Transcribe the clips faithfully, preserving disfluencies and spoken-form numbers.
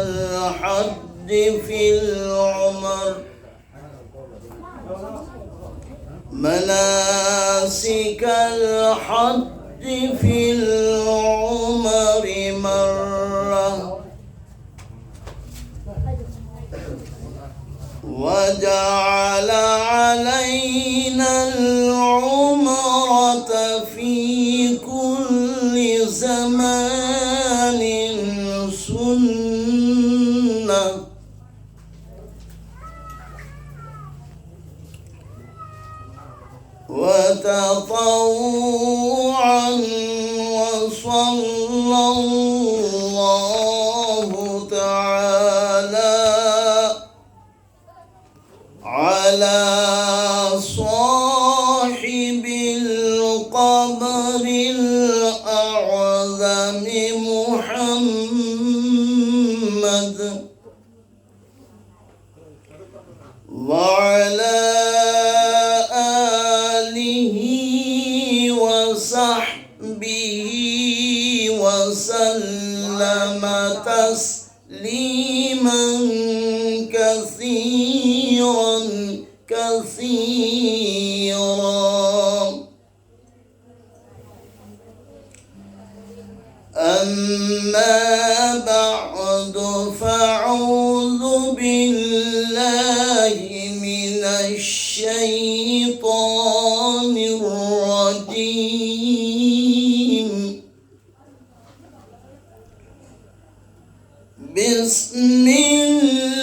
الحج في العمر، مناسك الحج في العمر مرة، وجعل علينا العمرة في كل زمان سنة، وتطوعا، وصلى الله تعالى على صاحب القبر الأعظم محمد، وعلى آله وصحبه وسلم تسليما كثيرا كثيرا. أما بعد، فأعوذ بالله من الشيطان الرجيم. بسم الله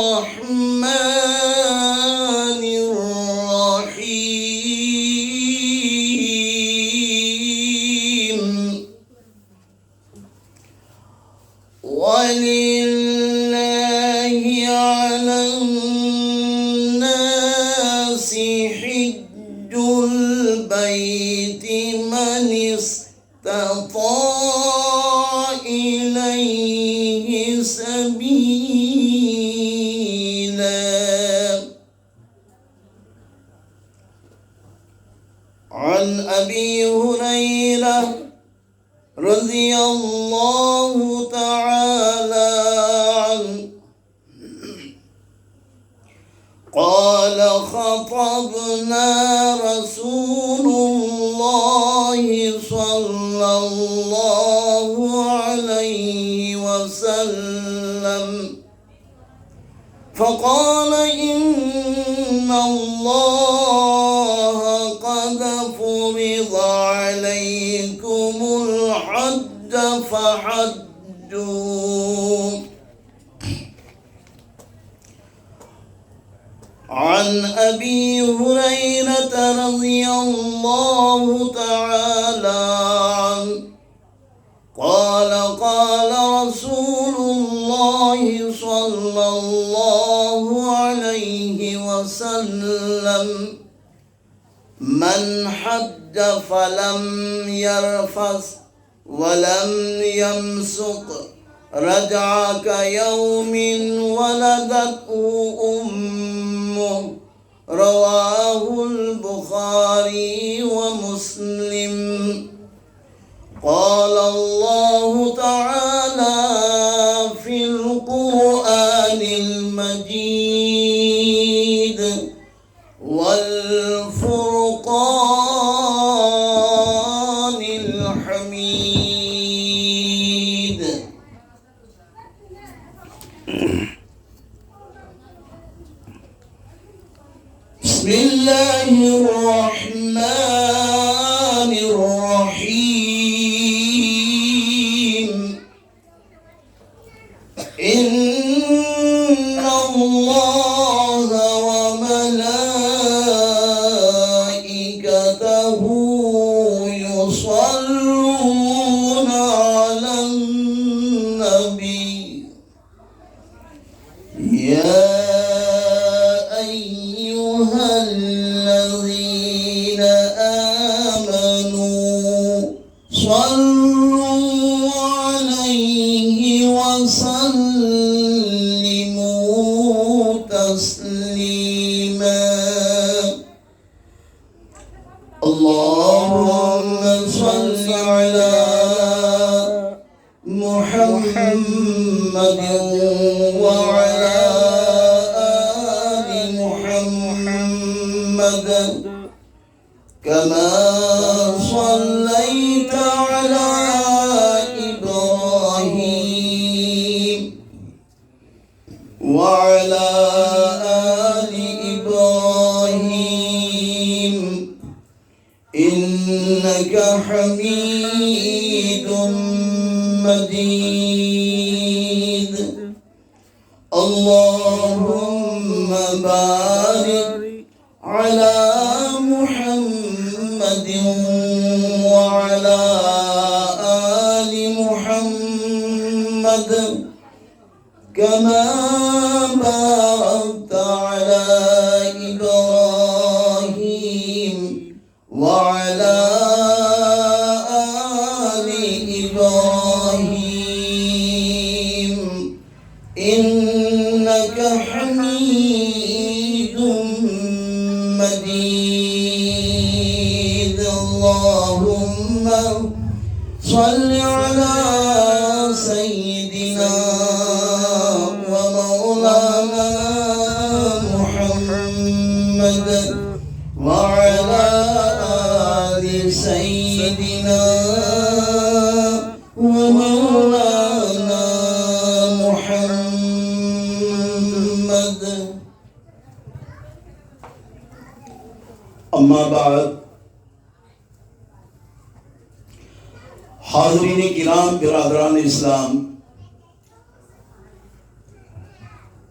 الرحمن الرحيم. ولله على الناس حج البيت من استطاع إليه سبيلا. عن أبي هريرة رضي الله تعالى عنه قال: خطبنا رسول الله صلى الله عليه وسلم فقال: إن الله قد فرض عليكم الحج فحجوا. عن أبي هريرة رضي الله تعالى عنه قال: قال رسول الله صلى الله عليه وسلم: من حج فلم يرفث ولم يفسق رجع كيوم ولدته أمه. رواه البخاري ومسلم. قال الله تعالى في القرآن المجيد: والفرقان الحميد. بسم الله الرحمن الرحيم. إن الله وملائكته يصلون على النبي. يا أيها الذين آمنوا صلوا عليه وسلموا تسليما. اللهم صل على محمد محمد وعلى آل محمد كما صليت على إبراهيم وعلى آل إبراهيم إنك حميد مجيد. اللهم بارك على محمد وعلى آل محمد كما باركت على إبراهيم وعلى آل إبراهيم إنك حميد مجيد. اللهم صل على سيدنا ومولانا محمد وعلى آل سيدنا ومولانا محمد. أما بعد، حاضرین کرام، برادران اسلام،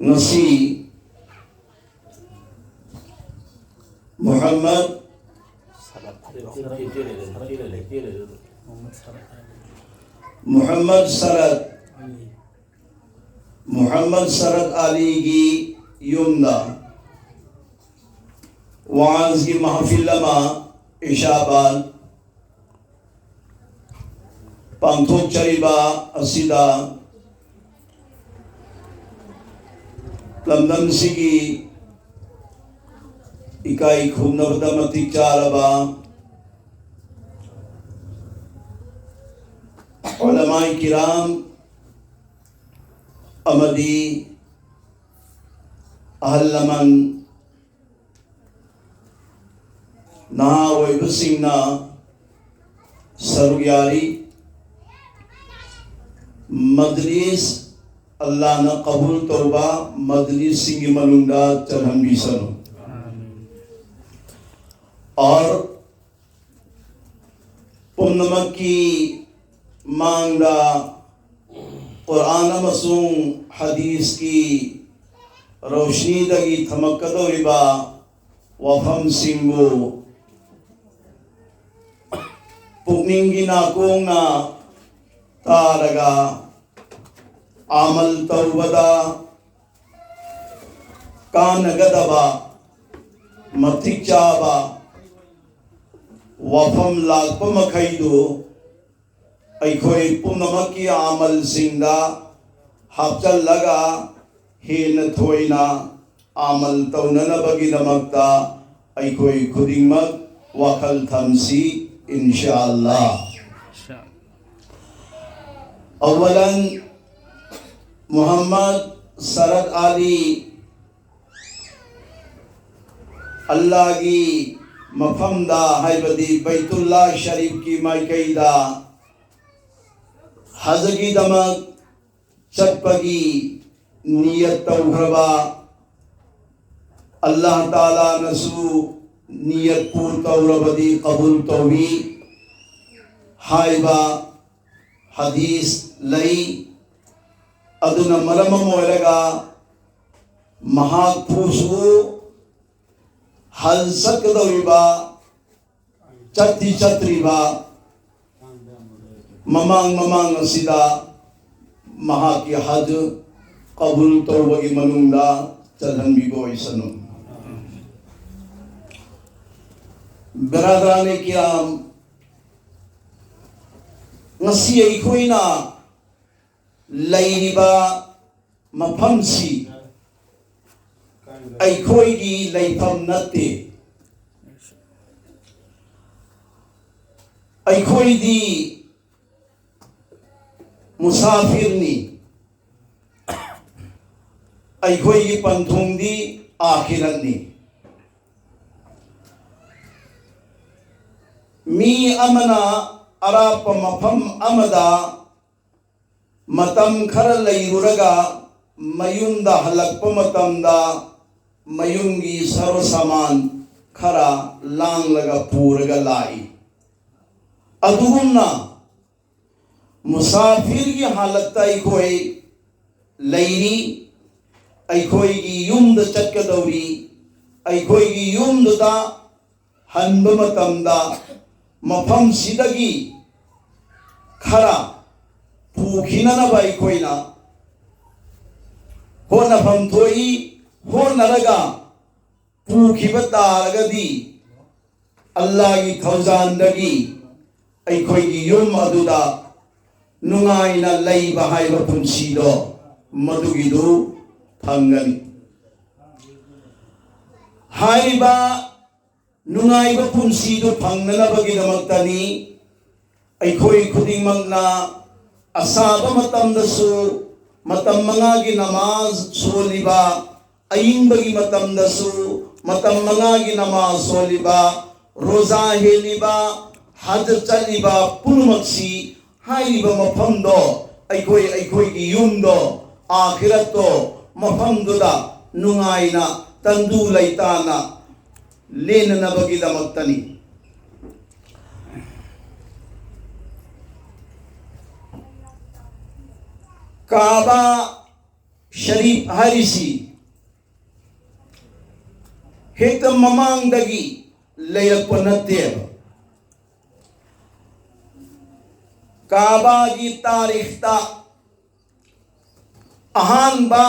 ꯉꯁꯤ ꯃꯨꯍꯝꯃꯗ, ꯃꯨꯍꯝꯃꯗ ꯁꯔꯠ, ꯃꯨꯍꯝꯃꯗ ꯁꯔꯠ ꯑꯂꯤꯒꯤ ꯌꯨꯝꯗ ꯋꯥꯖꯒꯤ ꯃꯍꯐꯤꯜ ꯑꯃ ꯏꯁꯥ ꯕꯥꯗ ꯄꯥꯡꯊꯣꯛꯆꯔꯤꯕ ꯑꯁꯤꯗ ꯂꯝꯗꯝꯁꯤꯒꯤ ꯏꯀꯥꯏ ꯈꯨꯝꯅꯕꯗ ꯃꯇꯤꯛ ꯆꯥꯔꯕ ꯎꯂꯃꯥꯏ ꯀꯤꯔꯥꯝ, ꯑꯃꯗꯤ ꯑꯍꯜ ꯂꯃꯟ, ꯅꯍꯥ ꯑꯣꯏꯕꯁꯤꯡꯅ ꯁꯔꯨꯛ ꯌꯥꯔꯤ꯫ ꯃꯖꯂꯤꯁ ꯑꯜꯂꯥꯍꯅ ꯀꯕꯨꯜ ꯇꯧꯕ ꯃꯖꯂꯤꯁꯁꯤꯡꯒꯤ ꯃꯅꯨꯡꯗ ꯆꯜꯍꯟꯕꯤꯁꯅꯨ꯫ ꯑꯣꯔ ꯄꯨꯝꯅꯃꯛꯀꯤ ꯃꯥꯡꯗ ꯀꯨꯔꯥꯟ ꯑꯃꯁꯨꯡ ꯍꯗꯤꯁꯀꯤ ꯔꯣꯁꯅꯤꯗꯒꯤ ꯊꯝꯃꯛꯀꯗꯧꯔꯤꯕ ꯋꯥꯐꯝꯁꯤꯡꯕꯨ ꯄꯨꯛꯅꯤꯡꯒꯤ ꯅꯥꯀꯣꯡꯅ ꯇꯥꯔꯒ ꯑꯃꯜ ꯇꯧꯕꯗ ꯀꯥꯟꯅꯒꯗꯕ, ꯃꯇꯤꯛ ꯆꯥꯕ ꯋꯥꯐꯝ ꯂꯥꯛꯄ ꯃꯈꯩꯗꯨ ꯑꯩꯈꯣꯏ ꯄꯨꯝꯅꯃꯛꯀꯤ ꯑꯃꯜꯁꯤꯡꯗ ꯍꯥꯞꯆꯜꯂꯒ ꯍꯦꯟꯅ ꯊꯣꯏꯅ ꯑꯃꯜ ꯇꯧꯅꯅꯕꯒꯤꯗꯃꯛꯇ ꯑꯩꯈꯣꯏ ꯈꯨꯗꯤꯡꯃꯛ ꯋꯥꯈꯜ ꯊꯝꯁꯤ, ꯏꯟꯁꯥꯑꯜꯂꯥ꯫ ꯑꯋꯂꯟ, ꯃꯨꯍꯝꯃꯗ ꯁꯔꯠ ꯑꯂꯤ ꯑꯜꯂꯥꯒꯤ ꯃꯐꯝꯗ, ꯍꯥꯏꯕꯗꯤ ꯕꯩꯇꯨꯜꯂꯥ ꯁꯔꯤꯐꯀꯤ ꯃꯥꯏꯀꯩꯗ ꯍꯖꯒꯤꯗꯃꯛ ꯆꯠꯄꯒꯤ ꯅꯤꯌꯠ ꯇꯧꯈ꯭ꯔꯕ, ꯑꯜꯂꯥꯍ ꯇꯥꯂꯥꯅꯁꯨ ꯅꯤꯌꯠꯄꯨ ꯇꯧꯔꯕꯗꯤ ꯀꯕꯨꯜ ꯇꯧꯏ ꯍꯥꯏꯕ ꯍꯗꯤꯁ ꯂꯩ꯫ ꯑꯗꯨꯅ ꯃꯔꯝ ꯑꯃ ꯑꯣꯏꯔꯒ ꯃꯍꯥꯛꯄꯨꯁꯨ ꯍꯖ ꯆꯠꯀꯗꯧꯔꯤꯕ, ꯆꯠꯇꯤ ꯆꯠꯇ꯭ꯔꯤꯕ, ꯃꯃꯥꯡ ꯃꯃꯥꯡ ꯑꯁꯤꯗ ꯃꯍꯥꯛꯀꯤ ꯍꯖ ꯀꯕꯨꯜ ꯇꯧꯕꯒꯤ ꯃꯅꯨꯡꯗ ꯆꯜꯍꯟꯕꯤꯕ ꯑꯣꯏꯁꯅꯨ꯫ ꯕꯔꯥꯗꯔꯥꯅꯦ ꯀꯤꯌꯥꯝ, ꯉꯁꯤ ꯑꯩꯈꯣꯏꯅ ꯂꯩꯔꯤꯕ ꯃꯐꯝꯁꯤ ꯑꯩꯈꯣꯏꯒꯤ ꯂꯩꯐꯝ ꯅꯠꯇꯦ꯫ ꯑꯩꯈꯣꯏꯗꯤ ꯃꯨꯁꯥꯐꯤꯔꯅꯤ꯫ ꯑꯩꯈꯣꯏꯒꯤ ꯄꯟꯊꯨꯡꯗꯤ ꯑꯥꯈꯤꯔꯠꯅꯤ꯫ ꯃꯤ ꯑꯃꯅ ꯑꯔꯥꯞꯄ ꯃꯐꯝ ꯑꯃꯗ ꯃꯇꯝ ꯈꯔ ꯂꯩꯔꯨꯔꯒ ꯃꯌꯨꯝꯗ ꯍꯜꯂꯛꯄ ꯃꯇꯝꯗ ꯃꯌꯨꯝꯒꯤ ꯁꯔꯣ ꯁꯥꯃꯥꯟ ꯈꯔ ꯂꯥꯡꯂꯒ ꯄꯨꯔꯒ ꯂꯥꯛꯏ꯫ ꯑꯗꯨꯒꯨꯝꯅ ꯃꯨꯁꯥꯐꯤꯔꯒꯤ ꯍꯥꯂꯠꯇ ꯑꯩꯈꯣꯏ ꯂꯩꯔꯤ꯫ ꯑꯩꯈꯣꯏꯒꯤ ꯌꯨꯝꯗ ꯆꯠꯀꯗꯧꯔꯤ꯫ ꯑꯩꯈꯣꯏꯒꯤ ꯌꯨꯝꯗꯨꯗ ꯍꯟꯕ ꯃꯇꯝꯗ ꯃꯐꯝꯁꯤꯗꯒꯤ ꯈꯔ ꯄꯨꯈꯤꯅꯅꯕ ꯑꯩꯈꯣꯏꯅ ꯍꯣꯠꯅꯐꯝ ꯊꯣꯛꯏ꯫ ꯍꯣꯠꯅꯔꯒ ꯄꯨꯈꯤꯕ ꯇꯥꯔꯒꯗꯤ ꯑꯜꯂꯥꯒꯤ ꯊꯧꯖꯥꯟꯗꯒꯤ ꯑꯩꯈꯣꯏꯒꯤ ꯌꯨꯝ ꯑꯗꯨꯗ ꯅꯨꯡꯉꯥꯏꯅ ꯂꯩꯕ ꯍꯥꯏꯕ ꯄꯨꯟꯁꯤꯗꯣ ꯃꯗꯨꯒꯤꯗꯨ ꯐꯪꯒꯅꯤ꯫ ꯍꯥꯏꯔꯤꯕ ꯅꯨꯡꯉꯥꯏꯕ ꯄꯨꯟꯁꯤꯗꯨ ꯐꯪꯅꯅꯕꯒꯤꯗꯃꯛꯇꯅꯤ ꯑꯩꯈꯣꯏ ꯈꯨꯗꯤꯡꯃꯛꯅ ꯑꯁꯥꯕ ꯃꯇꯝꯗꯁꯨ ꯃꯇꯝ ꯃꯉꯥꯒꯤ ꯅꯃꯥꯖ ꯁꯣꯜꯂꯤꯕ, ꯑꯏꯪꯕꯒꯤ ꯃꯇꯝꯗꯁꯨ ꯃꯇꯝ ꯃꯉꯥꯒꯤ ꯅꯃꯥꯖ ꯁꯣꯜꯂꯤꯕ, ꯔꯣꯖꯥ ꯍꯦꯜꯂꯤꯕ, ꯍꯖ ꯆꯠꯂꯤꯕ ꯄꯨꯝꯅꯃꯛꯁꯤ ꯍꯥꯏꯔꯤꯕ ꯃꯐꯝꯗꯣ, ꯑꯩꯈꯣꯏ, ꯑꯩꯈꯣꯏꯒꯤ ꯌꯨꯝꯗꯣ, ꯑꯥꯈꯤꯔꯠꯇꯣ, ꯃꯐꯝꯗꯨꯗ ꯅꯨꯡꯉꯥꯏꯅ ꯇꯪꯗꯨ ꯂꯩꯇꯥꯅ ꯂꯦꯟꯅꯅꯕꯒꯤꯗꯃꯛꯇꯅꯤ꯫ ꯀꯥꯕꯥ ꯁꯔꯤꯐ ꯍꯥꯏꯔꯤꯁꯤ ꯍꯦꯛꯇ ꯃꯃꯥꯡꯗꯒꯤ ꯂꯩꯔꯛꯄ ꯅꯠꯇꯦꯕ꯫ ꯀꯥꯕꯥꯒꯤ ꯇꯥꯔꯤꯈꯇ ꯑꯍꯥꯟꯕ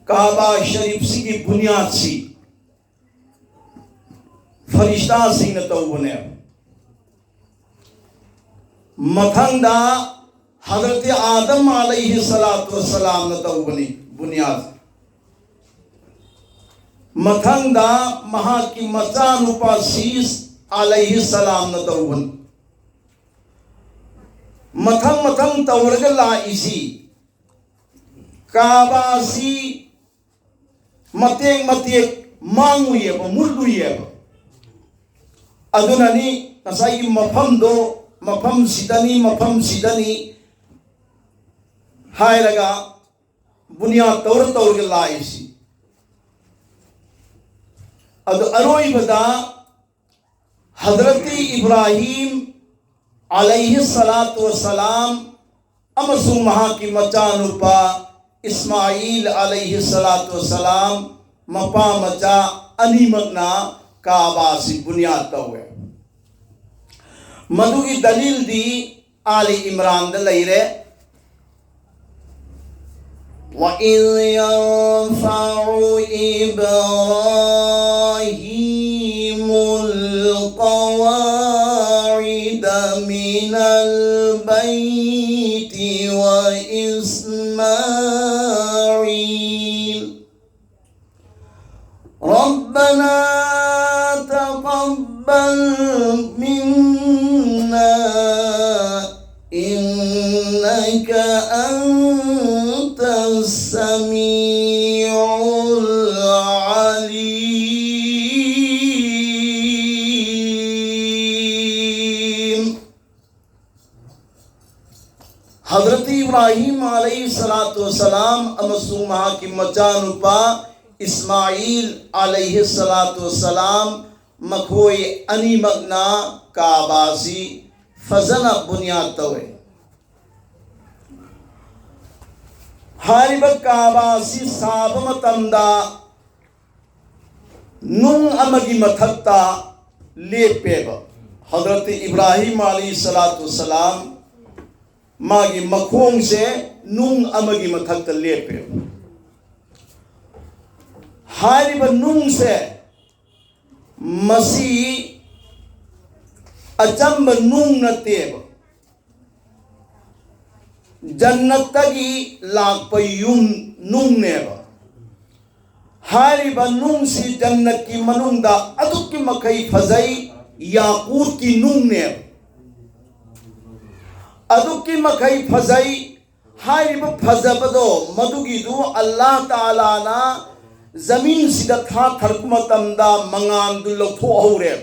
ꯀꯥꯕꯥ ꯁꯔꯤꯐꯁꯤꯒꯤ ꯕꯨꯅꯤꯌꯥꯗꯁꯤ ꯐꯔꯤꯁꯇꯥꯁꯤꯡꯅ ꯇꯧꯕꯅꯦꯕ꯫ ꯃꯊꯪꯗ ꯍꯖꯔꯠ ꯑꯥꯗꯝ ꯑꯂꯩꯍꯤ ꯁꯂꯥꯇꯨ ꯋꯁꯁꯂꯥꯝꯅ ꯇꯧꯕꯅꯤ ꯕꯨꯅꯤꯌꯥꯗ꯫ ꯃꯊꯪꯗ ꯃꯍꯥꯛꯀꯤ ꯃꯆꯥꯅꯨꯄꯥ ꯁꯤꯁ ꯑꯂꯩꯍꯤ ꯁꯂꯥꯝꯅ ꯇꯧꯕꯅꯤ꯫ ꯃꯊꯪ ꯃꯊꯪ ꯇꯧꯔꯒ ꯂꯥꯛꯏꯁꯤ ꯀꯥꯕꯥꯁꯤ ꯃꯇꯦꯛ ꯃꯇꯦꯛ ꯃꯥꯡꯉꯨꯏꯌꯦꯕ, ꯃꯨꯠꯂꯨꯏꯌꯦꯕ꯫ ꯑꯗꯨꯅꯅꯤ ꯉꯁꯥꯏꯒꯤ ꯃꯐꯝꯗꯣ, ꯃꯐꯝꯁꯤꯗꯅꯤ, ꯃꯐꯝꯁꯤꯗꯅꯤ ꯍꯥꯏꯔꯒ ꯕꯨꯅꯤꯌꯥꯗ ꯇꯧꯔ ꯇꯧꯔꯒ ꯂꯥꯛꯏꯁꯤ꯫ ꯑꯗꯨ ꯑꯔꯣꯏꯕꯗ ꯍꯖꯔꯠ ꯏꯕ꯭ꯔꯥꯍꯤꯝ ꯑꯂꯩꯍꯤ ꯁꯂꯥꯇꯨ ꯋꯁꯂꯥꯝ ꯑꯃꯁꯨꯡ ꯃꯍꯥꯛꯀꯤ ꯃꯆꯥꯅꯨꯄꯥ ꯏꯁꯃꯥꯏꯜ ꯑꯂꯩꯍꯤ ꯁꯂꯥꯇꯨ ꯋꯁꯂꯥꯝ, ꯃꯄꯥ ꯃꯆꯥ ꯑꯅꯤꯃꯛꯅ ꯀꯥꯕꯥꯁꯤ ꯕꯨꯅꯤꯌꯥꯗ ꯇꯧꯋꯦ꯫ ꯃꯗꯨꯒꯤ ꯗꯂꯤꯜꯗꯤ ꯑꯥꯂꯤ ꯏꯝꯔꯥꯟꯗ ꯂꯩꯔꯦ꯫ وإذ يرفع إبراهيم القواعد من البيت وإسماعيل ربنا تقبل منا إنك أنت السميع العليم. ꯍꯖꯔꯠ ꯏꯕ꯭ꯔꯥꯍꯤꯝ ꯑꯂꯩꯍꯤ ꯁꯂꯥꯇꯨ ꯋꯁꯂꯥꯝ ꯑꯃꯁꯨꯡ ꯃꯍꯥꯛꯀꯤ ꯃꯆꯥꯅꯨꯄꯥ ꯏꯁꯃꯥꯏꯜ ꯑꯂꯩꯍꯤ ꯁꯂꯥꯇꯨ ꯋꯁꯂꯥꯝ, ꯃꯈꯣꯏ ꯑꯅꯤꯃꯛꯅ ꯀꯥꯕꯥꯁꯤ ꯐꯖꯅ ꯕꯨꯅꯤꯌꯥꯗ ꯇꯧꯋꯦ꯫ ꯍꯥꯏꯔꯤꯕ ꯀꯥꯕꯥꯁꯤ ꯁꯥꯕ ꯃꯇꯝꯗ ꯅꯨꯡ ꯑꯃꯒꯤ ꯃꯊꯛꯇ ꯂꯦꯞꯄꯦꯕ꯫ ꯍꯖꯔꯠ ꯏꯕ꯭ꯔꯥꯍꯤꯝ ꯑꯂꯩꯍꯤ ꯁꯂꯥꯇꯨ ꯁꯂꯥꯝ, ꯃꯥꯒꯤ ꯃꯈꯣꯡꯁꯦ ꯅꯨꯡ ꯑꯃꯒꯤ ꯃꯊꯛꯇ ꯂꯦꯞꯄꯦꯕ꯫ ꯍꯥꯏꯔꯤꯕ ꯅꯨꯡꯁꯦ, ꯃꯁꯤ ꯑꯆꯝꯕ ꯅꯨꯡ ꯅꯠꯇꯦꯕ, ꯖꯟꯅꯠꯇꯒꯤ ꯂꯥꯛꯄ ꯌꯨꯝ ꯅꯨꯡꯅꯦꯕ꯫ ꯍꯥꯏꯔꯤꯕ ꯅꯨꯡꯁꯤ ꯖꯟꯅꯠꯀꯤ ꯃꯅꯨꯡꯗ ꯑꯗꯨꯛꯀꯤ ꯃꯈꯩ ꯐꯖꯩ, ꯌꯥꯀꯨꯠꯀꯤ ꯅꯨꯡꯅꯦꯕ꯫ ꯑꯗꯨꯛꯀꯤ ꯃꯈꯩ ꯐꯖꯩ꯫ ꯍꯥꯏꯔꯤꯕ ꯐꯖꯕꯗꯣ, ꯃꯗꯨꯒꯤꯗꯨ ꯑꯜꯂꯥꯍ ꯇꯥꯂꯥꯅ ꯖꯃꯤꯟꯁꯤꯗ ꯊꯥꯊꯔꯛꯄ ꯃꯇꯝꯗ ꯃꯉꯥꯜꯗꯨ ꯂꯧꯊꯣꯛꯍꯧꯔꯦ꯫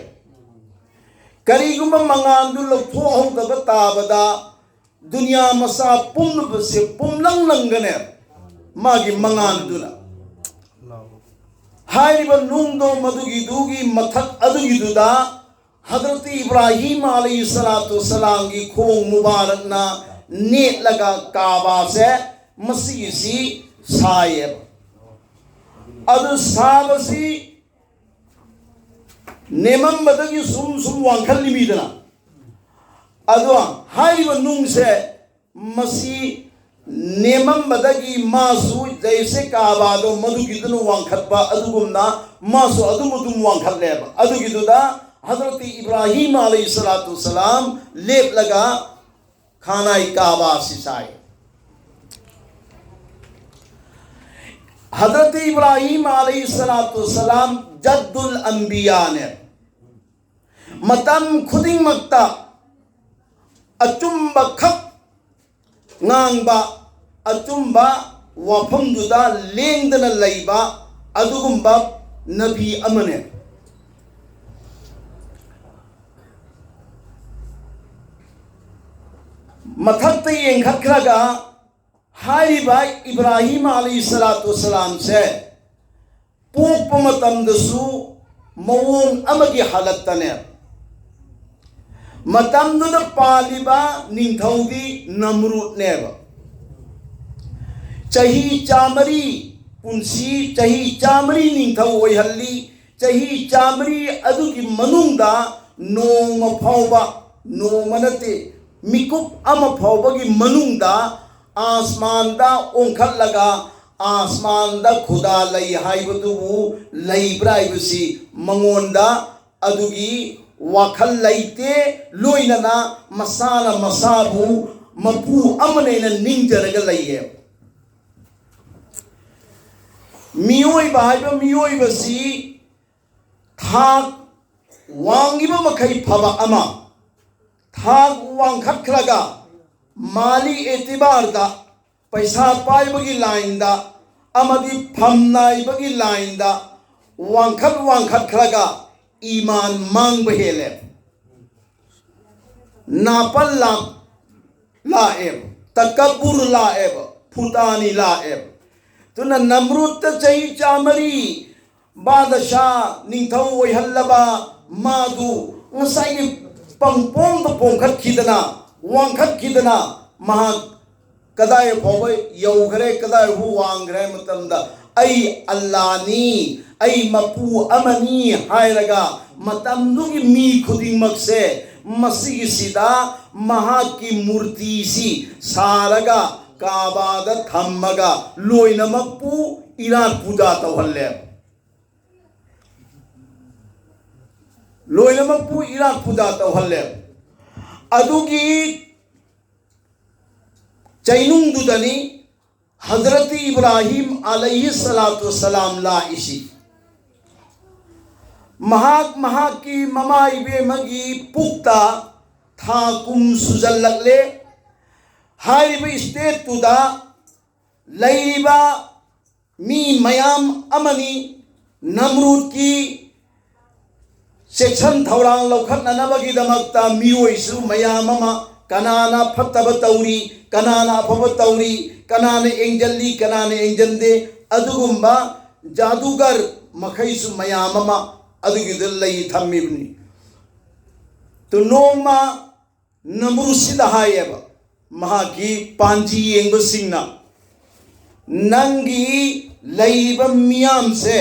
ꯀꯔꯤꯒꯨꯝꯕ ꯃꯉꯥꯜꯗꯨ ꯂꯧꯊꯣꯛꯍꯧꯗꯕ ꯇꯥꯕꯗ, ꯗꯨꯅꯤꯌꯥ ꯃꯆꯥ ꯄꯨꯝꯅꯃꯛꯁꯦ ꯄꯨꯝꯂꯪ ꯂꯪꯒꯅꯦ ꯃꯥꯒꯤ ꯃꯉꯥꯜꯗꯨꯅ꯫ ꯍꯥꯏꯔꯤꯕ ꯅꯨꯡꯗꯣ, ꯃꯗꯨꯒꯤꯗꯨꯒꯤ ꯃꯊꯛ ꯑꯗꯨꯒꯤꯗꯨꯗ ꯍꯖꯔꯠ ꯏꯕ꯭ꯔꯥꯍꯤꯝ ꯑꯂꯩꯍꯤ ꯁꯂꯥꯇꯨ ꯁꯂꯥꯝꯒꯤ ꯈꯣꯡ ꯃꯨꯕꯥꯔꯛꯅ ꯅꯦꯠꯂꯒ ꯀꯥꯕꯥꯁꯦ ꯃꯁꯤꯒꯤꯁꯤ ꯁꯥꯏꯌꯦꯕ꯫ ꯑꯗꯨ ꯁꯥꯕꯁꯤ ꯅꯦꯝꯃꯝꯕꯗꯒꯤ ꯁꯨꯝ ꯁꯨꯝ ꯋꯥꯡꯈꯠꯂꯤꯃꯤꯗꯅ꯫ ꯑꯗꯣ ꯍꯥꯏꯔꯤꯕ ꯅꯨꯡꯁꯦ, ꯃꯁꯤ ꯅꯦꯝꯃꯝꯕꯗꯒꯤ ꯃꯥꯁꯨ ꯖꯩꯁꯦ ꯀꯥꯕꯥꯗꯣ ꯃꯗꯨꯒꯤꯗꯨꯅ ꯋꯥꯡꯈꯠꯄ ꯑꯗꯨꯒꯨꯝꯅ ꯃꯥꯁꯨ ꯑꯗꯨꯝ ꯑꯗꯨꯝ ꯋꯥꯡꯈꯠꯂꯦꯕ꯫ ꯑꯗꯨꯒꯤꯗꯨꯗ ꯍꯖꯔꯠ ꯏꯕ꯭ꯔꯥꯍꯤꯝ ꯑꯂꯩꯍꯤ ꯁꯂꯥꯇꯨ ꯁꯂꯥꯝ ꯂꯦꯞꯂꯒ ꯈꯥꯅꯥꯏ ꯀꯥꯕꯥꯁꯤ ꯁꯥꯏ꯫ ꯍꯖꯔꯠ ꯏꯕ꯭ꯔꯥꯍꯤꯝ ꯑꯂꯩꯍꯤ ꯁꯂꯥꯇꯨ ꯁꯂꯥꯝ ꯖꯗꯨꯜ ꯑꯝꯕꯤꯌꯥꯅꯦ꯫ ꯃꯇꯝ ꯈꯨꯗꯤꯡꯃꯛꯇ ꯑꯆꯨꯝꯕ ꯈꯛ ꯉꯥꯡꯕ, ꯑꯆꯨꯝꯕ ꯋꯥꯐꯝꯗꯨꯗ ꯂꯦꯡꯗꯅ ꯂꯩꯕ ꯑꯗꯨꯒꯨꯝꯕ ꯅꯕꯤ ꯑꯃꯅꯦ꯫ ꯃꯊꯛꯇ ꯌꯦꯡꯈꯠꯈ꯭ꯔꯒ ꯍꯥꯏꯔꯤꯕ ꯏꯕ꯭ꯔꯥꯍꯤꯝ ꯑꯂꯩꯍꯤ ꯁꯂꯥꯇꯨ ꯁꯂꯥꯝꯁꯦ ꯄꯣꯛꯄ ꯃꯇꯝꯗꯁꯨ ꯃꯑꯣꯡ ꯑꯃꯒꯤ ꯍꯥꯂꯠꯇꯅꯦ꯫ ꯃꯇꯝꯗꯨꯗ ꯄꯥꯜꯂꯤꯕ ꯅꯤꯡꯊꯧꯗꯤ ꯅꯝꯔꯨꯗꯅꯦꯕ꯫ ꯆꯍꯤ ꯆꯥꯃꯔꯤ ꯄꯨꯟꯁꯤ, ꯆꯍꯤ ꯆꯥꯃꯔꯤ ꯅꯤꯡꯊꯧ ꯑꯣꯏꯍꯜꯂꯤ꯫ ꯆꯍꯤ ꯆꯥꯃꯔꯤ ꯑꯗꯨꯒꯤ ꯃꯅꯨꯡꯗ ꯅꯣꯡꯃ ꯐꯥꯎꯕ, ꯅꯣꯡꯃ ꯅꯠꯇꯦ, ꯃꯤꯀꯨꯞ ꯑꯃ ꯐꯥꯎꯕꯒꯤ ꯃꯅꯨꯡꯗ ꯑꯥꯁꯃꯥꯟꯗ ꯑꯣꯟꯈꯠꯂꯒ ꯑꯥꯁꯃꯥꯟꯗ ꯈꯨꯗꯥ ꯂꯩ ꯍꯥꯏꯕꯗꯨꯕꯨ ꯂꯩꯕ꯭ꯔꯥ ꯍꯥꯏꯕꯁꯤ ꯃꯉꯣꯟꯗ ꯑꯗꯨꯒꯤ ꯋꯥꯈꯜ ꯂꯩꯇꯦ꯫ ꯂꯣꯏꯅꯅ ꯃꯁꯥꯅ ꯃꯁꯥꯕꯨ ꯃꯄꯨ ꯑꯃꯅꯦꯅ ꯅꯤꯡꯖꯔꯒ ꯂꯩꯌꯦ꯫ ꯃꯤꯑꯣꯏꯕ ꯍꯥꯏꯕ ꯃꯤꯑꯣꯏꯕꯁꯤ ꯊꯥꯛ ꯋꯥꯡꯉꯤꯕ ꯃꯈꯩ ꯐꯕ ꯑꯃ, ꯊꯥꯛ ꯋꯥꯡꯈꯠꯈ꯭ꯔꯒ ꯃꯥꯂꯤ ꯑꯦꯇꯤꯕꯥꯔꯗ ꯄꯩꯁꯥ ꯄꯥꯏꯕꯒꯤ ꯂꯥꯏꯟꯗ ꯑꯃꯗꯤ ꯐꯝ ꯅꯥꯏꯕꯒꯤ ꯂꯥꯏꯟꯗ ꯋꯥꯡꯈꯠ ꯋꯥꯡꯈꯠꯈ꯭ꯔꯒ ꯏꯃꯥꯟ ꯃꯥꯡꯕ ꯍꯦꯜꯂꯦ꯫ ꯅꯥꯄꯜ ꯂꯥꯛ ꯂꯥꯛꯑꯦꯕ, ꯇꯀꯕꯨꯔ ꯂꯥꯛꯑꯦꯕ, ꯐꯨꯇꯥꯅꯤ ꯂꯥꯛꯑꯦꯕ꯫ ꯑꯗꯨꯅ ꯅꯝꯔꯨꯠꯇ ꯆꯍꯤ ꯆꯥꯃꯔꯤ ꯕꯥꯗꯁꯥ ꯅꯤꯡꯊꯧ ꯑꯣꯏꯍꯜꯂꯕ ꯃꯥꯗꯨ ꯉꯁꯥꯏꯒꯤ ꯄꯪꯄꯣꯡꯗ ꯄꯣꯡꯈꯠꯈꯤꯗꯅ, ꯋꯥꯡꯈꯠꯈꯤꯗꯅ, ꯃꯍꯥꯛ ꯀꯗꯥꯏ ꯐꯥꯎꯕ ꯌꯧꯈ꯭ꯔꯦ, ꯀꯗꯥꯏ ꯐꯥꯎ ꯋꯥꯡꯈ꯭ꯔꯦ ꯍꯥꯏ ꯃꯇꯝꯗ, "ꯑꯩ ꯑꯜꯂꯥꯅꯤ, ꯑꯩ ꯃꯄꯨ ꯑꯃꯅꯤ" ꯍꯥꯏꯔꯒ ꯃꯇꯝꯗꯨꯒꯤ ꯃꯤ ꯈꯨꯗꯤꯡꯃꯛꯁꯦ ꯃꯁꯤꯒꯤꯁꯤꯗ ꯃꯍꯥꯛꯀꯤ ꯃꯨꯔꯇꯤꯁꯤ ꯁꯥꯔꯒ ꯀꯥꯕꯥꯗ ꯊꯝꯃꯒ ꯂꯣꯏꯅꯃꯛꯄꯨ ꯏꯔꯥꯠ ꯄꯨꯖꯥ ꯇꯧꯍꯜꯂꯦ꯫ ꯂꯣꯏꯅꯃꯛꯄꯨ ꯏꯔꯥꯠ ꯄꯨꯖꯥ ꯇꯧꯍꯜꯂꯦ꯫ ꯑꯗꯨꯒꯤ ꯆꯩꯅꯨꯡꯗꯨꯗꯅꯤ ꯍꯖꯔꯠ ꯏꯕ꯭ꯔꯥꯍꯤꯝ ꯑꯂꯩꯍꯤ ꯁꯂꯥꯇꯨ ꯁꯂꯥꯝ ꯂꯥꯛꯏꯁꯤ꯫ ꯃꯍꯥꯛ ꯃꯍꯥꯛꯀꯤ ꯃꯃꯥ ꯏꯕꯦꯝꯃꯒꯤ ꯄꯨꯛꯇ ꯊꯥ ꯀꯨꯝ ꯁꯨꯖꯜꯂꯛꯂꯦ꯫ ꯍꯥꯏꯔꯤꯕ ꯏꯁꯇꯦꯠꯇꯨꯗ ꯂꯩꯔꯤꯕ ꯃꯤ ꯃꯌꯥꯝ ꯑꯃꯅꯤ꯫ ꯅꯝꯔꯨꯗꯀꯤ ꯆꯦꯛꯁꯤꯟ ꯊꯧꯔꯥꯡ ꯂꯧꯈꯠꯅꯅꯕꯒꯤꯗꯃꯛꯇ ꯃꯤꯑꯣꯏꯁꯨ ꯃꯌꯥꯝ ꯑꯃ, ꯀꯅꯥꯅ ꯐꯠꯇꯕ ꯇꯧꯔꯤ, ꯀꯅꯥꯅ ꯑꯐꯕ ꯇꯧꯔꯤ, ꯀꯅꯥꯅ ꯌꯦꯡꯁꯤꯜꯂꯤ, ꯀꯅꯥꯅ ꯌꯦꯡꯁꯤꯟꯗꯦ, ꯑꯗꯨꯒꯨꯝꯕ ꯖꯥꯗꯨꯒꯔ ꯃꯈꯩꯁꯨ ꯃꯌꯥꯝ ꯑꯃ ꯑꯗꯨꯒꯤꯗ ꯂꯩ ꯊꯝꯃꯤꯕꯅꯤ꯫ ꯇꯨ ꯅꯣꯡꯃ ꯅꯝꯔꯨꯗꯁꯤꯗ ꯍꯥꯏꯌꯦꯕ ꯃꯍꯥꯛꯀꯤ ꯄꯥꯟꯖꯤ ꯌꯦꯡꯕꯁꯤꯡꯅ, "ꯅꯪꯒꯤ ꯂꯩꯔꯤꯕ ꯃꯤꯌꯥꯝꯁꯦ,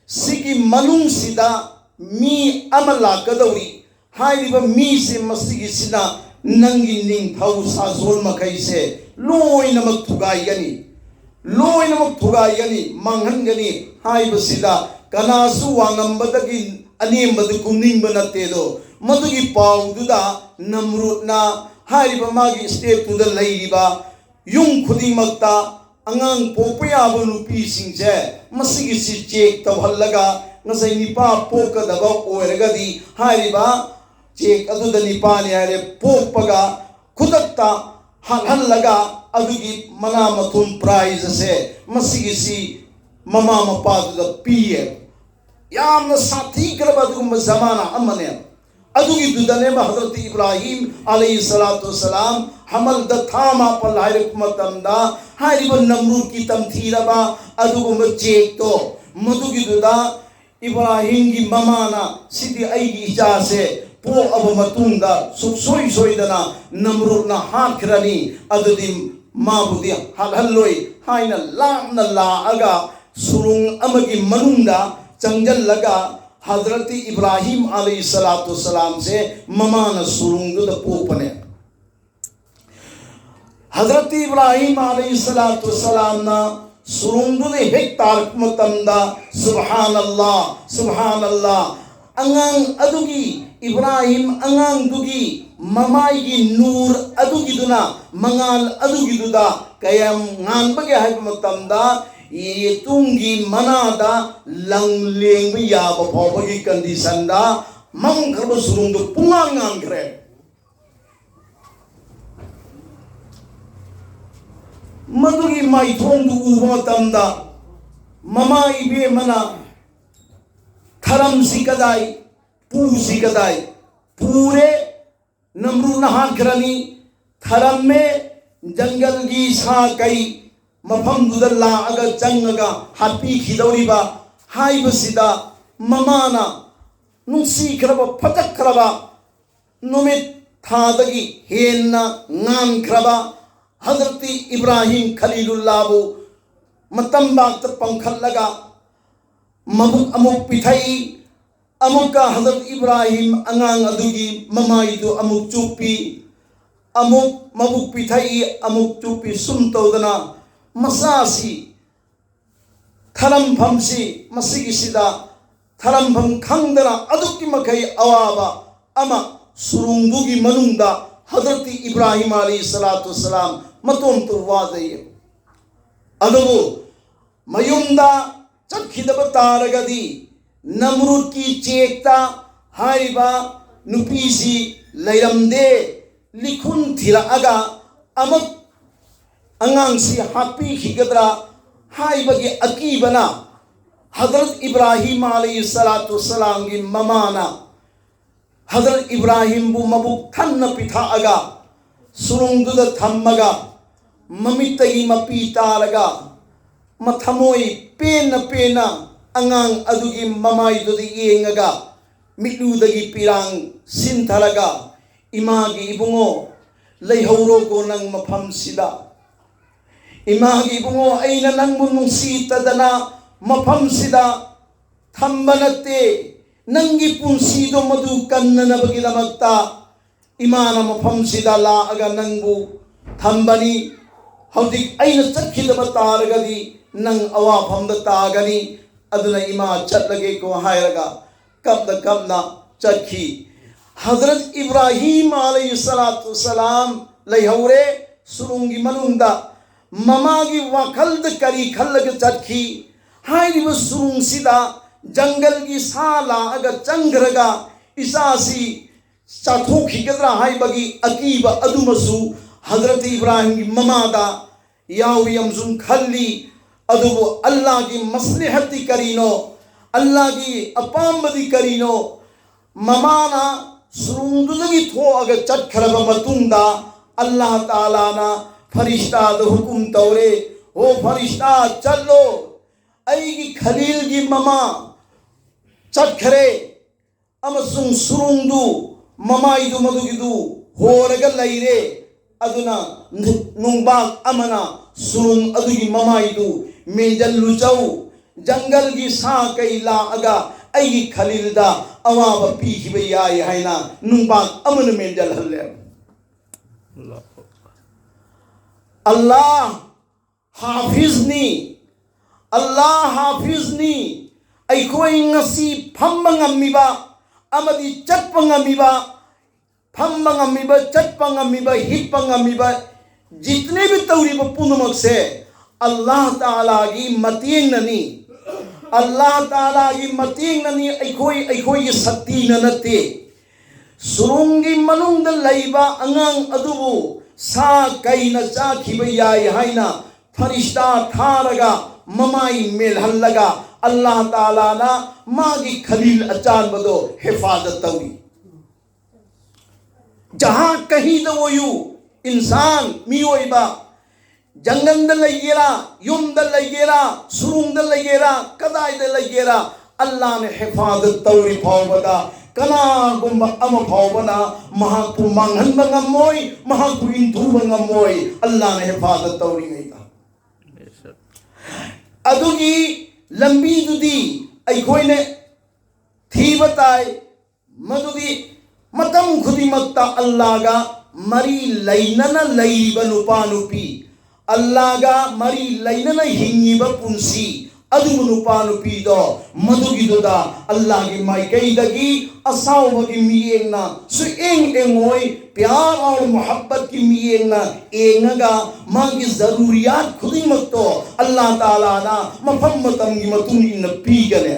ꯁꯤꯒꯤ ꯃꯅꯨꯡꯁꯤꯗ ꯃꯤ ꯑꯃ ꯂꯥꯛꯀꯗꯧꯔꯤ꯫ ꯍꯥꯏꯔꯤꯕ ꯃꯤꯁꯦ, ꯃꯁꯤꯒꯤꯁꯤꯅ ꯅꯪꯒꯤ ꯅꯤꯡꯊꯧ ꯁꯥꯁꯣꯟ ꯃꯈꯩꯁꯦ ꯂꯣꯏꯅꯃꯛ ꯊꯨꯒꯥꯏꯒꯅꯤ, ꯂꯣꯏꯅꯃꯛ ꯊꯨꯒꯥꯏꯒꯅꯤ, ꯃꯥꯡꯍꯟꯒꯅꯤ" ꯍꯥꯏꯕꯁꯤꯗ ꯀꯅꯥꯁꯨ ꯋꯥꯉꯝꯕꯗꯒꯤ ꯑꯅꯦꯝꯕꯗ ꯀꯨꯝꯅꯤꯡꯕ ꯅꯠꯇꯦ꯫ ꯑꯗꯣ ꯃꯗꯨꯒꯤ ꯄꯥꯎꯗꯨꯗ ꯅꯝꯔꯨꯗꯅ ꯍꯥꯏꯔꯤꯕ ꯃꯥꯒꯤ ꯏꯁꯇꯦꯠꯇꯨꯗ ꯂꯩꯔꯤꯕ ꯌꯨꯝ ꯈꯨꯗꯤꯡꯃꯛꯇ ꯑꯉꯥꯡ ꯄꯣꯛꯄ ꯌꯥꯕ ꯅꯨꯄꯤꯁꯤꯡꯁꯦ ꯃꯁꯤꯒꯤꯁꯤ ꯆꯦꯛ ꯇꯧꯍꯜꯂꯒ, ꯉꯁꯥꯏ ꯅꯤꯄꯥ ꯄꯣꯛꯀꯗꯕ ꯑꯣꯏꯔꯒꯗꯤ ꯍꯥꯏꯔꯤꯕ ꯆꯦꯛ ꯑꯗꯨꯗ ꯅꯤꯄꯥꯅꯤ ꯍꯥꯏꯔꯦ, ꯄꯣꯛꯄꯒ ꯈꯨꯗꯛꯇ ꯍꯥꯠꯍꯜꯂꯒ ꯑꯗꯨꯒꯤ ꯃꯅꯥ ꯃꯊꯨꯝ prize ꯑꯁꯦ ꯃꯁꯤꯒꯤꯁꯤ ꯃꯃꯥ ꯃꯄꯥꯗꯨꯗ ꯄꯤꯌꯦ꯫ ꯌꯥꯝꯅ ꯁꯥꯊꯤꯈ꯭ꯔꯕ ꯑꯗꯨꯒꯨꯝꯕ ꯖꯃꯥꯅꯥ ꯑꯃꯅꯦ꯫ ꯑꯗꯨꯒꯤꯗꯨꯗꯅꯦꯕ ꯍꯖꯔꯠ ꯏꯕ꯭ꯔꯥꯍꯤꯝ ꯑꯂꯩꯍꯤ ꯁꯂꯥꯇꯨ ꯁꯂꯥꯝ ꯍꯃꯜꯗ ꯊꯥ ꯃꯥꯄꯜ ꯍꯥꯏꯔꯛꯄ ꯃꯇꯝꯗ ꯍꯥꯏꯔꯤꯕ ꯅꯝꯔꯨꯗꯀꯤ ꯇꯝꯊꯤꯔꯕ ꯑꯗꯨꯒꯨꯝꯕ ꯆꯦꯛꯇꯣ, ꯃꯗꯨꯒꯤꯗꯨꯗ ꯏꯕ꯭ꯔꯥꯍꯤꯝꯒꯤ ꯃꯃꯥꯅ, "ꯁꯤꯗꯤ ꯑꯩꯒꯤ ꯏꯆꯥꯁꯦ ꯄꯣꯛꯑꯕ ꯃꯇꯨꯡꯗ ꯁꯨꯛꯁꯣꯏ ꯁꯣꯏꯗꯅ ꯅꯝꯔꯨꯗꯅ ꯍꯥꯠꯈ꯭ꯔꯅꯤ, ꯑꯗꯨꯗꯤ ꯃꯥꯕꯨꯗꯤ ꯍꯥꯠꯍꯜꯂꯣꯏ" ꯍꯥꯏꯅ ꯂꯥꯞꯅ ꯂꯥꯛꯑꯒ ꯁꯨꯔꯨꯡ ꯑꯃꯒꯤ ꯃꯅꯨꯡꯗ ꯆꯪꯁꯤꯜꯂꯒ ꯍꯖꯔꯠ ꯏꯕ꯭ꯔꯥꯍꯤꯝ ꯑꯂꯩꯍꯤ ꯁꯂꯥꯇꯨ ꯁꯂꯥꯝꯁꯦ ꯃꯃꯥꯅ ꯁꯨꯔꯨꯡꯗꯨꯗ ꯄꯣꯛꯄꯅꯦ꯫ ꯍꯖꯔꯠ ꯏꯕ꯭ꯔꯥꯍꯤꯝ ꯑꯂꯩꯍꯤ ꯁꯂꯥꯇꯨ ꯁꯂꯥꯝꯅ ꯁꯨꯔꯨꯡꯗꯨꯗ ꯍꯦꯛ ꯇꯥꯔꯛꯄ ꯃꯇꯝꯗ, "ꯁꯨꯕꯍꯥꯅꯜꯂꯥ, ꯁꯨꯕꯍꯥꯅꯜꯂꯥ", ꯑꯉꯥꯡ ꯑꯗꯨꯒꯤ, ꯏꯕ꯭ꯔꯥꯍꯤꯝ ꯑꯉꯥꯡꯗꯨꯒꯤ ꯃꯃꯥꯏꯒꯤ ꯅꯨꯔ ꯑꯗꯨꯒꯤꯗꯨꯅ, ꯃꯉꯥꯜ ꯑꯗꯨꯒꯤꯗꯨꯗ ꯀꯌꯥꯝ ꯉꯥꯟꯕꯒꯦ ꯍꯥꯏꯕ ꯃꯇꯝꯗ, ꯌꯦꯇꯨꯝꯒꯤ ꯃꯅꯥꯗ ꯂꯪ ꯂꯦꯡꯕ ꯌꯥꯕ ꯐꯥꯎꯕꯒꯤ conditionꯗ ꯃꯝꯈ꯭ꯔꯕ ꯁꯨꯔꯨꯡꯗꯨ ꯄꯨꯡꯉꯥꯟ ꯉꯥꯟꯈ꯭ꯔꯦ꯫ ꯃꯗꯨꯒꯤ ꯃꯥꯏꯊꯣꯡꯗꯨ ꯎꯕ ꯃꯇꯝꯗ ꯃꯃꯥ ꯏꯕꯦꯝꯃꯅ, "ꯊꯔꯝꯁꯤ ꯀꯗꯥꯏ? ꯄꯨꯁꯤ ꯀꯗꯥꯏ?" ꯄꯨꯔꯦ, ꯅꯝꯔꯨꯗꯅ ꯍꯥꯠꯈ꯭ꯔꯅꯤ꯫ ꯊꯔꯝꯃꯦ, ꯖꯪꯒꯜꯒꯤ ꯁꯥ ꯀꯩ ꯃꯐꯝꯗꯨꯗ ꯂꯥꯛꯑꯒ ꯆꯪꯉꯒ ꯍꯥꯠꯄꯤꯈꯤꯗꯧꯔꯤꯕ ꯍꯥꯏꯕꯁꯤꯗ ꯃꯃꯥꯅ ꯅꯨꯡꯁꯤꯈ꯭ꯔꯕ, ꯐꯖꯈ꯭ꯔꯕ, ꯅꯨꯃꯤꯠ ꯊꯥꯗꯒꯤ ꯍꯦꯟꯅ ꯉꯥꯟꯈ꯭ꯔꯕ ꯍꯖꯔꯠ ꯏꯕ꯭ꯔꯥꯍꯤꯝ ꯈꯂꯤꯂꯨꯜꯂꯥꯕꯨ ꯃꯇꯝꯕꯥꯛꯇ ꯄꯥꯡꯈꯠꯂꯒ ꯃꯕꯨꯛ ꯑꯃꯨꯛ ꯄꯤꯊꯛꯏ꯫ ꯑꯃꯨꯛꯀ ꯍꯖꯔꯠ ꯏꯕ꯭ꯔꯥꯍꯤꯝ ꯑꯉꯥꯡ ꯑꯗꯨꯒꯤ ꯃꯃꯥꯏꯗꯨ ꯑꯃꯨꯛ ꯆꯨꯞꯄꯤ, ꯑꯃꯨꯛ ꯃꯕꯨꯛ ꯄꯤꯊꯛꯏ, ꯑꯃꯨꯛ ꯆꯨꯞꯄꯤ꯫ ꯁꯨꯝ ꯇꯧꯗꯅ ꯃꯆꯥꯁꯤ ꯊꯔꯝꯐꯝꯁꯤ, ꯃꯁꯤꯒꯤꯁꯤꯗ ꯊꯔꯝꯐꯝ ꯈꯪꯗꯅ ꯑꯗꯨꯛꯀꯤ ꯃꯈꯩ ꯑꯋꯥꯕ ꯑꯃ ꯁꯨꯔꯨꯡꯗꯨꯒꯤ ꯃꯅꯨꯡꯗ ꯍꯖꯔꯠ ꯏꯕ꯭ꯔꯥꯍꯤꯝ ꯑꯂꯩꯍꯤ ꯁꯂꯥꯇꯨ ꯁꯂꯥꯝ ꯃꯇꯣꯝꯇ ꯋꯥꯖꯩ꯫ ꯑꯗꯨꯕꯨ ꯃꯌꯨꯝꯗ ꯆꯠꯈꯤꯗꯕ ꯇꯥꯔꯒꯗꯤ ꯅꯝꯔꯨꯗꯀꯤ ꯆꯦꯛꯇ ꯍꯥꯏꯔꯤꯕ ꯅꯨꯄꯤꯁꯤ ꯂꯩꯔꯝꯗꯦ꯫ ꯂꯤꯈꯨꯟ ꯊꯤꯔꯛꯑꯒ ꯑꯃꯨꯛ ꯑꯉꯥꯡꯁꯤ ꯍꯥꯠꯄꯤꯈꯤꯒꯗ꯭ꯔꯥ ꯍꯥꯏꯕꯒꯤ ꯑꯀꯤꯕꯅ ꯍꯖꯔꯠ ꯏꯕ꯭ꯔꯥꯍꯤꯝ ꯑꯂꯩꯍꯤ ꯁꯂꯥꯇꯨ ꯁꯂꯥꯝꯒꯤ ꯃꯃꯥꯅ ꯍꯖꯔꯠ ꯏꯕ꯭ꯔꯥꯍꯤꯝꯕꯨ ꯃꯕꯨꯛ ꯊꯟꯅ ꯄꯤꯊꯛꯑꯒ ꯁꯨꯔꯨꯡꯗꯨꯗ ꯊꯝꯃꯒ ꯃꯃꯤꯠꯇꯒꯤ ꯃꯄꯤ ꯇꯥꯔꯒ ꯃꯊꯃꯣꯏ ꯄꯦꯟꯅ ꯄꯦꯟꯅ ꯑꯉꯥꯡ ꯑꯗꯨꯒꯤ ꯃꯃꯥꯏꯗꯨꯗ ꯌꯦꯡꯉꯒ ꯃꯤꯠꯂꯨꯗꯒꯤ ꯄꯤꯔꯥꯡ ꯁꯤꯟꯊꯔꯒ, "ꯏꯃꯥꯒꯤ ꯏꯕꯨꯡꯉꯣ, ꯂꯩꯍꯧꯔꯣꯀꯣ ꯅꯪ ꯃꯐꯝꯁꯤꯗ꯫ ꯏꯃꯥꯒꯤ ꯏꯕꯨꯡꯉꯣ, ꯑꯩꯅ ꯅꯪꯕꯨ ꯅꯨꯡꯁꯤꯇꯗꯅ ꯃꯐꯝꯁꯤꯗ ꯊꯝꯕ ꯅꯠꯇꯦ꯫ ꯅꯪꯒꯤ ꯄꯨꯟꯁꯤꯗꯣ ꯃꯗꯨ ꯀꯟꯅꯅꯕꯒꯤꯗꯃꯛꯇ ꯏꯃꯥꯅ ꯃꯐꯝꯁꯤꯗ ꯂꯥꯛꯑꯒ ꯅꯪꯕꯨ ꯊꯝꯕꯅꯤ꯫ ꯍꯧꯖꯤꯛ ꯑꯩꯅ ꯆꯠꯈꯤꯗꯕ ꯇꯥꯔꯒꯗꯤ ꯅꯪ ꯑꯋꯥꯐꯝꯗ ꯇꯥꯒꯅꯤ꯫ ꯑꯗꯨꯅ ꯏꯃꯥ ꯆꯠꯂꯒꯦꯀꯣ" ꯍꯥꯏꯔꯒ ꯀꯞꯅ ꯀꯞꯅ ꯆꯠꯈꯤ꯫ ꯍꯖꯔꯠ ꯏꯕ꯭ꯔꯥꯍꯤꯝ ꯑꯂꯩꯍꯤ ꯁꯂꯥꯇꯨ ꯁꯂꯥꯝ ꯂꯩꯍꯧꯔꯦ ꯁꯨꯔꯨꯡꯒꯤ ꯃꯅꯨꯡꯗ꯫ ꯃꯃꯥꯒꯤ ꯋꯥꯈꯜꯗ ꯀꯔꯤ ꯈꯜꯂꯒ ꯆꯠꯈꯤ? ꯍꯥꯏꯔꯤꯕ ꯁꯨꯔꯨꯡꯁꯤꯗ ꯖꯪꯒꯜꯒꯤ ꯁꯥ ꯂꯥꯛꯑꯒ ꯆꯪꯈ꯭ꯔꯒ ꯏꯆꯥꯁꯤ ꯆꯥꯊꯣꯛꯈꯤꯒꯗ꯭ꯔꯥ ꯍꯥꯏꯕꯒꯤ ꯑꯀꯤꯕ ꯑꯗꯨꯃꯁꯨ ꯍꯖꯔꯠ ꯏꯕ꯭ꯔꯥꯍꯤꯝꯒꯤ ꯃꯃꯥꯗ ꯌꯥꯎꯏ ꯑꯃꯁꯨꯡ ꯈꯜꯂꯤ꯫ ꯑꯗꯨꯕꯨ ꯑꯜꯂꯥꯍꯒꯤ ꯃꯁꯂꯤꯍꯠꯇꯤ ꯀꯔꯤꯅꯣ? ꯑꯜꯂꯥꯍꯒꯤ ꯑꯄꯥꯝꯕꯗꯤ ꯀꯔꯤꯅꯣ? ꯃꯃꯥꯅ ꯁꯨꯔꯨꯡꯗꯨꯗꯒꯤ ꯊꯣꯛꯑꯒ ꯆꯠꯈ꯭ꯔꯕ ꯃꯇꯨꯡꯗ ꯑꯜꯂꯥꯍ ꯇꯥꯂꯥꯅ ꯐꯔꯤꯁꯇꯥꯗ ꯍꯨꯀꯨꯝ ꯇꯧꯔꯦ, "ꯑꯣ ꯐꯔꯤꯁꯇꯥ, ꯆꯠꯂꯣ, ꯑꯩꯒꯤ ꯈꯂꯤꯜꯒꯤ ꯃꯃꯥ ꯆꯠꯈ꯭ꯔꯦ ꯑꯃꯁꯨꯡ ꯁꯨꯔꯨꯡꯗꯨ ꯃꯃꯥꯏꯗꯨ ꯃꯗꯨꯒꯤꯗꯨ ꯍꯣꯔꯒ ꯂꯩꯔꯦ꯫ ꯑꯗꯨꯅ ꯅꯨꯡꯕꯥꯛ ꯑꯃꯅ ꯁꯨꯔꯨꯡ ꯑꯗꯨꯒꯤ ꯃꯃꯥꯏꯗꯨ ꯃꯦꯟꯖꯜꯂꯨꯆꯧ꯫ ꯖꯪꯒꯜꯒꯤ ꯁꯥ ꯀꯩ ꯂꯥꯛꯑꯒ ꯑꯩꯒꯤ ꯈꯂꯤꯜꯗ ꯑꯋꯥꯕ ꯄꯤꯈꯤꯕ ꯌꯥꯏ" ꯍꯥꯏꯅ ꯅꯨꯡꯕꯥꯛ ꯑꯃꯅ ꯃꯦꯟꯖꯜꯍꯜꯂꯦ꯫ ꯑꯜꯂꯥꯍ ꯍꯥꯐꯤꯖꯅꯤ, ꯑꯜꯂꯥꯍ ꯍꯥꯐꯤꯖꯅꯤ꯫ ꯑꯩꯈꯣꯏ ꯉꯁꯤ ꯐꯝꯕ ꯉꯝꯃꯤꯕ ꯑꯃꯗꯤ ꯆꯠꯄ ꯉꯝꯃꯤꯕ, ꯐꯝꯕ ꯉꯝꯃꯤꯕ, ꯆꯠꯄ ꯉꯝꯃꯤꯕ, ꯍꯤꯞꯄ ꯉꯝꯃꯤꯕ, ꯖꯤꯇꯅꯦ ꯚꯤ ꯇꯧꯔꯤꯕ ꯄꯨꯝꯅꯃꯛꯁꯦ ꯑꯜꯂꯥꯍ ꯇꯥꯂꯥꯒꯤ ꯃꯇꯦꯡꯅꯅꯤ꯫ ꯑꯜꯂꯥꯍ ꯇꯥꯂꯥꯒꯤ ꯃꯇꯦꯡꯅꯅꯤ, ꯑꯩꯈꯣꯏ ꯑꯩꯈꯣꯏꯒꯤ ꯁꯛꯇꯤꯅ ꯅꯠꯇꯦ꯫ ꯁꯨꯔꯨꯡꯒꯤ ꯃꯅꯨꯡꯗ ꯂꯩꯕ ꯑꯉꯥꯡ ꯑꯗꯨꯕꯨ ꯁꯥ ꯀꯩꯅ ꯆꯥꯈꯤꯕ ꯌꯥꯏ ꯍꯥꯏꯅ ꯐꯔꯤꯁꯇꯥ ꯊꯥꯔꯒ ꯃꯃꯥꯏ ꯃꯦꯜꯍꯜꯂꯒ ꯑꯜꯂꯥꯍ ꯇꯥꯂꯥꯅ ꯃꯥꯒꯤ ꯈꯂꯤꯜ ꯑꯆꯥꯟꯕꯗꯣ ꯍꯦꯐꯥꯖꯠ ꯇꯧꯏ꯫ ꯖꯍꯥ ꯀꯍꯤꯗ ꯑꯣꯏꯌꯨ, ꯏꯟꯁꯥꯟ, ꯃꯤꯑꯣꯏꯕ, ꯖꯪꯒꯜꯗ ꯂꯩꯒꯦꯔꯥ, ꯌꯨꯝꯗ ꯂꯩꯒꯦꯔꯥ, ꯁꯨꯔꯨꯡꯗ ꯂꯩꯒꯦꯔꯥ, ꯀꯗꯥꯏꯗ ꯂꯩꯒꯦꯔꯥ, ꯑꯜꯂꯥꯍꯅ ꯍꯦꯐꯥꯖꯠ ꯇꯧꯔꯤ ꯐꯥꯎꯕꯗ ꯀꯅꯥꯒꯨꯝꯕ ꯑꯃ ꯐꯥꯎꯕꯅ ꯃꯍꯥꯛꯄꯨ ꯃꯥꯡꯍꯟꯕ ꯉꯝꯃꯣꯏ, ꯃꯍꯥꯛꯄꯨ ꯏꯟꯊꯨꯕ ꯉꯝꯃꯣꯏ, ꯑꯜꯂꯥꯍꯅ ꯍꯦꯐꯥꯖꯠ ꯇꯧꯔꯤꯉꯩꯗ꯫ ꯑꯗꯨꯒꯤ ꯂꯝꯕꯤꯗꯨꯗꯤ ꯑꯩꯈꯣꯏꯅ ꯊꯤꯕ ꯇꯥꯏ꯫ ꯃꯗꯨꯗꯤ ꯃꯇꯝ ꯈꯨꯗꯤꯡꯃꯛꯇ ꯑꯜꯂꯥꯍꯒ ꯃꯔꯤ ꯂꯩꯅꯅ ꯂꯩꯔꯤꯕ ꯅꯨꯄꯥ ꯅꯨꯄꯤ, ꯑꯜꯂꯥꯍꯒ ꯃꯔꯤ ꯂꯩꯅꯅ ꯍꯤꯡꯉꯤꯕ ꯄꯨꯟꯁꯤ, ꯑꯗꯨꯕꯨ ꯅꯨꯄꯥ ꯅꯨꯄꯤꯗꯣ ꯃꯗꯨꯒꯤꯗꯨꯗ ꯑꯜꯂꯥꯍꯒꯤ ꯃꯥꯏꯀꯩꯗꯒꯤ ꯑꯁꯥꯎꯕꯒꯤ ꯃꯤꯠꯌꯦꯡꯅ ꯁꯨꯛꯌꯦꯡ ꯌꯦꯡꯉꯣꯏ, ꯄ꯭ꯌꯥꯔ ꯑꯣꯔ ꯃꯨꯍꯕꯠꯀꯤ ꯃꯤꯠꯌꯦꯡꯅ ꯌꯦꯡꯉꯒ ꯃꯥꯒꯤ ꯖꯔꯨꯔꯤꯌꯥꯠ ꯈꯨꯗꯤꯡꯃꯛꯇꯣ ꯑꯜꯂꯥꯍ ꯇꯥꯂꯥꯅ ꯃꯐꯝ ꯃꯇꯝꯒꯤ ꯃꯇꯨꯡ ꯏꯟꯅ ꯄꯤꯒꯅꯤ꯫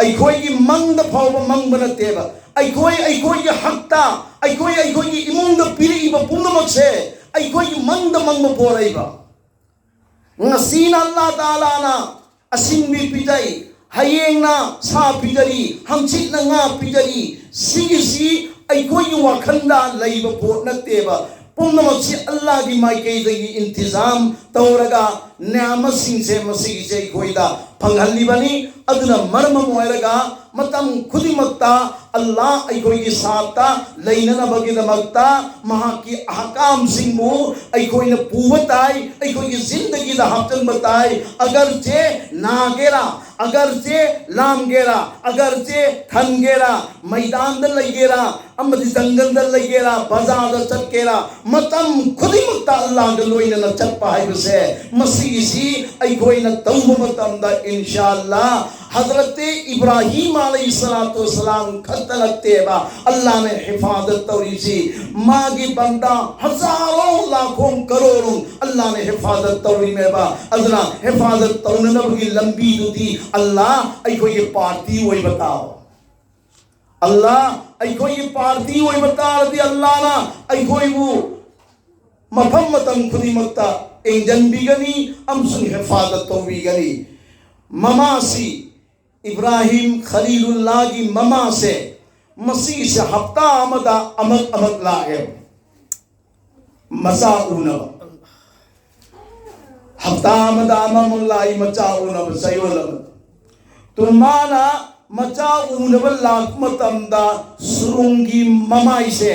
ꯑꯩꯈꯣꯏꯒꯤ ꯃꯪꯗ ꯐꯥꯎꯕ ꯃꯪꯕ ꯅꯠꯇꯦꯕ꯫ ꯑꯩꯈꯣꯏ ꯑꯩꯈꯣꯏꯒꯤ ꯍꯛꯇ, ꯑꯩꯈꯣꯏ ꯑꯩꯈꯣꯏꯒꯤ ꯏꯃꯨꯡꯗ ꯄꯤꯔꯛꯏꯕ ꯄꯨꯝꯅꯃꯛꯁꯦ ꯑꯩꯈꯣꯏꯒꯤ ꯃꯪꯗ ꯃꯪꯕ ꯄꯣꯔꯛꯏꯕ꯫ ꯉꯁꯤꯅ ꯑꯜꯂꯥꯍ ꯇꯥꯂꯥꯅ ꯑꯁꯤꯟꯕꯤ ꯄꯤꯖꯩ, ꯍꯌꯦꯡꯅ ꯁꯥ ꯄꯤꯖꯔꯤ, ꯍꯪꯆꯤꯠꯅ ꯉꯥ ꯄꯤꯖꯔꯤ꯫ ꯁꯤꯒꯤꯁꯤ ꯑꯩꯈꯣꯏꯒꯤ ꯋꯥꯈꯜꯗ ꯂꯩꯕ ꯄꯣꯠ ꯅꯠꯇꯦꯕ꯫ ꯄꯨꯝꯅꯃꯛꯁꯤ ꯑꯜꯂꯥꯍꯒꯤ ꯃꯥꯏꯀꯩꯗꯒꯤ ꯏꯟꯇꯤꯖꯥꯝ ꯇꯧꯔꯒ ꯅꯤꯌꯥꯃꯁꯤꯡꯁꯦ ꯃꯁꯤꯒꯤꯁꯦ ꯑꯩꯈꯣꯏꯗ ꯐꯪꯍꯜꯂꯤꯕꯅꯤ꯫ ꯑꯗꯨꯅ ꯃꯔꯝ ꯑꯃ ꯑꯣꯏꯔꯒ ꯃꯇꯝ ꯈꯨꯗꯤꯡꯃꯛꯇ ꯑꯜꯂꯥꯍ ꯑꯩꯈꯣꯏꯒꯤ ꯁꯥꯠꯇ ꯂꯩꯅꯅꯕꯒꯤꯗꯃꯛꯇ ꯃꯍꯥꯛꯀꯤ ꯑꯍꯀꯥꯝꯁꯤꯡꯕꯨ ꯑꯩꯈꯣꯏꯅ ꯄꯨꯕ ꯇꯥꯏ, ꯑꯩꯈꯣꯏꯒꯤ ꯖꯤꯟꯗꯒꯤꯗ ꯍꯥꯞꯆꯤꯟꯕ ꯇꯥꯏ꯫ ꯑꯒꯔꯆꯦ ꯅꯥꯒꯦꯔꯥ, ꯑꯒꯔꯆꯦ ꯂꯥꯝꯒꯦꯔꯥ, ꯑꯒꯔꯆꯦ ꯊꯟꯒꯦꯔꯥ, ꯃꯩꯗꯥꯟꯗ ꯂꯩꯒꯦꯔꯥ, ꯑꯃꯗꯤ ꯖꯪꯒꯜꯗ ꯂꯩꯒꯦꯔꯥ, ꯕꯖꯥꯔꯗ ꯆꯠꯀꯦꯔꯥ, ꯃꯇꯝ ꯈꯨꯗꯤꯡꯃꯛꯇ ꯑꯜꯂꯥꯍꯒ ꯂꯣꯏꯅꯅ ꯆꯠꯄ ꯍꯥꯏꯕꯁꯦ, ꯃꯁꯤꯒꯤꯁꯤ ꯑꯩꯈꯣꯏꯅ ꯇꯧꯕ ꯃꯇꯝꯗ, ꯏꯟꯁꯥ ꯑꯜꯂꯥꯍ, ꯍꯖꯔꯠ ꯏꯕ꯭ꯔꯥꯍꯤꯝ ꯑꯂꯩꯍꯤ ꯁꯂꯥꯇꯨ ꯋꯁꯁꯂꯥꯝ ꯈꯛꯇ ꯅꯠꯇꯦꯕ ꯑꯜꯂꯥꯍꯅ ꯍꯤꯐꯥꯖꯠ ꯇꯧꯔꯤꯁꯤ, ꯃꯥꯒꯤ ꯕꯟꯗꯥ ꯍꯖꯥꯔꯣ ꯂꯥꯈꯣ ꯀꯔꯣꯔꯣ ꯑꯜꯂꯥꯍꯅ ꯍꯤꯐꯥꯖꯠ ꯇꯧꯔꯤꯃꯦꯕ꯫ ꯑꯗꯨꯅ ꯍꯤꯐꯥꯖꯠ ꯇꯧꯅꯅꯕꯒꯤ ꯂꯝꯕꯤꯗꯨꯗꯤ ꯑꯜꯂꯥꯍ ꯑꯩꯈꯣꯏꯒꯤ ꯄꯥꯔꯇꯤ ꯑꯣꯏꯕ ꯇꯥꯕ꯫ ꯑꯜꯂꯥ, ꯑꯩꯈꯣꯏꯒꯤ ꯄꯥꯔꯇꯤ ꯑꯣꯏꯕ ꯇꯥꯔꯗꯤ ꯑꯜꯂꯥꯅ ꯑꯩꯈꯣꯏꯕꯨ ꯃꯐꯝ ꯃꯇꯝ ꯈꯨꯗꯤꯡꯃꯛꯇ ꯌꯦꯡꯁꯤꯟꯕꯤꯒꯅꯤ ꯑꯃꯁꯨꯡ ꯍꯤꯐꯥꯖꯠ ꯇꯧꯕꯤꯒꯅꯤ꯫ ꯃꯃꯥꯁꯤ, ꯏꯕ꯭ꯔꯥꯍꯤꯝ ꯈꯂꯤꯂꯨꯜꯂꯥꯒꯤ ꯃꯃꯥꯁꯦ, ꯃꯁꯤꯁꯦ ꯍꯞꯇꯥ ꯑꯃꯗ ꯑꯃꯛ ꯑꯃꯛ ꯂꯥꯛꯑꯦ꯫ ꯃꯆꯥ ꯎꯅꯕ꯫ ꯍꯞꯇꯥ ꯑꯃꯗ ꯑꯃꯃꯨꯛ ꯂꯥꯛꯏ ꯃꯆꯥ ꯎꯅꯕ ꯆꯌꯣꯜ ꯑꯃꯗ꯫ ꯇꯨ ꯃꯥꯅ ꯃꯆꯥ ꯎꯅꯕ ꯂꯥꯛꯄ ꯃꯇꯝꯗ ꯁꯨꯔꯨꯡꯒꯤ ꯃꯃꯥꯏꯁꯦ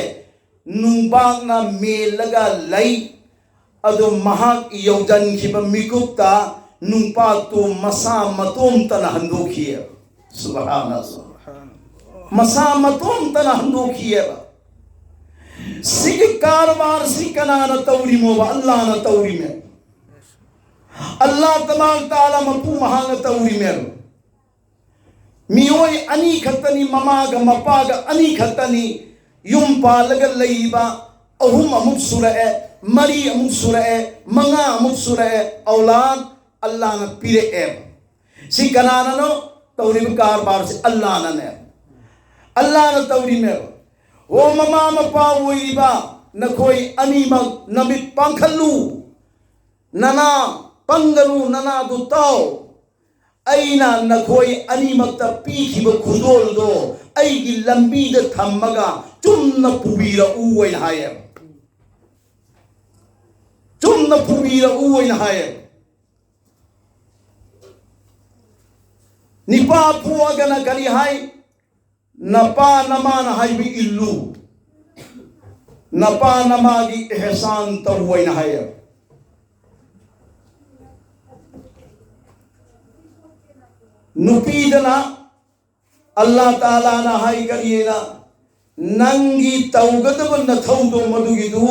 ꯅꯨꯡꯄꯥꯛꯅ ꯃꯦꯜꯂꯒ ꯂꯩ꯫ ꯑꯗꯨ ꯃꯍꯥꯛ ꯌꯧꯖꯟꯈꯤꯕ ꯃꯤꯀꯨꯞꯇ ꯅꯨꯡꯄꯥꯛꯇꯨ ꯃꯁꯥ ꯃꯇꯣꯝꯇꯅ ꯍꯟꯗꯣꯛꯈꯤꯑꯕ꯫ ꯁꯨꯕꯍꯥꯅ꯫ ꯃꯁꯥ ꯃꯇꯣꯝꯇꯅ ꯍꯟꯗꯣꯛꯈꯤꯑꯕ꯫ ꯁꯤꯒꯤ ꯀꯔꯕꯥꯔꯁꯤ ꯀꯅꯥꯅ ꯇꯧꯔꯤꯃꯣꯕ? ꯑꯜꯂꯥꯅ ꯇꯧꯔꯤꯃꯦ꯫ ꯑꯜꯂꯥ ꯇꯕꯥꯔꯛ ꯇꯥꯂꯥ ꯃꯄꯨ ꯃꯍꯥꯛꯅ ꯇꯧꯔꯤꯃꯦꯕ꯫ ꯃꯤꯑꯣꯏ ꯑꯅꯤ ꯈꯛꯇꯅꯤ, ꯃꯃꯥꯒ ꯃꯄꯥꯒ ꯑꯅꯤ ꯈꯛꯇꯅꯤ꯫ ꯌꯨꯝ ꯄꯥꯜꯂꯒ ꯂꯩꯕ ꯑꯍꯨꯝ ꯑꯃꯨꯛ ꯁꯨꯔꯛꯑꯦ, ꯃꯔꯤ ꯑꯃꯨꯛ ꯁꯨꯔꯛꯑꯦ, ꯃꯉꯥ ꯑꯃꯨꯛ ꯁꯨꯔꯛꯑꯦ, ꯑꯧꯂꯥꯗ ꯑꯜꯂꯥꯅ ꯄꯤꯔꯛꯑꯦꯕ꯫ ꯁꯤ ꯀꯅꯥꯅꯅꯣ ꯇꯧꯔꯤꯕ ꯀꯔꯕꯥꯔꯁꯤ? ꯑꯜꯂꯥꯅꯅꯦ꯫ ꯑꯜꯂꯥꯅ ꯇꯧꯔꯤꯃꯦꯕ꯫ ꯑꯣ ꯃꯃꯥ ꯃꯄꯥ ꯑꯣꯏꯔꯤꯕ ꯅꯈꯣꯏ ꯑꯅꯤꯃꯛ ꯅꯃꯤꯠ ꯄꯥꯡꯈꯠꯂꯨ, ꯅꯅꯥ ꯄꯪꯒꯅꯨ, ꯅꯅꯥꯗꯨ ꯇꯥꯎ꯫ ꯑꯩꯅ ꯅꯈꯣꯏ ꯑꯅꯤꯃꯛꯇ ꯄꯤꯈꯤꯕ ꯈꯨꯗꯣꯜꯗꯣ ꯑꯩꯒꯤ ꯂꯝꯕꯤꯗ ꯊꯝꯃꯒ ꯆꯨꯝꯅ ꯄꯨꯕꯤꯔꯛꯎ ꯍꯥꯏꯅ ꯍꯥꯏꯌꯦꯕ꯫ ꯆꯨꯝꯅ ꯄꯨꯕꯤꯔꯛꯎ ꯍꯥꯏꯅ ꯍꯥꯏꯌꯦꯕ꯫ ꯅꯤꯄꯥ ꯄꯣꯛꯑꯒꯅ ꯀꯔꯤ ꯍꯥꯏ? ꯅꯄꯥ ꯅꯃꯥꯅ ꯍꯥꯏꯕ ꯏꯜꯂꯨ, ꯅꯄꯥ ꯅꯃꯥꯒꯤ ꯑꯦꯍꯁꯥꯟ ꯇꯧ ꯍꯥꯏꯅ ꯍꯥꯏꯌꯦ꯫ ꯅꯨꯄꯤꯗꯅ ꯑꯜꯂꯥ ꯇꯥꯂꯥꯅ ꯍꯥꯏ ꯀꯔꯤꯅ? ꯅꯪꯒꯤ ꯇꯧꯒꯗꯕ ꯅꯊꯧꯗꯣ ꯃꯗꯨꯒꯤꯗꯨ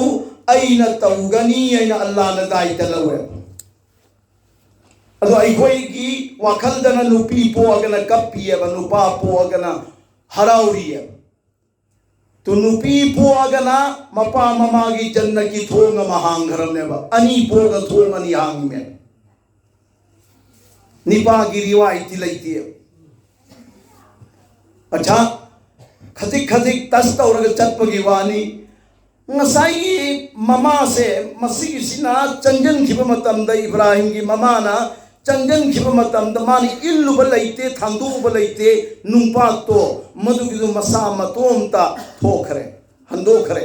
ꯑꯩꯅ ꯇꯧꯒꯅꯤ ꯍꯥꯏꯅ ꯑꯜꯂꯥꯅ ꯗꯥꯏꯇ ꯂꯧꯋꯦ꯫ ꯑꯗꯣ ꯑꯩꯈꯣꯏꯒꯤ ꯋꯥꯈꯜꯗꯅ ꯅꯨꯄꯤ ꯄꯣꯛꯑꯒꯅ ꯀꯞꯄꯤꯑꯕ, ꯅꯨꯄꯥ ꯄꯣꯛꯑꯒꯅ ꯍꯔꯥꯎꯔꯤꯑꯕ꯫ ꯇꯨ ꯅꯨꯄꯤ ꯄꯣꯛꯑꯒꯅ ꯃꯄꯥ ꯃꯃꯥꯒꯤ ꯖꯟꯅꯠꯀꯤ ꯊꯣꯡ ꯑꯃ ꯍꯥꯡꯈ꯭ꯔꯕꯅꯦꯕ꯫ ꯑꯅꯤ ꯄꯣꯛꯑꯒ ꯊꯣꯡ ꯑꯅꯤ ꯍꯥꯡꯉꯤꯃꯦ꯫ ꯅꯤꯄꯥꯒꯤ ꯔꯤꯋꯥꯏꯇꯤ ꯂꯩꯇꯦ꯫ ꯑꯠꯆꯥ, ꯈꯖꯤꯛ ꯈꯖꯤꯛ ꯇꯁ ꯇꯧꯔꯒ ꯆꯠꯄꯒꯤ ꯋꯥꯅꯤ꯫ ꯉꯁꯥꯏꯒꯤ ꯃꯃꯥꯁꯦ, ꯃꯁꯤꯒꯤꯁꯤꯅ ꯆꯪꯁꯤꯟꯈꯤꯕ ꯃꯇꯝꯗ, ꯏꯕ꯭ꯔꯥꯍꯤꯝꯒꯤ ꯃꯃꯥꯅ ꯆꯪꯁꯤꯟꯈꯤꯕ ꯃꯇꯝꯗ, ꯃꯥꯅ ꯏꯜꯂꯨꯕ ꯂꯩꯇꯦ, ꯊꯥꯡꯗꯣꯛꯎꯕ ꯂꯩꯇꯦ, ꯅꯨꯡꯄꯥꯛꯇꯣ, ꯃꯗꯨꯒꯤꯗꯨ ꯃꯁꯥ ꯃꯇꯣꯝꯇ ꯊꯣꯛꯈ꯭ꯔꯦ, ꯍꯟꯗꯣꯛꯈ꯭ꯔꯦ,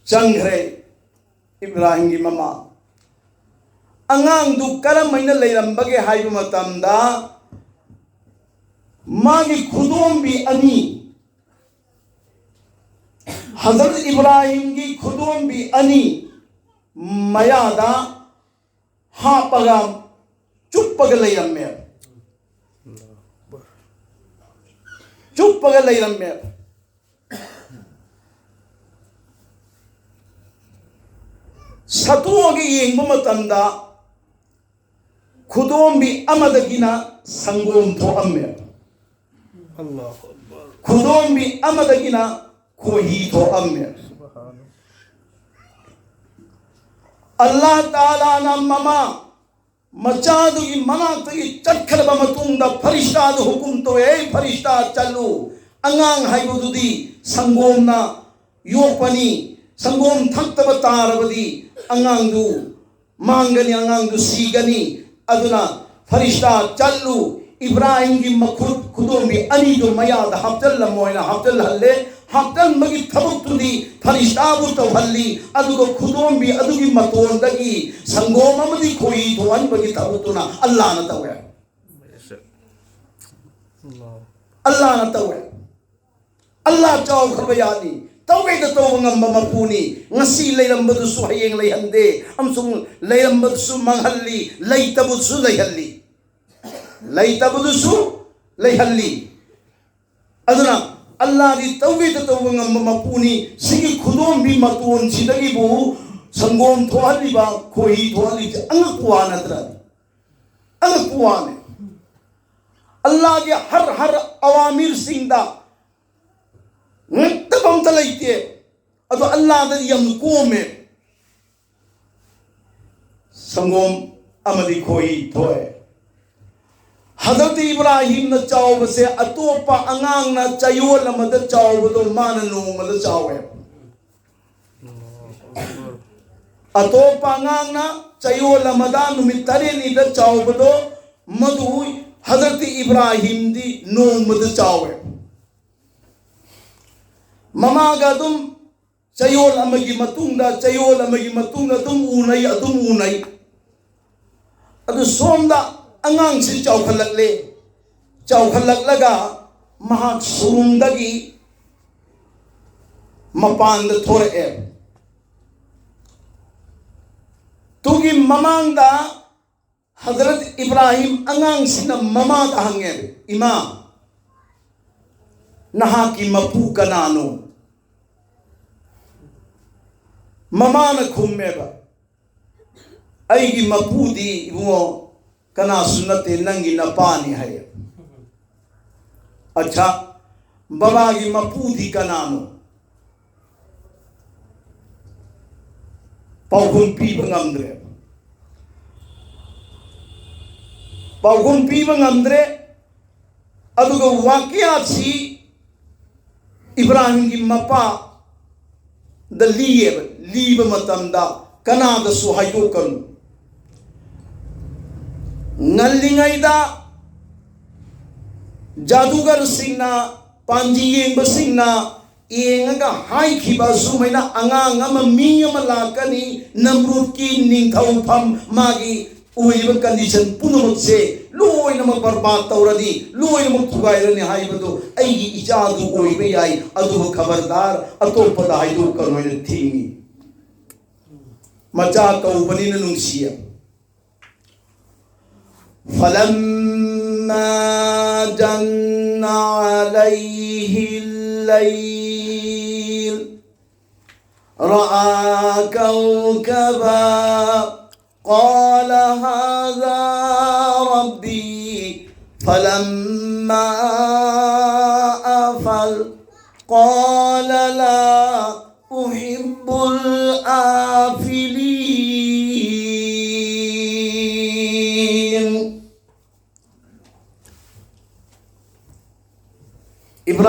ꯆꯪꯈ꯭ꯔꯦ꯫ ꯏꯕ꯭ꯔꯥꯍꯤꯝꯒꯤ ꯃꯃꯥ, ꯑꯉꯥꯡꯗꯨ ꯀꯔꯝꯍꯥꯏꯅ ꯂꯩꯔꯝꯕꯒꯦ ꯍꯥꯏꯕ ꯃꯇꯝꯗ, ꯃꯥꯒꯤ ꯈꯨꯗꯣꯝꯕꯤ ꯑꯅꯤ, ꯍꯖꯔꯠ ꯏꯕ꯭ꯔꯥꯍꯤꯝꯒꯤ ꯈꯨꯗꯣꯝꯕꯤ ꯑꯅꯤ ꯃꯌꯥꯗ ꯍꯥꯞꯄꯒ ꯆꯨꯞꯄꯒ ꯂꯩꯔꯝꯃꯦ꯫ ꯆꯨꯞꯄꯒ ꯂꯩꯔꯝꯃꯦ꯫ ꯁꯠꯇꯣꯛꯑꯒ ꯌꯦꯡꯕ ꯃꯇꯝꯗ, ꯈꯨꯗꯣꯝꯕꯤ ꯑꯃꯗꯒꯤꯅ ꯁꯪꯒꯣꯝ ꯊꯣꯛꯑꯝꯃꯦ꯫ ꯈꯨꯗꯣꯝꯕꯤ ꯑꯃꯗꯒꯤꯅ ꯈꯣꯏꯍꯤ ꯊꯣꯛꯑꯝꯃꯦ꯫ ꯑꯜꯂꯥꯍ ꯇꯥꯂꯥꯅ ꯃꯃꯥ ꯃꯆꯥꯗꯨꯒꯤ ꯃꯅꯥꯛꯇꯒꯤ ꯆꯠꯈ꯭ꯔꯕ ꯃꯇꯨꯡꯗ, ꯐꯔꯤꯁꯇꯥꯗꯨ ꯍꯨꯀꯨꯝ ꯇꯧꯋꯦ, "ꯑꯩ ꯐꯔꯤꯁꯇꯥ, ꯆꯠꯂꯨ, ꯑꯉꯥꯡ ꯍꯥꯏꯕꯗꯨꯗꯤ ꯁꯪꯒꯣꯝꯅ ꯌꯣꯛꯄꯅꯤ, ꯁꯪꯒꯣꯝ ꯊꯛꯇꯕ ꯇꯥꯔꯕꯗꯤ ꯑꯉꯥꯡꯗꯨ ꯃꯥꯡꯒꯅꯤ, ꯑꯉꯥꯡꯗꯨ ꯁꯤꯒꯅꯤ꯫ ꯑꯗꯨꯅ ꯐꯔꯤꯁꯇꯥ, ꯆꯠꯂꯨ, ꯏꯕ꯭ꯔꯥꯍꯤꯝꯒꯤ ꯃꯈꯨꯠ ꯈꯨꯗꯣꯝꯕꯤ ꯑꯅꯤꯗꯨ ꯃꯌꯥꯗ ꯍꯥꯞꯆꯜꯂꯝꯃꯣ" ꯍꯥꯏꯅ ꯍꯥꯞꯆꯜꯍꯜꯂꯦ꯫ ꯍꯥꯞꯆꯟꯕꯒꯤ ꯊꯕꯛꯇꯨꯗꯤ ꯐꯔꯤꯁꯇꯥꯕꯨ ꯇꯧꯍꯜꯂꯤ, ꯑꯗꯨꯒ ꯈꯨꯗꯣꯝꯕꯤ ꯑꯗꯨꯒꯤ ꯃꯇꯣꯟꯗꯒꯤ ꯁꯪꯒꯣꯝ ꯑꯃꯗꯤ ꯈꯣꯏꯍꯤ ꯊꯣꯛꯍꯟꯕꯒꯤ ꯊꯕꯛꯇꯨꯅ ꯑꯜꯂꯥꯅ ꯇꯧꯋꯦ꯫ ꯑꯜꯂꯥꯅ ꯇꯧꯋꯦ꯫ ꯑꯜꯂꯥ ꯆꯥꯎꯈ꯭ꯔꯕ ꯌꯥꯅꯤ, ꯇꯧꯒꯦꯗ ꯇꯧꯕ ꯉꯝꯕ ꯃꯄꯨꯅꯤ꯫ ꯉꯁꯤ ꯂꯩꯔꯝꯕꯗꯨꯁꯨ ꯍꯌꯦꯡ ꯂꯩꯍꯟꯗꯦ, ꯑꯃꯁꯨꯡ ꯂꯩꯔꯝꯕꯗꯨꯁꯨ ꯃꯥꯡꯍꯜꯂꯤ, ꯂꯩꯇꯕꯗꯨꯁꯨ ꯂꯩꯍꯜꯂꯤ, ꯂꯩꯇꯕꯗꯨꯁꯨ ꯂꯩꯍꯜꯂꯤ꯫ ꯑꯗꯨꯅ ꯑꯜꯂꯥꯗꯤ ꯇꯧꯒꯦꯗ ꯇꯧꯕ ꯉꯝꯕ ꯃꯄꯨꯅꯤ꯫ ꯁꯤꯒꯤ ꯈꯨꯗꯣꯝꯕꯤ ꯃꯇꯣꯟꯁꯤꯗꯒꯤꯕꯨ ꯁꯪꯒꯣꯝ ꯊꯣꯛꯍꯜꯂꯤꯕ, ꯈꯣꯏꯍꯤ ꯊꯣꯛꯍꯜꯂꯤꯕꯁꯦ ꯑꯉꯛꯄ ꯋꯥ ꯅꯠꯇ꯭ꯔꯅꯦ? ꯑꯉꯛꯄ ꯋꯥꯅꯦ꯫ ꯑꯜꯂꯥꯒꯤ ꯍꯔ ꯍꯔ ꯑꯋꯥꯃꯤꯔꯁꯤꯡꯗ ꯉꯛꯇꯕ ꯑꯝꯇ ꯂꯩꯇꯦ꯫ ꯑꯗꯣ ꯑꯜꯂꯥꯗꯗꯤ ꯌꯥꯝ ꯀꯣꯝꯃꯦ꯫ ꯁꯪꯒꯣꯝ ꯑꯃꯗꯤ ꯈꯣꯏꯍꯤ ꯊꯣꯛꯑꯦ꯫ ꯍꯖꯔꯠ ꯏꯕ꯭ꯔꯥꯍꯤꯝꯅ ꯆꯥꯎꯕꯁꯦ ꯑꯇꯣꯞꯄ ꯑꯉꯥꯡꯅ ꯆꯌꯣꯜ ꯑꯃꯗ ꯆꯥꯎꯕꯗꯣ ꯃꯥꯅ ꯅꯣꯡꯃꯗ ꯆꯥꯎꯋꯦ꯫ ꯑꯇꯣꯞꯄ ꯑꯉꯥꯡꯅ ꯆꯌꯣꯜ ꯑꯃꯗ ꯅꯨꯃꯤꯠ ꯇꯔꯦꯠꯅꯤꯗ ꯆꯥꯎꯕꯗꯣ, ꯃꯗꯨ ꯍꯖꯔꯠ ꯏꯕ꯭ꯔꯥꯍꯤꯝꯗꯤ ꯅꯣꯡꯃꯗ ꯆꯥꯎꯋꯦ꯫ ꯃꯃꯥꯒ ꯑꯗꯨꯝ ꯆꯌꯣꯜ ꯑꯃꯒꯤ ꯃꯇꯨꯡꯗ, ꯆꯌꯣꯜ ꯑꯃꯒꯤ ꯃꯇꯨꯡꯗ ꯑꯗꯨꯝ ꯎꯅꯩ, ꯑꯗꯨꯝ ꯎꯅꯩ꯫ ꯑꯗꯨ ꯁꯣꯝꯗ ꯑꯉꯥꯡꯁꯤ ꯆꯥꯎꯈꯠꯂꯛꯂꯦ꯫ ꯆꯥꯎꯈꯠꯂꯛꯂꯒ ꯃꯍꯥꯛ ꯁꯨꯔꯨꯡꯗꯒꯤ ꯃꯄꯥꯟꯗ ꯊꯣꯔꯛꯑꯦ꯫ ꯇꯨꯒꯤ ꯃꯃꯥꯡꯗ ꯍꯖꯔꯠ ꯏꯕ꯭ꯔꯥꯍꯤꯝ ꯑꯉꯥꯡꯁꯤꯅ ꯃꯃꯥꯗ ꯍꯪꯉꯦ, "ꯏꯃꯥ, ꯅꯍꯥꯛꯀꯤ ꯃꯄꯨ ꯀꯅꯥꯅꯣ?" ꯃꯃꯥꯅ ꯈꯨꯝꯃꯦꯕ, "ꯑꯩꯒꯤ ꯃꯄꯨꯗꯤ, ꯏꯕꯨꯡꯉꯣ, ꯀꯅꯥꯁꯨ ꯅꯠꯇꯦ, ꯅꯪꯒꯤ ꯅꯄꯥꯅꯤ" ꯍꯥꯏꯌꯦ꯫ "ꯑꯠꯁꯥ, ꯕꯕꯥꯒꯤ ꯃꯄꯨꯗꯤ ꯀꯅꯥꯅꯣ?" ꯄꯥꯎꯈꯨꯝ ꯄꯤꯕ ꯉꯝꯗ꯭ꯔꯦ꯫ ꯄꯥꯎꯈꯨꯝ ꯄꯤꯕ ꯉꯝꯗ꯭ꯔꯦ꯫ ꯑꯗꯨꯒ ꯋꯥꯀꯤꯌꯥꯁꯤ ꯏꯕ꯭ꯔꯥꯍꯤꯝꯒꯤ ꯃꯄꯥꯗ ꯂꯤꯌꯦꯕ꯫ ꯂꯤꯕ ꯃꯇꯝꯗ ꯀꯅꯥꯗꯁꯨ ꯍꯥꯏꯗꯣꯛꯀꯅꯨ꯫ ꯉꯜꯂꯤꯉꯩꯗ ꯖꯥꯗꯨꯒꯔꯁꯤꯡꯅ, ꯄꯥꯟꯖꯤ ꯌꯦꯡꯕꯁꯤꯡꯅ ꯌꯦꯡꯉꯒ ꯍꯥꯏꯈꯤꯕ, "ꯑꯁꯨꯃꯥꯏꯅ ꯑꯉꯥꯡ ꯑꯃ, ꯃꯤ ꯑꯃ ꯂꯥꯛꯀꯅꯤ, ꯅꯝꯔꯨꯗꯀꯤ ꯅꯤꯡꯊꯧꯐꯝ, ꯃꯥꯒꯤ ꯑꯣꯏꯔꯤꯕ condition ꯄꯨꯝꯅꯃꯛꯁꯦ ꯂꯣꯏꯅꯃꯛ ꯕꯔꯕꯥꯗ ꯇꯧꯔꯅꯤ, ꯂꯣꯏꯅꯃꯛ ꯊꯨꯒꯥꯏꯔꯅꯤ ꯍꯥꯏꯕꯗꯨ ꯑꯩꯒꯤ ꯏꯆꯥꯗꯨ ꯑꯣꯏꯕ ꯌꯥꯏ, ꯑꯗꯨꯕꯨ ꯈꯕꯔꯗꯥꯔ, ꯑꯇꯣꯞꯄꯗ ꯍꯥꯏꯗꯣꯛꯀꯅꯨ" ꯍꯥꯏꯅ ꯊꯤꯡꯉꯤ꯫ ꯃꯆꯥ ꯀꯧꯕꯅꯤꯅ ꯅꯨꯡꯁꯤꯌꯦ꯫ فلما جن عليه الليل رأى كوكبا قال هذا ربي فلما أفل قال لا أحب الآفلين.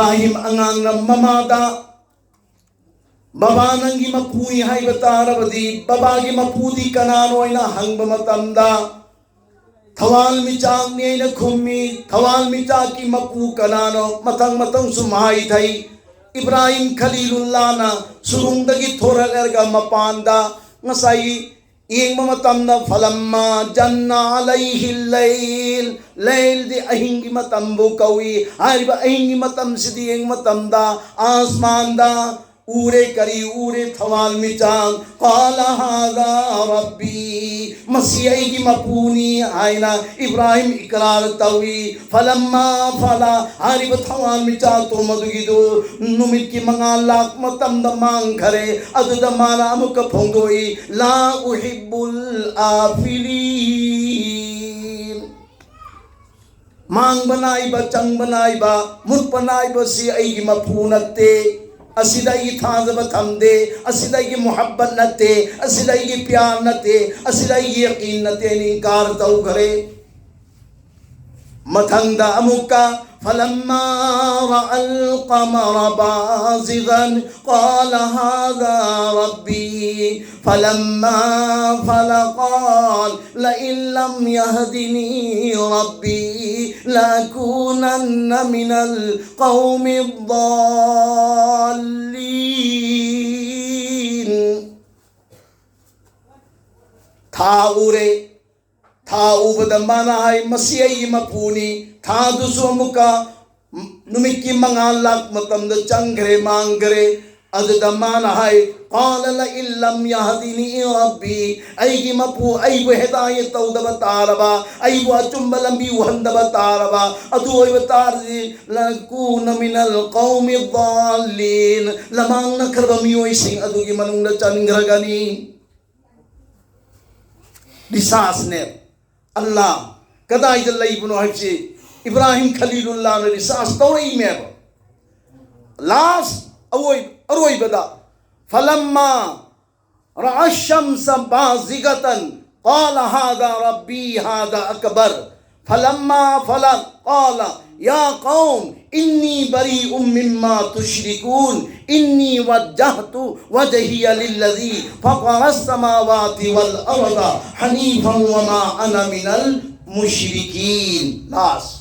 ꯏꯕ꯭ꯔꯥꯍꯤꯝ ꯑꯉꯥꯡꯅ ꯃꯃꯥꯗ, "ꯕꯕꯥ, ꯅꯪꯒꯤ ꯃꯄꯨꯅꯤ ꯍꯥꯏꯕ ꯇꯥꯔꯕꯗꯤ, ꯕꯕꯥꯒꯤ ꯃꯄꯨꯗꯤ ꯀꯅꯥꯅꯣ?" ꯍꯥꯏꯅ ꯍꯪꯕ ꯃꯇꯝꯗ, "ꯊꯋꯥꯜꯃꯤꯆꯥꯛꯅꯤ" ꯍꯥꯏꯅ ꯈꯨꯝꯃꯤ꯫ ꯊꯋꯥꯜꯃꯤꯆꯥꯛꯀꯤ ꯃꯄꯨ ꯀꯅꯥꯅꯣ? ꯃꯊꯪ ꯃꯊꯪ ꯁꯨꯝ ꯍꯥꯏꯊꯩ꯫ ꯏꯕ꯭ꯔꯥꯍꯤꯝ ꯈꯂꯤꯂꯨꯜꯂꯥꯅ ꯁꯨꯔꯨꯡꯗꯒꯤ ꯊꯣꯔꯛꯂꯒ ꯃꯄꯥꯟꯗ ꯉꯁꯥꯏ ꯌꯦꯡꯕ ꯃꯇꯝꯗ, "ꯐꯂꯝꯃꯥ ꯖꯟꯅ ꯑꯂꯩꯍꯤꯜ ꯂꯩꯜ", ꯂꯩꯜꯗꯤ ꯑꯍꯤꯡꯒꯤ ꯃꯇꯝꯕꯨ ꯀꯧꯏ꯫ ꯍꯥꯏꯔꯤꯕ ꯑꯍꯤꯡꯒꯤ ꯃꯇꯝꯁꯤꯗꯤ ꯌꯦꯡꯕ ꯃꯇꯝꯗ ꯑꯥꯁꯃꯥꯟꯗ ꯎꯔꯦ꯫ ꯀꯔꯤ ꯎꯔꯦ? ꯊꯋꯥꯜꯃꯤꯆꯥꯛ꯫ "ꯀꯥꯂ ꯍꯥꯗꯥ ꯔꯕꯤ", ꯃꯁꯤ ꯑꯩꯒꯤ ꯃꯄꯨꯅꯤ ꯍꯥꯏꯅ ꯏꯕ꯭ꯔꯥꯍꯤꯝ ꯏꯀ꯭ꯔꯥꯔ ꯇꯧꯏ꯫ "ꯐꯂꯝꯃꯥ ꯐꯂꯥ", ꯍꯥꯏꯔꯤꯕ ꯊꯋꯥꯜꯃꯤꯆꯥꯛꯇꯣ ꯃꯗꯨꯒꯤꯗꯨ ꯅꯨꯃꯤꯠꯀꯤ ꯃꯉꯥꯜ ꯂꯥꯛꯄ ꯃꯇꯝꯗ ꯃꯥꯡꯈꯔꯦ꯫ ꯑꯗꯨꯗ ꯃꯥꯅ ꯑꯃꯨꯛꯀ ꯐꯣꯡꯗꯣꯛꯏ, "ꯂꯥ ꯎꯍꯤꯕꯨꯜ ꯑꯥꯐꯤꯂꯤꯟ", ꯃꯥꯡꯕ ꯅꯥꯏꯕ, ꯆꯪꯕ ꯅꯥꯏꯕ, ꯃꯨꯠꯄ ꯅꯥꯏꯕꯁꯤ ꯑꯩꯒꯤ ꯃꯄꯨ ꯅꯠꯇꯦ꯫ ꯑꯁꯤꯗ ꯑꯩꯒꯤ ꯊꯥꯖꯕ ꯊꯝꯗꯦ꯫ ꯑꯁꯤꯗ ꯑꯩꯒꯤ ꯃꯨꯍꯕꯠ ꯅꯠꯇꯦ꯫ ꯑꯁꯤꯗ ꯑꯩꯒꯤ ꯄ꯭ꯌꯥꯔ ꯅꯠꯇꯦ꯫ ꯑꯁꯤꯗ ꯑꯩꯒꯤ ꯌꯀꯤꯟ ꯅꯠꯇꯦ꯫ ꯑꯩꯅ ꯏꯟꯀꯥꯔ ꯇꯧꯈ꯭ꯔꯦ꯫ ꯃꯊꯪꯗ ꯑꯃꯨꯛꯀ, "ꯐꯂꯝꯃꯥ ꯔꯑꯜ ꯀꯃꯔ ꯕꯥꯖꯤꯒꯟ ꯀꯥꯂ ꯍꯥꯗꯥ ꯔꯕꯤ, ꯐꯂꯝꯃꯥ ꯐꯂ ꯀꯥꯜ ꯂꯏꯟ ꯂꯝ ꯌꯍꯗꯤꯅꯤ ꯔꯕꯤ ꯂꯑꯀꯨꯅꯟꯅ ꯃꯤꯅꯜ ꯀꯧꯃꯤ ꯗꯥꯜꯂꯤꯟ"꯫ ꯊꯥ ꯎꯔꯦ꯫ ꯊꯥ ꯎꯕꯗ ꯃꯥꯅ ꯍꯥꯏ, "ꯃꯁꯤ ꯑꯩꯒꯤ ꯃꯄꯨꯅꯤ"꯫ ꯊꯥꯗꯨꯁꯨ ꯑꯃꯨꯛꯀ ꯅꯨꯃꯤꯠꯀꯤ ꯃꯉꯥꯜ ꯂꯥꯛꯄ ꯃꯇꯝꯗ ꯆꯪꯈ꯭ꯔꯦ, ꯃꯥꯡꯈ꯭ꯔꯦ꯫ ꯑꯗꯨꯗ ꯃꯥꯅ ꯍꯥꯏ, "ꯀꯥꯂ ꯂꯏꯟ ꯂꯝ ꯌꯍꯗꯤꯅꯤ ꯔꯕꯤ", ꯑꯩꯒꯤ ꯃꯄꯨ ꯑꯩꯕꯨ ꯍꯤꯗꯥꯌꯠ ꯇꯧꯗꯕ ꯇꯥꯔꯕ, ꯑꯩꯕꯨ ꯑꯆꯨꯝꯕ ꯂꯝꯕꯤ ꯎꯍꯟꯗꯕ ꯇꯥꯔꯕ, ꯑꯗꯨ ꯑꯣꯏꯕ ꯇꯥꯔꯗꯤ, "ꯂꯑꯀꯨꯅ ꯃꯤꯅꯜ ꯀꯧꯃꯤ ꯗꯥꯜꯂꯤꯟ", ꯂꯃꯥꯡꯅꯈ꯭ꯔꯕ ꯃꯤꯑꯣꯏꯁꯤꯡ ꯑꯗꯨꯒꯤ ꯃꯅꯨꯡꯗ ꯆꯟꯈ꯭ꯔꯒꯅꯤ꯫ ꯔꯤꯁꯥꯔꯆꯅꯦ꯫ ꯑꯜꯂꯥ ꯀꯗꯥꯏꯗ ꯂꯩꯕꯅꯣ ꯍꯥꯏꯕꯁꯤ ꯏꯕ꯭ꯔꯥꯍꯤꯝ ꯈꯂꯤꯂꯨꯜꯂꯥꯅ ꯔꯤꯁꯥꯔꯆ ꯇꯧꯔꯛꯏꯅꯦꯕ꯫ ꯂꯥꯁ, ꯑꯋꯣꯏ-, ꯑꯔꯣꯏꯕꯗ, "ꯐꯂꯝꯃꯥ ꯔꯑ ꯁꯝꯁ ꯕꯥꯖꯤꯒꯇꯟ ꯀꯥꯂ ꯍꯥꯗꯥ ꯔꯕꯤ ꯍꯥꯗꯥ ꯑꯀꯕꯔ", فلما أفل قال يا قوم إني بريء مما تشركون إني وجهت وجهي للذي فطر السماوات والأرض حنيفا وما أنا من المشركين. Last.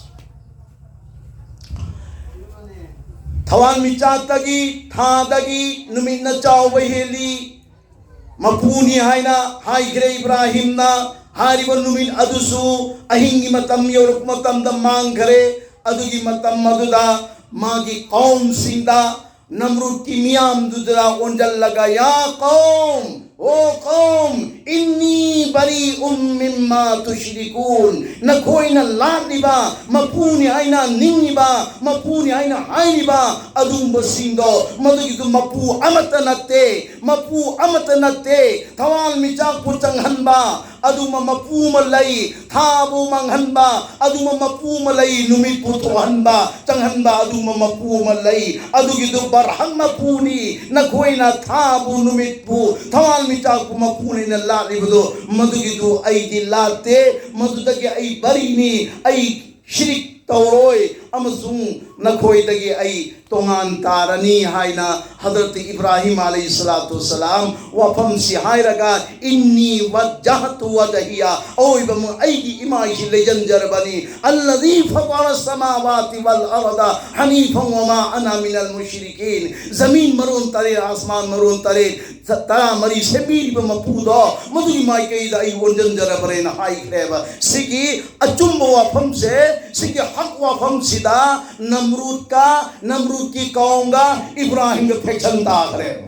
ꯊꯋꯥꯟꯃꯤꯆꯥꯛꯇꯒꯤ, ꯊꯥꯗꯒꯤ ꯅꯨꯃꯤꯠꯅ ꯆꯥꯎꯕ ꯍꯦꯜꯂꯤ꯫ ꯃꯄꯨꯅꯤ ꯍꯥꯏꯅ ꯍꯥꯏꯈ꯭ꯔꯦ ꯏꯕ꯭ꯔꯥꯍꯤꯝꯅ꯫ ꯍꯥꯏꯔꯤꯕ ꯅꯨꯃꯤꯠ ꯑꯗꯨꯁꯨ ꯑꯍꯤꯡꯒꯤ ꯃꯇꯝ ꯌꯧꯔꯛꯄ ꯃꯇꯝꯗ ꯃꯥꯡꯈ꯭ꯔꯦ꯫ ꯑꯗꯨꯒꯤ ꯃꯇꯝ ꯑꯗꯨꯗ ꯃꯥꯒꯤ ꯀꯧꯝꯁꯤꯡꯗ, ꯅꯝꯔꯨꯗꯀꯤ ꯃꯤꯌꯥꯝꯗꯨꯗ ꯑꯣꯟꯁꯤꯜꯂꯒ, ꯌꯥ ꯀꯧꯝ, ꯑꯣ ꯀꯧꯝ, ꯏꯟꯅꯤ ꯕꯔꯤ ꯎꯝ ꯃꯤꯝꯃꯥ ꯇꯨꯁ꯭ꯔꯤꯀꯨꯟ, ꯅꯈꯣꯏꯅ ꯂꯥꯠꯂꯤꯕ, ꯃꯄꯨꯅꯤ ꯍꯥꯏꯅ ꯅꯤꯡꯂꯤꯕ, ꯃꯄꯨꯅꯤ ꯍꯥꯏꯅ ꯍꯥꯏꯔꯤꯕ ꯑꯗꯨꯒꯨꯝꯕꯁꯤꯡꯗꯣ, ꯃꯗꯨꯒꯤꯗꯨ ꯃꯄꯨ ꯑꯃꯠꯇ ꯅꯠꯇꯦ, ꯃꯄꯨ ꯑꯃꯠꯇ ꯅꯠꯇꯦ꯫ ꯊꯋꯥꯟꯃꯤꯆꯥꯛꯄꯨ ꯆꯪꯍꯟꯕ ꯑꯗꯨꯒꯨꯝꯕ ꯃꯄꯨ ꯑꯃ ꯂꯩ, ꯊꯥꯕꯨ ꯃꯥꯡꯍꯟꯕ ꯑꯗꯨꯒꯨꯝꯕ ꯃꯄꯨ ꯑꯃ ꯂꯩ, ꯅꯨꯃꯤꯠꯄꯨ ꯊꯣꯛꯍꯟꯕ, ꯆꯪꯍꯟꯕ ꯑꯗꯨꯒꯨꯝꯕ ꯃꯄꯨ ꯑꯃ ꯂꯩ꯫ ꯑꯗꯨꯒꯤꯗꯨ ꯕꯔꯍꯛ ꯃꯄꯨꯅꯤ꯫ ꯅꯈꯣꯏꯅ ꯊꯥꯕꯨ, ꯅꯨꯃꯤꯠꯄꯨ, ꯊꯋꯥꯟꯃꯤꯆꯥꯛꯄꯨ ꯃꯄꯨꯅꯤꯅ ꯂꯥꯠꯂꯤꯕꯗꯨ, ꯃꯗꯨꯒꯤꯗꯨ ꯑꯩꯗꯤ ꯂꯥꯠꯇꯦ, ꯃꯗꯨꯗꯒꯤ ꯑꯩ ꯕꯔꯤꯅꯤ, ꯑꯩ ꯁꯤꯔꯤꯛ ꯇꯧꯔꯣꯏ, ꯑꯃꯁꯨꯡ ꯅꯈꯣꯏꯗꯒꯤ ꯑꯩ ꯇꯣꯉꯥꯟ ꯇꯥꯔꯅꯤ ꯍꯥꯏꯅ ꯍꯗꯔꯠ ꯏꯕ꯭ꯔꯥꯍꯤꯝ ꯑꯂꯩꯍꯤ ꯁꯂꯥꯇꯨ ꯋꯁꯂꯥꯝ ꯋꯥꯐꯝꯁꯤ ꯍꯥꯏꯔꯒ, ꯏꯟꯅꯤ ꯋꯖꯍꯇꯨ ꯋꯖꯍꯤꯌꯥ, ꯑꯑꯣꯏꯕꯃꯛ ꯑꯩꯒꯤ ꯏꯃꯥꯏꯁꯤ ꯂꯩꯖꯟꯖꯔꯕꯅꯤ, ꯑꯜꯂꯗꯤ ꯐꯇꯔ ꯁꯃꯥꯋꯥꯇꯤ ꯋꯜ ꯑꯔꯗ ꯍꯅꯤꯐꯟ ꯋꯃꯥ ꯑꯅꯥ ꯃꯤꯅꯜ ꯃꯨꯁ꯭ꯔꯤꯀꯤꯟ, ꯖꯃꯤꯟ ꯃꯔꯣꯟ ꯇꯔꯦꯠ, ꯑꯁꯃꯥꯟ ꯃꯔꯣꯟ ꯇꯔꯦꯠ, ꯇꯔꯥꯃꯔꯤ ꯁꯦꯝꯕꯤꯔꯤꯕ ꯃꯄꯨꯗꯣ, ꯃꯗꯨꯒꯤ ꯃꯥꯏꯀꯩꯗ ꯑꯩ ꯑꯣꯟꯁꯤꯟꯖꯔꯕꯅꯦꯅ ꯍꯥꯏꯈ꯭ꯔꯦꯕ꯫ ꯁꯤꯒꯤ ꯑꯆꯨꯝꯕ ꯋꯥꯐꯝꯁꯦ, ꯁꯤꯒꯤ ꯍꯛ ꯋꯥꯐꯝꯁꯤꯗ ꯅꯝꯔꯨꯗꯀ, ꯅꯝꯔꯨꯗꯀꯤ ꯀꯧꯝꯒ ꯏꯕ꯭ꯔꯥꯍꯤꯝꯒ faction ꯇꯥꯈ꯭ꯔꯦꯕ꯫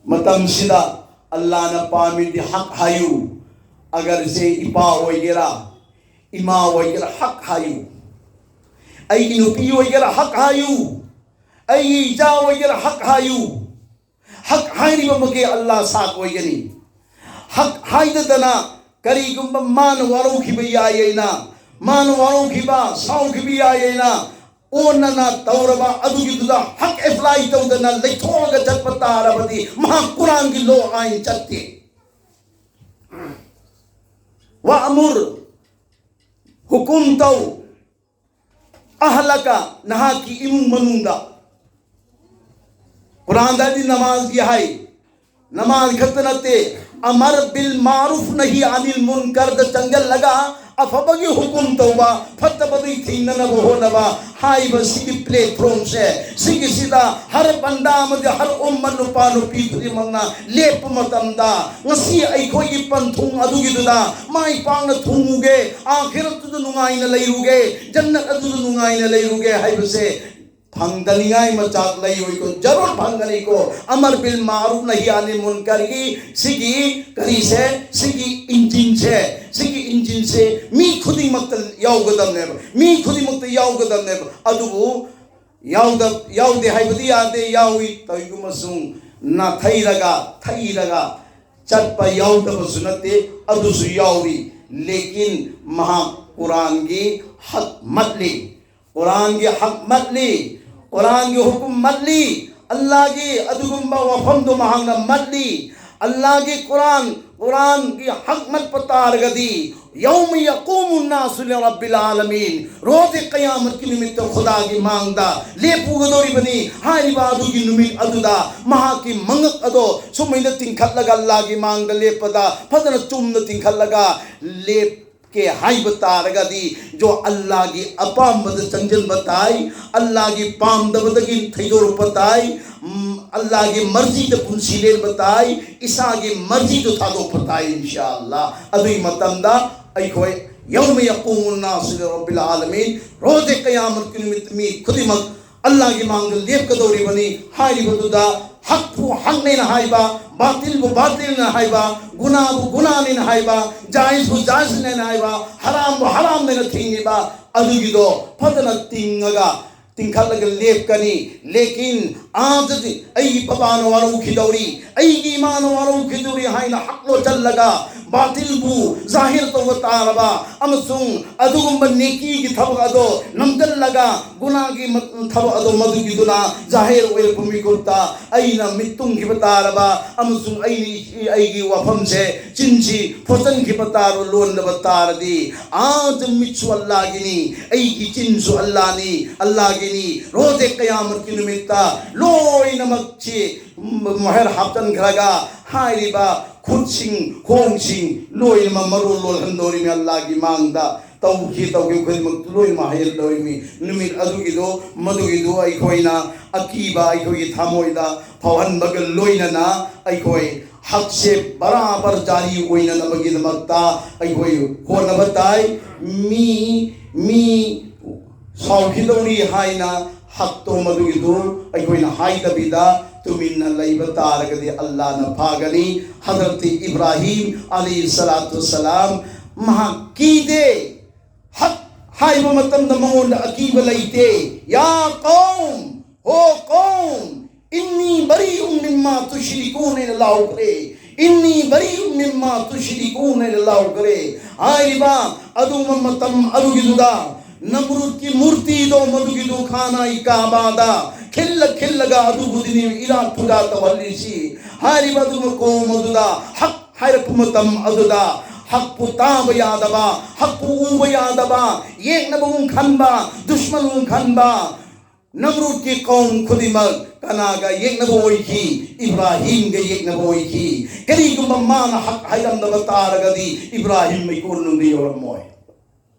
ꯃꯇꯝꯁꯤꯗ ꯑꯜꯂꯥꯅ ꯄꯥꯝꯃꯤꯗꯤ ꯍꯛ ꯍꯥꯏꯌꯨ, ꯑꯒꯔꯁꯦ ꯏꯄꯥ ꯑꯣꯏꯒꯦꯔꯥ, ꯏꯃꯥ ꯑꯣꯏꯒꯦꯔꯥ, ꯍꯛ ꯍꯥꯏꯌꯨ꯫ ꯑꯩꯒꯤ ꯅꯨꯄꯤ ꯑꯣꯏꯒꯦꯔꯥ, ꯍꯛ ꯍꯥꯏꯌꯨ꯫ ꯑꯩꯒꯤ ꯏꯆꯥ ꯑꯣꯏꯒꯦꯔꯥ, ꯍꯛ ꯍꯥꯏꯌꯨ꯫ ꯍꯛ ꯍꯥꯏꯔꯤꯕꯃꯛꯀꯤ ꯑꯜꯂꯥ ꯁꯥꯛ ꯑꯣꯏꯒꯅꯤ꯫ ꯍꯛ ꯍꯥꯏꯗꯗꯅ ꯀꯔꯤꯒꯨꯝꯕ ꯃꯥꯅ ꯋꯥꯔꯧꯈꯤꯕ ꯌꯥꯏ ꯍꯥꯏꯅ, ꯃꯥꯅ ꯋꯥꯔꯧꯈꯤꯕ, ꯁꯥꯎꯈꯤꯕ ꯌꯥꯏ ꯍꯥꯏꯅ ꯑꯣꯟꯅꯅ ꯇꯧꯔꯕ ꯑꯗꯨꯒꯤꯗꯨꯗ ꯍꯛ apply ꯇꯧꯗꯅ ꯂꯩꯊꯣꯛꯑꯒ ꯆꯠꯄ ꯇꯥꯔꯕꯗꯤ ꯃꯍꯥꯛ ꯀꯨꯔꯥꯟꯒꯤ law ꯑꯥꯏꯟ ꯆꯠꯇꯦ꯫ ꯋꯥꯃꯨꯔ, ꯍꯨꯀꯨꯝ ꯇꯧ꯫ ꯑꯍꯂꯀ, ꯅꯍꯥꯛꯀꯤ ꯏꯃꯨꯡ ꯃꯅꯨꯡꯗ꯫ ꯀꯨꯔꯥꯟꯗꯗꯤ ꯅꯃꯥꯖꯒꯤ ꯍꯥꯏ꯫ ꯅꯃꯥꯖ ꯈꯛꯇ ꯅꯠꯇꯦ, ꯑꯃꯔ ꯕꯤꯜ ꯃꯥꯔꯨꯐ ꯅꯍꯤ ꯑꯅꯤꯜ ꯃꯨꯟꯀꯔꯗ ꯆꯪꯁꯤꯜꯂꯒ ꯑꯐꯕꯒꯤ ꯍꯨꯀꯨꯝ ꯇꯧꯕ, ꯐꯠꯇꯕꯗꯒꯤ ꯊꯤꯡꯅꯅꯕ ꯍꯣꯠꯅꯕ ꯍꯥꯏꯕ ꯁꯤꯒꯤ platformꯁꯦ, ꯁꯤꯒꯤꯁꯤꯗ ꯍꯔ ꯕꯟꯗꯥ ꯑꯃꯗꯤ ꯍꯔ ꯎꯝꯃ ꯅꯨꯄꯥ ꯅꯨꯄꯤ ꯈꯨꯗꯤꯡꯃꯛꯅ ꯂꯦꯞꯄ ꯃꯇꯝꯗ, ꯉꯁꯤ ꯑꯩꯈꯣꯏꯒꯤ ꯄꯟꯊꯨꯡ ꯑꯗꯨꯒꯤꯗꯨꯗ ꯃꯥꯏ ꯄꯥꯛꯅ ꯊꯨꯡꯉꯨꯒꯦ, ꯑꯥꯈꯤꯔꯠꯇꯨꯗ ꯅꯨꯡꯉꯥꯏꯅ ꯂꯩꯔꯨꯒꯦ, ꯖꯟꯅꯠ ꯑꯗꯨꯗ ꯅꯨꯡꯉꯥꯏꯅ ꯂꯩꯔꯨꯒꯦ ꯍꯥꯏꯕꯁꯦ ꯐꯪꯗꯅꯤꯡꯉꯥꯏ ꯃꯆꯥꯛ ꯂꯩꯔꯣꯏꯀꯣ, ꯖꯔꯨꯔ ꯐꯪꯒꯅꯤꯀꯣ꯫ ꯑꯃꯔ ꯕꯤꯜ ꯃꯥꯔꯨꯐ ꯅꯍꯤ ꯑꯅꯤꯜ ꯃꯨꯟꯀꯔꯒꯤ ꯁꯤꯒꯤ ꯀꯔꯤꯁꯦ, ꯁꯤꯒꯤ engine ꯁꯦ, ꯁꯤꯒꯤ engine ꯁꯦ ꯃꯤ ꯈꯨꯗꯤꯡꯃꯛꯇ ꯌꯥꯎꯒꯗꯕꯅꯦꯕ, ꯃꯤ ꯈꯨꯗꯤꯡꯃꯛꯇ ꯌꯥꯎꯒꯗꯕꯅꯦꯕ꯫ ꯑꯗꯨꯕꯨ ꯌꯥꯎꯗ-, ꯌꯥꯎꯗꯦ ꯍꯥꯏꯕꯗꯤ ꯌꯥꯗꯦ, ꯌꯥꯎꯏ꯫ ꯀꯔꯤꯒꯨꯝꯕ ꯁꯨꯝ ꯅꯥꯊꯩꯔꯒ, ꯊꯩꯔꯒ ꯆꯠꯄ ꯌꯥꯎꯗꯕꯁꯨ ꯅꯠꯇꯦ, ꯑꯗꯨꯁꯨ ꯌꯥꯎꯔꯤ꯫ ꯂꯦꯀꯤꯟ ꯃꯍꯥꯛ ꯀꯨꯔꯥꯟꯒꯤ ꯍꯛ ꯃꯠꯂꯤ, ꯀꯨꯔꯥꯟꯒꯤ ꯍꯛ ꯃꯠꯂꯤ, ꯀꯨꯔꯥꯟꯒꯤ ꯍꯨꯀꯨꯝ ꯃꯠꯂꯤ꯫ ꯑꯜꯂꯥꯒꯤ ꯑꯗꯨꯒꯨꯝꯕ ꯋꯥꯐꯝꯗꯨ ꯃꯍꯥꯛꯅ ꯃꯠꯂꯤ꯫ ꯑꯜꯂꯥꯒꯤ ꯀꯨꯔꯥꯟ, ꯀꯨꯔꯥꯟꯒꯤ ꯍꯛ ꯃꯠꯄ ꯇꯥꯔꯒꯗꯤ, ꯌꯧꯃ ꯌꯀꯨꯃꯨꯟ ꯅꯥꯁꯨ ꯂꯤꯔꯕꯤꯜ ꯑꯥꯂꯃꯤꯟ, ꯔꯣꯖꯦ ꯀꯌꯥꯃꯠꯀꯤ ꯅꯨꯃꯤꯠꯇ ꯈꯨꯗꯥꯒꯤ ꯃꯥꯡꯗ ꯂꯦꯞꯄꯨꯒꯗꯧꯔꯤꯕꯅꯤ꯫ ꯍꯥꯏꯔꯤꯕ ꯑꯗꯨꯒꯤ ꯅꯨꯃꯤꯠ ꯑꯗꯨꯗ ꯃꯍꯥꯛꯀꯤ ꯃꯉꯛ ꯑꯗꯣ ꯁꯨꯃꯥꯏꯅ ꯇꯤꯡꯈꯠꯂꯒ ꯑꯜꯂꯥꯒꯤ ꯃꯥꯡꯗ ꯂꯦꯞꯄꯗ ꯐꯖꯅ ꯆꯨꯝꯅ ꯇꯤꯡꯈꯠꯂꯒ ꯂꯦꯞꯀꯦ ꯍꯥꯏꯕ ꯇꯥꯔꯒꯗꯤ, ꯖꯣ ꯑꯜꯂꯥꯒꯤ ꯑꯄꯥꯝꯕꯗ ꯆꯪꯁꯤꯟꯕ ꯇꯥꯏ, ꯑꯜꯂꯥꯒꯤ ꯄꯥꯝꯗꯕꯗꯒꯤ ꯊꯩꯗꯣꯔꯛꯄ ꯇꯥꯏ, ꯎꯝ, ꯑꯜꯂꯥꯒꯤ ꯃꯔꯖꯤꯗ ꯄꯨꯟꯁꯤ ꯂꯦꯟꯕ ꯇꯥꯏ, ꯏꯁꯥꯒꯤ ꯃꯔꯖꯤꯗꯨ ꯊꯥꯗꯣꯛꯄ ꯇꯥꯏ, ꯏꯟꯁꯥ ꯑꯜꯂꯥ꯫ ꯑꯗꯨꯒꯤ ꯃꯇꯝꯗ ꯑꯩꯈꯣꯏ ꯌꯧꯃ ꯌꯀꯨꯃꯨꯟ ꯅꯥꯁꯨ ꯂꯤꯔꯕꯤꯜ ꯑꯥꯂꯃꯤꯟ, ꯔꯣꯖꯦ ꯀꯌꯥꯃꯠꯀꯤ ꯅꯨꯃꯤꯠꯇ ꯃꯤ ꯈꯨꯗꯤꯡꯃꯛ ꯑꯜꯂꯥꯒꯤ ꯃꯥꯡꯗ ꯂꯦꯞꯀꯗꯧꯔꯤꯕꯅꯤ꯫ ꯍꯥꯏꯔꯤꯕꯗꯨꯗ ꯍꯛꯄꯨ ꯍꯛꯅꯦꯅ ꯍꯥꯏꯕ, ꯕꯥꯇꯤꯜꯕꯨ ꯕꯥꯇꯤꯜꯅ ꯍꯥꯏꯕ, ꯒꯨꯅꯥꯕꯨ ꯒꯨꯅꯥꯅꯦꯅ ꯍꯥꯏꯕ, ꯖꯥꯏꯖꯕꯨ ꯖꯥꯏꯖꯅꯦꯅ ꯍꯥꯏꯕ, ꯍꯔꯥꯝꯕꯨ ꯍꯔꯥꯝꯅꯦꯅ ꯊꯤꯡꯉꯤꯕ ꯑꯗꯨꯒꯤꯗꯣ ꯐꯖꯅ ꯇꯤꯡꯉꯒ ꯇꯤꯡꯈꯠꯂꯒ ꯂꯦꯞꯀꯅꯤ꯫ ꯂꯦꯀꯤꯟ ꯑꯥꯗꯗꯤ ꯑꯩꯒꯤ ꯕꯕꯥꯅ ꯋꯥꯔꯧꯈꯤꯗꯧꯔꯤ, ꯑꯩꯒꯤ ꯏꯃꯥꯅ ꯋꯥꯔꯧꯈꯤꯗꯧꯔꯤ ꯍꯥꯏꯅ ꯍꯛ ꯂꯣꯠꯁꯤꯜꯂꯒ ꯕꯥꯇꯤꯜꯕꯨ ꯖꯥꯍꯤꯔ ꯇꯧꯕ ꯇꯥꯔꯕ ꯑꯃꯁꯨꯡ ꯑꯗꯨꯒꯨꯝꯕ ꯅꯦꯀꯤꯒꯤ ꯊꯕꯛ ꯑꯗꯣ ꯅꯝꯗꯜꯂꯒ ꯒꯨꯅꯥꯒꯤ ꯃ-, ꯊꯕꯛ ꯑꯗꯣ ꯃꯗꯨꯒꯤꯗꯨꯅ ꯖꯥꯍꯤꯔ ꯑꯣꯏꯔꯛꯄ ꯃꯤꯀꯨꯞꯇ ꯑꯩꯅ ꯃꯤꯠ ꯇꯨꯝꯈꯤꯕ ꯇꯥꯔꯕ ꯑꯃꯁꯨꯡ ꯑꯩꯅ ꯑꯩꯒꯤ ꯋꯥꯐꯝꯁꯦ, ꯆꯤꯟꯁꯤ ꯐꯣꯠꯆꯟꯈꯤꯕ ꯇꯥꯔꯣ, ꯂꯣꯟꯗꯕ ꯇꯥꯔꯗꯤ, ꯑꯥ, ꯃꯤꯠꯁꯨ ꯑꯜꯂꯥꯒꯤꯅꯤ, ꯑꯩꯒꯤ ꯆꯤꯟꯁꯨ ꯑꯜꯂꯥꯅꯤ, ꯑꯜꯂꯥꯒꯤꯅꯤ꯫ ꯔꯣꯖꯦ ꯀꯌꯥꯃꯠꯀꯤ ꯅꯨꯃꯤꯠꯇ ꯂꯣꯏꯅꯃꯛꯁꯤ ꯃꯣꯍꯔ ꯍꯥꯞꯆꯟꯈ꯭ꯔꯒ ꯍꯥꯏꯔꯤꯕ ꯈꯨꯠꯁꯤꯡ ꯈꯣꯡꯁꯤꯡ ꯂꯣꯏꯅꯃꯛ ꯃꯔꯣꯜ ꯂꯣꯜꯍꯟꯗꯧꯔꯤꯃꯤ, ꯑꯜꯂꯥꯒꯤ ꯃꯥꯡꯗ ꯇꯧꯈꯤ ꯇꯧꯈꯤꯕ ꯈꯨꯗꯤꯡꯃꯛꯇꯨ ꯂꯣꯏꯅꯃꯛ ꯍꯥꯏꯍꯟꯗꯧꯔꯤꯃꯤ꯫ ꯅꯨꯃꯤꯠ ꯑꯗꯨꯒꯤꯗꯣ, ꯃꯗꯨꯒꯤꯗꯨ ꯑꯩꯈꯣꯏꯅ ꯑꯀꯤꯕ ꯑꯩꯈꯣꯏꯒꯤ ꯊꯃꯣꯏꯗ ꯐꯥꯎꯍꯟꯕꯒ ꯂꯣꯏꯅꯅ ꯑꯩꯈꯣꯏ ꯍꯛꯁꯦ ꯕꯔꯥꯕꯔ ꯖꯥꯔꯤ ꯑꯣꯏꯅꯅꯕꯒꯤꯗꯃꯛꯇ ꯑꯩꯈꯣꯏ ꯍꯣꯠꯅꯕ ꯇꯥꯏ꯫ ꯃꯤ, ꯃꯤ ꯁꯥꯎꯈꯤꯗꯧꯔꯤ ꯍꯥꯏꯅ ꯍꯛꯇꯣ ꯃꯗꯨꯒꯤꯗꯨ ꯑꯩꯈꯣꯏꯅ ꯍꯥꯏꯗꯕꯤꯗ ꯇꯨꯃꯤꯟꯅ ꯂꯩꯕ ꯇꯥꯔꯒꯗꯤ ꯑꯜꯂꯥꯅ ꯐꯥꯒꯅꯤ꯫ ꯍꯖꯔꯠ ꯏꯕ꯭ꯔꯥꯍꯤꯝ ꯑꯂꯤ ꯁꯂꯥꯇꯨ ꯁꯂꯥꯝ ꯃꯍꯥꯛ ꯀꯤꯗꯦ꯫ ꯍꯛ ꯍꯥꯏꯕ ꯃꯇꯝꯗ ꯃꯉꯣꯟꯗ ꯑꯀꯤꯕ ꯂꯩꯇꯦ꯫ ꯌꯥ ꯀꯧꯝ, ꯍꯣ ꯀꯧꯝ, ꯏꯟꯅꯤ ꯕꯔꯤꯎꯝ ꯃꯤꯝꯃꯥ ꯇꯨꯁ꯭ꯔꯤꯀꯨꯟ ꯍꯥꯏꯅ ꯂꯥꯎꯈ꯭ꯔꯦ꯫ ꯏꯟꯅꯤ ꯕꯔꯤꯎꯝ ꯃꯤꯝꯃꯥ ꯇꯨꯁ꯭ꯔꯤꯀꯨꯟ ꯍꯥꯏꯅ ꯂꯥꯎꯈ꯭ꯔꯦ꯫ ꯍꯥꯏꯔꯤꯕ ꯑꯗꯨꯒꯨꯝꯕ ꯃꯇꯝ ꯑꯗꯨꯒꯤꯗꯨꯗ ꯅꯝꯔꯨꯗꯀꯤ ꯃꯨꯔꯇꯤꯗꯣ ꯃꯗꯨꯒꯤꯗꯨ ꯈꯥꯅꯥꯏ ꯀꯥꯕꯥꯗ ꯈꯤꯜꯂ ꯈꯤꯜꯂꯒ ꯑꯗꯨꯕꯨꯗꯤꯅꯤ ꯏꯂꯥ ꯄꯨꯖꯥ ꯇꯧꯍꯜꯂꯤꯁꯤ꯫ ꯍꯥꯏꯔꯤꯕ ꯑꯗꯨꯒꯨꯝꯕ ꯀꯧꯝ ꯑꯗꯨꯗ ꯍꯛ ꯍꯥꯏꯔꯛꯄ ꯃꯇꯝ ꯑꯗꯨꯗ ꯍꯛꯄꯨ ꯇꯥꯕ ꯌꯥꯗꯕ, ꯍꯛꯄꯨ ꯎꯕ ꯌꯥꯗꯕ, ꯌꯦꯛꯅꯕꯒꯨꯝ ꯈꯟꯕ, ꯗꯨꯁꯃꯟꯒꯨꯝ ꯈꯟꯕ, ꯅꯝꯔꯨꯗꯀꯤ ꯀꯧꯝ ꯈꯨꯗꯤꯡꯃꯛ ꯀꯅꯥꯒ ꯌꯦꯛꯅꯕ ꯑꯣꯏꯈꯤ? ꯏꯕ꯭ꯔꯥꯍꯤꯝꯒ ꯌꯦꯛꯅꯕ ꯑꯣꯏꯈꯤ꯫ ꯀꯔꯤꯒꯨꯝꯕ ꯃꯥꯅ ꯍꯛ ꯍꯥꯏꯔꯝꯗꯕ ꯇꯥꯔꯒꯗꯤ ꯏꯕ꯭ꯔꯥꯍꯤꯝ ꯃꯩꯀꯣꯜꯅꯨꯡꯗ ꯌꯧꯔꯝꯃꯣꯏ꯫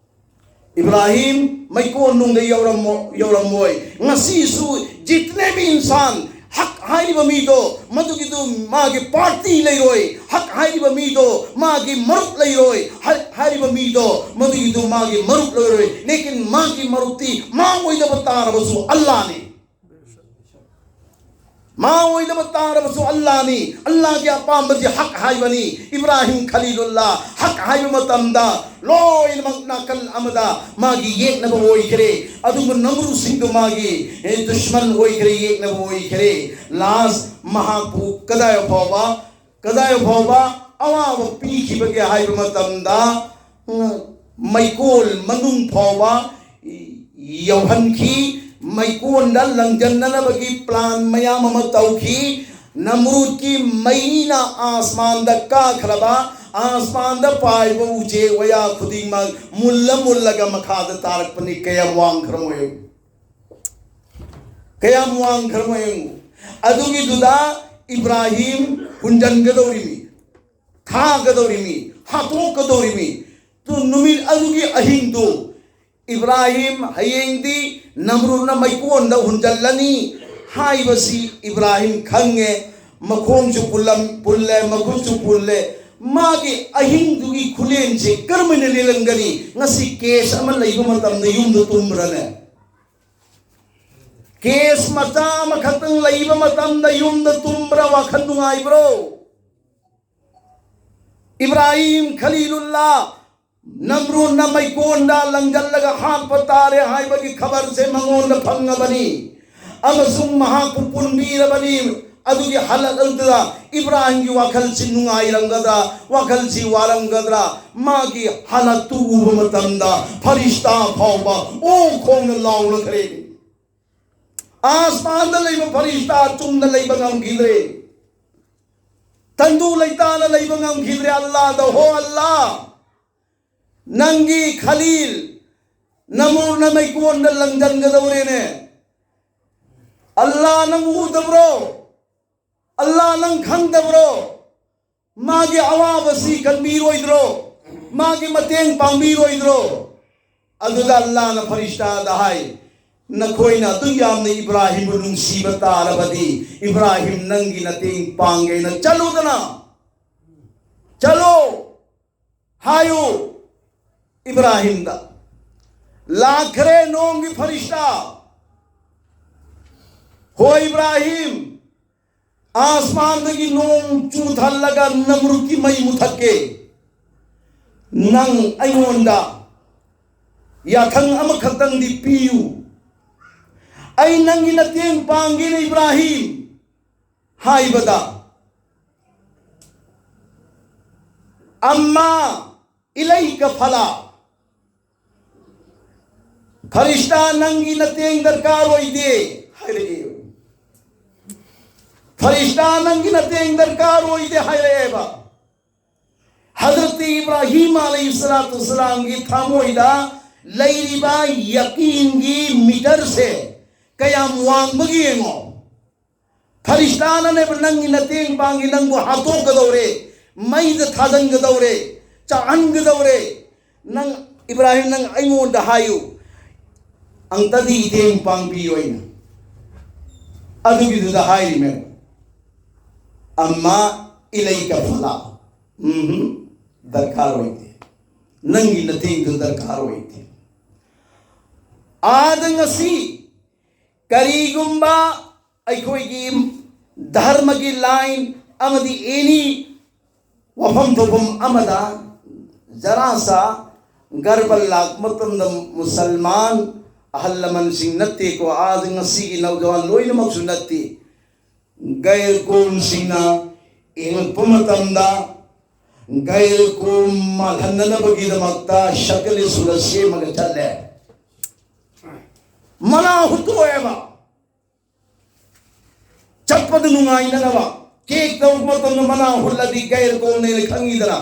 ꯏꯕ꯭ꯔꯥꯍꯤꯝ ꯃꯩꯀꯣꯜꯅꯨꯡꯗ ꯌꯧꯔꯝꯃꯣ-, ꯌꯧꯔꯝꯃꯣꯏ꯫ ꯉꯁꯤꯁꯨ ꯖꯤꯇꯅꯦ ꯚꯤ ꯏꯟꯁꯥꯟ, ꯍꯛ ꯍꯥꯏꯔꯤꯕ ꯃꯤꯗꯣ ꯃꯗꯨꯒꯤꯗꯨ ꯃꯥꯒꯤ ꯄꯥꯔꯇꯤ ꯂꯩꯔꯣꯏ, ꯍꯛ ꯍꯥꯏꯔꯤꯕ ꯃꯤꯗꯣ ꯃꯥꯒꯤ ꯃꯔꯨꯞ ꯂꯩꯔꯣꯏ, ꯍꯛ ꯍꯥꯏꯔꯤꯕ ꯃꯤꯗꯣ ꯃꯗꯨꯒꯤꯗꯨ ꯃꯥꯒꯤ ꯃꯔꯨꯞ ꯂꯩꯔꯣꯏ꯫ ꯂꯦꯀꯤꯟ ꯃꯥꯒꯤ ꯃꯔꯨꯞꯇꯤ ꯃꯥ ꯑꯣꯏꯗꯕ ꯇꯥꯔꯕꯁꯨ ꯑꯜꯂꯥꯅꯤ꯫ ꯃꯥ ꯑꯣꯏꯗꯕ ꯇꯥꯔꯕꯁꯨ ꯑꯜꯂꯥꯅꯤ꯫ ꯑꯜꯂꯥꯒꯤ ꯑꯄꯥꯝꯕꯁꯤ ꯍꯛ ꯍꯥꯏꯕꯅꯤ꯫ ꯏꯕ꯭ꯔꯥꯍꯤꯝ ꯈꯂꯤꯂꯨꯜꯂꯥ ꯍꯛ ꯍꯥꯏꯕ ꯃꯇꯝꯗ ꯂꯣꯏꯅꯃꯛ ꯅꯥꯀꯜ ꯑꯃꯗ ꯃꯥꯒꯤ ꯌꯦꯛꯅꯕ ꯑꯣꯏꯈ꯭ꯔꯦ꯫ ꯑꯗꯨꯕꯨ ꯅꯝꯔꯨꯗꯁꯤꯡꯗꯨ ꯃꯥꯒꯤ, ꯑꯦ, ꯗꯨꯁꯃꯟ ꯑꯣꯏꯈ꯭ꯔꯦ, ꯌꯦꯛꯅꯕ ꯑꯣꯏꯈ꯭ꯔꯦ꯫ ꯂꯥꯁ ꯃꯍꯥꯛꯄꯨ ꯀꯗꯥꯏ ꯐꯥꯎꯕ, ꯀꯗꯥꯏ ꯐꯥꯎꯕ ꯑꯋꯥꯕ ꯄꯤꯈꯤꯕꯒꯦ ꯍꯥꯏꯕ ꯃꯇꯝꯗ, ꯎꯝ, ꯃꯩꯀꯣꯜ ꯃꯅꯨꯡ ꯐꯥꯎꯕ ꯌꯧꯍꯟꯈꯤ꯫ ꯃꯩꯀꯣꯜꯗ ꯂꯪꯖꯟꯅꯅꯕꯒꯤ plan ꯃꯌꯥꯝ ꯑꯃ ꯇꯧꯈꯤ꯫ ꯅꯝꯔꯨꯗꯀꯤ ꯃꯩꯅ ꯑꯥꯁꯃꯥꯟꯗ ꯀꯥꯈ꯭ꯔꯕ, ꯑꯥꯁꯃꯥꯟꯗ ꯄꯥꯏꯕ ꯎꯆꯦꯛ ꯋꯥꯌꯥ ꯈꯨꯗꯤꯡꯃꯛ ꯃꯨꯜꯂ ꯃꯨꯜꯂꯒ ꯃꯈꯥꯗ ꯇꯥꯔꯛꯄꯅꯤ꯫ ꯀꯌꯥꯝ ꯋꯥꯡꯈ꯭ꯔꯃꯣ ꯌꯦꯡꯉꯨ꯫ ꯀꯌꯥꯝ ꯋꯥꯡꯈ꯭ꯔꯃꯣ ꯌꯦꯡꯉꯨ꯫ ꯑꯗꯨꯒꯤꯗꯨꯗ ꯏꯕ꯭ꯔꯥꯍꯤꯝ ꯍꯨꯟꯖꯟꯒꯗꯧꯔꯤꯃꯤ, ꯊꯥꯒꯗꯧꯔꯤꯃꯤ, ꯍꯥꯠꯇꯣꯛꯀꯗꯧꯔꯤꯃꯤ꯫ ꯇꯨ ꯅꯨꯃꯤꯠ ꯑꯗꯨꯒꯤ ꯑꯍꯤꯡꯗꯨ ꯏꯕ꯭ꯔꯥꯍꯤꯝ ꯍꯌꯦꯡꯗꯤ ꯅꯝꯔꯨꯗꯅ ꯃꯩꯀꯣꯟꯗ ꯍꯨꯟꯖꯜꯂꯅꯤ ꯍꯥꯏꯕꯁꯤ ꯏꯕ꯭ꯔꯥꯍꯤꯝ ꯈꯪꯉꯦ꯫ ꯃꯈꯣꯡꯁꯨ ꯄꯨꯜꯂꯝ-, ꯄꯨꯜꯂꯦ, ꯃꯈꯨꯠꯁꯨ ꯄꯨꯜꯂꯦ꯫ ꯃꯥꯒꯤ ꯑꯍꯤꯡꯗꯨꯒꯤ ꯈꯨꯂꯦꯟꯁꯦ ꯀꯔꯝꯍꯥꯏꯅ ꯂꯦꯜꯂꯝꯒꯅꯤ? ꯉꯁꯤ case ꯑꯃ ꯂꯩꯕ ꯃꯇꯝꯗ ꯌꯨꯝꯗ ꯇꯨꯝꯕ꯭ꯔꯅꯦ? Case ꯃꯆꯥ ꯑꯃꯈꯛꯇꯪ ꯂꯩꯕ ꯃꯇꯝꯗ ꯌꯨꯝꯗ ꯇꯨꯝꯕ꯭ꯔꯥ? ꯋꯥꯈꯜ ꯅꯨꯡꯉꯥꯏꯕ꯭ꯔꯣ? ꯏꯕ꯭ꯔꯥꯍꯤꯝ ꯈꯂꯤꯂꯨꯜꯂꯥ ꯅꯝꯔꯨꯗꯅ ꯃꯩꯀꯣꯟꯗ ꯂꯪꯖꯜꯂꯒ ꯍꯥꯠꯄ ꯇꯥꯔꯦ ꯍꯥꯏꯕꯒꯤ ꯈꯕꯔꯁꯦ ꯃꯉꯣꯟꯗ ꯐꯪꯉꯕꯅꯤ꯫ ꯑꯃꯁꯨꯡ ꯃꯍꯥꯛꯄꯨ ꯄꯨꯟꯕꯤꯔꯕꯅꯤ꯫ ꯑꯗꯨꯒꯤ ꯍꯥꯂꯠ ꯑꯗꯨꯗ ꯏꯕ꯭ꯔꯥꯍꯤꯝꯒꯤ ꯋꯥꯈꯜꯁꯤ ꯅꯨꯡꯉꯥꯏꯔꯝꯒꯗ꯭ꯔꯥ, ꯋꯥꯈꯜꯁꯤ ꯋꯥꯔꯝꯒꯗ꯭ꯔꯥ? ꯃꯥꯒꯤ ꯍꯥꯂꯠꯇꯨ ꯎꯕ ꯃꯇꯝꯗ ꯐꯔꯤꯁꯇꯥ ꯐꯥꯎꯕ ꯑꯣ ꯈꯣꯡꯅ ꯂꯥꯎꯅꯈ꯭ꯔꯦ꯫ ꯑꯥꯁꯃꯥꯟꯗ ꯂꯩꯕ ꯐꯔꯤꯁꯇꯥ ꯆꯨꯝꯅ ꯂꯩꯕ ꯉꯝꯈꯤꯗ꯭ꯔꯦ꯫ ꯇꯪꯗꯨ ꯂꯩꯇꯥꯅ ꯂꯩꯕ ꯉꯝꯈꯤꯗ꯭ꯔꯦ꯫ ꯑꯜꯂꯥꯗ, "ꯍꯣ ꯑꯜꯂꯥ, ꯅꯪꯒꯤ ꯈꯂꯤꯜ ꯅꯝꯔꯨꯗꯅ ꯃꯩꯀꯣꯟꯗ ꯂꯪꯖꯟꯒꯗꯧꯔꯦꯅꯦ꯫ ꯑꯜꯂꯥ ꯅꯪ ꯎꯗꯕ꯭ꯔꯣ? ꯑꯜꯂꯥ ꯅꯪ ꯈꯪꯗꯕ꯭ꯔꯣ? ꯃꯥꯒꯤ ꯑꯋꯥꯕꯁꯤ ꯀꯟꯕꯤꯔꯣꯏꯗ꯭ꯔꯣ? ꯃꯥꯒꯤ ꯃꯇꯦꯡ ꯄꯥꯡꯕꯤꯔꯣꯏꯗ꯭ꯔꯣ?" ꯑꯗꯨꯗ ꯑꯜꯂꯥꯅ ꯐꯔꯤꯁꯇꯥꯗ ꯍꯥꯏ, "ꯅꯈꯣꯏꯅ ꯑꯗꯨ ꯌꯥꯝꯅ ꯏꯕ꯭ꯔꯥꯍꯤꯝꯕꯨ ꯅꯨꯡꯁꯤꯕ ꯇꯥꯔꯕꯗꯤ, ꯏꯕ꯭ꯔꯥꯍꯤꯝ ꯅꯪꯒꯤ ꯃꯇꯦꯡ ꯄꯥꯡꯒꯦꯅ ꯆꯠꯂꯨꯗꯅ, ꯆꯠꯂꯣ, ꯍꯥꯏꯌꯨ ꯏꯕ꯭ꯔꯥꯍꯤꯝꯗ꯫" ꯂꯥꯛꯈ꯭ꯔꯦ ꯅꯣꯡꯒꯤ ꯐꯔꯤꯁꯇꯥ꯫ "ꯍꯣꯏ ꯏꯕ꯭ꯔꯥꯍꯤꯝ, ꯑꯥꯁꯃꯥꯟꯗꯒꯤ ꯅꯣꯡ ꯆꯨꯊꯜꯂꯒ ꯅꯝꯔꯨꯗꯀꯤ ꯃꯩ ꯃꯨꯊꯠꯀꯦ꯫ ꯅꯪ ꯑꯩꯉꯣꯟꯗ ꯌꯥꯊꯪ ꯑꯃꯈꯛꯇꯪꯗꯤ ꯄꯤꯌꯨ꯫ ꯑꯩ ꯅꯪꯒꯤ ꯃꯇꯦꯡ ꯄꯥꯡꯒꯦꯅ ꯏꯕ꯭ꯔꯥꯍꯤꯝ ꯍꯥꯏꯕꯗ, "ꯑꯝꯃꯥ ꯏꯂꯩꯀ ꯐꯂꯥ, ꯐꯔꯤꯁꯇꯥ, ꯅꯪꯒꯤ ꯅꯇꯦꯡ ꯗꯔꯀꯥꯔ ꯑꯣꯏꯗꯦ" ꯍꯥꯏꯔꯛꯑꯦ꯫ "ꯐꯔꯤꯁꯇꯥ, ꯅꯪꯒꯤ ꯅꯇꯦꯡ ꯗꯔꯀꯥꯔ ꯑꯣꯏꯗꯦ" ꯍꯥꯏꯔꯛꯑꯦꯕ꯫ ꯍꯖꯔꯠ ꯏꯕ꯭ꯔꯥꯍꯤꯝ ꯑꯂꯩꯍꯤꯁꯁꯂꯥꯇꯨ ꯋꯁꯁꯂꯥꯝꯒꯤ ꯊꯃꯣꯏꯗ ꯂꯩꯔꯤꯕ ꯌꯀꯤꯟꯒꯤ ꯃꯤꯇꯔꯁꯦ ꯀꯌꯥꯝ ꯋꯥꯡꯕꯒꯦ ꯌꯦꯡꯉꯣ꯫ ꯐꯔꯤꯁꯇꯥꯅꯅꯦꯕ ꯅꯪꯒꯤ ꯅꯇꯦꯡ ꯄꯥꯡꯒꯦ, ꯅꯪꯕꯨ ꯍꯥꯠꯇꯣꯛꯀꯗꯧꯔꯦ, ꯃꯩꯗ ꯊꯥꯖꯤꯟꯒꯗꯧꯔꯦ, ꯆꯥꯛꯍꯟꯒꯗꯧꯔꯦ꯫ ꯅꯪ, ꯏꯕ꯭ꯔꯥꯍꯤꯝ, ꯅꯪ ꯑꯩꯉꯣꯟꯗ ꯍꯥꯏꯌꯨ, ꯑꯝꯇꯗꯤ ꯏꯇꯦꯡ ꯄꯥꯡꯕꯤꯌꯣꯅ꯫ ꯑꯗꯨꯒꯤꯗꯨꯗ ꯍꯥꯏꯔꯤꯃꯦ, "ꯑꯝꯃꯥ ꯏꯂꯩꯀ ꯐꯂꯥ", ꯎꯝ, ꯗꯔꯀꯥꯔ ꯑꯣꯏꯗꯦ, ꯅꯪꯒꯤ ꯅꯇꯦꯡꯗꯨ ꯗꯔꯀꯥꯔ ꯑꯣꯏꯗꯦ꯫ ꯑꯥꯗ ꯉꯁꯤ ꯀꯔꯤꯒꯨꯝꯕ ꯑꯩꯈꯣꯏꯒꯤ ꯙꯔꯃꯒꯤ ꯂꯥꯏꯟ ꯑꯃꯗꯤ ꯑꯦꯅꯤ ꯋꯥꯐꯝ ꯊꯣꯛꯐꯝ ꯑꯃꯗ ꯖꯔꯥꯁꯥ ꯒꯔꯕꯜ ꯂꯥꯛꯄ ꯃꯇꯝꯗ ꯃꯨꯁꯜꯃꯥꯟ ꯑꯍꯜ ꯂꯃꯟꯁꯤꯡ ꯅꯠꯇꯦꯀꯣ, ꯑꯥꯗ ꯉꯁꯤꯒꯤ ꯅꯧꯖꯋꯥꯟ ꯂꯣꯏꯅꯃꯛꯁꯨ ꯅꯠꯇꯦ꯫ ꯒꯩꯔ ꯀꯣꯝꯁꯤꯡꯅ ꯌꯦꯡꯂꯛꯄ ꯃꯇꯝꯗ ꯒꯩꯔ ꯀꯣꯝ ꯃꯥꯜꯍꯟꯅꯅꯕꯒꯤꯗꯃꯛꯇ ꯁꯀꯂꯤ ꯁꯨꯔ ꯁꯦꯝꯃꯒ ꯆꯠꯂꯦ꯫ ꯃꯅꯥ ꯍꯨꯠꯇꯣꯛꯑꯦꯕ꯫ ꯆꯠꯄꯗ ꯅꯨꯡꯉꯥꯏꯅꯅꯕ꯫ ꯀꯦꯛ ꯇꯧꯕ ꯃꯇꯝꯗ ꯃꯅꯥ ꯍꯨꯠꯂꯗꯤ ꯒꯩꯔ ꯀꯣꯝꯅꯦꯅ ꯈꯪꯉꯤꯗꯅ꯫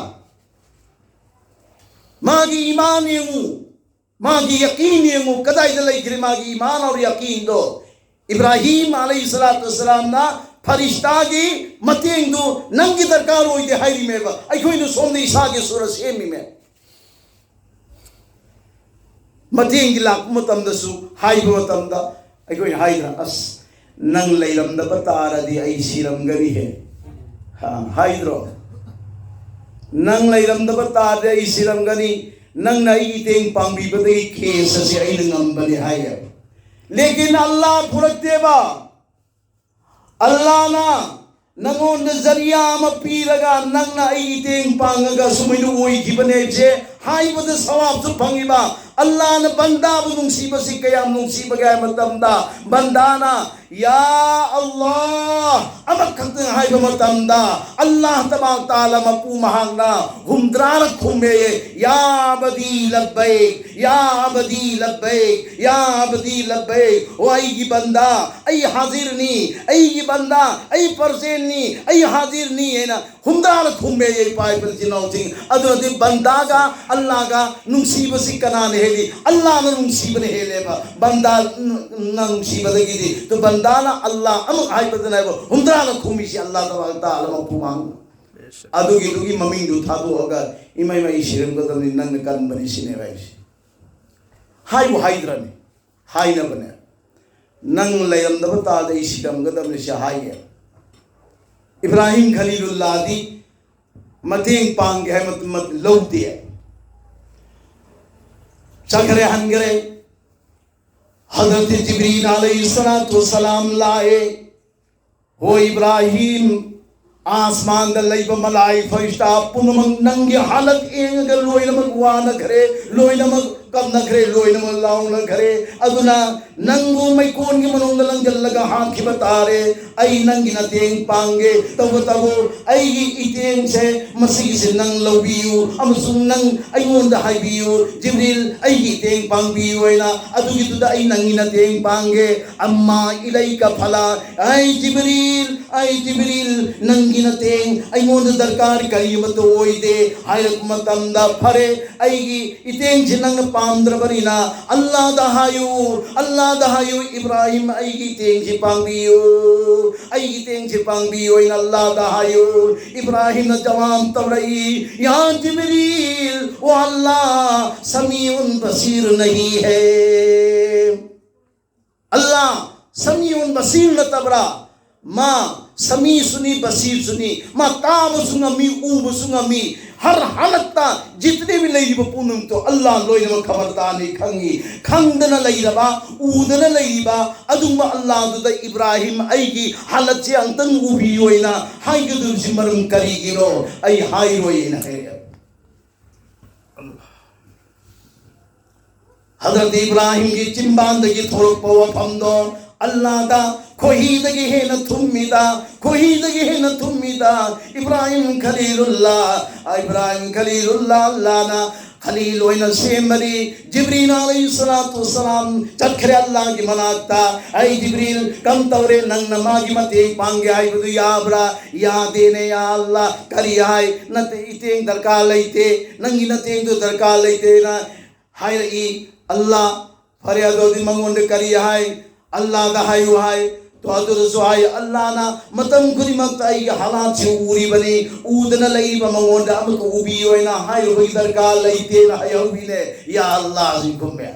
ꯃꯥꯒꯤ ꯏꯃꯥꯟ ꯌꯦꯡꯉꯨ, ꯃꯥꯒꯤ ꯌꯀꯤꯟ ꯌꯦꯡꯉꯨ, ꯀꯗꯥꯏꯗ ꯂꯩꯈ꯭ꯔꯦ ꯃꯥꯒꯤ ꯏꯃꯥꯟ ꯑꯣꯔ ꯌꯀꯤꯟꯗꯣ? ꯏꯕ꯭ꯔꯥꯍꯤꯝ ꯑꯂꯩꯍꯤ ꯁꯂꯥꯇꯨ ꯋꯁꯁꯂꯥꯝꯅ ꯐꯔꯤꯁꯇꯥꯒꯤ ꯃꯇꯦꯡꯗꯨ ꯅꯪꯒꯤ ꯗꯔꯀꯥꯔ ꯑꯣꯏꯗꯦ ꯍꯥꯏꯔꯤꯃꯦꯕ꯫ ꯑꯩꯈꯣꯏꯅ ꯁꯣꯝꯗ ꯏꯁꯥꯒꯤ ꯁꯨꯔ ꯁꯦꯝꯃꯤꯃꯦ꯫ ꯃꯇꯦꯡꯒꯤ ꯂꯥꯛꯄ ꯃꯇꯝꯗꯁꯨ ꯍꯥꯏꯕ ꯃꯇꯝꯗ ꯑꯩꯈꯣꯏꯅ ꯍꯥꯏꯗ꯭ꯔꯥ, "ꯑꯁ, ꯅꯪ ꯂꯩꯔꯝꯗꯕ ꯇꯥꯔꯗꯤ ꯑꯩ ꯁꯤꯔꯝꯒꯅꯤꯍꯦ"? ꯍꯥ, ꯍꯥꯏꯗ꯭ꯔꯣ? "ꯅꯪ ꯂꯩꯔꯝꯗꯕ ꯇꯥꯔꯗꯤ ꯑꯩ ꯁꯤꯔꯝꯒꯅꯤ, ꯅꯪꯅ ꯑꯩꯒꯤ ꯃꯇꯦꯡ ꯄꯥꯡꯕꯤꯕꯗꯒꯤ ꯀꯦꯁ ꯑꯁꯤ ꯑꯩꯅ ꯉꯝꯕꯅꯤ" ꯍꯥꯏꯌꯦ꯫ ꯂꯦꯀꯤꯟ ꯑꯜꯂꯥ ꯄꯨꯔꯛꯇꯦꯕ꯫ ꯑꯜꯂꯥꯅ ꯅꯪꯉꯣꯟꯗ ꯖꯔꯤꯌꯥ ꯑꯃ ꯄꯤꯔꯒ ꯅꯪꯅ ꯑꯩ ꯃꯇꯦꯡ ꯄꯥꯡꯉꯒ ꯁꯨꯃꯥꯏꯅ ꯑꯣꯏꯈꯤꯕꯅꯦ ꯍꯥꯏꯕꯁꯦ ꯍꯥꯏꯕꯗ ꯁꯋꯥꯕꯁꯨ ꯐꯪꯉꯤꯕ, ꯑꯜꯂꯥꯍꯅ ꯕꯟꯗꯥꯕꯨ ꯅꯨꯡꯁꯤꯕꯁꯤ ꯀꯌꯥꯝ ꯅꯨꯡꯁꯤꯕꯒꯦ ꯍꯥꯏꯕ ꯃꯇꯝꯗ, ꯕꯟꯗꯥꯅ "ꯌꯥ ꯑꯜꯂꯥꯍ" ꯑꯃꯈꯛꯇꯪ ꯍꯥꯏꯕ ꯃꯇꯝꯗ, ꯑꯜꯂꯥꯍ ꯇꯕꯥꯔꯛ ꯇꯥꯂꯥ ꯃꯄꯨ ꯃꯍꯥꯛꯅ ꯍꯨꯝꯗ꯭ꯔꯥꯔꯛ ꯈꯨꯝꯃꯦ, "ꯌꯥ ꯑꯕꯗꯤ ꯂꯕꯕꯩꯛ, ꯌꯥ ꯑꯕꯗꯤ ꯂꯕꯕꯩꯛ, ꯌꯥ ꯑꯕꯗꯤ ꯂꯕꯕꯩꯛ꯫ ꯑꯣ ꯑꯩꯒꯤ ꯕꯟꯗꯥ, ꯑꯩ ꯍꯥꯖꯤꯔꯅꯤ, ꯑꯩꯒꯤ ꯕꯟꯗꯥ, ꯑꯩ ꯄ꯭ꯔꯖꯦꯟꯅꯤ, ꯑꯩ ꯍꯥꯖꯤꯔꯅꯤ" ꯍꯥꯏꯅ ꯍꯨꯝꯗ꯭ꯔꯥꯔꯛ ꯈꯨꯝꯃꯦ, ꯏꯄꯥ ꯏꯄꯨ ꯏꯆꯤꯟ ꯏꯅꯥꯎꯁꯤꯡ꯫ ꯑꯗꯨꯅꯗꯤ ꯕꯟꯗꯥꯒ ꯑꯜꯂꯥꯍꯒ ꯅꯨꯡꯁꯤꯕꯁꯤ ꯀꯅꯥꯅ ꯍꯦꯜꯂꯤ? ꯑꯜꯂꯥꯍꯅ ꯅꯨꯡꯁꯤꯕꯅ ꯍꯦꯜꯂꯦꯕ, ꯕꯟꯗꯥꯅ ꯅꯨꯡꯁꯤꯕꯗꯒꯤꯗꯤ꯫ ꯑꯗꯨ ꯕꯟꯗꯥꯅ ꯑꯜꯂꯥꯍ ꯑꯃꯨꯛ ꯍꯥꯏꯕꯗꯅꯦꯕ ꯍꯨꯝꯗ꯭ꯔꯥꯔꯛ ꯈꯨꯝꯃꯤꯁꯤ, ꯑꯜꯂꯥꯍ ꯇꯕꯥꯔꯛ ꯇꯥꯂꯥ ꯃꯄꯨ ꯃꯍꯥꯛꯅ꯫ ꯑꯗꯨꯒꯤꯗꯨꯒꯤ ꯃꯃꯤꯡꯗꯨ ꯊꯥꯗꯣꯛꯑꯒ, "ꯏꯃꯥ, ꯏꯃꯥ, ꯑꯩ ꯁꯤꯔꯝꯒꯗꯕꯅꯤ, ꯅꯪꯅ ꯀꯟꯕꯅꯤ" ꯁꯤꯅꯦꯕ ꯑꯩꯁꯦ꯫ ꯍꯥꯏꯕꯨ ꯍꯥꯏꯗ꯭ꯔꯅꯤ? ꯍꯥꯏꯅꯕꯅꯦ꯫ "ꯅꯪ ꯂꯩꯔꯝꯗꯕ ꯇꯥꯔꯗꯤ ꯑꯩ ꯁꯤꯔꯝꯒꯗꯕꯅꯤ" ꯁꯤ ꯍꯥꯏꯌꯦ꯫ ꯏꯕ꯭ꯔꯥꯍꯤꯝ ꯈꯂꯤꯂꯨꯜꯂꯥꯍꯗꯤ ꯃꯇꯦꯡ ꯄꯥꯡꯒꯦ ꯍꯥꯏꯕ ꯃꯇꯝ ꯂꯧꯗꯦ꯫ ꯆꯠꯈ꯭ꯔꯦ, ꯍꯟꯈ꯭ꯔꯦ꯫ ꯍꯖꯔꯠ ꯖꯤꯕ꯭ꯔꯤꯜ ꯑꯂꯩꯍꯤ ꯁꯂꯥꯇꯨ ꯋꯁꯁꯂꯥꯝ ꯂꯥꯛꯑꯦ꯫ "ꯍꯣꯏ ꯏꯕ꯭ꯔꯥꯍꯤꯝ, ꯑꯥꯁꯃꯥꯟꯗ ꯂꯩꯕ ꯃꯂꯥꯏ ꯐꯔꯤꯁꯇꯥ ꯄꯨꯝꯅꯃꯛ ꯅꯪꯒꯤ ꯍꯥꯂꯠ ꯌꯦꯡꯉꯒ ꯂꯣꯏꯅꯃꯛ ꯋꯥꯅꯈ꯭ꯔꯦ, ꯂꯣꯏꯅꯃꯛ ꯀꯞꯅꯈ꯭ꯔꯦ, ꯂꯣꯏꯅꯃꯛ ꯂꯥꯎꯅꯈ꯭ꯔꯦ꯫ ꯑꯗꯨꯅ ꯅꯪꯕꯨ ꯃꯩꯀꯣꯟꯒꯤ ꯃꯅꯨꯡꯗ ꯂꯪꯁꯤꯜꯂꯒ ꯍꯥꯠꯈꯤꯕ ꯇꯥꯔꯦ꯫ ꯑꯩ ꯅꯪꯒꯤ ꯅꯇꯦꯡ ꯄꯥꯡꯒꯦ꯫ ꯇꯧꯕꯇꯕꯨ ꯑꯩꯒꯤ ꯏꯇꯦꯡꯁꯦ ꯃꯁꯤꯒꯤꯁꯦ ꯅꯪ ꯂꯧꯕꯤꯌꯨ ꯑꯃꯁꯨꯡ ꯅꯪ ꯑꯩꯉꯣꯟꯗ ꯍꯥꯏꯕꯤꯌꯨ, 'ꯖꯤꯕ꯭ꯔꯤꯜ, ꯑꯩꯒꯤ ꯏꯇꯦꯡ ꯄꯥꯡꯕꯤꯌꯨ' ꯍꯥꯏꯅ꯫ ꯑꯗꯨꯒꯤꯗꯨꯗ ꯑꯩ ꯅꯪꯒꯤ ꯅꯇꯦꯡ ꯄꯥꯡꯒꯦ꯫ ꯑꯝꯃꯥ ꯏꯂꯩꯀ ꯐꯂꯥ, ꯑꯩ ꯖꯤꯕ꯭ꯔꯤꯜ, ꯑꯩ ꯖꯤꯕ꯭ꯔꯤꯜ, ꯅꯪꯒꯤ ꯅꯇꯦꯡ ꯑꯩꯉꯣꯟꯗ ꯗꯔꯀꯥꯔ ꯀꯔꯤ ꯑꯃꯠꯇ ꯑꯣꯏꯗꯦ" ꯍꯥꯏꯔꯛꯄ ꯃꯇꯝꯗ, "ꯐꯔꯦ, ꯑꯩꯒꯤ ꯏꯇꯦꯡꯁꯤ ꯅꯪꯅ ꯄꯥꯝꯗ꯭ꯔꯕꯅꯤꯅ ꯑꯜꯂꯥꯗ ꯍꯥꯏꯌꯨ, ꯑꯜꯂꯥꯗ ꯍꯥꯏꯌꯨ, 'ꯏꯕ꯭ꯔꯥꯍꯤꯝ, ꯑꯩꯒꯤ ꯏꯇꯦꯡꯁꯤ ꯄꯥꯡꯕꯤꯌꯨ, ꯑꯩꯒꯤ ꯏꯇꯦꯡꯁꯤ ꯄꯥꯡꯕꯤꯌꯨ' ꯍꯥꯏꯅ ꯑꯜꯂꯥꯗ ꯍꯥꯏꯌꯨ"꯫ ꯏꯕ꯭ꯔꯥꯍꯤꯝꯅ ꯖꯋꯥꯕ ꯇꯧꯔꯛꯏ, "ꯌꯥ ꯖꯤꯕ꯭ꯔꯤꯜ, ꯑꯣ ꯑꯜꯂꯥ, ꯁꯃꯤꯎꯟ ꯕꯁꯤꯔ ꯅꯍꯤ ꯍꯦ꯫ ꯑꯜꯂꯥ ꯁꯃꯤꯎꯟ ꯕꯁꯤꯔ ꯅꯠꯇꯕ꯭ꯔꯥ? ꯃꯥ ꯁꯃꯤꯁꯨꯅꯤ, ꯕꯁꯤꯔꯁꯨꯅꯤ, ꯃꯥ ꯇꯥꯕꯁꯨ ꯉꯝꯃꯤ, ꯎꯕꯁꯨ ꯉꯝꯃꯤ꯫ ꯍꯔ ꯍꯥꯂꯠꯇ ꯖꯤꯇꯅꯦ ꯚꯤ ꯂꯩꯔꯤꯕ ꯄꯨꯝꯅꯃꯛꯇꯣ ꯑꯜꯂꯥ ꯂꯣꯏꯅꯃꯛ ꯈꯕꯔꯗꯥꯔꯅꯤ, ꯈꯪꯉꯤ꯫ ꯈꯪꯗꯅ ꯂꯩꯔꯕ, ꯎꯗꯅ ꯂꯩꯔꯤꯕ ꯑꯗꯨꯒꯨꯝꯕ ꯑꯜꯂꯥꯗꯨꯗ, 'ꯏꯕ꯭ꯔꯥꯍꯤꯝ, ꯑꯩꯒꯤ ꯍꯥꯂꯠꯁꯦ ꯑꯃꯨꯛꯇꯪ ꯎꯕꯤꯌꯨ' ꯍꯥꯏꯅ ꯍꯥꯏꯒꯗꯧꯔꯤꯁꯤ ꯃꯔꯝ ꯀꯔꯤꯒꯤꯅꯣ? ꯑꯩ ꯍꯥꯏꯔꯣꯏ ꯍꯥꯏꯅ ꯍꯥꯏꯔꯛꯑꯦ꯫ ꯍꯖꯔꯠ ꯏꯕ꯭ꯔꯥꯍꯤꯝꯒꯤ ꯆꯤꯝꯕꯥꯟꯗꯒꯤ ꯊꯣꯛꯂꯛꯄ ꯋꯥꯐꯝꯗꯣ ꯑꯜꯂꯥꯗ ꯈꯣꯏꯍꯤꯗꯒꯤ ꯍꯦꯟꯅ ꯊꯨꯝꯃꯤꯗ, ꯈꯣꯏꯍꯤꯗꯒꯤ ꯍꯦꯟꯅ ꯊꯨꯝꯃꯤꯗ꯫ ꯏꯕ꯭ꯔꯥꯍꯤꯝ ꯈꯂꯤꯂꯨꯜꯂꯥ, ꯏꯕ꯭ꯔꯥꯍꯤꯝ ꯈꯂꯤꯂꯨꯜꯂꯥ ꯑꯜꯂꯥꯅ ꯈꯂꯤꯜ ꯑꯣꯏꯅ ꯁꯦꯝꯕꯅꯤ꯫ ꯖꯤꯕ꯭ꯔꯤꯜ ꯑꯂꯩꯍꯤ ꯁꯂꯥꯇꯨ ꯋꯁꯁꯂꯥꯝ ꯆꯠꯈ꯭ꯔꯦ ꯑꯜꯂꯥꯒꯤ ꯃꯅꯥꯛꯇ꯫ "ꯑꯩ ꯖꯤꯕ꯭ꯔꯤꯜ, ꯀꯝ ꯇꯧꯔꯦ? ꯅꯪꯅ ꯃꯥꯒꯤ ꯃꯇꯦꯡ ꯄꯥꯡꯒꯦ ꯍꯥꯏꯕꯗꯨ ꯌꯥꯕ꯭ꯔꯥ?" "ꯌꯥꯗꯦꯅꯦ ꯌꯥ ꯑꯜꯂꯥ, ꯀꯔꯤ ꯍꯥꯏ? ꯅꯠꯇꯦ, ꯏꯇꯦꯡ ꯗꯔꯀꯥꯔ ꯂꯩꯇꯦ, ꯅꯪꯒꯤ ꯅꯇꯦꯡꯗꯨ ꯗꯔꯀꯥꯔ ꯂꯩꯇꯦꯅ" ꯍꯥꯏꯔꯛꯏ꯫ ꯑꯜꯂꯥ, ꯐꯔꯦ, ꯑꯗꯨꯗꯤ ꯃꯉꯣꯟꯗ ꯀꯔꯤ ꯍꯥꯏ? ꯑꯜꯂꯥꯗ ꯍꯥꯏꯌꯨ ꯍꯥꯏ꯫ ꯇꯣ ꯑꯗꯨꯗꯁꯨ ꯍꯥꯏ, "ꯑꯜꯂꯥꯅ ꯃꯇꯝ ꯈꯨꯗꯤꯡꯃꯛꯇ ꯑꯩꯒꯤ ꯍꯥꯂꯥꯠꯁꯤ ꯎꯔꯤꯕꯅꯤ, ꯎꯗꯅ ꯂꯩꯔꯤꯕ ꯃꯉꯣꯟꯗ ꯑꯃꯨꯛꯀ ꯎꯕꯤꯌꯣꯅ ꯍꯥꯏꯔꯨꯕꯒꯤ ꯗꯔꯀꯥꯔ ꯂꯩꯇꯦꯅ" ꯍꯥꯏꯍꯧꯕꯤꯅꯦ꯫ ꯌꯥ ꯑꯜꯂꯥ ꯁꯤ ꯈꯨꯝꯃꯦ꯫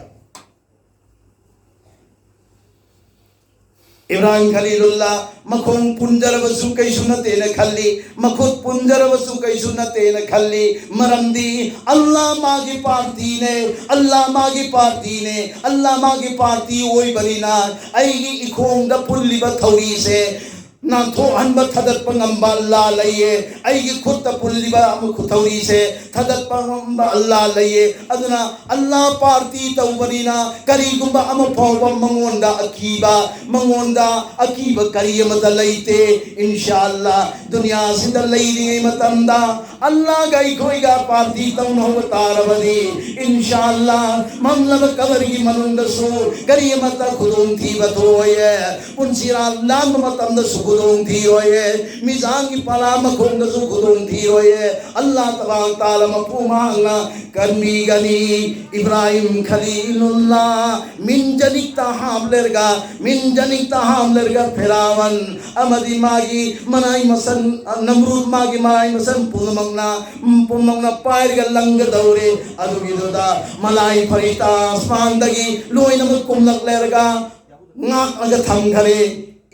ꯏꯕ꯭ꯔꯥꯍꯤꯝ ꯈꯂꯤꯂꯨꯜꯂꯥ ꯃꯈꯣꯡ ꯄꯨꯟꯖꯔꯕꯁꯨ ꯀꯩꯁꯨ ꯅꯠꯇꯦꯅ ꯈꯜꯂꯤ, ꯃꯈꯨꯠ ꯄꯨꯟꯖꯔꯕꯁꯨ ꯀꯩꯁꯨ ꯅꯠꯇꯦꯅ ꯈꯜꯂꯤ꯫ ꯃꯔꯝꯗꯤ ꯑꯜꯂꯥ ꯃꯥꯒꯤ ꯄꯥꯔꯇꯤꯅꯦ, ꯑꯜꯂꯥ ꯃꯥꯒꯤ ꯄꯥꯔꯇꯤꯅꯦ, ꯑꯜꯂꯥ ꯃꯥꯒꯤ ꯄꯥꯔꯇꯤ ꯑꯣꯏꯕꯅꯤꯅ ꯑꯩꯒꯤ ꯏꯈꯣꯡꯗ ꯄꯨꯜꯂꯤꯕ ꯊꯧꯔꯤꯁꯦ ꯅꯥꯟꯊꯣꯛꯍꯟꯕ, ꯊꯥꯗꯠꯄ ꯉꯝꯕ ꯑꯜꯂꯥ ꯂꯩꯌꯦ꯫ ꯑꯩꯒꯤ ꯈꯨꯠꯇ ꯄꯨꯜꯂꯤꯕ ꯑꯃ ꯈꯨꯊꯧꯔꯤꯁꯦ ꯊꯥꯗꯠꯄ ꯉꯝꯕ ꯑꯜꯂꯥ ꯂꯩꯌꯦ꯫ ꯑꯗꯨꯅ ꯑꯜꯂꯥ ꯄꯥꯔꯇꯤ ꯇꯧꯕꯅꯤꯅ ꯀꯔꯤꯒꯨꯝꯕ ꯑꯃ ꯐꯥꯎꯕ ꯃꯉꯣꯟꯗ ꯑꯀꯤꯕ, ꯃꯉꯣꯟꯗ ꯑꯀꯤꯕ ꯀꯔꯤ ꯑꯃꯠꯇ ꯂꯩꯇꯦ꯫ ꯏꯟꯁꯥ ꯑꯜꯂꯥ, ꯗꯨꯅꯤꯌꯥꯁꯤꯗ ꯂꯩꯔꯤꯉꯩ ꯃꯇꯝꯗ ꯑꯜꯂꯥꯒ ꯑꯩꯈꯣꯏꯒ ꯄꯥꯔꯇꯤ ꯇꯧꯅꯍꯧꯕ ꯇꯥꯔꯕꯗꯤ, ꯏꯟꯁꯥ ꯑꯜꯂꯥ, ꯃꯝꯂꯕ ꯀꯕꯔꯒꯤ ꯃꯅꯨꯡꯗꯁꯨ ꯀꯔꯤ ꯑꯃꯠꯇ ꯈꯨꯗꯣꯡꯊꯤꯕ ꯊꯣꯛꯑꯣꯏꯌꯦ꯫ ꯄꯨꯟꯁꯤꯔꯥ ꯂꯥꯟꯕ ꯃꯇꯝꯗꯁꯨ ꯈꯨꯗꯣꯡ ꯊꯤꯔꯣꯏꯌꯦ, ꯃꯤꯖꯥꯡꯒꯤ ꯄꯂꯥ ꯃꯈꯣꯡꯗꯁꯨ ꯈꯨꯗꯣꯡ ꯊꯤꯔꯣꯏꯌꯦ꯫ ꯑꯜꯂꯥ ꯇꯕꯥꯔꯛ ꯇꯥꯂꯥ ꯃꯄꯨ ꯃꯍꯥꯛꯅ ꯀꯟꯕꯤꯒꯅꯤ꯫ ꯏꯕ꯭ꯔꯥꯍꯤꯝ ꯈꯂꯤꯂꯨꯜꯂꯥ ꯃꯤꯟꯖꯅꯤꯛꯇ ꯍꯥꯞꯂꯔꯒ, ꯃꯤꯟꯖꯅꯤꯛꯇ ꯍꯥꯞꯂꯔꯒ ꯐꯤꯔꯥꯎꯟ ꯑꯃꯗꯤ ꯃꯥꯒꯤ ꯃꯅꯥꯏ ꯃꯁꯟ, ꯅꯝꯔꯨꯗ ꯃꯥꯒꯤ ꯃꯅꯥꯏ ꯃꯁꯟ ꯄꯨꯝꯅꯃꯛꯅ, ꯄꯨꯝꯅꯃꯛꯅ ꯄꯥꯏꯔꯒ ꯂꯪꯒꯗꯧꯔꯦ꯫ ꯑꯗꯨꯒꯤꯗꯨꯗ ꯃꯂꯥꯏ ꯐꯔꯤꯁꯇꯥ ꯑꯁꯃꯥꯟꯗꯒꯤ ꯂꯣꯏꯅꯃꯛ ꯀꯨꯝꯂꯛꯂꯔꯒ ꯉꯥꯛꯂꯒ ꯊꯝꯈꯔꯦ꯫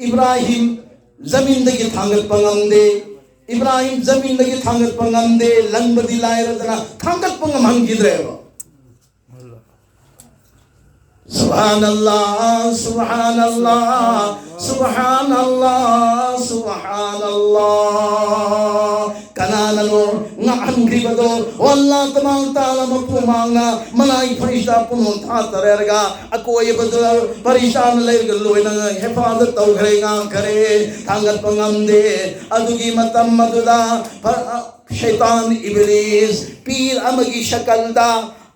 ꯏꯕ꯭ꯔꯥꯍꯤꯝ ꯖꯃꯤꯟꯗꯒꯤ ꯊꯥꯡꯒꯠꯄ ꯉꯝꯗꯦ꯫ ꯏꯕ꯭ꯔꯥꯍꯤꯝ ꯖꯃꯤꯟꯗꯒꯤ ꯊꯥꯡꯒꯠꯄ ꯉꯝꯗꯦ, ꯂꯪꯕꯗꯤ ꯂꯥꯏꯔꯗꯅ ꯊꯥꯡꯒꯠꯄ ꯉꯝꯍꯟꯈꯤꯗ꯭ꯔꯦꯕ꯫ ꯁꯨꯕꯍꯥꯅꯜꯂꯥ, ꯁꯨꯕꯍꯥꯅꯜꯂꯥ, ꯁꯨꯕꯍꯥꯅꯜꯂꯥ, ꯁꯨꯕꯍꯥꯅꯜꯂꯥ꯫ ꯀꯅꯥꯅꯅꯣ ꯉꯥꯛꯍꯟ ꯈꯤꯕꯗꯣ, ꯑꯣ ꯑꯜꯂꯥꯍ ꯇꯕꯥꯔꯛ ꯇꯥꯂꯥ ꯃꯄꯨ ꯃꯥꯡꯅ ꯃꯂꯥꯏ ꯐꯔꯤꯁꯇꯥ ꯄꯨꯝꯅꯃꯛ ꯊꯥꯊꯔꯒ ꯑꯀꯣꯏꯕꯗꯨꯗ ꯐꯔꯤꯁꯇꯥꯅ ꯂꯩꯔꯒ ꯂꯣꯏꯅ ꯍꯦꯐꯥꯖꯠ ꯇꯧꯈ꯭ꯔꯦ, ꯉꯥꯛꯈ꯭ꯔꯦ, ꯊꯥꯡꯒꯠꯄ ꯉꯝꯗꯦ꯫ ꯑꯗꯨꯒꯤ ꯃꯇꯝ ꯑꯗꯨꯗ ꯐ-, ꯁꯩꯇꯥꯟ ꯏꯕꯂꯤꯁ ꯄꯤꯔ ꯑꯃꯒꯤ ꯁꯀꯜꯗ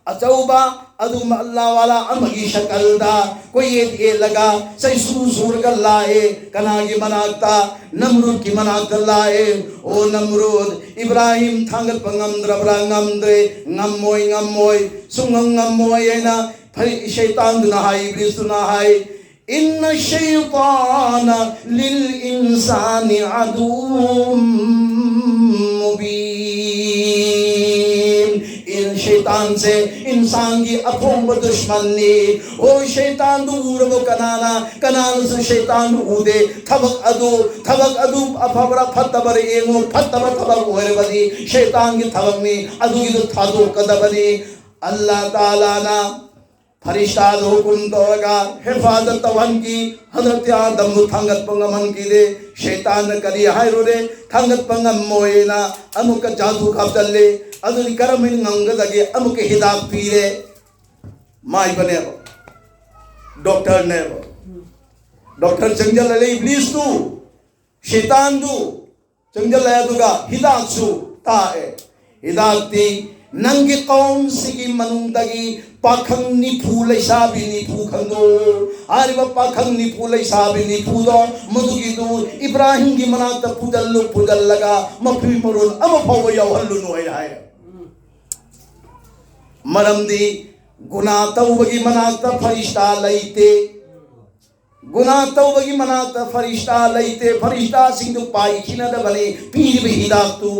ꯑꯆꯧꯕ ꯑꯗꯨꯒꯨꯝꯕ ꯑꯜꯂꯥꯍ ꯋꯥꯂꯥ ꯑꯃꯒꯤ ꯁꯀꯜꯗ ꯀꯣꯏꯌꯦꯠ ꯌꯦꯠꯂꯒ ꯆꯩꯁꯨ ꯁꯨꯔꯒ ꯂꯥꯛꯑꯦ꯫ ꯀꯅꯥꯒꯤ ꯃꯅꯥꯛꯇ? ꯅꯝꯔꯨꯗꯀꯤ ꯃꯅꯥꯛꯇ ꯂꯥꯛꯑꯦ꯫ "ꯑꯣ ꯅꯝꯔꯨꯗ, ꯏꯕ꯭ꯔꯥꯍꯤꯝ ꯊꯥꯡꯒꯠꯄ ꯉꯝꯗ꯭ꯔꯕ꯭ꯔꯥ?" "ꯉꯝꯗ꯭ꯔꯦ, ꯉꯝꯃꯣꯏ, ꯉꯝꯃꯣꯏ, ꯁꯨꯡꯉꯝ ꯉꯝꯃꯣꯏ" ꯍꯥꯏꯅ ꯐꯔꯤ-, ꯁꯩꯇꯥꯟꯗꯨꯅ ꯍꯥꯏ, ꯏꯕ꯭ꯂꯤꯁꯇꯨꯅ ꯍꯥꯏ꯫ "ꯏꯟꯅ ꯁꯩꯇꯥꯅ ꯂꯤꯜ ꯏꯟꯁꯥꯅꯤ ꯑꯗꯨꯝ ꯃꯨꯕꯤꯟ"꯫ ꯏꯟ-, ꯁꯩꯇꯥꯟꯁꯦ ꯏꯟꯁꯥꯟꯒꯤ ꯑꯐꯣꯡꯕ ꯗꯨꯁꯃꯟꯅꯤ꯫ ꯑꯣ, ꯁꯩꯇꯥꯟꯗꯨ ꯎꯔꯕ ꯀꯅꯥꯅ? ꯀꯅꯥꯅꯁꯨ ꯁꯩꯇꯥꯟꯗꯨ ꯎꯗꯦ꯫ ꯊꯕꯛ ꯑꯗꯨ, ꯊꯕꯛ ꯑꯗꯨ ꯑꯐꯕꯔꯥ ꯐꯠꯇꯕꯔꯥ ꯌꯦꯡꯉꯨ꯫ ꯐꯠꯇꯕ ꯊꯕꯛ ꯑꯣꯏꯔꯕꯗꯤ ꯁꯩꯇꯥꯟꯒꯤ ꯊꯕꯛꯅꯤ, ꯑꯗꯨꯒꯤꯗꯨ ꯊꯥꯗꯣꯛꯀꯗꯕꯅꯤ꯫ ꯑꯜꯂꯥꯍ ꯇꯥꯂꯥꯅ ꯐꯔꯤꯁꯇꯥꯗ ꯍꯨꯀꯨꯝ ꯇꯧꯔꯒ ꯍꯦꯐꯥꯖꯠ ꯇꯧꯍꯟꯈꯤ꯫ ꯍꯖꯔꯠ ꯑꯥꯗꯝꯕꯨ ꯊꯥꯡꯒꯠꯄ ꯉꯝꯍꯟꯈꯤꯗꯦ꯫ ꯁꯩꯇꯥꯟꯅ ꯀꯔꯤ ꯍꯥꯏꯔꯨꯔꯦ? ꯊꯥꯡꯒꯠꯄ ꯉꯝꯃꯣꯏꯅ ꯑꯃꯨꯛꯀ ꯖꯥꯗꯨ ꯀꯥꯞꯆꯜꯂꯦ꯫ ꯑꯗꯨꯗꯤ ꯀꯔꯝꯍꯥꯏꯅ ꯉꯝꯒꯗꯒꯦ? ꯑꯃꯨꯛꯀ ꯍꯤꯗꯥꯛ ꯄꯤꯔꯦ꯫ ꯃꯥꯏꯕꯅꯦꯕ, ꯗꯣꯛꯇꯔꯅꯦꯕ꯫ ꯗꯣꯛꯇꯔ ꯆꯪꯁꯤꯜꯂ ꯂꯩ, ꯏꯕ꯭ꯂꯤꯁꯇꯨ, ꯁꯩꯇꯥꯟꯗꯨ ꯆꯪꯁꯤꯜꯂꯦ, ꯑꯗꯨꯒ ꯍꯤꯗꯥꯛꯁꯨ ꯇꯥꯛꯑꯦ꯫ ꯍꯤꯗꯥꯛꯇꯤ ꯅꯪꯒꯤ ꯀꯧꯝꯁꯤꯒꯤ ꯃꯅꯨꯡꯗꯒꯤ ꯄꯥꯈꯪ ꯅꯤꯐꯨ ꯂꯩꯁꯥꯕꯤ ꯅꯤꯐꯨ ꯈꯟꯗꯣꯛꯎ꯫ ꯍꯥꯏꯔꯤꯕ ꯄꯥꯈꯪ ꯅꯤꯐꯨ ꯂꯩꯁꯥꯕꯤ ꯅꯤꯐꯨꯗꯣ ꯃꯗꯨꯒꯤꯗꯨ ꯏꯕ꯭ꯔꯥꯍꯤꯝꯒꯤ ꯃꯅꯥꯛꯇ ꯄꯨꯗꯜꯂꯨ, ꯄꯨꯗꯜꯂꯒ ꯃꯐꯤ ꯃꯔꯣꯟ ꯑꯃ ꯐꯥꯎꯕ ꯌꯥꯎꯍꯜꯂꯨꯅꯨ ꯍꯥꯏꯅ ꯍꯥꯏꯔꯦ꯫ ꯃꯔꯝꯗꯤ ꯒꯨꯅꯥ ꯇꯧꯕꯒꯤ ꯃꯅꯥꯛꯇ ꯐꯔꯤꯁꯇꯥ ꯂꯩꯇꯦ꯫ ꯒꯨꯅꯥ ꯇꯧꯕꯒꯤ ꯃꯅꯥꯛꯇ ꯐꯔꯤꯁꯇꯥ ꯂꯩꯇꯦ꯫ ꯐꯔꯤꯁꯇꯥꯁꯤꯡꯗꯨ ꯄꯥꯏꯈꯤꯅꯗꯕꯅꯤ꯫ ꯄꯤꯔꯤꯕ ꯍꯤꯗꯥꯛꯇꯨ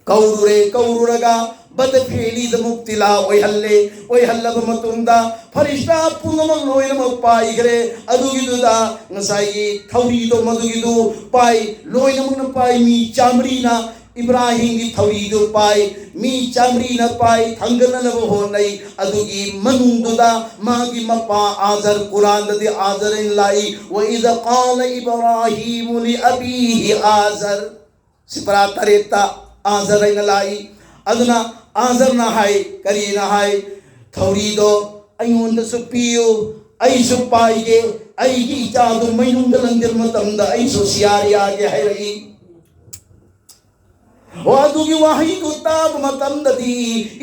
ꯀꯧꯔꯨꯔꯦ, ꯀꯧꯔꯨꯔꯒ ꯕꯗꯐꯦꯂꯤꯗ ꯃꯨꯛꯇꯤꯂꯥ ꯑꯣꯏꯍꯜꯂꯦ꯫ ꯑꯣꯏꯍꯜꯂꯕ ꯃꯇꯨꯡꯗ ꯐꯔꯤꯁꯇꯥ ꯄꯨꯝꯅꯃꯛ ꯂꯣꯏꯅꯃꯛ ꯄꯥꯏꯈ꯭ꯔꯦ꯫ ꯑꯗꯨꯒꯤꯗꯨꯗ ꯉꯁꯥꯏꯒꯤ ꯊꯧꯔꯤꯗꯣ ꯃꯗꯨꯒꯤꯗꯨ ꯄꯥꯏ, ꯂꯣꯏꯅꯃꯛꯅ ꯄꯥꯏ꯫ ꯃꯤ ꯆꯥꯃꯔꯤꯅ ꯏꯕ꯭ꯔꯥꯍꯤꯝꯒꯤ ꯊꯧꯔꯤꯗꯨ ꯄꯥꯏ, ꯃꯤ ꯆꯥꯃꯔꯤꯅ ꯄꯥꯏ, ꯊꯥꯡꯒꯠꯅꯅꯕ ꯍꯣꯠꯅꯩ꯫ ꯑꯗꯨꯒꯤ ꯃꯅꯨꯡꯗꯨꯗ ꯃꯥꯒꯤ ꯃꯄꯥ ꯑꯥꯖꯔ, ꯀꯨꯔꯥꯟꯗꯗꯤ ꯑꯥꯖꯔ ꯍꯥꯏꯅ ꯂꯥꯛꯏ, "ꯋ ꯏꯗ ꯀꯥꯂ ꯏꯕ꯭ꯔꯥꯍꯤꯃꯨ ꯂꯤ ꯑꯕꯤꯍꯤ ꯑꯥꯖꯔ"꯫ ꯁꯤꯄꯔꯥ ꯇꯔꯦꯠꯇ ꯑꯥꯖꯔ ꯍꯥꯏꯅ ꯂꯥꯛꯏ꯫ ꯑꯗꯨꯅ ꯑꯥꯖꯔꯅ ꯍꯥꯏ, ꯀꯔꯤꯅ ꯍꯥꯏ? "ꯊꯧꯔꯤꯗꯣ ꯑꯩꯉꯣꯟꯗꯁꯨ ꯄꯤꯌꯨ, ꯑꯩꯁꯨ ꯄꯥꯏꯒꯦ, ꯑꯩꯒꯤ ꯏꯆꯥꯗꯨ ꯃꯩꯅꯨꯡꯗ ꯂꯪꯗꯤꯔ ꯃꯇꯝꯗ ꯑꯩꯁꯨ ꯁꯤꯌꯥꯔ ꯌꯥꯒꯦ" ꯍꯥꯏꯔꯛꯏ꯫ ꯑꯣ, ꯑꯗꯨꯒꯤ ꯋꯥꯍꯩꯗꯨ ꯇꯥꯕ ꯃꯇꯝꯗꯗꯤ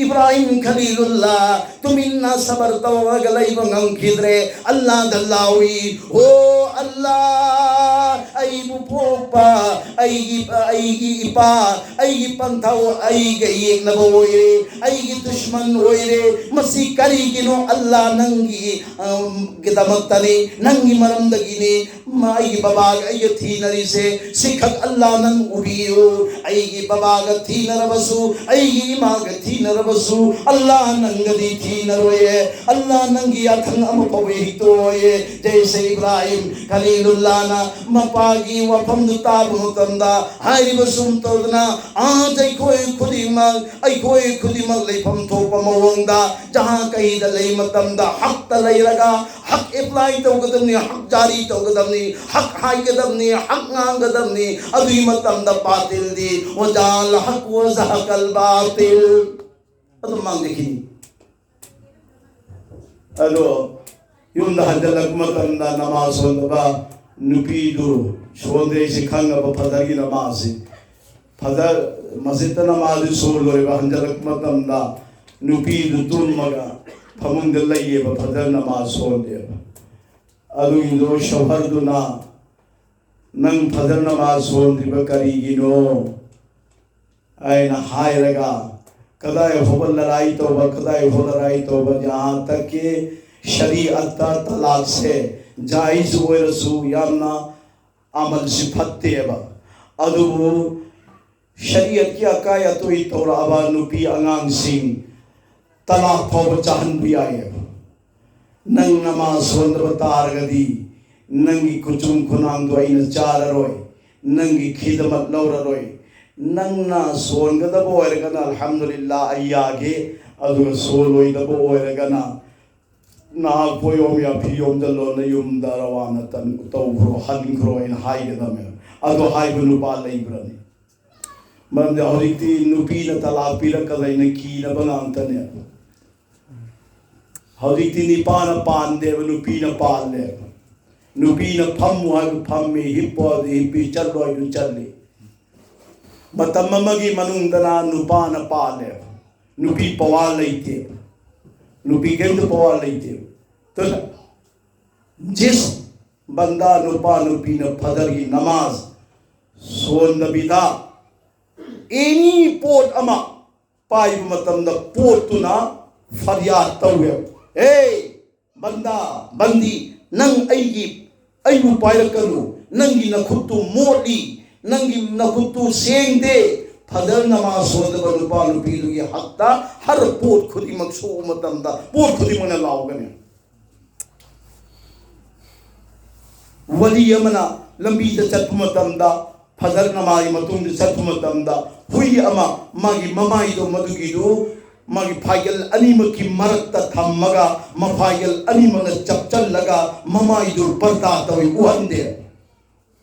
ꯏꯕ꯭ꯔꯥꯍꯤꯝ ꯈꯂꯤꯂꯨꯜꯂꯥ ꯇꯨꯃꯤꯟꯅ ꯁꯕꯔ ꯇꯧꯔꯒ ꯂꯩꯕ ꯉꯝꯈꯤꯗ꯭ꯔꯦ꯫ ꯑꯜꯂꯥꯗ ꯂꯥꯎꯏ, "ꯑꯣ ꯑꯜꯂꯥ, ꯑꯩꯕꯨ ꯄꯣꯛꯄ, ꯑꯩꯒꯤ, ꯑꯩꯒꯤ ꯏꯄꯥ, ꯑꯩꯒꯤ ꯄꯟꯊꯧ, ꯑꯩꯒ ꯌꯦꯛꯅꯕ ꯑꯣꯏꯔꯦ, ꯑꯩꯒꯤ ꯗꯨꯁꯃꯟ ꯑꯣꯏꯔꯦ꯫ ꯃꯁꯤ ꯀꯔꯤꯒꯤꯅꯣ? ꯑꯜꯂꯥ, ꯅꯪꯒꯤ, ꯑꯝ, ꯒꯤꯗꯃꯛꯇꯅꯤ, ꯅꯪꯒꯤ ꯃꯔꯝꯗꯒꯤꯅꯤ꯫ ꯃꯥ ꯑꯩꯒꯤ ꯕꯕꯥꯒ ꯑꯩꯒ ꯊꯤꯅꯔꯤꯁꯦ, ꯁꯤꯈꯛ ꯑꯜꯂꯥ ꯅꯪ ꯎꯕꯤꯌꯨ꯫ ꯑꯩꯒꯤ ꯕꯕꯥꯒ ꯊꯤꯅꯔꯕꯁꯨ, ꯑꯩꯒꯤ ꯏꯃꯥꯒ ꯊꯤꯅꯔꯕꯁꯨ, ꯑꯜꯂꯥ ꯅꯪꯒꯗꯤ ꯊꯤꯅꯔꯣꯏꯌꯦ꯫ ꯑꯜꯂꯥ ꯅꯪꯒꯤ ꯌꯥꯊꯪ ꯑꯃ ꯐꯥꯎꯕ ꯍꯤꯛꯇꯣꯛꯑꯣꯏꯌꯦ"꯫ ꯖꯩꯁꯦ ꯏꯕ꯭ꯔꯥꯍꯤꯝ ꯈꯂꯤꯂꯨꯜꯂꯥꯅ ꯃꯄꯥꯒꯤ ꯋꯥꯐꯝꯗꯨ ꯇꯥꯕ ꯃꯇꯝꯗ, ꯍꯥꯏꯔꯤꯕ ꯁꯨꯝ ꯇꯧꯗꯅ, ꯑꯥ, ꯑꯩꯈꯣꯏ ꯈꯨꯗꯤꯡꯃꯛ, ꯑꯩꯈꯣꯏ ꯈꯨꯗꯤꯡꯃꯛ ꯂꯩꯐꯝ ꯊꯣꯛꯄ ꯃꯑꯣꯡꯗ ꯖꯍꯥ ꯀꯍꯤꯗ ꯂꯩ ꯃꯇꯝꯗ ꯍꯛꯇ ꯂꯩꯔꯒ, ꯍꯛ ꯑꯦꯄ꯭ꯂꯥꯏ ꯇꯧꯒꯗꯕꯅꯤ, ꯍꯛ ꯖꯥꯔꯤ ꯇꯧꯒꯗꯕꯅꯤ, ꯍꯛ ꯍꯥꯏꯒꯗꯕꯅꯤ, ꯍꯛ ꯉꯥꯡꯒꯗꯕꯅꯤ꯫ ꯑꯗꯨꯒꯤ ꯃꯇꯝꯗ ꯕꯥꯇꯤꯜꯗꯤ "ꯋꯖꯥꯜ ꯍꯛ ꯋꯖꯍꯀꯜ ꯕꯥꯇꯤꯜ" ꯑꯗꯨꯝ ꯃꯥꯡꯖꯈꯤꯅꯤ꯫ ꯑꯗꯣ ꯌꯨꯝꯗ ꯍꯟꯖꯜꯂꯛꯄ ꯃꯇꯝꯗ ꯅꯃꯥꯖ ꯁꯣꯟꯗꯕ ꯅꯨꯄꯤꯗꯨ, ꯁꯣꯟꯗ꯭ꯔꯦꯁꯤ ꯈꯪꯉꯕ ꯐꯖꯔꯒꯤ ꯅꯃꯥꯖꯁꯤ, ꯐꯖ, ꯃꯁꯖꯤꯠꯇ ꯅꯃꯥꯖꯁꯤ ꯁꯣꯜꯂꯣꯏꯕ, ꯍꯟꯖꯜꯂꯛꯄ ꯃꯇꯝꯗ ꯅꯨꯄꯤꯗꯨ ꯇꯨꯝꯃꯒ ꯐꯃꯨꯡꯗ ꯂꯩꯌꯦꯕ, ꯐꯖꯔ ꯅꯃꯥꯖ ꯁꯣꯟꯗꯦꯕ꯫ ꯑꯗꯨꯒꯤꯗꯣ ꯁꯣꯍꯔꯗꯨꯅ, "ꯅꯪ ꯐꯖꯔ ꯅꯃꯥꯖ ꯁꯣꯟꯗ꯭ꯔꯤꯕ ꯀꯔꯤꯒꯤꯅꯣ?" ꯑꯩꯅ ꯍꯥꯏꯔꯒ, ꯀꯗꯥꯏ ꯐꯥꯎꯕ ꯂꯔꯥꯏ ꯇꯧꯕ, ꯀꯗꯥꯏ ꯐꯥꯎꯕ ꯂꯔꯥꯏ ꯇꯧꯕ, ꯖꯍꯥꯟ ꯇꯛꯀꯤ ꯁꯔꯤꯑꯠꯇ ꯇꯂꯥꯛꯁꯦ ꯖꯥꯏꯖ ꯑꯣꯏꯔꯁꯨ ꯌꯥꯝꯅ ꯑꯃꯜꯁꯤ ꯐꯠꯇꯦꯕ꯫ ꯑꯗꯨꯕꯨ ꯁꯔꯤꯌꯠꯀꯤ ꯑꯀꯥꯏ ꯑꯇꯣꯏ ꯇꯧꯔꯛꯑꯕ ꯅꯨꯄꯤ ꯑꯉꯥꯡꯁꯤꯡ ꯇꯂꯥꯛ ꯐꯥꯎꯕ ꯆꯥꯍꯟꯕ ꯌꯥꯏꯌꯦꯕ꯫ ꯅꯪ ꯅꯃꯥꯖ ꯁꯣꯟꯗꯕ ꯇꯥꯔꯒꯗꯤ ꯅꯪꯒꯤ ꯀꯨꯆꯨꯝ ꯈꯨꯅꯥꯡꯗꯣ ꯑꯩꯅ ꯆꯥꯔꯔꯣꯏ, ꯅꯪꯒꯤ ꯈꯤꯗꯃꯠ ꯂꯧꯔꯔꯣꯏ꯫ ꯅꯪꯅ ꯁꯣꯟꯒꯗꯕ ꯑꯣꯏꯔꯒꯅ ꯑꯜꯍꯝꯗꯨꯂꯤꯜꯂꯥ ꯑꯩ ꯌꯥꯒꯦ, ꯑꯗꯨꯒ ꯁꯣꯜꯂꯣꯏꯗꯕ ꯑꯣꯏꯔꯒꯅ ꯅꯍꯥꯛ ꯄꯣꯌꯣꯝ ꯌꯥꯐꯤ ꯌꯣꯝꯖꯜꯂꯣ, ꯅꯌꯨꯝꯗ ꯔꯋꯥꯅ ꯇꯟ-, ꯇꯧꯈ꯭ꯔꯣ, ꯍꯟꯈ꯭ꯔꯣ ꯍꯥꯏꯅ ꯍꯥꯏꯒꯗꯕꯅꯦꯕ꯫ ꯑꯗꯣ ꯍꯥꯏꯕ ꯅꯨꯄꯥ ꯂꯩꯕ꯭ꯔꯅꯦ? ꯃꯔꯝꯗꯤ ꯍꯧꯖꯤꯛꯇꯤ ꯅꯨꯄꯤꯅ ꯇꯂꯥꯛ ꯄꯤꯔꯛꯀꯗ꯭ꯔꯥ ꯍꯥꯏꯅ ꯀꯤꯅꯕ ꯉꯥꯛꯇꯅꯦ꯫ ꯍꯧꯖꯤꯛꯇꯤ ꯅꯨꯄꯥꯅ ꯄꯥꯟꯗꯦꯕ, ꯅꯨꯄꯤꯅ ꯄꯥꯜꯂꯦꯕ꯫ ꯅꯨꯄꯤꯅ ꯐꯝꯃꯨ ꯍꯥꯏꯕ ꯐꯝꯃꯤ, ꯍꯤꯞꯄꯨ ꯍꯥꯏꯕ ꯍꯤꯞꯄꯤ, ꯆꯠꯂꯨ ꯍꯥꯏꯕ ꯆꯠꯂꯤ꯫ ꯃꯇꯝ ꯑꯃꯒꯤ ꯃꯅꯨꯡꯗꯅ ꯅꯨꯄꯥꯅ ꯄꯥꯜꯂꯦꯕ, ꯅꯨꯄꯤ ꯄꯋꯥꯔ ꯂꯩꯇꯦꯕ, ꯅꯨꯄꯤ ꯀꯔꯤꯝꯇ ꯄꯋꯥꯔ ꯂꯩꯇꯦꯕ꯫ ꯑꯗꯨꯅ ꯖꯤꯁ ꯕꯟꯗꯥ, ꯅꯨꯄꯥ ꯅꯨꯄꯤꯅ ꯐꯖꯔꯒꯤ ꯅꯃꯥꯖ ꯁꯣꯟꯗꯕꯤꯗ ꯑꯦꯅꯤ ꯄꯣꯠ ꯑꯃ ꯄꯥꯏꯕ ꯃꯇꯝꯗ ꯄꯣꯠꯇꯨꯅ ꯐꯔꯤꯌꯥꯗ ꯇꯧꯋꯦꯕ, "ꯍꯦ ꯕꯟꯗꯥ, ꯕꯟꯗꯤ, ꯅꯪ ꯑꯩꯒꯤ, ꯑꯩꯕꯨ ꯄꯥꯏꯔꯛꯀꯅꯨ, ꯅꯪꯒꯤ ꯅꯈꯨꯠꯇꯨ ꯃꯣꯠꯂꯤ, ꯅꯪꯒꯤ ꯅꯈꯨꯠꯇꯨ ꯁꯦꯡꯗꯦ"꯫ ꯐꯖꯔ ꯅꯃꯥꯖ ꯁꯣꯟꯗꯕ ꯅꯨꯄꯥ ꯅꯨꯄꯤꯗꯨꯒꯤ ꯍꯛꯇ ꯍꯔ ꯄꯣꯠ ꯈꯨꯗꯤꯡꯃꯛ ꯁꯣꯛꯄ ꯃꯇꯝꯗ ꯄꯣꯠ ꯈꯨꯗꯤꯡꯃꯛꯅ ꯂꯥꯎꯒꯅꯤ꯫ ꯋꯥꯂꯤ ꯑꯃꯅ ꯂꯝꯕꯤꯗ ꯆꯠꯄ ꯃꯇꯝꯗ, ꯐꯖꯔ ꯅꯃꯥꯖꯒꯤ ꯃꯇꯨꯡꯗ ꯆꯠꯄ ꯃꯇꯝꯗ, ꯍꯨꯏ ꯑꯃ ꯃꯥꯒꯤ ꯃꯃꯥꯏꯗꯣ ꯃꯗꯨꯒꯤꯗꯨ ꯃꯥꯒꯤ ꯐꯥꯏꯒꯜ ꯑꯅꯤꯃꯛꯀꯤ ꯃꯔꯛꯇ ꯊꯝꯃꯒ, ꯃꯐꯥꯏꯒꯜ ꯑꯅꯤꯃꯛꯅ ꯆꯞꯆꯜꯂꯒ ꯃꯃꯥꯏꯗꯨ ꯄꯔꯗꯥ ꯇꯧꯏ, ꯎꯍꯟꯗꯦ꯫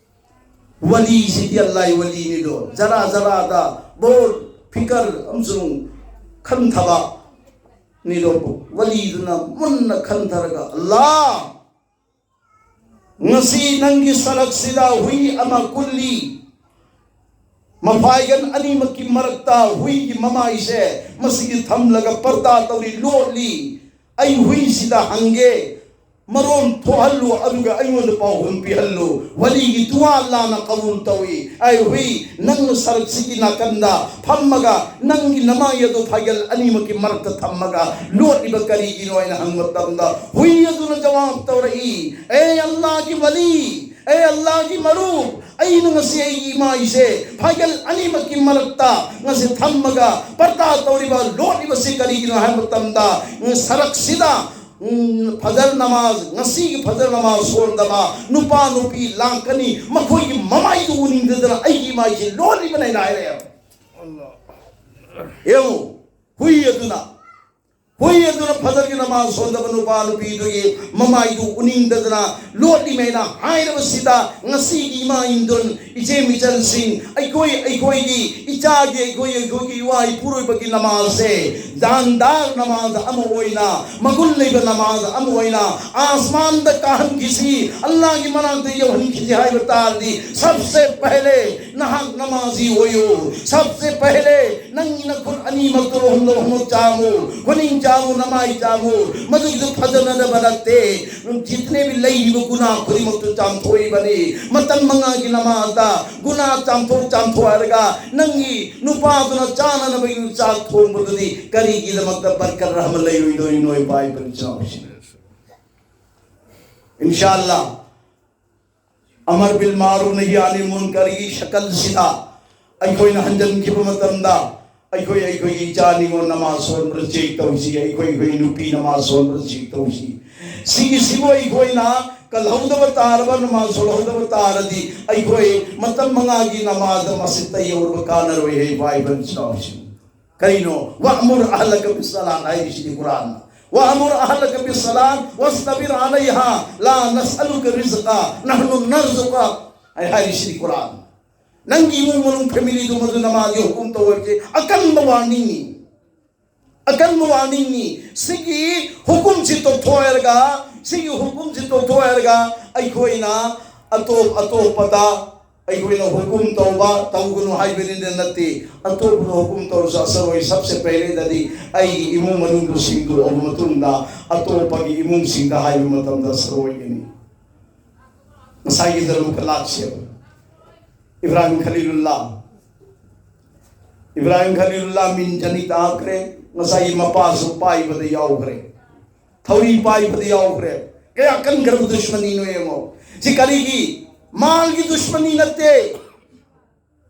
ꯋꯥꯂꯤꯁꯤꯗꯤ ꯑꯜꯂꯥꯍꯒꯤ ꯋꯥꯂꯤꯅꯤꯗꯣ, ꯖꯔꯥ ꯖꯔꯥꯗ ꯕꯣꯜ, ꯐꯤꯀꯔ ꯑꯃꯁꯨꯡ ꯈꯟꯊꯕ ꯅꯤꯗꯣ꯫ ꯋꯥꯂꯤꯗꯨꯅ ꯃꯨꯟꯅ ꯈꯟꯊꯔꯒ, "ꯑꯜꯂꯥꯍ, ꯉꯁꯤ ꯅꯪꯒꯤ ꯁꯔꯛꯁꯤꯗ ꯍꯨꯏ ꯑꯃ ꯀꯨꯜꯂꯤ, ꯃꯐꯥꯏꯒꯟ ꯑꯅꯤꯃꯛꯀꯤ ꯃꯔꯛꯇ ꯍꯨꯏꯒꯤ ꯃꯃꯥꯏꯁꯦ ꯃꯁꯤꯒꯤ ꯊꯝꯂꯒ ꯄꯔꯗꯥ ꯇꯧꯔꯤ, ꯂꯣꯠꯂꯤ꯫ ꯑꯩ ꯍꯨꯏꯁꯤꯗ ꯍꯪꯒꯦ, ꯃꯔꯣꯟ ꯊꯣꯛꯍꯜꯂꯨ, ꯑꯗꯨꯒ ꯑꯩꯉꯣꯟꯗ ꯄꯥꯎꯈꯨꯝ ꯄꯤꯍꯜꯂꯨ"꯫ ꯋꯥꯂꯤꯒꯤ ꯗꯨꯋꯥ ꯑꯜꯂꯥꯍꯅ ꯀꯕꯨꯜ ꯇꯧꯏ꯫ "ꯑꯩ ꯍꯨꯏ, ꯅꯪꯅ ꯁꯔꯛꯁꯤꯒꯤ ꯅꯥꯀꯟꯗ ꯐꯝꯃꯒ ꯅꯪꯒꯤ ꯅꯃꯥꯏ ꯑꯗꯨ ꯐꯥꯏꯒꯜ ꯑꯅꯤꯃꯛꯀꯤ ꯃꯔꯛꯇ ꯊꯝꯃꯒ ꯂꯣꯠꯂꯤꯕ ꯀꯔꯤꯒꯤꯅꯣ?" ꯍꯥꯏꯅ ꯍꯪꯕ ꯃꯇꯝꯗ ꯍꯨꯏ ꯑꯗꯨꯅ ꯖꯋꯥꯕ ꯇꯧꯔꯛꯏ, "ꯑꯦ ꯑꯜꯂꯥꯍꯒꯤ ꯋꯥꯂꯤ, ꯑꯦ ꯑꯜꯂꯥꯍꯒꯤ ꯃꯔꯨꯞ, ꯑꯩꯅ ꯉꯁꯤ ꯑꯩꯒꯤ ꯏꯃꯥꯏꯁꯦ ꯐꯥꯏꯒꯜ ꯑꯅꯤꯃꯛꯀꯤ ꯃꯔꯛꯇ ꯉꯁꯤ ꯊꯝꯃꯒ ꯄꯔꯗꯥ ꯇꯧꯔꯤꯕ, ꯂꯣꯠꯂꯤꯕꯁꯤ ꯀꯔꯤꯒꯤꯅꯣ?" ꯍꯥꯏꯕ ꯃꯇꯝꯗ, ꯁꯔꯛꯁꯤꯗ ꯎꯝ, ꯐꯖꯔ ꯅꯃꯥꯖ, ꯉꯁꯤꯒꯤ ꯐꯖꯔ ꯅꯃꯥꯖ ꯁꯣꯟꯗꯕ ꯅꯨꯄꯥ ꯅꯨꯄꯤ ꯂꯥꯛꯀꯅꯤ, ꯃꯈꯣꯏꯒꯤ ꯃꯃꯥꯏꯗꯨ ꯎꯅꯤꯡꯗꯗꯅ ꯑꯩꯒꯤ ꯏꯃꯥꯏꯁꯤ ꯂꯣꯜꯂꯤꯕꯅꯦꯅ ꯍꯥꯏꯔꯛꯑꯦ꯫ ꯌꯦꯡꯉꯨ, ꯍꯨꯏ ꯑꯗꯨꯅ, ꯍꯨꯏ ꯑꯗꯨꯅ ꯐꯖꯔꯒ ꯅꯃꯥꯖ ꯁꯣꯟꯗꯕ ꯅꯨꯄꯥ ꯅꯨꯄꯤꯗꯨꯒꯤ ꯃꯃꯥꯏꯗꯨ ꯎꯅꯤꯡꯗꯗꯅ ꯂꯣꯠꯂꯤꯃꯦꯅ ꯍꯥꯏꯔꯕꯁꯤꯗ, ꯉꯁꯤꯒꯤ ꯏꯃꯥ ꯏꯟꯗꯨꯟ, ꯏꯆꯦ ꯃꯤꯆꯟꯁꯤꯡ, ꯑꯩꯈꯣꯏ, ꯑꯩꯈꯣꯏꯒꯤ ꯏꯆꯥꯒꯤ, ꯑꯩꯈꯣꯏ, ꯑꯩꯈꯣꯏꯒꯤ ꯏꯋꯥ ꯏꯄꯨꯔꯣꯏꯕꯒꯤ ꯅꯃꯥꯖꯁꯦ ꯖꯥꯟꯗꯥꯔ ꯅꯃꯥꯖ ꯑꯃ ꯑꯣꯏꯅ, ꯃꯒꯨꯟ ꯂꯩꯕ ꯅꯃꯥꯖ ꯑꯃ ꯑꯣꯏꯅ ꯑꯥꯁꯃꯥꯟꯗ ꯀꯥꯍꯟꯈꯤꯁꯤ, ꯑꯜꯂꯥꯍꯒꯤ ꯃꯅꯥꯛꯇ ꯌꯧꯍꯟꯈꯤꯁꯤ ꯍꯥꯏꯕ ꯇꯥꯔꯗꯤ, ꯁꯕꯁꯦ ꯄꯍꯂꯦ ꯅꯍꯥꯛ ꯅꯃꯥꯖꯤ ꯑꯣꯏꯌꯨ꯫ ꯁꯕꯁꯦ ꯄꯍꯂꯦ ꯅꯪꯒꯤ ꯅꯈꯨꯠ ꯑꯅꯤꯃꯛꯇꯨ ꯍꯨꯝꯗꯣꯛ ꯍꯨꯝꯗꯣꯛ ꯆꯥꯝꯃꯨ, ꯈꯨꯅꯤꯡ ꯆꯥꯝꯃꯨ, ꯅꯃꯥꯏ ꯆꯥꯝꯃꯨ꯫ ꯃꯗꯨꯒꯤꯗꯨ ꯐꯖꯅꯗꯕ ꯅꯠꯇꯦ꯫ ꯖꯤꯇꯅꯦ ꯚꯤ ꯂꯩꯔꯤꯕ ꯒꯨꯅꯥ ꯈꯨꯗꯤꯡꯃꯛꯇꯨ ꯆꯥꯝꯊꯣꯛꯏꯕꯅꯤ꯫ ꯃꯇꯝ ꯃꯉꯥꯒꯤ ꯅꯃꯥꯖꯇ ꯒꯨꯅꯥ ꯆꯥꯝꯊꯣꯛ ꯆꯥꯝꯊꯣꯛꯍꯜꯂꯒ ꯅꯪꯒꯤ ꯅꯨꯄꯥꯗꯨꯅ ꯆꯥꯅꯅꯕꯒꯤ ꯆꯥꯛ ꯊꯣꯡꯕꯗꯨꯗꯤ ꯀꯔꯤꯒꯤꯗꯃꯛꯇ ꯕꯔꯀꯠ ꯔꯍꯃ ꯂꯩꯔꯣꯏꯗꯣꯏꯅꯣ, ꯏꯄꯥ ꯏꯄꯨ ꯏꯆꯤꯟ ꯏꯅꯥꯎꯁꯤꯡ? ꯏꯟꯁꯥꯜꯂꯥ, ꯑꯃꯔ ꯕꯤꯜ ꯃꯥꯔꯨꯐ ꯅꯍꯤ ꯑꯅꯤꯜ ꯃꯨꯟꯀꯔꯒꯤ ꯁꯀꯜꯁꯤꯗ ꯑꯩꯈꯣꯏꯅ ꯍꯟꯖꯤꯟꯈꯤꯕ ꯃꯇꯝꯗ, ꯑꯩꯈꯣꯏ, ꯑꯩꯈꯣꯏꯒꯤ ꯏꯆꯥ ꯅꯤꯉꯣꯜ ꯅꯃꯥꯖ ꯁꯣꯟꯕ꯭ꯔꯥ ꯆꯦꯛ ꯇꯧꯁꯤ, ꯑꯩꯈꯣꯏ, ꯑꯩꯈꯣꯏ ꯅꯨꯄꯤ ꯅꯃꯥꯖ ꯁꯣꯟꯕ꯭ꯔꯥ ꯆꯦꯛ ꯇꯧꯁꯤ꯫ ꯁꯤꯒꯤꯁꯤꯕꯨ ꯑꯩꯈꯣꯏꯅ ꯀꯜꯍꯧꯗꯕ ꯇꯥꯔꯕ, ꯅꯃꯥꯖ ꯁꯣꯜꯍꯧꯗꯕ ꯇꯥꯔꯗꯤ, ꯑꯩꯈꯣꯏ ꯃꯇꯝ ꯃꯉꯥꯒꯤ ꯅꯃꯥꯖ ꯃꯁꯖꯤꯗꯇ ꯌꯧꯔꯕ ꯀꯥꯟꯅꯔꯣꯏ꯫ ꯍꯦ ꯏꯄꯥ ꯏꯄꯨ ꯏꯆꯤꯟ ꯏꯅꯥꯎꯁꯤꯡ, ꯀꯔꯤꯅꯣ? "ꯋꯥꯃꯨꯔ ꯑꯍꯂꯀ ꯕꯤꯁꯁꯂꯥꯠ" ꯍꯥꯏꯔꯤꯁꯤꯗꯤ ꯀꯨꯔꯥꯟꯅ꯫ "ꯋꯥꯃꯨꯔ ꯑꯍꯂꯀ ꯕꯤꯁꯁꯂꯥꯠ ꯋꯥꯁꯇꯕꯤꯔ ꯑꯂꯩꯍꯥ, ꯂꯥ ꯅꯁꯑꯂꯨꯀ ꯔꯤꯖꯀꯥ, ꯅꯍꯅꯨ ꯅꯔꯖꯨꯀꯥ" ꯍꯥꯏ, ꯍꯥꯏꯔꯤꯁꯤꯗꯤ ꯀꯨꯔꯥꯟꯅ꯫ ꯅꯪꯒꯤ ꯏꯃꯨꯡ ꯃꯅꯨꯡ ꯐꯦꯃꯤꯂꯤꯗꯨ ꯃꯗꯨ ꯅꯃꯥꯖꯒꯤ ꯍꯨꯀꯨꯝ ꯇꯧꯔꯁꯤ꯫ ꯑꯀꯟꯕ ꯋꯥꯔꯅꯤꯡꯅꯤ, ꯑꯀꯟꯕ ꯋꯥꯔꯅꯤꯡꯅꯤ꯫ ꯁꯤꯒꯤ ꯍꯨꯀꯨꯝꯁꯤ ꯇꯣꯛꯊꯣꯛꯑꯔꯒ, ꯁꯤꯒꯤ ꯍꯨꯀꯨꯝꯁꯤ ꯇꯣꯛꯊꯣꯛꯑꯔꯒ ꯑꯩꯈꯣꯏꯅ ꯑꯇꯣꯞ ꯑꯇꯣꯞꯄꯗ ꯑꯩꯈꯣꯏꯅ ꯍꯨꯀꯨꯝ ꯇꯧꯕ, ꯇꯧꯒꯅꯨ ꯍꯥꯏꯕꯅꯤꯗ ꯅꯠꯇꯦ꯫ ꯑꯇꯣꯞꯄꯗ ꯍꯨꯀꯨꯝ ꯇꯧꯔꯁꯨ ꯑꯁꯔ ꯑꯣꯏ꯫ ꯁꯕꯁꯦ ꯄꯦꯍꯂꯦꯗꯗꯤ ꯑꯩꯒꯤ ꯏꯃꯨꯡ ꯃꯅꯨꯡꯗꯨ ꯁꯦꯡꯗꯣꯛꯑꯕ ꯃꯇꯨꯡꯗ ꯑꯇꯣꯞꯄꯒꯤ ꯏꯃꯨꯡꯁꯤꯡꯗ ꯍꯥꯏꯕ ꯃꯇꯝꯗ ꯑꯁꯔ ꯑꯣꯏꯒꯅꯤ꯫ ꯉꯁꯥꯏꯒꯤ ꯗꯔꯨ ꯀꯂꯥꯛꯁꯦ ꯏꯕ꯭ꯔꯥꯍꯤꯝ ꯈꯂꯤꯂꯨꯜꯂꯥ, ꯏꯕ꯭ꯔꯥꯍꯤꯝ ꯈꯂꯤꯂꯨꯜꯂꯥ ꯃꯤꯟ ꯖꯅꯤ ꯇꯥꯈ꯭ꯔꯦ꯫ ꯉꯁꯥꯏꯒꯤ ꯃꯄꯥꯁꯨ ꯄꯥꯏꯕꯗ ꯌꯥꯎꯈ꯭ꯔꯦ, ꯊꯧꯔꯤ ꯄꯥꯏꯕꯗ ꯌꯥꯎꯈ꯭ꯔꯦ꯫ ꯀꯌꯥ ꯀꯟꯈ꯭ꯔꯕ ꯗꯨꯁꯃꯅꯤꯅꯣ ꯌꯦꯡꯉꯣ꯫ ꯁꯤ ꯀꯔꯤꯒꯤ? ꯃꯥꯜꯒꯤ ꯗꯨꯁꯃꯅꯤ ꯅꯠꯇꯦ,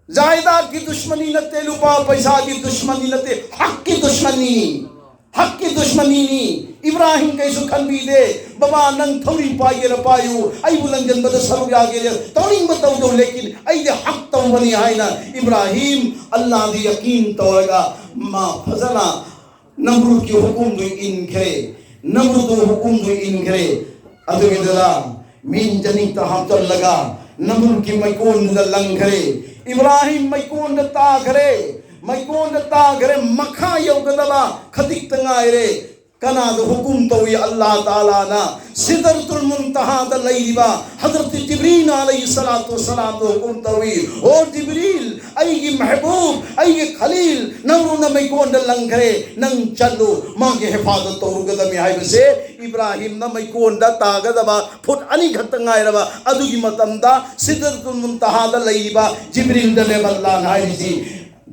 ꯖꯥꯏꯗꯥꯗꯀꯤ ꯗꯨꯁꯃꯅꯤ ꯅꯠꯇꯦ, ꯂꯨꯄꯥ ꯄꯩꯁꯥꯒꯤ ꯗꯨꯁꯃꯅꯤ ꯅꯠꯇꯦ, ꯍꯛꯀꯤ ꯗꯨꯁꯃꯅꯤ, ꯍꯛꯀꯤ ꯗꯨꯁꯃꯅꯤꯅꯤ꯫ ꯏꯕ꯭ꯔꯥꯍꯤꯝ ꯀꯩꯁꯨ ꯈꯟꯕꯤꯗꯦ, "ꯕꯕꯥ, ꯅꯪ ꯊꯧꯔꯤ ꯄꯥꯏꯒꯦꯔ ꯄꯥꯏꯌꯨ, ꯑꯩꯕꯨ ꯂꯪꯖꯟꯕꯗ ꯁꯔꯨꯛ ꯌꯥꯒꯦꯔ, ꯇꯧꯅꯤꯡꯕ ꯇꯧꯗꯧ, ꯂꯦꯀꯤꯟ ꯑꯩꯗꯤ ꯍꯛ ꯇꯧꯕꯅꯤ" ꯍꯥꯏꯅ ꯏꯕ꯭ꯔꯥꯍꯤꯝ ꯑꯜꯂꯥꯗ ꯌꯀꯤꯟ ꯇꯧꯔꯒ ꯃꯥ ꯐꯖꯅ ꯅꯝꯔꯨꯗꯀꯤ ꯍꯨꯀꯨꯝꯗꯨ ꯏꯟꯈ꯭ꯔꯦ꯫ ꯅꯝꯔꯨꯗ ꯍꯨꯀꯨꯝꯗꯨ ꯏꯟꯈ꯭ꯔꯦ꯫ ꯑꯗꯨꯒꯤꯗꯨꯗ ꯃꯤꯟ ꯆꯅꯤꯛꯇ ꯍꯥꯞꯆꯜꯂꯒ ꯅꯝꯔꯨꯗꯀꯤ ꯃꯩꯀꯣꯟꯗꯨꯗ ꯂꯪꯈ꯭ꯔꯦ꯫ ꯏꯕ꯭ꯔꯥꯍꯤꯝ ꯃꯩꯀꯣꯟꯗ ꯇꯥꯈ꯭ꯔꯦ꯫ ꯃꯩꯀꯣꯟꯗ ꯇꯥꯈ꯭ꯔꯦ꯫ ꯃꯈꯥ ꯌꯧꯒꯗꯕ ꯈꯖꯤꯛꯇ ꯉꯥꯏꯔꯦ꯫ ꯀꯅꯥꯗ ꯍꯨꯀꯨꯝ ꯇꯧꯏ? ꯑꯜꯂꯥꯍ ꯇꯥꯂꯥꯅ ꯁꯤꯗꯔꯇꯨꯜ ꯃꯨꯟꯇꯍꯥꯗ ꯂꯩꯔꯤꯕ ꯍꯖꯔꯠ ꯖꯤꯕ꯭ꯔꯤꯜ ꯑꯂꯩꯍꯤ ꯁꯂꯥꯇꯨ ꯋꯁꯁꯂꯥꯝꯗ ꯍꯨꯀꯨꯝ ꯇꯧꯏ, "ꯑꯣ ꯖꯤꯕ꯭ꯔꯤꯜ, ꯑꯩꯒꯤ ꯃꯍꯕꯨꯕ, ꯑꯩꯒꯤ ꯈꯂꯤꯜ, ꯅꯝꯔꯨꯗꯅ ꯃꯩꯀꯣꯟꯗ ꯂꯪꯈ꯭ꯔꯦ, ꯅꯪ ꯆꯠꯂꯨ, ꯃꯥꯒꯤ ꯍꯤꯐꯥꯖꯠ ꯇꯧꯔꯨꯒꯗꯕꯅꯤ" ꯍꯥꯏꯕꯁꯦ ꯏꯕ꯭ꯔꯥꯍꯤꯝꯅ ꯃꯩꯀꯣꯟꯗ ꯇꯥꯒꯗꯕ ꯐꯨꯠ ꯑꯅꯤ ꯈꯛꯇ ꯉꯥꯏꯔꯕ ꯑꯗꯨꯒꯤ ꯃꯇꯝꯗ ꯁꯤꯗꯔꯇꯨꯜ ꯃꯨꯟꯇꯍꯥꯗ ꯂꯩꯔꯤꯕ ꯖꯤꯕ꯭ꯔꯤꯜꯗꯅꯦꯕ ꯑꯜꯂꯥꯍꯅ ꯍꯥꯏꯔꯤꯁꯤ꯫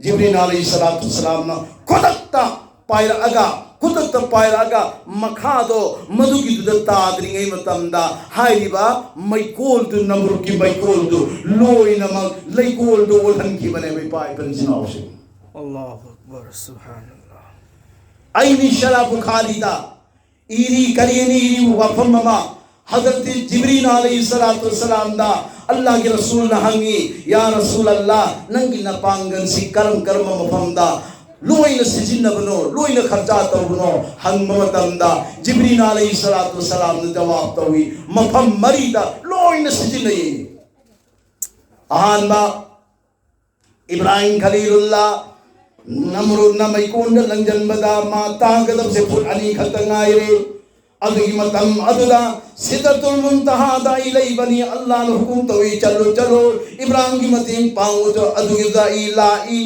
ꯖꯤꯕ꯭ꯔꯤꯜ ꯑꯂꯩꯍꯤ ꯁꯂꯥꯇꯨ ꯋꯁꯁꯂꯥꯝꯅ ꯈꯨꯗꯛꯇ ꯄꯥꯏꯔꯛꯑꯒ, ꯈꯨꯗꯛꯇ ꯄꯥꯏꯔꯛꯑꯒ ꯃꯈꯥꯗꯣ ꯃꯗꯨꯒꯤꯗꯨꯗ ꯇꯥꯗ꯭ꯔꯤꯉꯩ ꯃꯇꯝꯗ ꯍꯥꯏꯔꯤꯕ ꯃꯩꯀꯣꯜꯗꯨ, ꯅꯝꯔꯨꯗꯀꯤ ꯃꯩꯀꯣꯜꯗꯨ ꯂꯣꯏꯅꯃꯛ ꯂꯩꯀꯣꯜꯗꯨ ꯑꯣꯜꯍꯟꯈꯤꯕꯅꯦꯕ, ꯏꯄꯥ ꯏꯄꯟ ꯏꯆꯤꯟ ꯏꯅꯥꯎꯁꯤꯡ꯫ ꯑꯜꯂꯥꯍꯨ ꯑꯛꯕꯔ, ꯁꯨꯕꯍꯥꯅꯜꯂꯥꯍ꯫ ꯑꯩꯅꯤ ꯁꯔꯥ ꯕꯨꯈꯥꯔꯤꯗ ꯏꯔꯤ, ꯀꯔꯤꯅꯤ ꯏꯔꯤ ꯋꯥꯐꯝ ꯑꯃ, ꯍꯖꯔꯠ ꯖꯤꯕ꯭ꯔꯤꯜ ꯑꯂꯩꯍꯤ ꯁꯂꯥꯇꯨ ꯋꯁꯁꯂꯥꯝꯗ ꯑꯜꯂꯥꯍꯒꯤ ꯔꯁꯨꯜꯅ ꯍꯪꯉꯤ, "ꯌꯥ ꯔꯁꯨꯜ ꯑꯜꯂꯥꯍ, ꯅꯪꯒꯤ ꯅꯄꯥꯡꯒꯜꯁꯤ ꯀꯔꯝ ꯀꯔꯝꯕ ꯃꯐꯝꯗ ꯂꯣꯏꯅ ꯁꯤꯖꯤꯟꯅꯕꯅꯣ, ꯂꯣꯏꯅ ꯈꯔꯆꯥ ꯇꯧꯕꯅꯣ?" ꯍꯪꯕ ꯃꯇꯝꯗ ꯖꯤꯕ꯭ꯔꯤꯜ ꯑꯂꯩꯍꯤ ꯁꯂꯥꯇꯨ ꯋꯁꯁꯂꯥꯝꯅ ꯖꯋꯥꯕ ꯇꯧꯏ, "ꯃꯐꯝ ꯃꯔꯤꯗ ꯂꯣꯏꯅ ꯁꯤꯖꯤꯟꯅꯩ"꯫ ꯑꯍꯥꯟꯕ, ꯏꯕ꯭ꯔꯥꯍꯤꯝ ꯈꯂꯤꯂꯨꯜꯂꯥ ꯅꯝꯔꯨꯗꯅ ꯃꯩꯀꯣꯟꯗ ꯂꯪꯖꯟꯕꯗ ꯃꯥ ꯇꯥꯒꯗꯕꯁꯦ ꯐꯨꯠ ꯑꯅꯤ ꯈꯛꯇ ꯉꯥꯏꯔꯦ꯫ ꯑꯗꯨꯒꯤ ꯃꯇꯝ ꯑꯗꯨꯗ ꯁꯤꯗꯔꯇꯨꯜ ꯃꯨꯟꯇꯍꯥꯗ ꯑꯩ ꯂꯩꯕꯅꯤ, ꯑꯜꯂꯥꯍꯅ ꯍꯨꯀꯨꯝ ꯇꯧꯏ, "ꯆꯠꯂꯨ, ꯆꯠꯂꯨ, ꯏꯕ꯭ꯔꯥꯍꯤꯝꯒꯤ ꯃꯇꯦꯡ ꯄꯥꯡꯉꯨ ꯆꯠꯂꯨ"꯫ ꯑꯗꯨꯒꯤꯗ ꯑꯩ ꯂꯥꯛꯏ,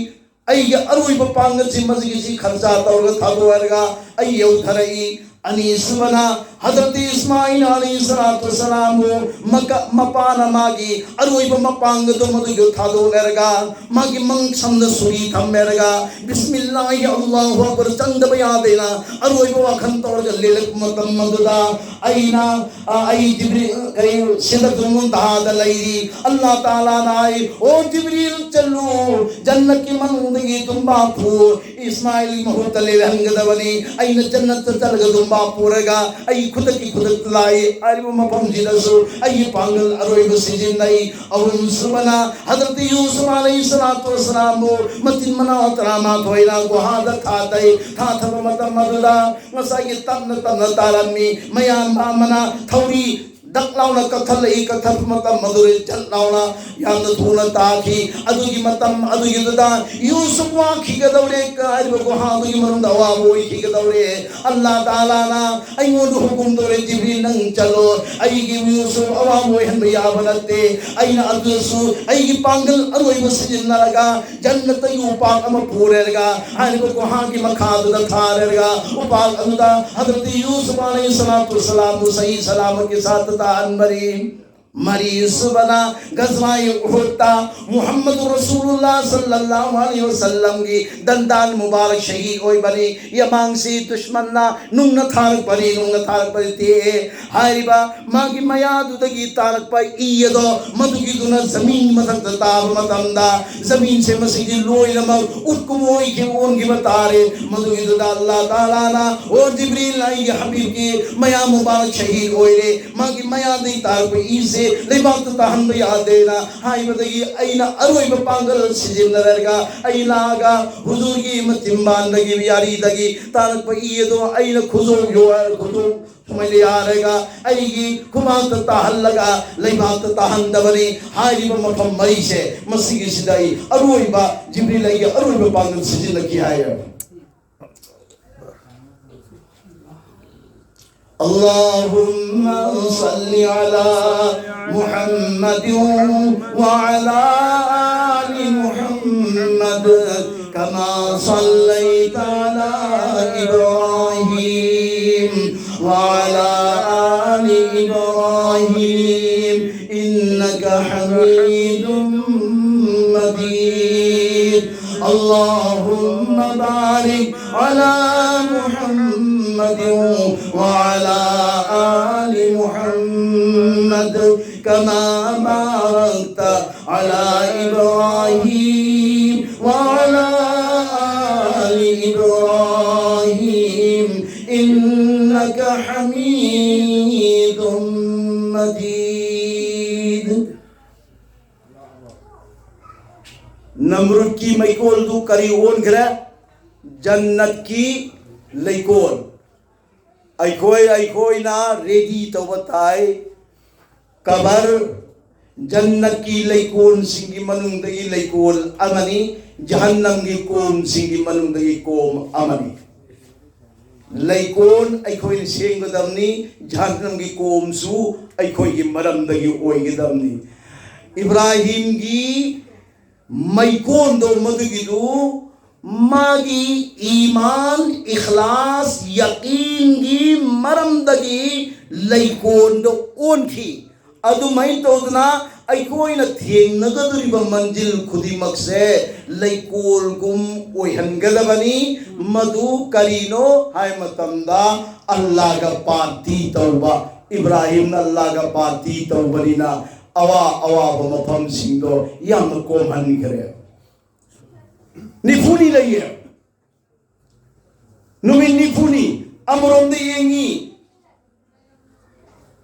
ꯑꯩꯒꯤ ꯑꯔꯣꯏꯕ ꯄꯥꯡꯒꯜꯁꯤ ꯃꯁꯤꯒꯤꯁꯤ ꯈꯔꯆꯥ ꯇꯧꯔꯒ ꯊꯥꯗꯣꯛ ꯍꯥꯏꯔꯒ ꯑꯩ ꯌꯧꯊꯔꯛꯏ꯫ ꯑꯅꯤꯁꯨꯕꯅ ꯍꯖꯔꯠ ꯏꯁꯃꯥꯏꯜ ꯑꯂꯩꯍꯤ ꯁꯂꯥꯇꯨ ꯋꯁꯁꯂꯥꯝꯕꯨ ꯃꯀ-, ꯃꯄꯥꯅ ꯃꯥꯒꯤ ꯑꯔꯣꯏꯕ ꯃꯄꯥꯡꯒꯜꯗꯣ ꯃꯗꯨꯗꯣ ꯊꯥꯗꯣꯛ ꯍꯥꯏꯔꯒ ꯃꯥꯒꯤ ꯃꯪꯁꯝꯗ ꯁꯨꯔꯤ ꯊꯝꯃꯦꯔꯒ, "ꯕꯤꯁꯃꯤꯜꯂꯥꯍꯤ ꯑꯜꯂꯥꯍꯨ ꯑꯛꯕꯔ" ꯆꯪꯗꯕ ꯌꯥꯗꯦꯅ ꯑꯔꯣꯏꯕ ꯋꯥꯈꯜ ꯇꯧꯔꯒ ꯂꯦꯜꯂꯛꯄ ꯃꯇꯝ ꯑꯗꯨꯗ ꯑꯩꯅ, ꯑ, ꯑꯩ ꯖꯤꯕ꯭ꯔꯤꯜ, ꯀꯔꯤ, ꯁꯤꯗꯔꯇꯨꯜ ꯃꯨꯟꯇꯍꯥꯗ ꯂꯩꯔꯤ꯫ ꯑꯜꯂꯥꯍ ꯇꯥꯂꯥꯅ ꯍꯥꯏ, "ꯑꯣ ꯖꯤꯕ꯭ꯔꯤꯜ, ꯆꯠꯂꯨ, ꯖꯟꯅꯠꯀꯤ ꯃꯅꯨꯡꯗꯒꯤ ꯗꯨꯝꯕꯥ ꯄꯨ, ꯏꯁꯃꯥꯏꯜꯒꯤ ꯃꯍꯨꯠꯇ ꯂꯦꯜꯍꯟꯒꯗꯕꯅꯤ꯫ ꯑꯩꯅ ꯖꯟꯅꯠꯇ ꯆꯠꯂꯒ ꯗꯨꯝꯕꯥ ꯄꯨꯔꯒ ꯑꯩ ꯈꯨꯗꯛꯀꯤ ꯈꯨꯗꯛꯇ ꯂꯥꯛꯏ꯫ ꯍꯥꯏꯔꯤꯕ ꯃꯐꯝꯁꯤꯗꯁꯨ ꯑꯩꯒꯤ ꯄꯥꯡꯒꯜ ꯑꯔꯣꯏꯕ ꯁꯤꯖꯤꯟꯅꯩ꯫ ꯑꯍꯨꯝꯁꯨꯕꯅ ꯍꯖꯔꯠ ꯌꯨꯁꯨꯐ ꯑꯂꯩꯍꯤꯁꯁꯥꯂꯥꯇꯨ ꯋꯥꯁꯁꯥꯂꯥꯝꯕꯨ ꯃꯆꯤꯟ ꯃꯅꯥꯎ ꯇꯔꯥꯃꯥꯊꯣꯏꯅ ꯒꯨꯍꯥꯗ ꯊꯥꯗꯩ꯫ ꯊꯥꯊꯕ ꯃꯇꯝ ꯑꯗꯨꯗ ꯉꯁꯥꯏꯒꯤ ꯇꯞꯅ ꯇꯞꯅ ꯇꯥꯔꯝꯃꯤ꯫ ꯃꯌꯥꯝꯕ ꯑꯃꯅ ꯊꯧꯔꯤ ꯗꯛ ꯂꯥꯎꯅ ꯀꯛꯊꯠꯂꯛꯏ꯫ ꯀꯛꯊꯠꯄ ꯃꯇꯝ ꯑꯗꯨꯗ ꯖꯠ ꯂꯥꯎꯅ ꯌꯥꯝꯅ ꯊꯨꯅ ꯇꯥꯈꯤ꯫ ꯑꯗꯨꯒꯤ ꯃꯇꯝ ꯑꯗꯨꯒꯤꯗꯨꯗ ꯌꯨꯁꯨꯐ ꯋꯥꯈꯤꯒꯗꯧꯔꯦ꯫ ꯍꯥꯏꯔꯤꯕ ꯒꯨꯍꯥꯗꯨꯒꯤ ꯃꯅꯨꯡꯗ ꯑꯋꯥꯕ ꯑꯣꯏꯈꯤꯒꯗꯧꯔꯦ꯫ ꯑꯜꯂꯥ ꯇꯥꯂꯥꯅ ꯑꯩꯉꯣꯟꯗ ꯍꯨꯀꯨꯝ ꯇꯧꯔꯦ, "ꯖꯤꯕ꯭ꯔꯤꯜ, ꯅꯪ ꯆꯠꯂꯣ, ꯑꯩꯒꯤ ꯌꯨꯁꯨꯐ ꯑꯋꯥꯕ ꯑꯣꯏꯍꯟꯕ ꯌꯥꯕ ꯅꯠꯇꯦ"꯫ ꯑꯩꯅ ꯑꯗꯨꯁꯨ ꯑꯩꯒꯤ ꯄꯥꯡꯒꯜ ꯑꯔꯣꯏꯕ ꯁꯤꯖꯤꯟꯅꯔꯒ ꯖꯟꯅꯠꯇꯒꯤ ꯎꯄꯥꯛ ꯑꯃ ꯄꯨꯔꯦꯔꯒ ꯍꯥꯏꯔꯤꯕ ꯒꯨꯍꯥꯒꯤ ꯃꯈꯥꯗꯨꯗ ꯊꯥꯔꯦꯔꯒ ꯎꯄꯥꯛ ꯑꯗꯨꯗ ꯍꯖꯔꯠ ꯌꯨꯁꯨꯐ ꯑꯂꯩꯍꯤꯁꯁꯥꯂꯥꯇꯨ ꯋꯥꯁꯁꯥꯂꯥꯝꯕꯨ ꯁꯍꯤ ꯁꯂꯥꯃꯠꯀꯤ ꯁꯥꯠꯇ ꯇꯥꯍꯟꯕꯅꯤ꯫ ꯃꯔꯤꯁꯨꯕꯅ ꯒꯖꯋꯥꯏ ꯎꯍꯨꯗꯇ ꯃꯨꯍꯝꯃꯗꯨ ꯔꯁꯨꯂꯨꯜꯂꯥꯍ ꯁꯜꯂꯜꯂꯥꯍꯨ ꯑꯂꯩꯍꯤ ꯋꯥꯁꯜꯂꯝꯒꯤ ꯗꯟꯗꯥꯟ ꯃꯨꯕꯥꯔꯛ ꯁꯍꯤꯗ ꯑꯣꯏꯕꯅꯤ꯫ ꯌꯃꯥꯡꯁꯤ ꯗꯨꯁꯃꯟꯅ ꯅꯨꯡꯅ ꯊꯥꯔꯛꯄꯅꯤ, ꯅꯨꯡꯅ ꯊꯥꯔꯛꯄꯅꯤ ꯇꯦꯛꯑꯦ꯫ ꯍꯥꯏꯔꯤꯕ ꯃꯥꯒꯤ ꯃꯌꯥꯗꯨꯗꯒꯤ ꯇꯥꯔꯛꯄ ꯏ ꯑꯗꯣ ꯃꯗꯨꯒꯤꯗꯨꯅ ꯖꯃꯤꯟ ꯃꯊꯛꯇ ꯇꯥꯕ ꯃꯇꯝꯗ ꯖꯃꯤꯟꯁꯦ ꯃꯁꯤꯗꯤ ꯂꯣꯏꯅꯃꯛ ꯎꯠꯀꯨꯝ ꯑꯣꯏꯈꯤꯕ, ꯑꯣꯟꯈꯤꯕ ꯇꯥꯔꯦ꯫ ꯃꯗꯨꯒꯤꯗꯨꯗ ꯑꯜꯂꯥ ꯇꯥꯂꯥꯅ, "ꯑꯣ ꯖꯤꯕ꯭ꯔꯤꯜ, ꯑꯩꯒꯤ ꯍꯕꯤꯕꯀꯤ ꯃꯌꯥ ꯃꯨꯕꯥꯔꯛ ꯁꯍꯤꯗ ꯑꯣꯏꯔꯦ, ꯃꯥꯒꯤ ꯃꯌꯥꯗꯒꯤ ꯇꯥꯔꯛꯄ ꯏꯁꯦ ꯂꯩꯕꯥꯛꯇ ꯇꯥꯍꯟꯕ ꯌꯥꯗꯦꯅ" ꯍꯥꯏꯕꯗꯒꯤ ꯑꯩꯅ ꯑꯔꯣꯏꯕ ꯄꯥꯡꯒꯜ ꯁꯤꯖꯤꯟꯅꯔꯒ ꯑꯩ ꯂꯥꯛꯑꯒ ꯍꯨꯖꯨꯔꯒꯤ ꯃꯆꯤꯟꯕꯥꯟꯗꯒꯤ, ꯌꯥꯔꯤꯗꯒꯤ ꯇꯥꯔꯛꯄ ꯏ ꯑꯗꯣ ꯑꯩꯅ ꯈꯨꯖꯣꯛ ꯌꯣ-, ꯈꯨꯖꯣꯛ ꯁꯨꯃꯥꯏꯅ ꯌꯥꯔꯒ ꯑꯩꯒꯤ ꯈꯨꯕꯥꯛꯇ ꯇꯥꯍꯜꯂꯒ ꯂꯩꯕꯥꯛꯇ ꯇꯥꯍꯟꯗꯕꯅꯤ꯫ ꯍꯥꯏꯔꯤꯕ ꯃꯐꯝ ꯃꯔꯤꯁꯦ, ꯃꯁꯤꯒꯤꯁꯤꯗ ꯑꯩ ꯑꯔꯣꯏꯕ, ꯖꯤꯕ꯭ꯔꯤꯜ ꯑꯩꯒꯤ ꯑꯔꯣꯏꯕ ꯄꯥꯡꯒꯜ ꯁꯤꯖꯤꯟꯅꯈꯤ ꯍꯥꯏꯔꯦ꯫ اللهم صل على محمد وعلى آل محمد كما صليت على إبراهيم وعلى آل إبراهيم إنك حميد مجيد. اللهم بارك على محمد وعلى آل محمد كما باركت على إبراهيم وعلى آل إبراهيم إنك حميد ꯅꯝꯔꯨꯗꯀꯤ ꯃꯩꯀꯣꯜꯗꯨ ꯀꯔꯤ ꯑꯣꯟꯈ꯭ꯔꯦ? ꯖꯟꯅꯠꯀꯤ ꯂꯩꯀꯣꯜ꯫ ꯑꯩꯈꯣꯏ ꯑꯩꯈꯣꯏꯅ ꯔꯦꯗꯤ ꯇꯧꯕ ꯇꯥꯏ꯫ ꯀꯕꯔ ꯖꯟꯅꯠꯀꯤ ꯂꯩꯀꯣꯜꯁꯤꯡꯒꯤ ꯃꯅꯨꯡꯗꯒꯤ ꯂꯩꯀꯣꯜ ꯑꯃꯅꯤ, ꯖꯍꯟꯅꯝꯒꯤ ꯀꯣꯝꯁꯤꯡꯒꯤ ꯃꯅꯨꯡꯗꯒꯤ ꯀꯣꯝ ꯑꯃꯅꯤ꯫ ꯂꯩꯀꯣꯜ ꯑꯩꯈꯣꯏꯅ ꯁꯦꯝꯒꯗꯕꯅꯤ, ꯖꯍꯟꯅꯝꯒꯤ ꯀꯣꯝꯁꯨ ꯑꯩꯈꯣꯏꯒꯤ ꯃꯔꯝꯗꯒꯤ ꯑꯣꯏꯒꯗꯕꯅꯤ꯫ ꯏꯕ꯭ꯔꯥꯍꯤꯝꯒꯤ ꯃꯩꯀꯣꯟꯗꯣ ꯃꯗꯨꯒꯤꯗꯨ ꯃꯥꯒꯤ ꯏꯃꯥꯟ, ꯏꯈ꯭ꯂꯥꯁ, ꯌꯀꯤꯟꯒꯤ ꯃꯔꯝꯗꯒꯤ ꯂꯩꯀꯣꯟꯗꯣ ꯑꯣꯟꯈꯤ꯫ ꯑꯗꯨꯃꯥꯏꯅ ꯇꯧꯗꯅ ꯑꯩꯈꯣꯏꯅ ꯊꯦꯡꯅꯒꯗꯧꯔꯤꯕ ꯃꯟꯖꯤꯜ ꯈꯨꯗꯤꯡꯃꯛꯁꯦ ꯂꯩꯀꯣꯜꯒꯨꯝ ꯑꯣꯏꯍꯟꯒꯗꯕꯅꯤ꯫ ꯃꯗꯨ ꯀꯔꯤꯅꯣ ꯍꯥꯏ ꯃꯇꯝꯗ, ꯑꯜꯂꯥꯒ ꯄꯥꯔꯇꯤ ꯇꯧꯕ꯫ ꯏꯕ꯭ꯔꯥꯍꯤꯝꯅ ꯑꯜꯂꯥꯒ ꯄꯥꯔꯇꯤ ꯇꯧꯕꯅꯤꯅ ꯑꯋꯥ ꯑꯋꯥꯕ ꯃꯐꯝꯁꯤꯡꯗꯣ ꯌꯥꯝꯅ ꯀꯣꯝꯍꯟꯈ꯭ꯔꯦ꯫ ꯅꯤꯐꯨꯅꯤ ꯂꯩꯌꯦ꯫ ꯅꯨꯃꯤꯠ ꯅꯤꯐꯨꯅꯤ꯫ ꯑꯃꯔꯣꯝꯗ ꯌꯦꯡꯉꯤ,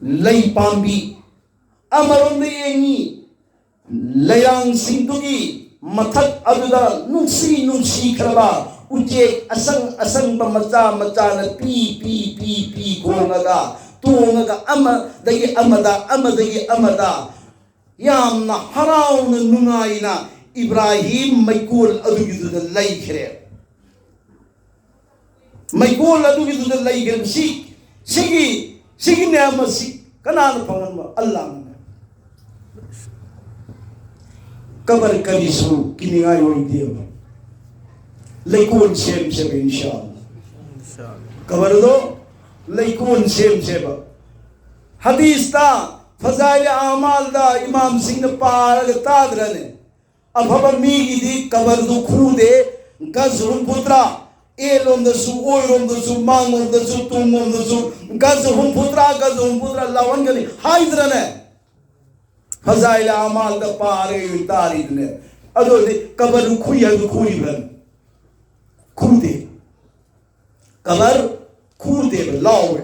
ꯂꯩ ꯄꯥꯝꯕꯤ꯫ ꯑꯃꯔꯣꯝꯗ ꯌꯦꯡꯉꯤ, ꯂꯩꯔꯥꯡꯁꯤꯡꯗꯨꯒꯤ ꯃꯊꯛ ꯑꯗꯨꯗ ꯅꯨꯡꯁꯤ ꯅꯨꯡꯁꯤꯈ꯭ꯔꯕ ꯎꯆꯦꯛ ꯑꯁꯪ ꯑꯁꯪꯕ ꯃꯆꯥ ꯃꯆꯥꯅ ꯄꯤ ꯄꯤ ꯄꯤ ꯄꯤ ꯈꯣꯡꯉꯒ, ꯇꯣꯡꯉꯒ ꯑꯃꯗꯒꯤ ꯑꯃꯗ, ꯑꯃꯗꯒꯤ ꯑꯃꯗ ꯌꯥꯝꯅ ꯍꯔꯥꯎꯅ ꯅꯨꯡꯉꯥꯏꯅ ꯏꯕ꯭ꯔꯥꯍꯤꯝ ꯃꯩꯀꯣꯜ ꯑꯗꯨꯒꯤꯗꯨꯗ ꯂꯩꯈ꯭ꯔꯦ꯫ ꯃꯩꯀꯣꯜ ꯑꯗꯨꯒꯤꯗꯨꯗ ꯂꯩꯈ꯭ꯔꯕꯁꯤ, ꯁꯤꯒꯤ, ꯁꯤꯒꯤ ꯅꯤꯌꯥꯝ ꯑꯁꯤ ꯀꯅꯥꯅ ꯐꯪꯍꯟꯕ? ꯑꯜꯂꯥꯍꯅ꯫ ꯀꯕꯔ ꯀꯔꯤꯁꯨ ꯀꯤꯅꯤꯡꯉꯥꯏ ꯑꯣꯏꯗꯦꯕ꯫ ꯂꯩꯀꯣꯜ ꯁꯦꯝꯁꯦꯕ, ꯏꯟꯁꯥ ꯑꯜꯂꯥ꯫ ꯀꯕꯔꯗꯣ ꯂꯩꯀꯣꯜ ꯁꯦꯝꯁꯦꯕ꯫ ꯍꯗꯤꯁꯇ, ꯐꯖꯥꯏꯜ ꯑꯃꯥꯜꯗ ꯏꯃꯥꯝꯁꯤꯡꯅ ꯄꯥꯔꯒ ꯇꯥꯗ꯭ꯔꯅꯦ? ꯑꯐꯕ ꯃꯤꯒꯤꯗꯤ ꯀꯕꯔꯗꯨ ꯈꯨꯗꯦ, ꯒꯖ ꯍꯨꯝꯐꯨꯇꯔꯥ, ꯑꯦꯂꯣꯝꯗꯁꯨ, ꯑꯣꯏꯔꯣꯝꯗꯁꯨ, ꯃꯥꯡꯂꯣꯝꯗꯁꯨ, ꯇꯨꯡꯂꯣꯝꯗꯁꯨ, ꯒꯖ ꯍꯨꯝꯐꯨꯇꯔꯥ, ꯒꯖ ꯍꯨꯝꯐꯨꯇꯔꯥ ꯂꯥꯎꯍꯟꯒꯅꯤ ꯍꯥꯏꯗ꯭ꯔꯅꯦ? ꯐꯖꯥꯏꯜ ꯑꯃꯥꯜꯗ ꯄꯥꯔꯒ ꯇꯥꯔꯤꯗꯨꯅꯦ꯫ ꯑꯗꯨꯗꯤ ꯀꯕꯔꯗꯨ ꯈꯨꯏ ꯍꯥꯏꯕꯗꯨ ꯈꯨꯔꯤꯕ꯭ꯔꯅꯦ? ꯈꯨꯗꯦ꯫ ꯀꯕꯔ ꯈꯨꯗꯦꯕ, ꯂꯥꯎꯋꯦ꯫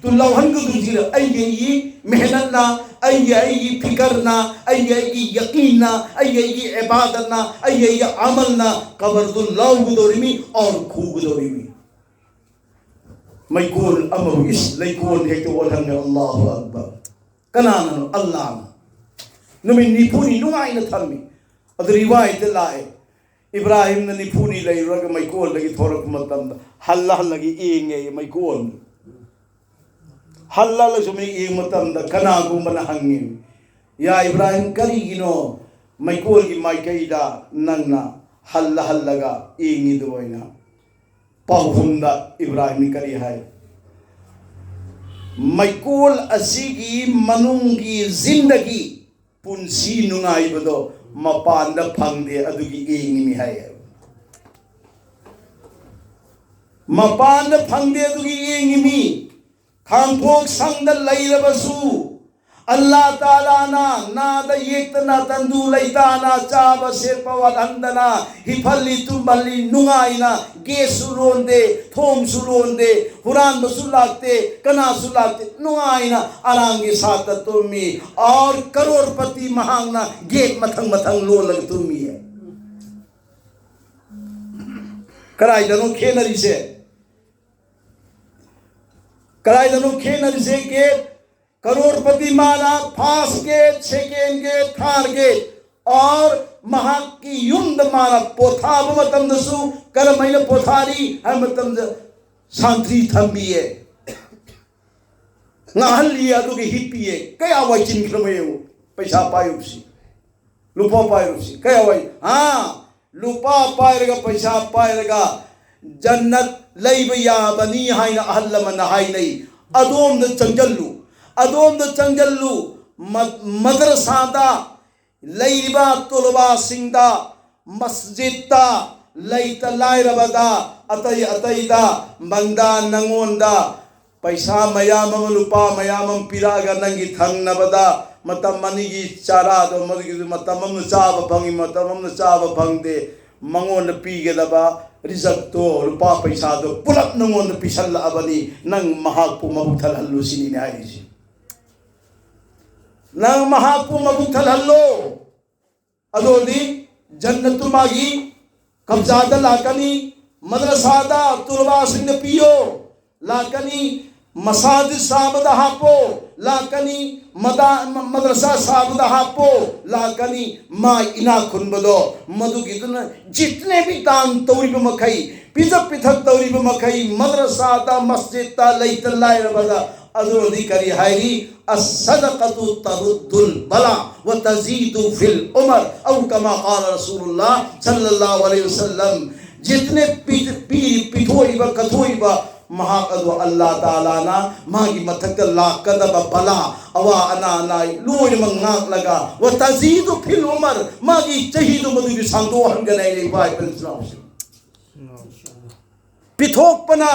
ꯇꯨ ꯂꯧꯍꯟꯒꯗꯧꯁꯤꯅ ꯑꯩꯒꯤ ꯑꯩꯒꯤ ꯃꯦꯍꯅꯠꯅ, ꯑꯩꯒꯤ ꯑꯩꯒꯤ ꯐꯤꯀꯔꯅ, ꯑꯩꯒꯤ ꯑꯩꯒꯤ ꯌꯀꯤꯟꯅ, ꯑꯩꯒꯤ ꯑꯩꯒꯤ ꯏꯕꯥꯗꯠꯅ, ꯑꯩꯒꯤ ꯑꯩꯒꯤ ꯑꯃꯜꯅ ꯀꯕꯔꯗꯨ ꯂꯧꯒꯗꯧꯔꯤꯃꯤ, ꯑꯣꯔ ꯈꯨꯒꯗꯧꯔꯤꯃꯤ꯫ ꯃꯩꯀꯣꯜ ꯑꯃꯕꯨ ꯏꯁ ꯂꯩꯀꯣꯜ ꯍꯦꯛꯇ ꯑꯣꯜꯍꯟꯒꯦ꯫ ꯑꯜꯂꯥꯍꯨ ꯑꯛꯕꯔ꯫ ꯀꯅꯥꯅꯅꯣ? ꯑꯜꯂꯥꯍꯅ꯫ ꯅꯨꯃꯤꯠ ꯅꯤꯐꯨꯅꯤ ꯅꯨꯡꯉꯥꯏꯅ ꯊꯝꯃꯤ꯫ ꯑꯗꯨ ꯔꯤꯋꯥꯌꯠꯇ ꯂꯥꯛꯑꯦ, ꯏꯕ꯭ꯔꯥꯍꯤꯝꯅ ꯅꯤꯐꯨꯅꯤ ꯂꯩꯔꯨꯔꯒ ꯃꯩꯀꯣꯜꯗꯒꯤ ꯊꯣꯔꯛꯄ ꯃꯇꯝꯗ ꯍꯜꯂ ꯍꯜꯂꯒ ꯌꯦꯡꯉꯦ ꯃꯩꯀꯣꯜ꯫ ꯍꯜꯂ ꯍꯜꯂ ꯁꯨꯝ ꯌꯦꯡꯕ ꯃꯇꯝꯗ ꯀꯅꯥꯒꯨꯝꯕꯅ ꯍꯪꯉꯤ, "ꯌꯥ ꯏꯕ꯭ꯔꯥꯍꯤꯝ, ꯀꯔꯤꯒꯤꯅꯣ ꯃꯩꯀꯣꯜꯒꯤ ꯃꯥꯏꯀꯩꯗ ꯅꯪꯅ ꯍꯜꯂ ꯍꯜꯂꯒ ꯌꯦꯡꯉꯤꯗꯣ?" ꯍꯥꯏꯅ꯫ ꯄꯥꯎꯈꯨꯝꯗ ꯏꯕ꯭ꯔꯥꯍꯤꯝꯅ ꯀꯔꯤ ꯍꯥꯏ? "ꯃꯩꯀꯣꯜ ꯑꯁꯤꯒꯤ ꯃꯅꯨꯡꯒꯤ ꯖꯤꯟꯗꯒꯤ ꯄꯨꯟꯁꯤ ꯅꯨꯡꯉꯥꯏꯕꯗꯣ ꯃꯄꯥꯟꯗ ꯐꯪꯗꯦ, ꯑꯗꯨꯒꯤ ꯌꯦꯡꯉꯤꯅꯤ" ꯍꯥꯏ꯫ ꯃꯄꯥꯟꯗ ꯐꯪꯗꯦ, ꯑꯗꯨꯒꯤ ꯌꯦꯡꯉꯤꯅꯤ꯫ ꯈꯥꯡꯄꯣꯛ ꯁꯪꯗ ꯂꯩꯔꯕꯁꯨ ꯑꯜꯂꯥ ꯇꯥꯂꯥꯅ ꯅꯥꯗ ꯌꯦꯛꯇꯅ ꯇꯟꯗꯨ ꯂꯩꯇꯥꯅ ꯆꯥꯕ ꯁꯦꯠꯄ ꯋꯥꯠꯍꯟꯗꯅ ꯍꯤꯐꯜꯂꯤ ꯇꯨꯝꯍꯜꯂꯤ ꯅꯨꯡꯉꯥꯏꯅ꯫ ꯒꯦꯁꯁꯨ ꯂꯣꯟꯗꯦ, ꯊꯣꯡꯁꯨ ꯂꯣꯟꯗꯦ, ꯍꯨꯔꯥꯟꯕꯁꯨ ꯂꯥꯛꯇꯦ, ꯀꯅꯥꯁꯨ ꯂꯥꯛꯇꯦ, ꯅꯨꯡꯉꯥꯏꯅ ꯑꯔꯥꯝꯒꯤ ꯁꯥꯠꯇ ꯇꯨꯝꯃꯤ꯫ ꯑꯣꯔ ꯀꯔꯣꯔꯄꯇꯤ ꯃꯍꯥꯛꯅ ꯒꯦꯠ ꯃꯊꯪ ꯃꯊꯪ ꯂꯣꯜꯂꯒ ꯇꯨꯝꯃꯤ꯫ ꯀꯗꯥꯏꯗꯅꯣ ꯈꯦꯠꯅꯔꯤꯁꯦ? ꯀꯗꯥꯏꯗꯅꯣ ꯈꯦꯠꯅꯔꯤꯁꯦ? ꯒꯦꯠ ꯀꯔꯣꯔꯄꯇꯤ ꯃꯥꯅ first gate, second gate, third gate, or ꯃꯍꯥꯛꯀꯤ ꯌꯨꯝꯗ ꯃꯥꯅ ꯄꯣꯊꯥꯕ ꯃꯇꯝꯗꯁꯨ ꯀꯔꯝꯍꯥꯏꯅ ꯄꯣꯊꯥꯔꯤ ꯍꯥꯏꯕ ꯃꯇꯝꯗ ꯁꯥꯟꯇ꯭ꯔꯤ ꯊꯝꯕꯤꯌꯦ, ꯉꯥꯍꯜꯂꯤꯌꯦ, ꯑꯗꯨꯒ ꯍꯤꯞꯄꯤꯌꯦ꯫ ꯀꯌꯥ ꯋꯥꯏꯆꯤꯟꯈ꯭ꯔꯕ ꯌꯦꯡꯉꯨ꯫ ꯄꯩꯁꯥ ꯄꯥꯏꯔꯨꯕꯁꯤ, ꯂꯨꯄꯥ ꯄꯥꯏꯔꯨꯕꯁꯤ ꯀꯌꯥ ꯋꯥꯏ? ꯑꯥ, ꯂꯨꯄꯥ ꯄꯥꯏꯔꯒ, ꯄꯩꯁꯥ ꯄꯥꯏꯔꯒ ꯖꯟꯅꯠ ꯂꯩꯕ ꯌꯥꯕꯅꯤ ꯍꯥꯏꯅ ꯑꯍꯜ ꯂꯃꯟꯅ ꯍꯥꯏꯅꯩ꯫ ꯑꯗꯣꯝꯗ ꯆꯪꯖꯜꯂꯨ, ꯑꯗꯣꯝꯗ ꯆꯪꯖꯜꯂꯨ꯫ ꯃ-, ꯃꯗ꯭ꯔꯁꯥꯗ ꯂꯩꯔꯤꯕ ꯇꯣꯂꯕꯥꯁꯤꯡꯗ, ꯃꯁꯖꯤꯠꯇ, ꯂꯩꯇ ꯂꯥꯏꯔꯕꯗ, ꯑꯇꯩ ꯑꯇꯩꯗ, ꯃꯪꯗꯥ ꯅꯪꯉꯣꯟꯗ ꯄꯩꯁꯥ ꯃꯌꯥꯝ ꯑꯃ, ꯂꯨꯄꯥ ꯃꯌꯥꯝ ꯑꯃ ꯄꯤꯔꯛꯑꯒ ꯅꯪꯒꯤ ꯊꯪꯅꯕꯗ ꯃꯇꯝ ꯑꯅꯤꯒꯤ ꯆꯥꯔꯥꯗꯣ, ꯃꯗꯨꯒꯤꯁꯨ ꯃꯇꯝ ꯑꯃꯅ ꯆꯥꯕ ꯐꯪꯉꯤ, ꯃꯇꯝ ꯑꯃꯅ ꯆꯥꯕ ꯐꯪꯗꯦ, ꯃꯉꯣꯟꯗ ꯄꯤꯒꯗꯕ ꯔꯤꯖꯛꯇꯣ, ꯂꯨꯄꯥ ꯄꯩꯁꯥꯗꯣ ꯄꯨꯂꯞ ꯅꯪꯉꯣꯟꯗ ꯄꯤꯁꯜꯂꯛꯑꯕꯅꯤ, ꯅꯪ ꯃꯍꯥꯛꯄꯨ ꯃꯕꯨꯛ ꯊꯜꯍꯜꯂꯨ ꯁꯤꯅꯤꯅꯦ ꯍꯥꯏꯔꯤꯁꯦ꯫ ꯅꯪ ꯃꯍꯥꯛꯄꯨ ꯃꯕꯨꯛ ꯊꯜꯍꯜꯂꯣ꯫ ꯑꯗꯨ ꯑꯣꯏꯔꯗꯤ ꯖꯟꯅꯠꯇꯨ ꯃꯥꯒꯤ ꯀꯕꯖꯥꯗ ꯂꯥꯛꯀꯅꯤ꯫ ꯃꯗ꯭ꯔꯁꯥꯗ ꯇꯨꯂꯕꯥꯁꯤꯡꯗ ꯄꯤꯌꯣ, ꯂꯥꯛꯀꯅꯤ꯫ ꯃꯁꯥꯖꯤꯗ ꯁꯥꯕꯗ ꯍꯥꯞꯄꯣ, ꯂꯥꯛꯀꯅꯤ꯫ ꯃꯗꯥ-, ꯃ-, ꯃꯗ꯭ꯔꯁꯥ ꯁꯥꯕꯗ ꯍꯥꯞꯄꯣ, ꯂꯥꯛꯀꯅꯤ꯫ ꯃꯥ ꯏꯅꯥꯛ ꯈꯨꯟꯕꯗꯣ, ꯃꯗꯨꯒꯤꯗꯨꯅ ꯖꯤꯠꯅꯦ ꯕꯤ ꯗꯥꯟ ꯇꯧꯔꯤꯕ ꯃꯈꯩ, ꯄꯤꯖ ꯄꯤꯊꯛ ꯇꯧꯔꯤꯕ ꯃꯈꯩ, ꯃꯗ꯭ꯔꯁꯥꯗ, ꯃꯁꯖꯤꯗꯇ, ꯂꯩꯇ ꯂꯥꯏꯔꯕꯗ, ꯑꯗꯨꯅꯗꯤ ꯀꯔꯤ ꯍꯥꯏꯔꯤ? "ꯑꯁ-ꯁꯗꯀꯇꯨ ꯇꯔꯨꯗꯨꯜ ꯕꯂꯥ ꯋ ꯇꯖꯤꯗꯨ ꯐꯤꯜ ꯎꯃꯔ, ꯑꯧ ꯀꯃꯥ ꯀꯥꯂ ꯔꯁꯨꯂꯨꯜꯂꯥꯍ ꯁꯜꯂꯜꯂꯥꯍꯨ ꯑꯂꯩꯍꯤ ꯋꯁꯜꯂꯝ"꯫ ꯖꯤꯠꯅꯦ ꯄꯤ-, ꯄꯤ-, ꯄꯤꯊꯣꯛꯏꯕ, ꯀꯠꯊꯣꯛꯏꯕ, ꯃꯍꯥꯛ ꯑꯗꯨ ꯑꯜꯂꯥꯍ ꯇꯥꯂꯥꯅ ꯃꯥꯒꯤ ꯃꯊꯛꯇ ꯂꯥꯛꯀꯗꯕ ꯕꯂꯥ, ꯑꯋꯥ ꯑꯅꯥ, ꯑꯅꯥ ꯂꯣꯏꯅꯃꯛ ꯉꯥꯛꯂꯒ, "ꯋ ꯇꯖꯤꯗꯨ ꯐꯤꯜ ꯎꯃꯔ", ꯃꯥꯒꯤ ꯆꯍꯤꯗꯨ ꯃꯗꯨꯒꯤ ꯁꯥꯡꯗꯣꯛꯍꯟꯒꯅꯤ, ꯍꯥꯏꯔꯛꯏ ꯏꯄꯥ ꯏꯄꯨ ꯏꯆꯤꯟ ꯏꯅꯥꯎꯁꯤꯡ꯫ ꯄꯤꯊꯣꯛꯄꯅ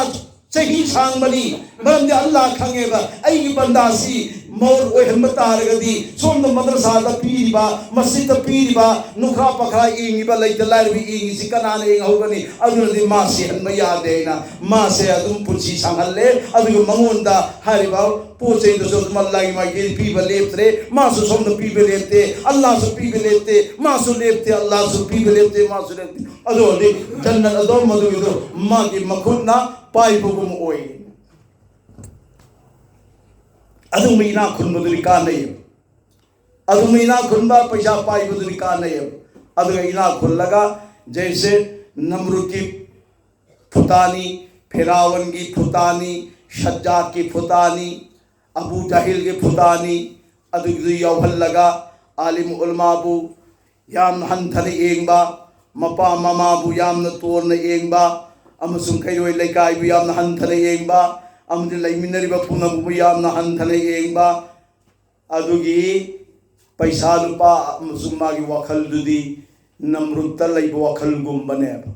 ꯆꯍꯤ ꯁꯥꯡꯕꯅꯤ꯫ ꯃꯔꯝꯗꯤ ꯑꯜꯂꯥꯍ ꯈꯪꯉꯦꯕ, ꯑꯩꯒꯤ ꯕꯟꯗꯥꯁꯤ ꯃꯧꯔ ꯑꯣꯏꯍꯟꯕ ꯇꯥꯔꯒꯗꯤ, ꯁꯣꯝꯗ ꯃꯗ꯭ꯔꯁꯥꯗ ꯄꯤꯔꯤꯕ, ꯃꯁꯖꯤꯗꯇ ꯄꯤꯔꯤꯕ, ꯅꯨꯈ꯭ꯔꯥ ꯄꯈ꯭ꯔꯥ ꯌꯦꯡꯉꯤꯕ, ꯂꯩꯇ ꯂꯥꯏꯔꯕ ꯌꯦꯡꯉꯤꯁꯤ ꯀꯅꯥꯅ ꯌꯦꯡꯍꯧꯒꯅꯤ? ꯑꯗꯨꯅꯗꯤ ꯃꯥ ꯁꯤꯍꯟꯕ ꯌꯥꯗꯦ ꯍꯥꯏꯅ ꯃꯥꯁꯦ ꯑꯗꯨꯝ ꯄꯨꯟꯁꯤ ꯁꯥꯡꯍꯜꯂꯦ꯫ ꯑꯗꯨꯒ ꯃꯉꯣꯟꯗ ꯍꯥꯏꯔꯤꯕ ꯄꯣꯠ ꯆꯩꯗꯨꯁꯨ ꯑꯗꯨꯝ ꯑꯜꯂꯥꯍꯒꯤ ꯃꯥꯏꯀꯩꯗꯒꯤ ꯄꯤꯕ ꯂꯦꯞꯇ꯭ꯔꯦ, ꯃꯥꯁꯨ ꯁꯣꯝꯗ ꯄꯤꯕ ꯂꯦꯞꯇꯦ, ꯑꯜꯂꯥꯍꯁꯨ ꯄꯤꯕ ꯂꯦꯞꯇꯦ, ꯃꯥꯁꯨ ꯂꯦꯞꯇꯦ, ꯑꯜꯂꯥꯍꯁꯨ ꯄꯤꯕ ꯂꯦꯞꯇꯦ, ꯃꯥꯁꯨ ꯂꯦꯞꯇꯦ꯫ ꯑꯗꯨ ꯑꯣꯏꯔꯗꯤ ꯖꯟꯅꯠ ꯑꯗꯣ ꯃꯗꯨꯒꯤꯗꯣ ꯃꯥꯒꯤ ꯃꯈꯨꯠꯅ ꯄꯥꯏꯕꯒꯨꯝ ꯑꯣꯏ꯫ ꯑꯗꯨꯒꯨꯝꯕ ꯏꯅꯥꯛ ꯈꯨꯟꯕꯗꯨꯗꯤ ꯀꯥꯟꯅꯩ꯫ ꯑꯗꯨꯒꯨꯝꯕ ꯏꯅꯥꯛ ꯈꯨꯟꯕ, ꯄꯩꯁꯥ ꯄꯥꯏꯕꯗꯨꯗꯤ ꯀꯥꯟꯅꯩꯌꯦꯕ꯫ ꯑꯗꯨꯒ ꯏꯅꯥꯛ ꯈꯨꯜꯂꯒ, ꯖꯩꯁꯦ ꯅꯝꯔꯨꯗꯀꯤ ꯐꯨꯇꯥꯅꯤ, ꯐꯤꯔꯥꯎꯟꯒꯤ ꯐꯨꯇꯥꯅꯤ, ꯁꯖꯥꯛꯀꯤ ꯐꯨꯇꯥꯅꯤ, ꯑꯕꯨ ꯖꯍꯤꯜꯒꯤ ꯐꯨꯇꯥꯅꯤ, ꯑꯗꯨꯒꯤꯗꯨ ꯌꯥꯎꯍꯜꯂꯒ, ꯑꯥꯂꯤꯝ ꯎꯂꯃꯥꯕꯨ ꯌꯥꯝꯅ ꯍꯟꯊꯅ ꯌꯦꯡꯕ, ꯃꯄꯥ ꯃꯃꯥꯕꯨ ꯌꯥꯝꯅ ꯇꯣꯟꯅ ꯌꯦꯡꯕ, ꯑꯃꯁꯨꯡ ꯀꯩꯔꯣꯏ ꯂꯩꯀꯥꯏꯕꯨ ꯌꯥꯝꯅ ꯍꯟꯊꯅ ꯌꯦꯡꯕ, ꯑꯃꯗꯤ ꯂꯩꯃꯤꯟꯅꯔꯤꯕ ꯄꯨꯝꯅꯃꯛꯄꯨ ꯌꯥꯝꯅ ꯍꯟꯊꯅ ꯌꯦꯡꯕ, ꯑꯗꯨꯒꯤ ꯄꯩꯁꯥ ꯂꯨꯄꯥ ꯑꯃꯁꯨꯡ ꯃꯥꯒꯤ ꯋꯥꯈꯜꯗꯨꯗꯤ ꯅꯝꯔꯨꯗꯇ ꯂꯩꯕ ꯋꯥꯈꯜꯒꯨꯝꯕꯅꯦꯕ,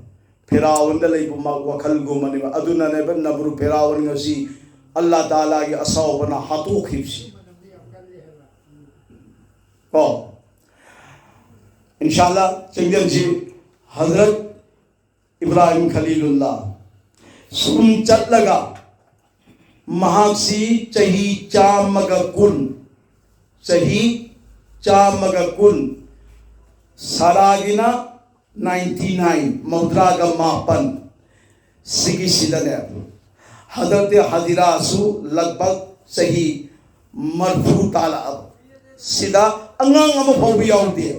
ꯐꯤꯔꯥꯎꯟꯗ ꯂꯩꯕ ꯃꯥ-, ꯋꯥꯈꯜꯒꯨꯝꯕꯅꯦꯕ꯫ ꯑꯗꯨꯅꯅꯦꯕ ꯅꯝꯔꯨꯗ ꯐꯤꯔꯥꯎꯟ ꯉꯁꯤ ꯑꯜꯂꯥ ꯇꯥꯂꯥꯒꯤ ꯑꯁꯥꯎꯕꯅ ꯍꯥꯠꯇꯣꯛꯈꯤꯕꯁꯤ꯫ ꯀꯣ, ꯏꯟꯁꯥꯜꯂꯥ ꯆꯪꯖꯟꯁꯤ꯫ ꯍꯖꯔꯠ ꯏꯕ꯭ꯔꯥꯍꯤꯝ ꯈꯂꯤꯂꯨꯜꯂꯥ ꯁꯨꯝ ꯆꯠꯂꯒ ꯃꯍꯥꯛꯁꯤ ꯆꯍꯤ ꯆꯥꯝꯃꯒ ꯀꯨꯟ, ꯆꯍꯤ ꯆꯥꯝꯃꯒ ꯀꯨꯟ, ꯁꯥꯔꯥꯒꯤꯅ ꯅꯥꯏꯟꯇꯤ ꯅꯥꯏꯟ, ꯃꯧꯗ꯭ꯔꯥꯒ ꯃꯥꯄꯟ, ꯁꯤꯒꯤꯁꯤꯗꯅꯦ, ꯍꯟꯗꯛꯇꯤ ꯍꯖꯤꯔꯥꯁꯨ ꯂꯒꯚꯒ ꯆꯍꯤ ꯃꯔꯐꯨ ꯇꯥꯜꯂꯛꯑꯕ, ꯁꯤꯗ ꯑꯉꯥꯡ ꯑꯃ ꯐꯥꯎꯕ ꯌꯥꯎꯗꯦ꯫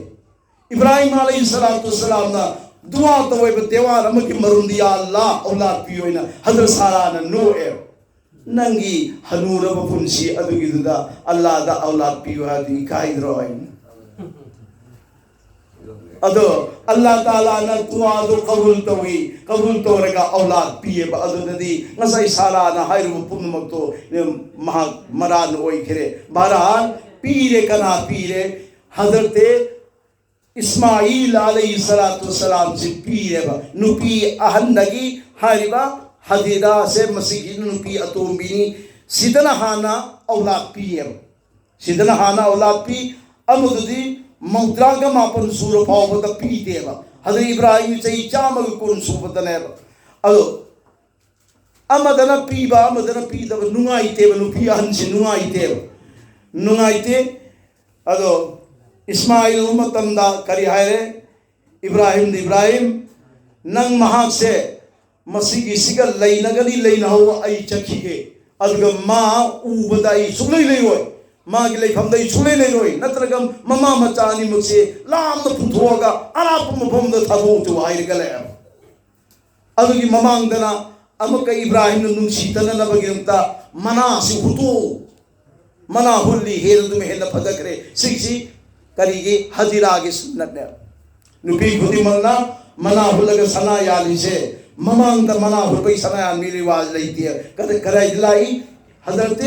ꯏꯕ꯭ꯔꯥꯍꯤꯝ ꯑꯂꯩꯍꯤ ꯁꯂꯥꯇꯨ ꯁꯂꯥꯝꯅ ꯗꯨꯋꯥ ꯇꯧꯋꯦꯕ, ꯇꯦꯋꯥꯔ ꯑꯃꯒꯤ ꯃꯔꯨꯝꯗꯤ, "ꯌꯥ ꯑꯜꯂꯥ, ꯑꯧꯂꯥꯗ ꯄꯤꯌꯨ" ꯍꯥꯏꯅ꯫ ꯍꯖꯔꯠ ꯁꯥꯔꯥꯅ ꯅꯣꯛꯑꯦ, "ꯅꯪꯒꯤ ꯍꯅꯨꯔꯕ ꯄꯨꯟꯁꯤ ꯑꯗꯨꯒꯤꯗꯨꯗ ꯑꯜꯂꯥꯗ ꯑꯧꯂꯥꯗ ꯄꯤꯌꯨ ꯍꯥꯏꯗꯨ ꯏꯀꯥꯏꯗ꯭ꯔꯣ?" ꯍꯥꯏꯅ꯫ ꯑꯗꯣ ꯑꯜꯂꯥ ꯇꯥꯂꯥꯅ ꯗꯨꯋꯥꯗꯣ ꯀꯕꯨꯜ ꯇꯧꯏ, ꯀꯕꯨꯜ ꯇꯧꯔꯒ ꯑꯧꯂꯥꯗ ꯄꯤꯌꯦꯕ꯫ ꯑꯗꯨꯗꯗꯤ ꯉꯁꯥꯏ ꯁꯥꯔꯥꯅ ꯍꯥꯏꯔꯨꯕ ꯄꯨꯝꯅꯃꯛꯇꯣ ꯃꯍꯥꯛ ꯃꯔꯥꯟ ꯑꯣꯏꯈ꯭ꯔꯦ꯫ ꯕꯍꯔꯍꯥꯜ, ꯄꯤꯔꯦ꯫ ꯀꯅꯥ ꯄꯤꯔꯦ? ꯍꯖꯔꯠ ꯏꯁꯃꯥꯏꯜ ꯑꯂꯩꯍꯤ ꯁꯂꯥꯇꯨ ꯁꯂꯥꯝꯁꯤ ꯄꯤꯔꯦꯕ꯫ ꯅꯨꯄꯤ ꯑꯍꯟꯗꯒꯤ ꯍꯥꯏꯔꯤꯕ ꯍꯗꯤꯗꯥꯁꯦ ꯃꯁꯤꯒꯤ ꯅꯨꯄꯤ ꯑꯇꯣꯝꯕꯤꯅꯤ꯫ ꯁꯤꯗꯅ ꯍꯥꯟꯅ ꯑꯧꯂꯥꯗ ꯄꯤꯌꯦꯕ꯫ ꯁꯤꯗꯅ ꯍꯥꯟꯅ ꯑꯧꯂꯥꯗ ꯄꯤ꯫ ꯑꯃꯗꯨꯗꯤ ꯃꯧꯗ꯭ꯔꯥꯒ ꯃꯥꯄꯟ ꯁꯨꯔ ꯐꯥꯎꯕꯗ ꯄꯤꯗꯦꯕ꯫ ꯍꯖꯔꯠ ꯏꯕ꯭ꯔꯥꯍꯤꯝ ꯆꯍꯤ ꯆꯥꯝꯃꯒ ꯀꯨꯟ ꯁꯨꯕꯗꯅꯦꯕ꯫ ꯑꯗꯣ ꯑꯃꯗꯅ ꯄꯤꯕ, ꯑꯃꯗꯅ ꯄꯤꯗꯕ ꯅꯨꯡꯉꯥꯏꯇꯦꯕ꯫ ꯅꯨꯄꯤ ꯑꯍꯟꯁꯤ ꯅꯨꯡꯉꯥꯏꯇꯦꯕ, ꯅꯨꯡꯉꯥꯏꯇꯦ꯫ ꯑꯗꯣ ꯏꯁꯃꯥꯏꯜ ꯃꯇꯝꯗ ꯀꯔꯤ ꯍꯥꯏꯔꯦ? ꯏꯕ꯭ꯔꯥꯍꯤꯝꯗ, "ꯏꯕ꯭ꯔꯥꯍꯤꯝ, ꯅꯪ ꯃꯍꯥꯛꯁꯦ ꯃꯁꯤꯒꯤꯁꯤꯒ ꯂꯩꯅꯒꯅꯤ, ꯂꯩꯅꯍꯧꯕ, ꯑꯩ ꯆꯠꯈꯤꯒꯦ꯫ ꯑꯗꯨꯒ ꯃꯥ ꯎꯕꯗ ꯑꯩ ꯁꯨꯡꯂꯩ ꯂꯩꯔꯣꯏ, ꯃꯥꯒꯤ ꯂꯩꯐꯝꯗ ꯑꯩ ꯁꯨꯡꯂꯩ ꯂꯩꯔꯣꯏ, ꯅꯠꯇ꯭ꯔꯒ ꯃꯃꯥ ꯃꯆꯥ ꯑꯅꯤꯃꯛꯁꯦ ꯂꯥꯞꯅ ꯄꯨꯊꯣꯛꯑꯒ ꯑꯔꯥꯞꯄ ꯃꯐꯝꯗ ꯊꯥꯗꯣꯛꯎ" ꯍꯥꯏꯔꯒ ꯂꯩꯔꯝꯃꯤ꯫ ꯑꯗꯨꯒꯤ ꯃꯃꯥꯡꯗꯅ ꯑꯃꯨꯛꯀ ꯏꯕ꯭ꯔꯥꯍꯤꯝꯅ ꯅꯨꯡꯁꯤꯇꯅꯅꯕꯒꯤꯗꯃꯛꯇ ꯃꯅꯥꯁꯤ ꯍꯨꯠꯇꯣꯛꯎ꯫ ꯃꯅꯥ ꯍꯨꯠꯂꯤ, ꯍꯦꯟꯅ ꯑꯗꯨꯝ ꯍꯦꯟꯅ ꯐꯖꯈ꯭ꯔꯦ꯫ ꯁꯤꯒꯤꯁꯤ ꯀꯔꯤꯒꯤ? ꯍꯖꯤꯔꯥꯒꯤ ꯁꯨꯟꯅꯠꯅꯦ꯫ ꯅꯨꯄꯤ ꯈꯨꯗꯤꯡꯃꯛꯅ ꯃꯅꯥ ꯍꯨꯠꯂꯒ ꯁꯅꯥ ꯌꯥꯜꯂꯤꯁꯦ, ꯃꯃꯥꯡꯗ ꯃꯅꯥ ꯍꯨꯠꯄꯒꯤ ꯁꯅꯥ ꯌꯥꯟꯕꯒꯤ ꯔꯤꯋꯥꯖ ꯂꯩꯇꯦ꯫ ꯀꯗꯥꯏ-, ꯀꯗꯥꯏꯗ ꯂꯥꯛꯏ? ꯍꯖꯔꯠ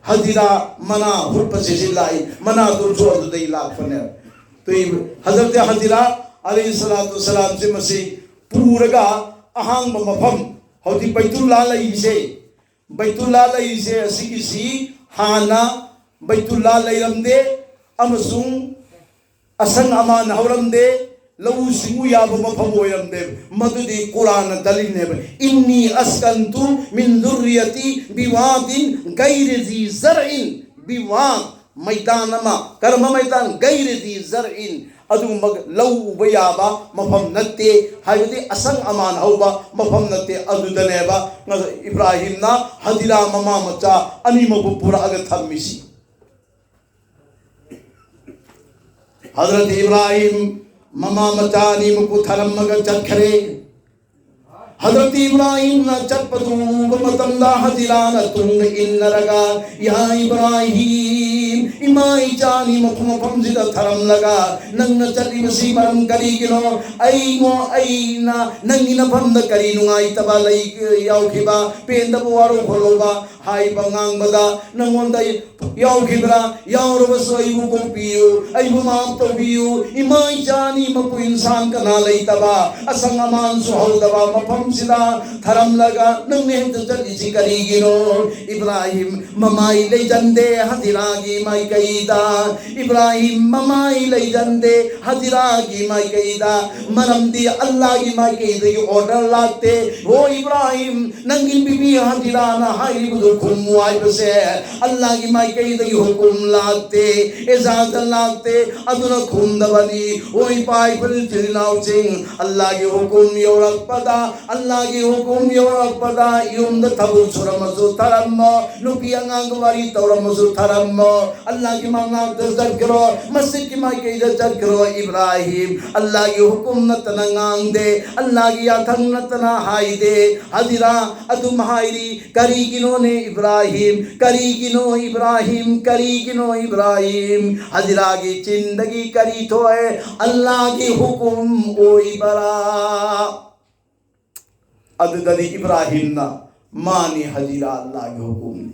ꯍꯖꯤꯔꯥ ꯃꯅꯥ ꯍꯨꯠꯄꯁꯤ ꯁꯤ ꯂꯥꯛꯏ꯫ ꯃꯅꯥꯗꯨꯁꯨ ꯑꯗꯨꯗꯩ ꯂꯥꯛꯄꯅꯦ꯫ ꯇꯨ ꯍꯖꯔꯠ ꯍꯖꯤꯔꯥ ꯑꯂꯩꯍꯤ ꯁꯂꯥꯇꯨ ꯁꯂꯥꯝꯁꯦ ꯃꯁꯤ ꯄꯨꯔꯒ ꯑꯍꯥꯡꯕ ꯃꯐꯝ, ꯍꯧꯖꯤꯛ ꯕꯩꯇꯨꯜꯂꯥ ꯂꯩꯔꯤꯁꯦ, ꯕꯩꯇꯨꯜꯂꯥ ꯂꯩꯔꯤꯁꯦ ꯑꯁꯤꯒꯤꯁꯤ ꯍꯥꯟꯅ ꯕꯩꯇꯨꯜꯂꯥ ꯂꯩꯔꯝꯗꯦ, ꯑꯃꯁꯨꯡ ꯑꯁꯪ ꯑꯃꯥꯟ ꯍꯧꯔꯝꯗꯦ, ꯂꯧꯎ ꯁꯤꯡꯎ ꯌꯥꯕ ꯃꯐꯝ ꯑꯣꯏꯔꯝꯗꯦꯕ꯫ ꯃꯗꯨꯗꯤ ꯀꯨꯔꯥꯟꯅ ꯗꯂꯤꯜꯅꯦꯕ꯫ "ꯏꯟꯅꯤ ꯑꯁꯀꯟꯇꯨ ꯃꯤꯟ ꯗꯨꯔꯤꯌꯇꯤ ꯕꯤꯋꯥꯗꯤꯟ ꯒꯩꯔꯤ ꯖꯤ ꯖꯔꯏꯟ", ꯕꯤꯋꯥꯗ, ꯃꯩꯗꯥꯟ ꯑꯃ, ꯀꯔꯝꯕ ꯃꯩꯗꯥꯟ? "ꯒꯩꯔꯤ ꯖꯤ ꯖꯔꯏꯟ", ꯑꯗꯨꯒꯨꯝꯕ ꯂꯧ ꯎꯕ ꯌꯥꯕ ꯃꯐꯝ ꯅꯠꯇꯦ, ꯍꯥꯏꯕꯗꯤ ꯑꯁꯪ ꯑꯃꯥꯟ ꯍꯧꯕ ꯃꯐꯝ ꯅꯠꯇꯦ꯫ ꯑꯗꯨꯗꯅꯦꯕ ꯏꯕ꯭ꯔꯥꯍꯤꯝꯅ ꯍꯖꯤꯔꯥ ꯃꯃꯥ ꯃꯆꯥ ꯑꯅꯤꯃꯛꯄꯨ ꯄꯨꯔꯛꯑꯒ ꯊꯝꯃꯤꯁꯤ꯫ ꯍꯖꯔꯠ ꯏꯕ꯭ꯔꯥꯍꯤꯝ ꯃꯃꯥ ꯃꯆꯥ ꯑꯅꯤꯃꯛꯄꯨ ꯊꯔꯝꯃꯒ ꯆꯠꯈ꯭ꯔꯦ꯫ ꯍꯖꯔꯠ ꯏꯕ꯭ꯔꯥꯍꯤꯝꯅ ꯆꯠꯄꯗꯨ ꯎꯕ ꯃꯇꯝꯗ ꯍꯖꯤꯔꯥꯅ ꯇꯨꯡꯗ ꯏꯟꯅꯔꯒ, "ꯌꯥ ꯏꯕ꯭ꯔꯥꯍꯤꯝ, ꯏꯃꯥ ꯏꯆꯥ ꯑꯅꯤꯃꯛꯄꯨ ꯃꯐꯝꯁꯤꯗ ꯊꯔꯝꯂꯒ ꯅꯪꯅ ꯆꯠꯂꯤꯕꯁꯤ ꯃꯔꯝ ꯀꯔꯤꯒꯤꯅꯣ? ꯑꯩꯉꯣ-, ꯑꯩꯅ ꯅꯪꯒꯤ ꯅꯐꯝꯗ ꯀꯔꯤ ꯅꯨꯡꯉꯥꯏꯇꯕ ꯂꯩ-, ꯌꯥꯎꯈꯤꯕ, ꯄꯦꯟꯗꯕ ꯋꯥꯔꯧ ꯈꯣꯠꯂꯧꯕ ꯍꯥꯏꯕ ꯉꯥꯡꯕꯗ ꯅꯪꯉꯣꯟꯗ ꯌꯥꯎꯈꯤꯕ꯭ꯔꯥ? ꯌꯥꯎꯔꯕꯁꯨ ꯑꯩꯕꯨ ꯀꯣꯛꯄꯤꯌꯨ, ꯑꯩꯕꯨ ꯃꯥꯐ ꯇꯧꯕꯤꯌꯨ꯫ ꯏꯃꯥ ꯏꯆꯥ ꯑꯅꯤꯃꯛꯄꯨ ꯏꯟꯁꯥꯟ ꯀꯅꯥ ꯂꯩꯇꯕ, ꯑꯁꯪ ꯑꯃꯥꯟꯁꯨ ꯍꯧꯗꯕ ꯃꯐꯝꯁꯤꯗ ꯊꯔꯝꯂꯒ ꯅꯪꯅ ꯍꯦꯛꯇ ꯆꯠꯂꯤꯁꯤ ꯀꯔꯤꯒꯤꯅꯣ?" ꯏꯕ꯭ꯔꯥꯍꯤꯝ ꯃꯃꯥꯏ ꯂꯩꯖꯟꯗꯦ ꯍꯖꯤꯔꯥꯒꯤ ꯃꯥꯏꯀꯩꯗ꯫ ꯏꯕ꯭ꯔꯥꯍꯤꯝ ꯃꯃꯥꯏ ꯂꯩꯖꯟꯗꯦ ꯍꯖꯤꯔꯥꯒꯤ ꯃꯥꯏꯀꯩꯗ, ꯃꯔꯝꯗꯤ ꯑꯜꯂꯥꯒꯤ ꯃꯥꯏꯀꯩꯗꯒꯤ order ꯂꯥꯛꯇꯦ꯫ "ꯍꯣ ꯏꯕ꯭ꯔꯥꯍꯤꯝ, ꯅꯪꯒꯤ ꯕꯤꯕꯤ ꯍꯖꯤꯔꯥꯅ ꯍꯥꯏꯔꯤꯕꯗꯨ ꯈꯨꯝꯃꯨ ꯍꯥꯏꯕꯁꯦ ꯑꯜꯂꯥꯒꯤ ꯃꯥꯏꯀꯩꯗꯒꯤ ꯍꯨꯀꯨꯝ ꯂꯥꯛꯇꯦ, ꯏꯖꯥꯖꯠ ꯂꯥꯛꯇꯦ, ꯑꯗꯨꯅ ꯈꯨꯝꯗꯕꯅꯤ꯫ ꯍꯣ ꯏꯄꯥ ꯏꯄꯨ ꯏꯆꯤꯜ ꯏꯅꯥꯎꯁꯤꯡ, ꯑꯜꯂꯥꯒꯤ ꯍꯨꯀꯨꯝ ꯌꯧꯔꯛꯄꯗ, ꯑꯜꯂꯥꯒꯤ ꯍꯨꯀꯨꯝ ꯌꯧꯔꯛꯄꯗ ꯌꯨꯝꯗ ꯊꯕꯛ ꯁꯨꯔꯝꯃꯁꯨ ꯊꯔꯝꯃꯣ, ꯅꯨꯄꯤ ꯑꯉꯥꯡꯒ ꯋꯥꯔꯤ ꯇꯧꯔꯝꯃꯁꯨ ꯊꯔꯝꯃꯣ, ꯑꯜꯂꯥꯒꯤ ꯃꯅꯥꯛꯇ ꯆꯠꯈ꯭ꯔꯣ, ꯃꯁꯖꯤꯗꯀꯤ ꯃꯥꯏꯀꯩꯗ ꯆꯠꯈ꯭ꯔꯣ꯫ ꯏꯕ꯭ꯔꯥꯍꯤꯝ ꯑꯜꯂꯥꯒꯤ ꯍꯨꯀꯨꯝ ꯅꯠꯇꯅ ꯉꯥꯡꯗꯦ, ꯑꯜꯂꯥꯒꯤ ꯌꯥꯊꯪ ꯅꯠꯇꯅ ꯍꯥꯏꯗꯦ꯫ ꯍꯖꯤꯔꯥ ꯑꯗꯨꯝ ꯍꯥꯏꯔꯤ, "ꯀꯔꯤꯒꯤꯅꯣꯅꯦ ꯏꯕ꯭ꯔꯥꯍꯤꯝ? ꯀꯔꯤꯒꯤꯅꯣ ꯏꯕ꯭ꯔꯥꯍꯤꯝ? ꯀꯔꯤꯒꯤꯅꯣ ꯏꯕ꯭ꯔꯥꯍꯤꯝ?" ꯍꯖꯤꯔꯥꯒꯤ ꯆꯤꯟꯗꯒꯤ ꯀꯔꯤ ꯊꯣꯛꯑꯦ? "ꯑꯜꯂꯥꯒꯤ ꯍꯨꯀꯨꯝ ꯑꯣꯏꯕꯔꯥ?" ꯑꯗꯨꯗꯗꯤ ꯏꯕ꯭ꯔꯥꯍꯤꯝꯅ, "ꯃꯥꯅꯤ ꯍꯖꯤꯔꯥ, ꯑꯜꯂꯥꯒꯤ ꯍꯨꯀꯨꯝꯅꯤ꯫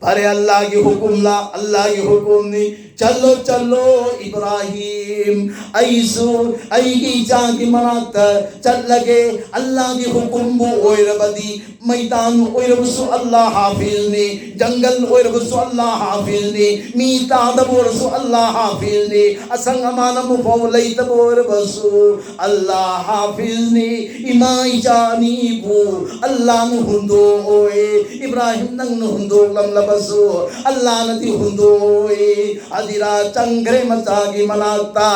ꯐꯔꯦ, ꯑꯜꯂꯥꯒꯤ ꯍꯨꯀꯨꯝꯂꯥ, ꯑꯜꯂꯥꯒꯤ ꯍꯨꯀꯨꯝꯅꯤ, "ꯆꯠꯂꯣ, ꯆꯠꯂꯣ, ꯏꯕ꯭ꯔꯥꯍꯤꯝ, ꯑꯩꯁꯨ ꯑꯩꯒꯤ ꯏꯆꯥꯒꯤ ꯃꯅꯥꯛꯇ ꯆꯠꯂꯒꯦ꯫ ꯑꯜꯂꯥꯒꯤ ꯍꯨꯀꯨꯝꯕꯨ ꯑꯣꯏꯔꯕꯗꯤ, ꯃꯩꯇꯥꯟ ꯑꯣꯏꯔꯕꯁꯨ ꯑꯜꯂꯥ ꯍꯥꯐꯤꯖꯅꯤ, ꯖꯪꯒꯜ ꯑꯣꯏꯔꯕꯁꯨ ꯑꯜꯂꯥ ꯍꯥꯐꯤꯖꯅꯤ, ꯃꯤ ꯇꯥꯗꯕ ꯑꯣꯏꯔꯁꯨ ꯑꯜꯂꯥ ꯍꯥꯐꯤꯖꯅꯤ, ꯑꯁꯪ ꯑꯃꯥꯟ ꯑꯃꯐꯥꯎꯕ ꯂꯩꯇꯕ ꯑꯣꯏꯔꯕꯁꯨ ꯑꯜꯂꯥ ꯍꯥꯐꯤꯖꯅꯤ꯫ ꯏꯃꯥ ꯏꯆꯥ ꯑꯅꯤꯕꯨ ꯑꯜꯂꯥꯅ ꯍꯨꯟꯗꯣꯛꯑꯣꯏ꯫ ꯏꯕ꯭ꯔꯥꯍꯤꯝ, ꯅꯪꯅ ꯍꯨꯟꯗꯣꯛꯂꯝꯂꯕꯁꯨ ꯑꯜꯂꯥꯅꯗꯤ ꯍꯨꯟꯗꯣꯛꯑꯣꯏ꯫" ꯍꯖꯤꯔꯥ ꯆꯪꯈ꯭ꯔꯦ ꯃꯆꯥꯒꯤ ꯃꯅꯥꯛꯇ,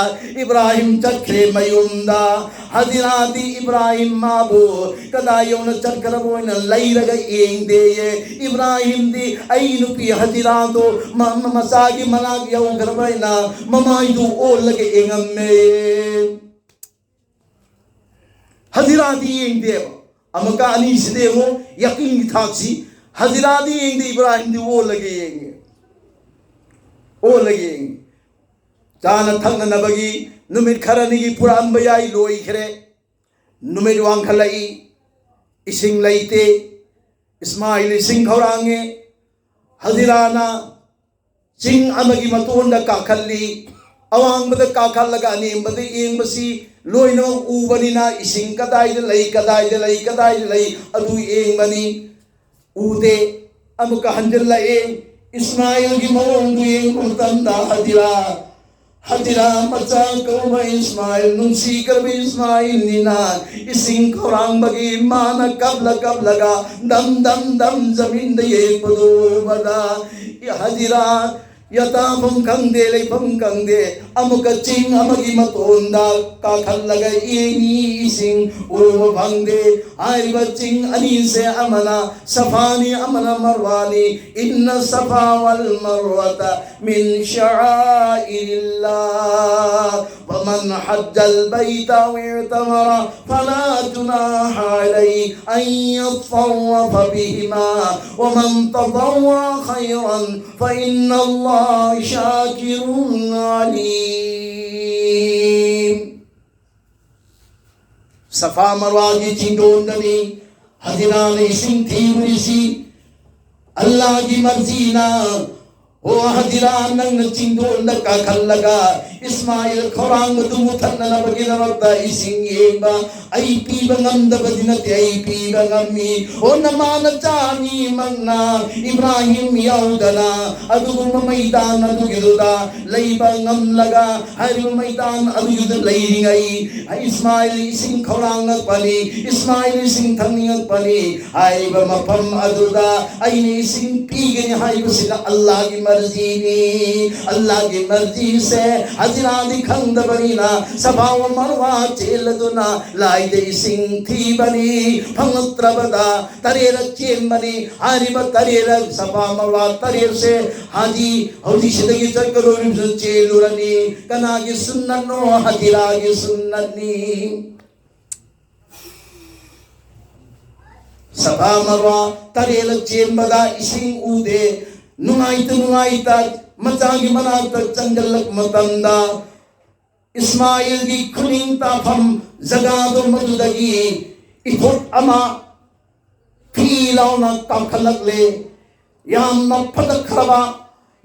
ꯏꯕ꯭ꯔꯥꯍꯤꯝ ꯆꯠꯈ꯭ꯔꯦ ꯃꯌꯨꯝꯗ꯫ ꯍꯖꯤꯔꯥꯗꯤ ꯏꯕ꯭ꯔꯥꯍꯤꯝ ꯃꯥꯕꯨ ꯀꯗꯥꯏ ꯌꯧꯅ ꯆꯠꯈ꯭ꯔꯕ ꯑꯣꯏꯅ ꯂꯩꯔꯒ ꯌꯦꯡꯗꯦꯌꯦ꯫ ꯏꯕ꯭ꯔꯥꯍꯤꯝꯗꯤ ꯑꯩ ꯅꯨꯄꯤ ꯍꯖꯤꯔꯥꯗꯣ ꯃ-, ꯃ-, ꯃꯆꯥꯒꯤ ꯃꯅꯥꯛ ꯌꯧꯈ꯭ꯔꯕ ꯍꯥꯏꯅ ꯃꯃꯥꯏꯗꯨ ꯑꯣꯜꯂꯒ ꯌꯦꯡꯉꯝꯃꯦ꯫ ꯍꯖꯤꯔꯥꯗꯤ ꯌꯦꯡꯗꯦꯕ꯫ ꯑꯃꯨꯛꯀ ꯑꯅꯤꯁꯤꯗ ꯌꯦꯡꯉꯣ, ꯌꯥꯀꯤꯟꯒꯤ ꯊꯥꯛꯁꯤ꯫ ꯍꯖꯤꯔꯥꯗꯤ ꯌꯦꯡꯗꯦ, ꯏꯕ꯭ꯔꯥꯍꯤꯝꯗꯤ ꯑꯣꯜꯂꯒ ꯌꯦꯡꯉꯦ꯫ ꯑꯣꯜꯂꯒ ꯌꯦꯡꯉꯦ꯫ ꯆꯥꯅ ꯊꯛꯅꯅꯕꯒꯤ ꯅꯨꯃꯤꯠ ꯈꯔꯅꯤꯒꯤ ꯄꯨꯔꯛꯑꯝꯕ ꯌꯥꯏ, ꯂꯣꯏꯈ꯭ꯔꯦ꯫ ꯅꯨꯃꯤꯠ ꯋꯥꯡꯈꯠꯂꯛꯏ, ꯏꯁꯤꯡ ꯂꯩꯇꯦ꯫ ꯏꯁꯃꯥꯏꯜ ꯏꯁꯤꯡ ꯈꯧꯔꯥꯡꯉꯦ꯫ ꯍꯖꯤꯔꯥꯅ ꯆꯤꯡ ꯑꯃꯒꯤ ꯃꯇꯣꯟꯗ ꯀꯥꯈꯠꯂꯤ꯫ ꯑꯋꯥꯡꯕꯗ ꯀꯥꯈꯠꯂꯒ ꯑꯅꯦꯝꯕꯗ ꯌꯦꯡꯕꯁꯤ ꯂꯣꯏꯅꯃꯛ ꯎꯕꯅꯤꯅ, ꯏꯁꯤꯡ ꯀꯗꯥꯏꯗ ꯂꯩ, ꯀꯗꯥꯏꯗ ꯂꯩ, ꯀꯗꯥꯏꯗ ꯂꯩ, ꯑꯗꯨ ꯌꯦꯡꯕꯅꯤ꯫ ꯎꯗꯦ꯫ ꯑꯃꯨꯛꯀ ꯍꯟꯖꯤꯜꯂꯛꯑꯦ꯫ ꯏꯁꯃꯥꯏꯜꯒꯤ ꯃꯑꯣꯡꯗꯨ ꯌꯦꯡꯕ ꯃꯇꯝꯗ ꯍꯖꯤꯔꯥ, ꯍꯖꯤꯔꯥ ꯃꯆꯥ ꯀꯧꯕ ꯏꯁꯃꯥꯏꯜ, ꯅꯨꯡꯁꯤꯈ꯭ꯔꯕ ꯏꯁꯃꯥꯏꯜꯅꯤꯅ ꯏꯁꯤꯡ ꯈꯧꯔꯥꯡꯕꯒꯤ ꯃꯥꯅ ꯀꯞꯂ ꯀꯞꯂꯒ ꯗꯝ ꯗꯝ ꯗꯝ ꯖꯃꯤꯟꯗ ꯌꯦꯛꯄꯗꯨ ꯎꯕꯗ ꯍꯖꯤꯔꯥ ꯌꯥꯇꯥꯐꯝ ꯈꯪꯗꯦ, ꯂꯩꯐꯝ ꯈꯪꯗꯦ꯫ ꯑꯃꯨꯛꯀ ꯆꯤꯡ ꯑꯃꯒꯤ ꯃꯇꯣꯟꯗ ꯀꯥꯈꯠꯂꯒ ꯌꯦꯡꯉꯤ, ꯏꯁꯤꯡ ꯎꯕ ꯐꯪꯗꯦ꯫ ꯍꯥꯏꯔꯤꯕ ꯆꯤꯡ ꯑꯅꯤꯁꯦ ꯑꯃꯅ ꯁꯐꯥꯅꯤ, ꯑꯃꯅ ꯃꯔꯋꯥꯅꯤ꯫ إن الصفا والمروة من شعائر الله، فمن حج البيت أو اعتمر فلا جناح عليه أن يطوف بهما، ومن تطوع خيرا فإن الله شاكر عليم. ꯁꯐꯥ ꯃꯔꯋꯥꯒꯤ ꯆꯤꯡꯗꯣꯟꯗꯅꯤ ꯍꯖꯤꯔꯥꯅ ꯏꯁꯤꯡ ꯊꯤꯔꯨꯔꯤꯁꯤ꯫ ꯑꯜꯂꯥꯒꯤ ꯃꯔꯖꯤꯅ ꯑꯣ ꯍꯖꯤꯔꯥ, ꯅꯪꯅ ꯆꯤꯡꯗꯣꯟꯗ ꯀꯥꯈꯠꯂꯒ ꯏꯁꯃꯥꯏꯜ ꯈꯧꯔꯥꯡꯕꯗꯨ ꯃꯨꯊꯠꯅꯅꯕꯒꯤꯗꯃꯛꯇ ꯏꯁꯤꯡ ꯌꯦꯡꯕ꯫ ꯑꯩ ꯄꯤꯕ ꯉꯝꯗꯕꯗꯤ ꯅꯠꯇꯦ, ꯑꯩ ꯄꯤꯕ ꯉꯝꯃꯤ꯫ ꯑꯣ ꯅꯃꯥ ꯅꯆꯥ ꯑꯅꯤꯃꯛꯅ ꯏꯕ꯭ꯔꯥꯍꯤꯝ ꯌꯥꯎꯗꯅ ꯑꯗꯨꯒꯨꯝꯕ ꯃꯩꯗꯥꯟ ꯑꯗꯨꯒꯤꯗꯨꯗ ꯂꯩꯕ ꯉꯝꯂꯒ, ꯍꯥꯏꯔꯤꯕ ꯃꯩꯗꯥꯟ ꯑꯗꯨꯒꯤꯗꯨꯗ ꯂꯩꯔꯤꯉꯩ ꯏꯁꯃꯥꯏꯜ ꯏꯁꯤꯡ ꯈꯧꯔꯥꯡꯉꯛꯄꯅꯤ, ꯏꯁꯃꯥꯏꯜ ꯏꯁꯤꯡ ꯊꯛꯅꯤꯡꯉꯛꯄꯅꯤ꯫ ꯍꯥꯏꯔꯤꯕ ꯃꯐꯝ ꯑꯗꯨꯗ ꯑꯩꯅ ꯏꯁꯤꯡ ꯄꯤꯒꯅꯤ ꯍꯥꯏꯕꯁꯤꯅ ꯑꯜꯂꯥꯍꯒꯤ ꯃꯔꯖꯤꯅꯤ꯫ ꯑꯜꯂꯥꯍꯒꯤ ꯃꯔꯖꯤꯁꯦ ꯍꯖꯤꯔꯥꯗꯤ ꯈꯪꯗꯕꯅꯤꯅ ꯁꯐꯥ ꯋꯥ ꯃꯔꯋꯥ ꯆꯦꯜꯂꯗꯨꯅ ꯂꯥꯏꯗ ꯏꯁꯤꯡ ꯊꯤꯕꯅꯤ꯫ ꯐꯪꯂꯛꯇ꯭ꯔꯕꯗ ꯇꯔꯦꯠꯔꯛ ꯆꯦꯟꯕꯅꯤ꯫ ꯍꯥꯏꯔꯤꯕ ꯇꯔꯦꯠꯔꯛ ꯁꯐꯥ ꯃꯔꯋꯥ ꯇꯔꯦꯠꯁꯦ ꯍꯥꯖꯤ ꯍꯧꯖꯤꯛꯁꯤꯗꯒꯤ ꯆꯠꯀꯗꯧꯔꯤꯕꯁꯨ ꯆꯦꯜꯂꯨꯔꯅꯤ꯫ ꯀꯅꯥꯒꯤ ꯁꯨꯟꯅꯠꯅꯣ? ꯍꯖꯤꯔꯥꯒꯤ ꯁꯨꯟꯅꯠꯅꯤ꯫ ꯁꯐꯥ ꯃꯔꯋꯥ ꯇꯔꯦꯠꯂꯛ ꯆꯦꯟꯕꯗ ꯏꯁꯤꯡ ꯎꯗꯦ꯫ ꯅꯨꯡꯉꯥꯏꯇ ꯅꯨꯡꯉꯥꯏꯇ ꯃꯆꯥꯒꯤ ꯃꯅꯥꯛꯇ ꯆꯪꯁꯤꯜꯂꯛꯄ ꯃꯇꯝꯗ ꯏꯁꯃꯥꯏꯜꯒꯤ ꯈꯨꯅꯤꯡ ꯇꯥꯐꯝ ꯖꯒꯥꯗꯣ ꯃꯗꯨꯗꯒꯤ ꯏꯊꯣꯠ ꯑꯃ ꯐꯤ ꯂꯥꯎꯅ ꯀꯥꯈꯠꯂꯛꯂꯦ꯫ ꯌꯥꯝꯅ ꯐꯖꯈ꯭ꯔꯕ,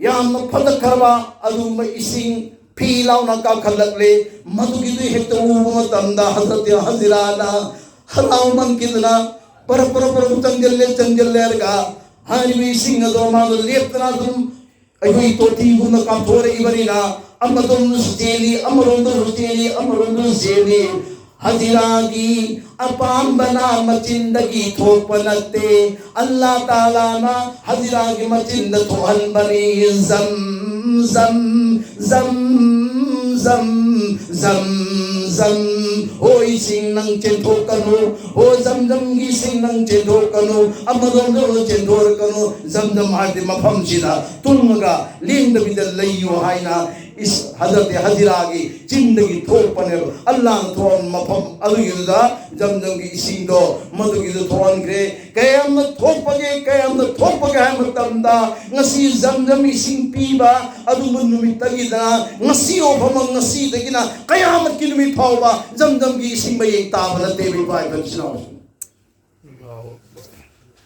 ꯌꯥꯝꯅ ꯐꯖꯈ꯭ꯔꯕ ꯑꯗꯨꯒꯨꯝꯕ ꯏꯁꯤꯡ ꯐꯤ ꯂꯥꯎꯅ ꯀꯥꯈꯠꯂꯛꯂꯦ꯫ ꯃꯗꯨꯒꯤꯗꯨ ꯍꯦꯛꯇ ꯎꯕ ꯃꯇꯝꯗ ꯍꯖꯔꯠ ꯍꯖꯤꯔꯥꯅ ꯍꯔꯥꯎꯃꯟꯈꯤꯗꯅ ꯄꯔꯞ ꯄꯔꯞ ꯄꯔꯞ ꯆꯪꯁꯤꯜꯂꯦ, ꯆꯪꯁꯤꯜꯂꯦ ꯍꯥꯏꯔꯒ ꯍꯥꯏꯔꯤꯕ ꯏꯁꯤꯡ ꯑꯗꯣ ꯃꯥꯗꯣ ꯂꯦꯞꯇꯅ ꯑꯗꯨꯝ ꯑꯩꯈꯣꯏ ꯇꯣꯇꯤꯒꯨꯝꯅ ꯀꯥꯞꯊꯣꯔꯛꯏꯕꯅꯤꯅ ꯑꯃꯔꯣꯝꯗꯁꯨ ꯆꯦꯜꯂꯤ, ꯑꯃꯔꯣꯝꯗꯁꯨ ꯆꯦꯜꯂꯤ, ꯑꯃꯔꯣꯝꯗꯁꯨ ꯆꯦꯜꯂꯤ꯫ ꯍꯖꯤꯔꯥꯒꯤ ꯑꯄꯥꯝꯕꯅ ꯃꯆꯤꯟꯗꯒꯤ ꯊꯣꯛꯄ ꯅꯠꯇꯦ, ꯑꯜꯂꯥ ꯇꯥꯂꯥꯅ ꯍꯖꯤꯔꯥꯒꯤ ꯃꯆꯤꯟꯗ ꯊꯣꯛꯍꯟꯕꯅꯤ꯫ ꯖꯝ ꯖꯝ ꯖꯝ ꯖꯝ ꯖꯝ ꯖꯝ꯫ ꯍꯣ ꯏꯁꯤꯡ ꯅꯪ ꯆꯦꯟꯊꯣꯛꯀꯅꯨ, ꯍꯣ ꯖꯝ ꯖꯝꯒꯤ ꯏꯁꯤꯡ ꯅꯪ ꯆꯦꯟꯊꯣꯛꯀꯅꯨ, ꯑꯃꯔꯣꯝꯗ ꯆꯦꯟꯊꯣꯛꯀꯅꯨ꯫ ꯖꯝ ꯖꯝ ꯍꯥꯏꯕꯗꯤ ꯃꯐꯝꯁꯤꯗ ꯇꯨꯡꯉꯒ ꯂꯦꯡꯗꯕꯤꯗ ꯂꯩꯌꯨ ꯍꯥꯏꯅ ꯏꯁ-, ꯍꯖꯔꯠ ꯍꯖꯤꯔꯥꯒꯤ ꯆꯤꯟꯗꯒꯤ ꯊꯣꯛꯄꯅꯦꯕ꯫ ꯑꯜꯂꯥꯍꯅ ꯊꯣꯛꯍꯟꯕ ꯃꯐꯝ ꯑꯗꯨꯒꯤꯗꯨꯗ ꯖꯝꯖꯝꯒꯤ ꯏꯁꯤꯡꯗꯣ ꯃꯗꯨꯒꯤꯗꯨ ꯊꯣꯛꯍꯟꯈ꯭ꯔꯦ꯫ ꯀꯌꯥꯝꯅ ꯊꯣꯛꯄꯒꯦ, ꯀꯌꯥꯝꯅ ꯊꯣꯛꯄꯒꯦ ꯍꯥꯏꯕ ꯃꯇꯝꯗ ꯉꯁꯤ ꯖꯝꯖꯝ ꯏꯁꯤꯡ ꯄꯤꯕ ꯑꯗꯨꯝꯕ ꯅꯨꯃꯤꯠꯇꯒꯤꯅ ꯉꯁꯤ ꯐꯥꯎꯕ, ꯉꯁꯤꯗꯒꯤꯅ ꯀꯌꯥꯃꯠꯀꯤ ꯅꯨꯃꯤꯠ ꯐꯥꯎꯕ ꯖꯝꯖꯝꯒꯤ ꯏꯁꯤꯡ ꯃꯌꯦꯡ ꯇꯥꯕ ꯅꯠꯇꯦ, ꯏꯄꯥ ꯏꯄꯨ ꯏꯆꯤꯟ ꯏꯅꯥꯎꯁꯤꯡ꯫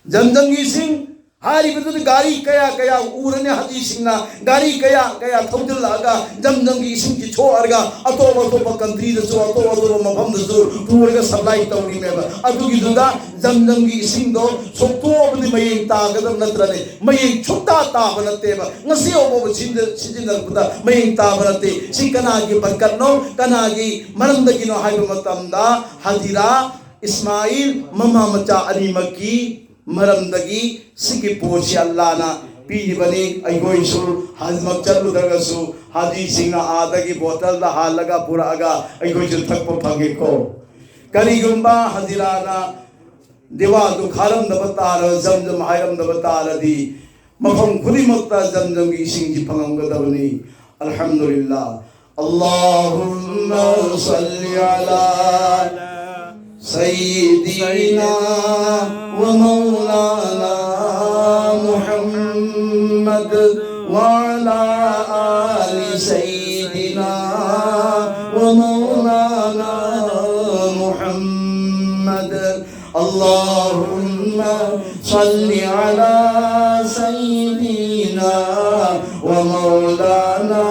ꯖꯝꯖꯝꯒꯤ ꯏꯁꯤꯡ ꯍꯥꯏꯔꯤꯕꯗꯨꯗꯤ ꯒꯥꯔꯤ ꯀꯌꯥ ꯀꯌꯥ ꯎꯔꯅꯤ, ꯍꯥꯖꯤꯁꯤꯡꯅ ꯒꯥꯔꯤ ꯀꯌꯥ ꯀꯌꯥ ꯊꯧꯖꯤꯜꯂꯛꯑꯒ ꯖꯝꯖꯝꯒꯤ ꯏꯁꯤꯡꯁꯤ ꯁꯣꯛꯑꯔꯒ ꯑꯇꯣꯞ ꯑꯇꯣꯞꯄ ꯀꯟꯇ꯭ꯔꯤꯗꯁꯨ, ꯑꯇꯣꯞ ꯑꯇꯣꯞꯄ ꯃꯐꯝꯗꯁꯨ ꯄꯨꯔꯒ ꯁꯄ꯭ꯂꯥꯏ ꯇꯧꯔꯤꯃꯦꯕ꯫ ꯑꯗꯨꯒꯤꯗꯨꯗ ꯖꯝꯖꯝꯒꯤ ꯏꯁꯤꯡꯗꯣ ꯁꯣꯛꯇꯣꯛꯑꯕꯗꯤ ꯃꯌꯦꯡ ꯇꯥꯒꯗꯕ ꯅꯠꯇ꯭ꯔꯅꯦ? ꯃꯌꯦꯡ ꯁꯨꯛꯇꯥ ꯇꯥꯕ ꯅꯠꯇꯦꯕ꯫ ꯉꯁꯤ ꯐꯥꯎꯕ ꯁꯤꯖꯤꯟꯅ-, ꯁꯤꯖꯤꯟꯅꯔꯛꯄꯗ ꯃꯌꯦꯡ ꯇꯥꯕ ꯅꯠꯇꯦ꯫ ꯁꯤ ꯀꯅꯥꯒꯤ ꯕꯔꯀꯠꯅꯣ, ꯀꯅꯥꯒꯤ ꯃꯔꯝꯗꯒꯤꯅꯣ ꯍꯥꯏꯕ ꯃꯇꯝꯗ, ꯍꯖꯤꯔꯥ ꯏꯁꯃꯥꯏꯜ ꯃꯃꯥ ꯃꯆꯥ ꯑꯅꯤꯃꯛꯀꯤ ꯃꯔꯝꯗꯒꯤ ꯁꯤꯒꯤ ꯄꯣꯠꯁꯤ ꯑꯜꯂꯥꯅ ꯄꯤꯔꯤꯕꯅꯤ꯫ ꯑꯩꯈꯣꯏꯁꯨ ꯍꯖꯃꯛ ꯆꯠꯂꯨꯗ꯭ꯔꯒꯁꯨ ꯍꯥꯖꯤꯁꯤꯡꯅ ꯑꯥꯗꯒꯤ ꯕꯣꯇꯜꯗ ꯍꯥꯜꯂꯒ ꯄꯨꯔꯛꯑꯒ ꯑꯩꯈꯣꯏꯁꯨ ꯊꯛꯄ ꯐꯪꯉꯦꯀꯣ꯫ ꯀꯔꯤꯒꯨꯝꯕ ꯍꯖꯤꯔꯥꯅ ꯗꯤꯋꯥꯗꯨ ꯈꯥꯔꯝꯗꯕ ꯇꯥꯔ-, ꯖꯝꯖꯝ ꯍꯥꯏꯔꯝꯗꯕ ꯇꯥꯔꯗꯤ, ꯃꯐꯝ ꯈꯨꯗꯤꯡꯃꯛꯇ ꯖꯝꯖꯝꯒꯤ ꯏꯁꯤꯡꯁꯤ ꯐꯪꯉꯝꯒꯗꯕꯅꯤ꯫ ꯑꯜꯍꯝꯗꯨꯂꯤꯜꯂꯥ꯫ اللهم صل على سيدنا ومولانا محمد وعلى آل سيدنا ومولانا محمد. اللهم صل على سيدنا ومولانا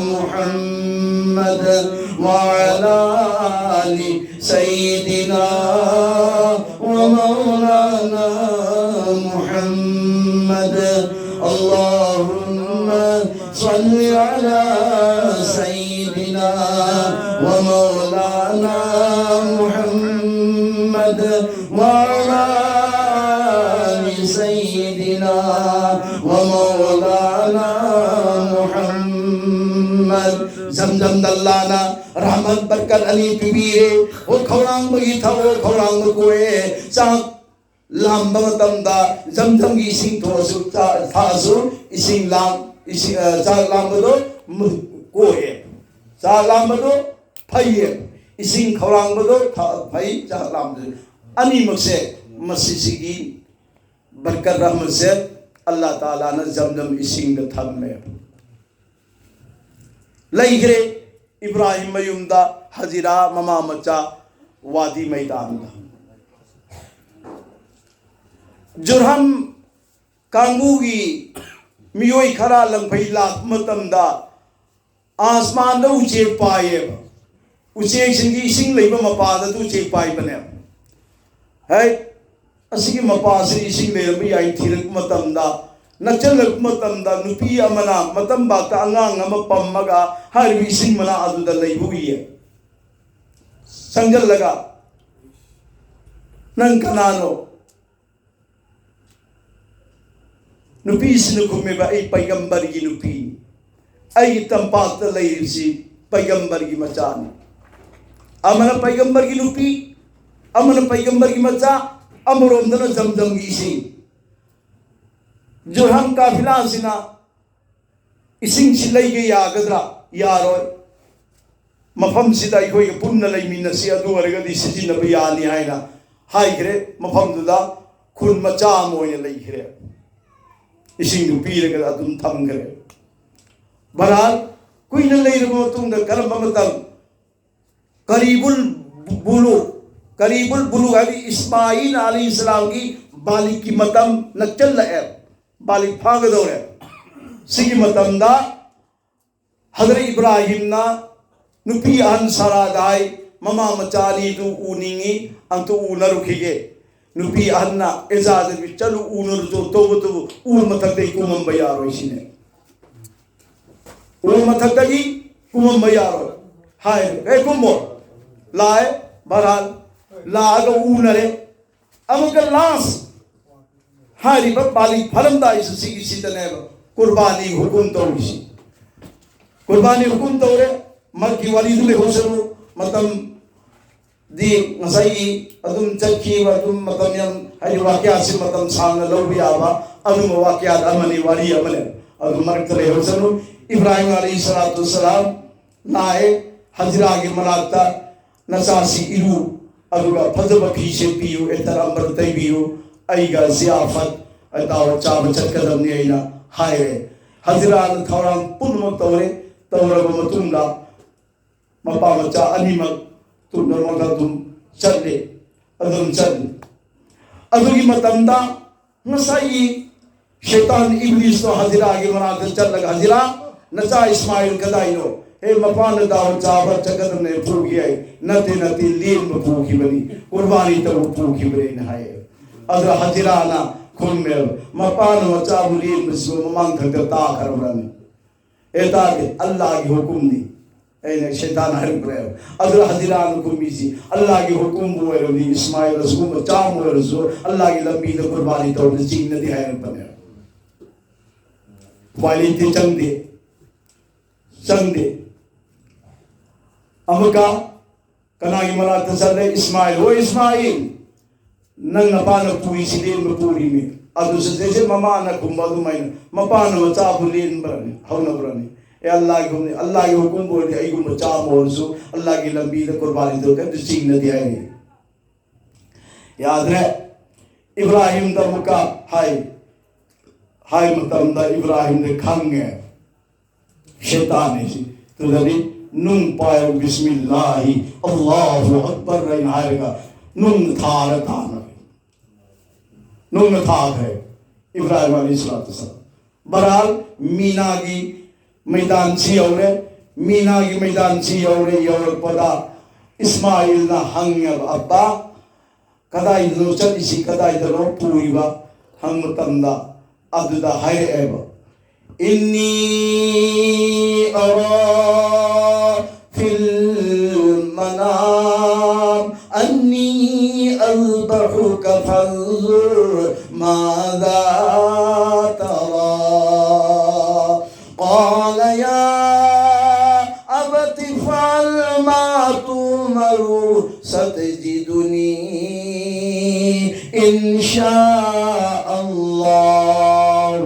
محمد وعلى آل سيدنا ومولانا محمد. اللهم صل على سيدنا ومولانا محمد وعلى آل سيدنا ومولانا محمد. ꯖꯝꯖꯝꯗ ꯑꯜꯂꯥꯅ ꯔꯍꯃꯠ ꯕꯔꯀꯠ ꯑꯅꯤ ꯄꯤꯕꯤꯔꯦ꯫ ꯑꯣ ꯈꯧꯔꯥꯡꯕꯒꯤ ꯊꯛꯑꯣ, ꯈꯧꯔꯥꯡꯕ ꯀꯣꯛꯑꯦ꯫ ꯆꯥꯛ ꯂꯥꯝꯕ ꯃꯇꯝꯗ ꯖꯝꯖꯝꯒꯤ ꯏꯁꯤꯡ ꯊꯣꯛꯑꯁꯨ, ꯆꯥ-, ꯊꯛꯑꯁꯨ ꯏꯁꯤꯡ ꯂꯥꯝ-, ꯏꯁꯤꯡ, ꯑ, ꯆꯥꯛ ꯂꯥꯝꯕꯗꯣ ꯃꯨ-, ꯀꯣꯛꯑꯦ꯫ ꯆꯥꯛ ꯂꯥꯝꯕꯗꯣ ꯐꯩꯌꯦ꯫ ꯏꯁꯤꯡ ꯈꯧꯔꯥꯡꯕꯗꯣ ꯊ-, ꯐꯩ, ꯆꯥꯛ ꯂꯥꯝꯕꯗꯣ꯫ ꯑꯅꯤꯃꯛꯁꯦ ꯃꯁꯤꯁꯤꯒꯤ ꯕꯔꯀꯠ ꯔꯍꯃꯠꯁꯦ ꯑꯜꯂꯥ ꯇꯥꯂꯥꯅ ꯖꯝꯖꯝ ꯏꯁꯤꯡꯗ ꯊꯝꯃꯦ꯫ ꯂꯩꯈ꯭ꯔꯦ ꯏꯕ꯭ꯔꯥꯍꯤꯝ ꯃꯌꯨꯝꯗ, ꯍꯖꯤꯔꯥ ꯃꯃꯥ ꯃꯆꯥ ꯋꯥꯗꯤ ꯃꯩꯗꯥꯟꯗ꯫ ꯖꯨꯔꯍꯝ ꯀꯥꯡꯕꯨꯒꯤ ꯃꯤꯑꯣꯏ ꯈꯔ ꯂꯪꯐꯩ ꯂꯥꯛꯄ ꯃꯇꯝꯗ ꯑꯥꯁꯃꯥꯟꯗ ꯎꯆꯦꯛ ꯄꯥꯏꯌꯦꯕ꯫ ꯎꯆꯦꯛꯁꯤꯡꯒꯤ ꯏꯁꯤꯡ ꯂꯩꯕ ꯃꯄꯥꯗ ꯎꯆꯦꯛ ꯄꯥꯏꯕꯅꯦꯕ꯫ ꯍꯦꯛ ꯑꯁꯤꯒꯤ ꯃꯄꯥꯁꯤ ꯏꯁꯤꯡ ꯂꯩꯔꯝꯕ ꯌꯥꯏ ꯊꯤꯔꯛꯄ ꯃꯇꯝꯗ, ꯅꯛꯁꯜꯂꯛꯄ ꯃꯇꯝꯗ ꯅꯨꯄꯤ ꯑꯃꯅ ꯃꯇꯝꯕꯥꯛꯇ ꯑꯉꯥꯡ ꯑꯃ ꯄꯝꯃꯒ ꯍꯥꯏꯔꯤꯕ ꯏꯁꯤꯡ ꯃꯅꯥꯛ ꯑꯗꯨꯗ ꯂꯩꯕ ꯎꯏꯌꯦ꯫ ꯆꯪꯁꯤꯜꯂꯒ, "ꯅꯪ ꯀꯅꯥꯅꯣ?" ꯅꯨꯄꯤꯁꯤꯅ ꯈꯨꯝꯃꯦꯕ, "ꯑꯩ ꯄꯩꯒꯝꯕꯔꯒꯤ ꯅꯨꯄꯤꯅꯤ꯫ ꯑꯩꯒꯤ ꯇꯝꯄꯥꯛꯇ ꯂꯩꯔꯤꯕꯁꯤ ꯄꯩꯒꯝꯕꯔꯒꯤ ꯃꯆꯥꯅꯤ"꯫ ꯑꯃꯅ ꯄꯩꯒꯝꯕꯔꯒꯤ ꯅꯨꯄꯤ, ꯑꯃꯅ ꯄꯩꯒꯝꯕꯔꯒꯤ ꯃꯆꯥ, ꯑꯃꯔꯣꯝꯗꯅ ꯖꯝꯖꯝꯒꯤ ꯏꯁꯤꯡ꯫ ꯖꯨꯔꯍꯝ ꯀꯥꯐꯤꯂꯥꯁꯤꯅ ꯏꯁꯤꯡꯁꯤ ꯂꯩꯒꯦ ꯌꯥꯒꯗ꯭ꯔꯥ? ꯌꯥꯔꯣꯏ꯫ "ꯃꯐꯝꯁꯤꯗ ꯑꯩꯈꯣꯏꯒ ꯄꯨꯟꯅ ꯂꯩꯃꯤꯟꯅꯁꯤ, ꯑꯗꯨ ꯑꯣꯏꯔꯒꯗꯤ ꯁꯤꯖꯤꯟꯅꯕ ꯌꯥꯅꯤ" ꯍꯥꯏꯅ ꯍꯥꯏꯈ꯭ꯔꯦ꯫ ꯃꯐꯝꯗꯨꯗ ꯈꯨꯟ ꯃꯆꯥ ꯑꯃ ꯑꯣꯏꯅ ꯂꯩꯈ꯭ꯔꯦ꯫ ꯏꯁꯤꯡꯗꯨ ꯄꯤꯔꯒ ꯑꯗꯨꯝ ꯊꯝꯈ꯭ꯔꯦ꯫ ꯕꯍꯔꯍꯥꯜ, ꯀꯨꯏꯅ ꯂꯩꯔꯕ ꯃꯇꯨꯡꯗ ꯀꯔꯝꯕ ꯃꯇꯝ, ꯀꯔꯤꯕꯨꯜ ꯕꯨꯂꯨ, ꯀꯔꯤꯕꯨꯜ ꯕꯨꯂꯨ ꯍꯥꯏꯗꯤ ꯏꯁꯃꯥꯏꯜ ꯑꯂꯤ ꯏꯁꯂꯥꯝꯒꯤ ꯕꯥꯂꯤꯛꯀꯤ ꯃꯇꯝ ꯅꯛꯁꯜꯂꯛꯑꯦ, ꯕꯥꯂꯤꯛ ꯐꯥꯒꯗꯧꯔꯦ꯫ ꯁꯤꯒꯤ ꯃꯇꯝꯗ ꯍꯖꯔꯠ ꯏꯕ꯭ꯔꯥꯍꯤꯝꯅ ꯅꯨꯄꯤ ꯑꯍꯟ ꯁꯥꯔꯥꯗ ꯍꯥꯏ, "ꯃꯃꯥ ꯃꯆꯥ ꯑꯅꯤꯗꯨ ꯎꯅꯤꯡꯉꯤ, ꯑꯝꯇ ꯎꯅꯔꯨꯈꯤꯒꯦ"꯫ ꯅꯨꯄꯤ ꯑꯍꯟꯅ, "ꯑꯦꯖꯥꯖꯕꯤ, ꯆꯠꯂꯨ, ꯎꯅꯔꯨꯆꯣ, ꯇꯧꯕꯇꯕꯨ ꯎ ꯃꯊꯛꯇꯒꯤ ꯀꯨꯝꯃꯝꯕ ꯌꯥꯔꯣꯏ" ꯁꯤꯅꯦ꯫ "ꯎ ꯃꯊꯛꯇꯒꯤ ꯀꯨꯝꯃꯝꯕ ꯌꯥꯔꯣꯏ" ꯍꯥꯏ꯫ "ꯑꯦ, ꯀꯨꯝꯃꯣ"꯫ ꯂꯥꯛꯑꯦ, ꯕꯍꯔꯍꯥꯜ, ꯂꯥꯛꯑꯒ ꯎꯅꯔꯦ꯫ ꯑꯃꯨꯛꯀ ꯂꯥꯁ ꯍꯥꯏꯔꯤꯕ ꯕꯥꯂꯤ ꯐꯥꯔꯝꯗꯥꯏꯁꯤ ꯁꯤꯒꯤꯁꯤꯗꯅꯦꯕ ꯀꯨꯔꯕꯥꯅꯤ ꯍꯨꯀꯨꯝ ꯇꯧꯔꯤꯁꯤ꯫ ꯀꯨꯔꯕꯥꯅꯤ ꯍꯨꯀꯨꯝ ꯇꯧꯔꯦ꯫ ꯃꯛꯀꯤ ꯋꯥꯔꯤꯗꯨ ꯂꯩꯍꯧꯁꯅꯨ, ꯃꯇꯝꯗꯤ ꯉꯁꯥꯏꯒꯤ ꯑꯗꯨꯝ ꯆꯠꯈꯤꯕ, ꯑꯗꯨꯝ ꯃꯇꯝ ꯌꯥꯝ, ꯍꯥꯏꯗꯤ ꯋꯥꯀꯤꯌꯥꯁꯤ ꯃꯇꯝ ꯁꯥꯡꯅ ꯂꯧꯕ ꯌꯥꯕ ꯑꯗꯨꯝꯕ ꯋꯥꯀꯤꯌꯥ ꯑꯃꯅꯤ, ꯋꯥꯔꯤ ꯑꯃꯅꯦ꯫ ꯑꯗꯨ ꯃꯔꯛꯇ ꯂꯩꯍꯧꯁꯅꯨ꯫ ꯏꯕ꯭ꯔꯥꯍꯤꯝ ꯑꯂꯩꯍꯤ ꯁꯂꯥꯇꯨ ꯁꯂꯥꯝ ꯂꯥꯛꯑꯦ ꯍꯖꯤꯔꯥꯒꯤ ꯃꯅꯥꯛꯇ, "ꯅꯆꯥꯁꯤ ꯏꯔꯨ, ꯑꯗꯨꯒ ꯐꯖꯕ ꯐꯤ ꯁꯦꯠꯄꯤꯌꯨ, ꯑꯦꯇꯔ ꯑꯝꯕꯔ ꯇꯩꯕꯤꯌꯨ, ꯑꯩꯒ ꯖꯤꯌꯥꯐꯠ, ꯑꯇꯥꯋ ꯆꯥꯕ ꯆꯠꯀꯗꯕꯅꯤ" ꯑꯩꯅ ꯍꯥꯏꯔꯦ꯫ ꯍꯖꯤꯔꯥꯅ ꯊꯧꯔꯥꯡ ꯄꯨꯝꯅꯃꯛ ꯇꯧꯔꯦ꯫ ꯇꯧꯔꯕ ꯃꯇꯨꯡꯗ ꯃꯄꯥ ꯃꯆꯥ ꯑꯅꯤꯃꯛ ꯇꯨꯡꯗ ꯑꯗꯨꯝ ꯆꯠꯂꯦ, ꯑꯗꯨꯝ ꯆꯠꯂꯤ꯫ ꯑꯗꯨꯒꯤ ꯃꯇꯝꯗ ꯉꯁꯥꯏꯒꯤ ꯁꯩꯇꯥꯟ ꯏꯕ꯭ꯂꯤꯁꯇꯣ ꯍꯖꯤꯔꯥꯒꯤ ꯃꯅꯥꯛꯇ ꯆꯠꯂꯒ, "ꯍꯖꯤꯔꯥ, ꯅꯆꯥ ꯏꯁꯃꯥꯏꯜ ꯀꯗꯥꯏꯅꯣ?" "ꯍꯦ, ꯃꯄꯥꯅ ꯗꯥꯎ ꯆꯥꯕ ꯆꯠꯀꯗꯕꯅꯦ, ꯄꯨꯈꯤ" ꯍꯥꯏ꯫ "ꯅꯠꯇꯦ, ꯅꯠꯇꯦ, ꯂꯦꯟꯕ ꯄꯨꯈꯤꯕꯅꯤ, ꯀꯨꯔꯕꯥꯅꯤ ꯇꯧꯕ ꯄꯨꯈꯤꯕꯅꯦꯅ" ꯍꯥꯏꯌꯦ꯫ ꯑꯗꯨꯗ ꯍꯖꯤꯔꯥꯅ ꯈꯨꯝꯃꯦꯕ, "ꯃꯄꯥꯅ ꯃꯆꯥꯕꯨ ꯂꯦꯟꯕꯁꯤꯕꯨ ꯃꯃꯥꯡꯊꯛꯇ ꯇꯥꯈ꯭ꯔꯕ꯭ꯔꯅꯤ?" ꯑꯦ, ꯇꯥꯗꯦ, "ꯑꯜꯂꯥꯍꯒꯤ ꯍꯨꯀꯨꯝꯅꯤ" ꯑꯩꯅ ꯁꯩꯇꯥꯟ ꯍꯥꯏꯔꯛꯄꯅꯦꯕ꯫ ꯑꯗꯨꯗ ꯍꯖꯤꯔꯥꯅ ꯈꯨꯝꯃꯤꯁꯤ, "ꯑꯜꯂꯥꯍꯒꯤ ꯍꯨꯀꯨꯝꯕꯨ ꯑꯣꯏꯔꯕꯗꯤ ꯏꯁꯃꯥꯏꯜ ꯑꯁꯤꯒꯨꯝꯕ ꯆꯥꯝꯃ ꯑꯣꯏꯔꯁꯨ ꯑꯜꯂꯥꯍꯒꯤ ꯂꯝꯕꯤꯗ ꯀꯨꯔꯕꯥꯅꯤ ꯇꯧꯕꯗ ꯆꯤꯡꯅꯗꯦ" ꯍꯥꯏꯔꯛꯄꯅꯦꯕ꯫ ꯎꯄꯥꯏ ꯂꯩꯇꯦ, ꯆꯪꯗꯦ, ꯆꯪꯗꯦ꯫ ꯑꯃꯨꯛꯀ ꯀꯅꯥꯒꯤ ꯃꯅꯥꯛꯇ ꯆꯠꯂꯦ? ꯏꯁꯃꯥꯏꯜ꯫ "ꯍꯣꯏ ꯏꯁꯃꯥꯏꯜ, ꯅꯪ ꯅꯄꯥꯅ ꯄꯨꯔꯤꯁꯤ ꯂꯦꯟꯕ ꯄꯨꯔꯤꯅꯤ"꯫ ꯑꯗꯨꯁꯨ ꯖꯦꯁꯦ ꯃꯃꯥꯅ ꯈꯨꯝꯕ ꯑꯗꯨꯃꯥꯏꯅ, "ꯃꯄꯥꯅ ꯃꯆꯥꯕꯨ ꯂꯦꯟꯕ꯭ꯔꯅꯤ, ꯍꯧꯅꯕ꯭ꯔꯅꯤ? ꯑꯦ, ꯑꯜꯂꯥꯍꯒꯤ ꯍꯨꯀꯨꯝꯅꯤ, ꯑꯜꯂꯥꯍꯒꯤ ꯍꯨꯀꯨꯝ ꯑꯣꯏꯔꯗꯤ ꯑꯩꯒꯨꯝꯕ ꯆꯥꯝꯃ ꯑꯣꯏꯔꯁꯨ ꯑꯜꯂꯥꯍꯒꯤ ꯂꯝꯕꯤꯗ ꯀꯨꯔꯕꯥꯅꯤꯗꯣ ꯀꯩꯝꯇ ꯆꯤꯡꯅꯗꯦ" ꯍꯥꯏꯔꯤ꯫ ꯌꯥꯗ꯭ꯔꯦ꯫ ꯏꯕ꯭ꯔꯥꯍꯤꯝꯗ ꯑꯃꯨꯛꯀ ꯍꯥꯏ, ꯍꯥꯏ ꯃꯇꯝꯗ ꯏꯕ꯭ꯔꯥꯍꯤꯝꯗ ꯈꯪꯉꯦ꯫ ꯁꯩꯇꯥꯟꯅꯤ ꯁꯤ꯫ ꯑꯗꯨꯗꯗꯤ ꯅꯨꯡ ꯄꯥꯏꯔꯒ "ꯕꯤꯁꯃꯤꯜꯂꯥꯍꯤ, ꯑꯜꯂꯥꯍꯨ ꯑꯛꯕꯔ" ꯍꯥꯏꯅ ꯍꯥꯏꯔꯒ ꯅꯨꯡ ꯊꯥꯔ ꯊꯥꯅꯔꯦ꯫ ꯅꯨꯡꯅ ꯊꯥꯈ꯭ꯔꯦ ꯏꯕ꯭ꯔꯥꯍꯤꯝ ꯑꯂꯤ ꯁꯂꯥꯇꯨ ꯁꯂꯥꯝ꯫ ꯕꯍꯔꯍꯥꯜ, ꯃꯤꯅꯥꯒꯤ ꯃꯩꯗꯥꯟꯁꯤ ꯌꯧꯔꯦ꯫ ꯃꯤꯅꯥꯒꯤ ꯃꯩꯗꯥꯟꯁꯤ ꯌꯧꯔꯦ꯫ ꯌꯧꯔꯛꯄꯗ ꯏꯁꯃꯥꯏꯜꯅ ꯍꯪꯉꯦꯕ, "ꯑꯞꯄꯥ, ꯀꯗꯥꯏꯗꯅꯣ ꯆꯠꯂꯤꯁꯤ? ꯀꯗꯥꯏꯗꯅꯣ ꯄꯨꯔꯤꯕ?" ꯍꯪꯕ ꯃꯇꯝꯗ ꯑꯗꯨꯗ ꯍꯥꯏꯔꯛꯑꯦꯕ, "إني أرى في المنام أني أذبحك فانظر ماذا ترى." قال يا أبت افعل ما تؤمر ستجدني إن شاء الله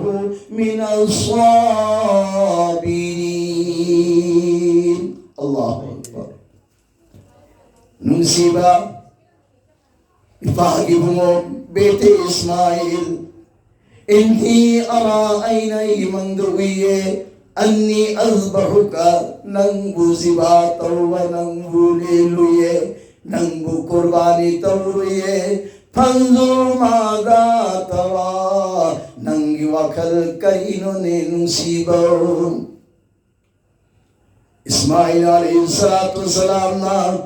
من الصابرين. الله أكبر. ꯅꯨꯡꯁꯤꯕ ꯏꯄꯥꯒꯤ ꯏꯕꯨꯡꯉꯣ, ꯕꯦꯇꯦ ꯏꯁꯃꯥꯏꯜ, "ꯏꯟꯅꯤ ꯑꯔꯥ", ꯑꯩꯅ ꯑꯩꯒꯤ ꯃꯪꯗ ꯎꯏꯌꯦ, "ꯑꯟꯅꯤ ꯑꯜꯕꯍꯨꯀ", ꯅꯪꯕꯨ ꯖꯤꯕꯥ ꯇꯧꯕ, ꯅꯪꯕꯨ ꯂꯦꯜꯂꯨꯏꯌꯦ, ꯅꯪꯕꯨ ꯀꯨꯔꯕꯥꯅꯤ ꯇꯧꯔꯨꯏꯌꯦ꯫ "ꯐꯟꯖꯨꯔ ꯃꯥꯗꯥ ꯇꯔꯥ", ꯅꯪꯒꯤ ꯀꯔꯤꯅꯣꯅꯦ ꯅꯨꯡꯁꯤꯕ? ꯏꯁꯃꯥꯏꯜ ꯑꯂꯩꯍꯤ ꯁꯂꯥꯇꯨ ꯋꯁꯁꯂꯥꯝꯅ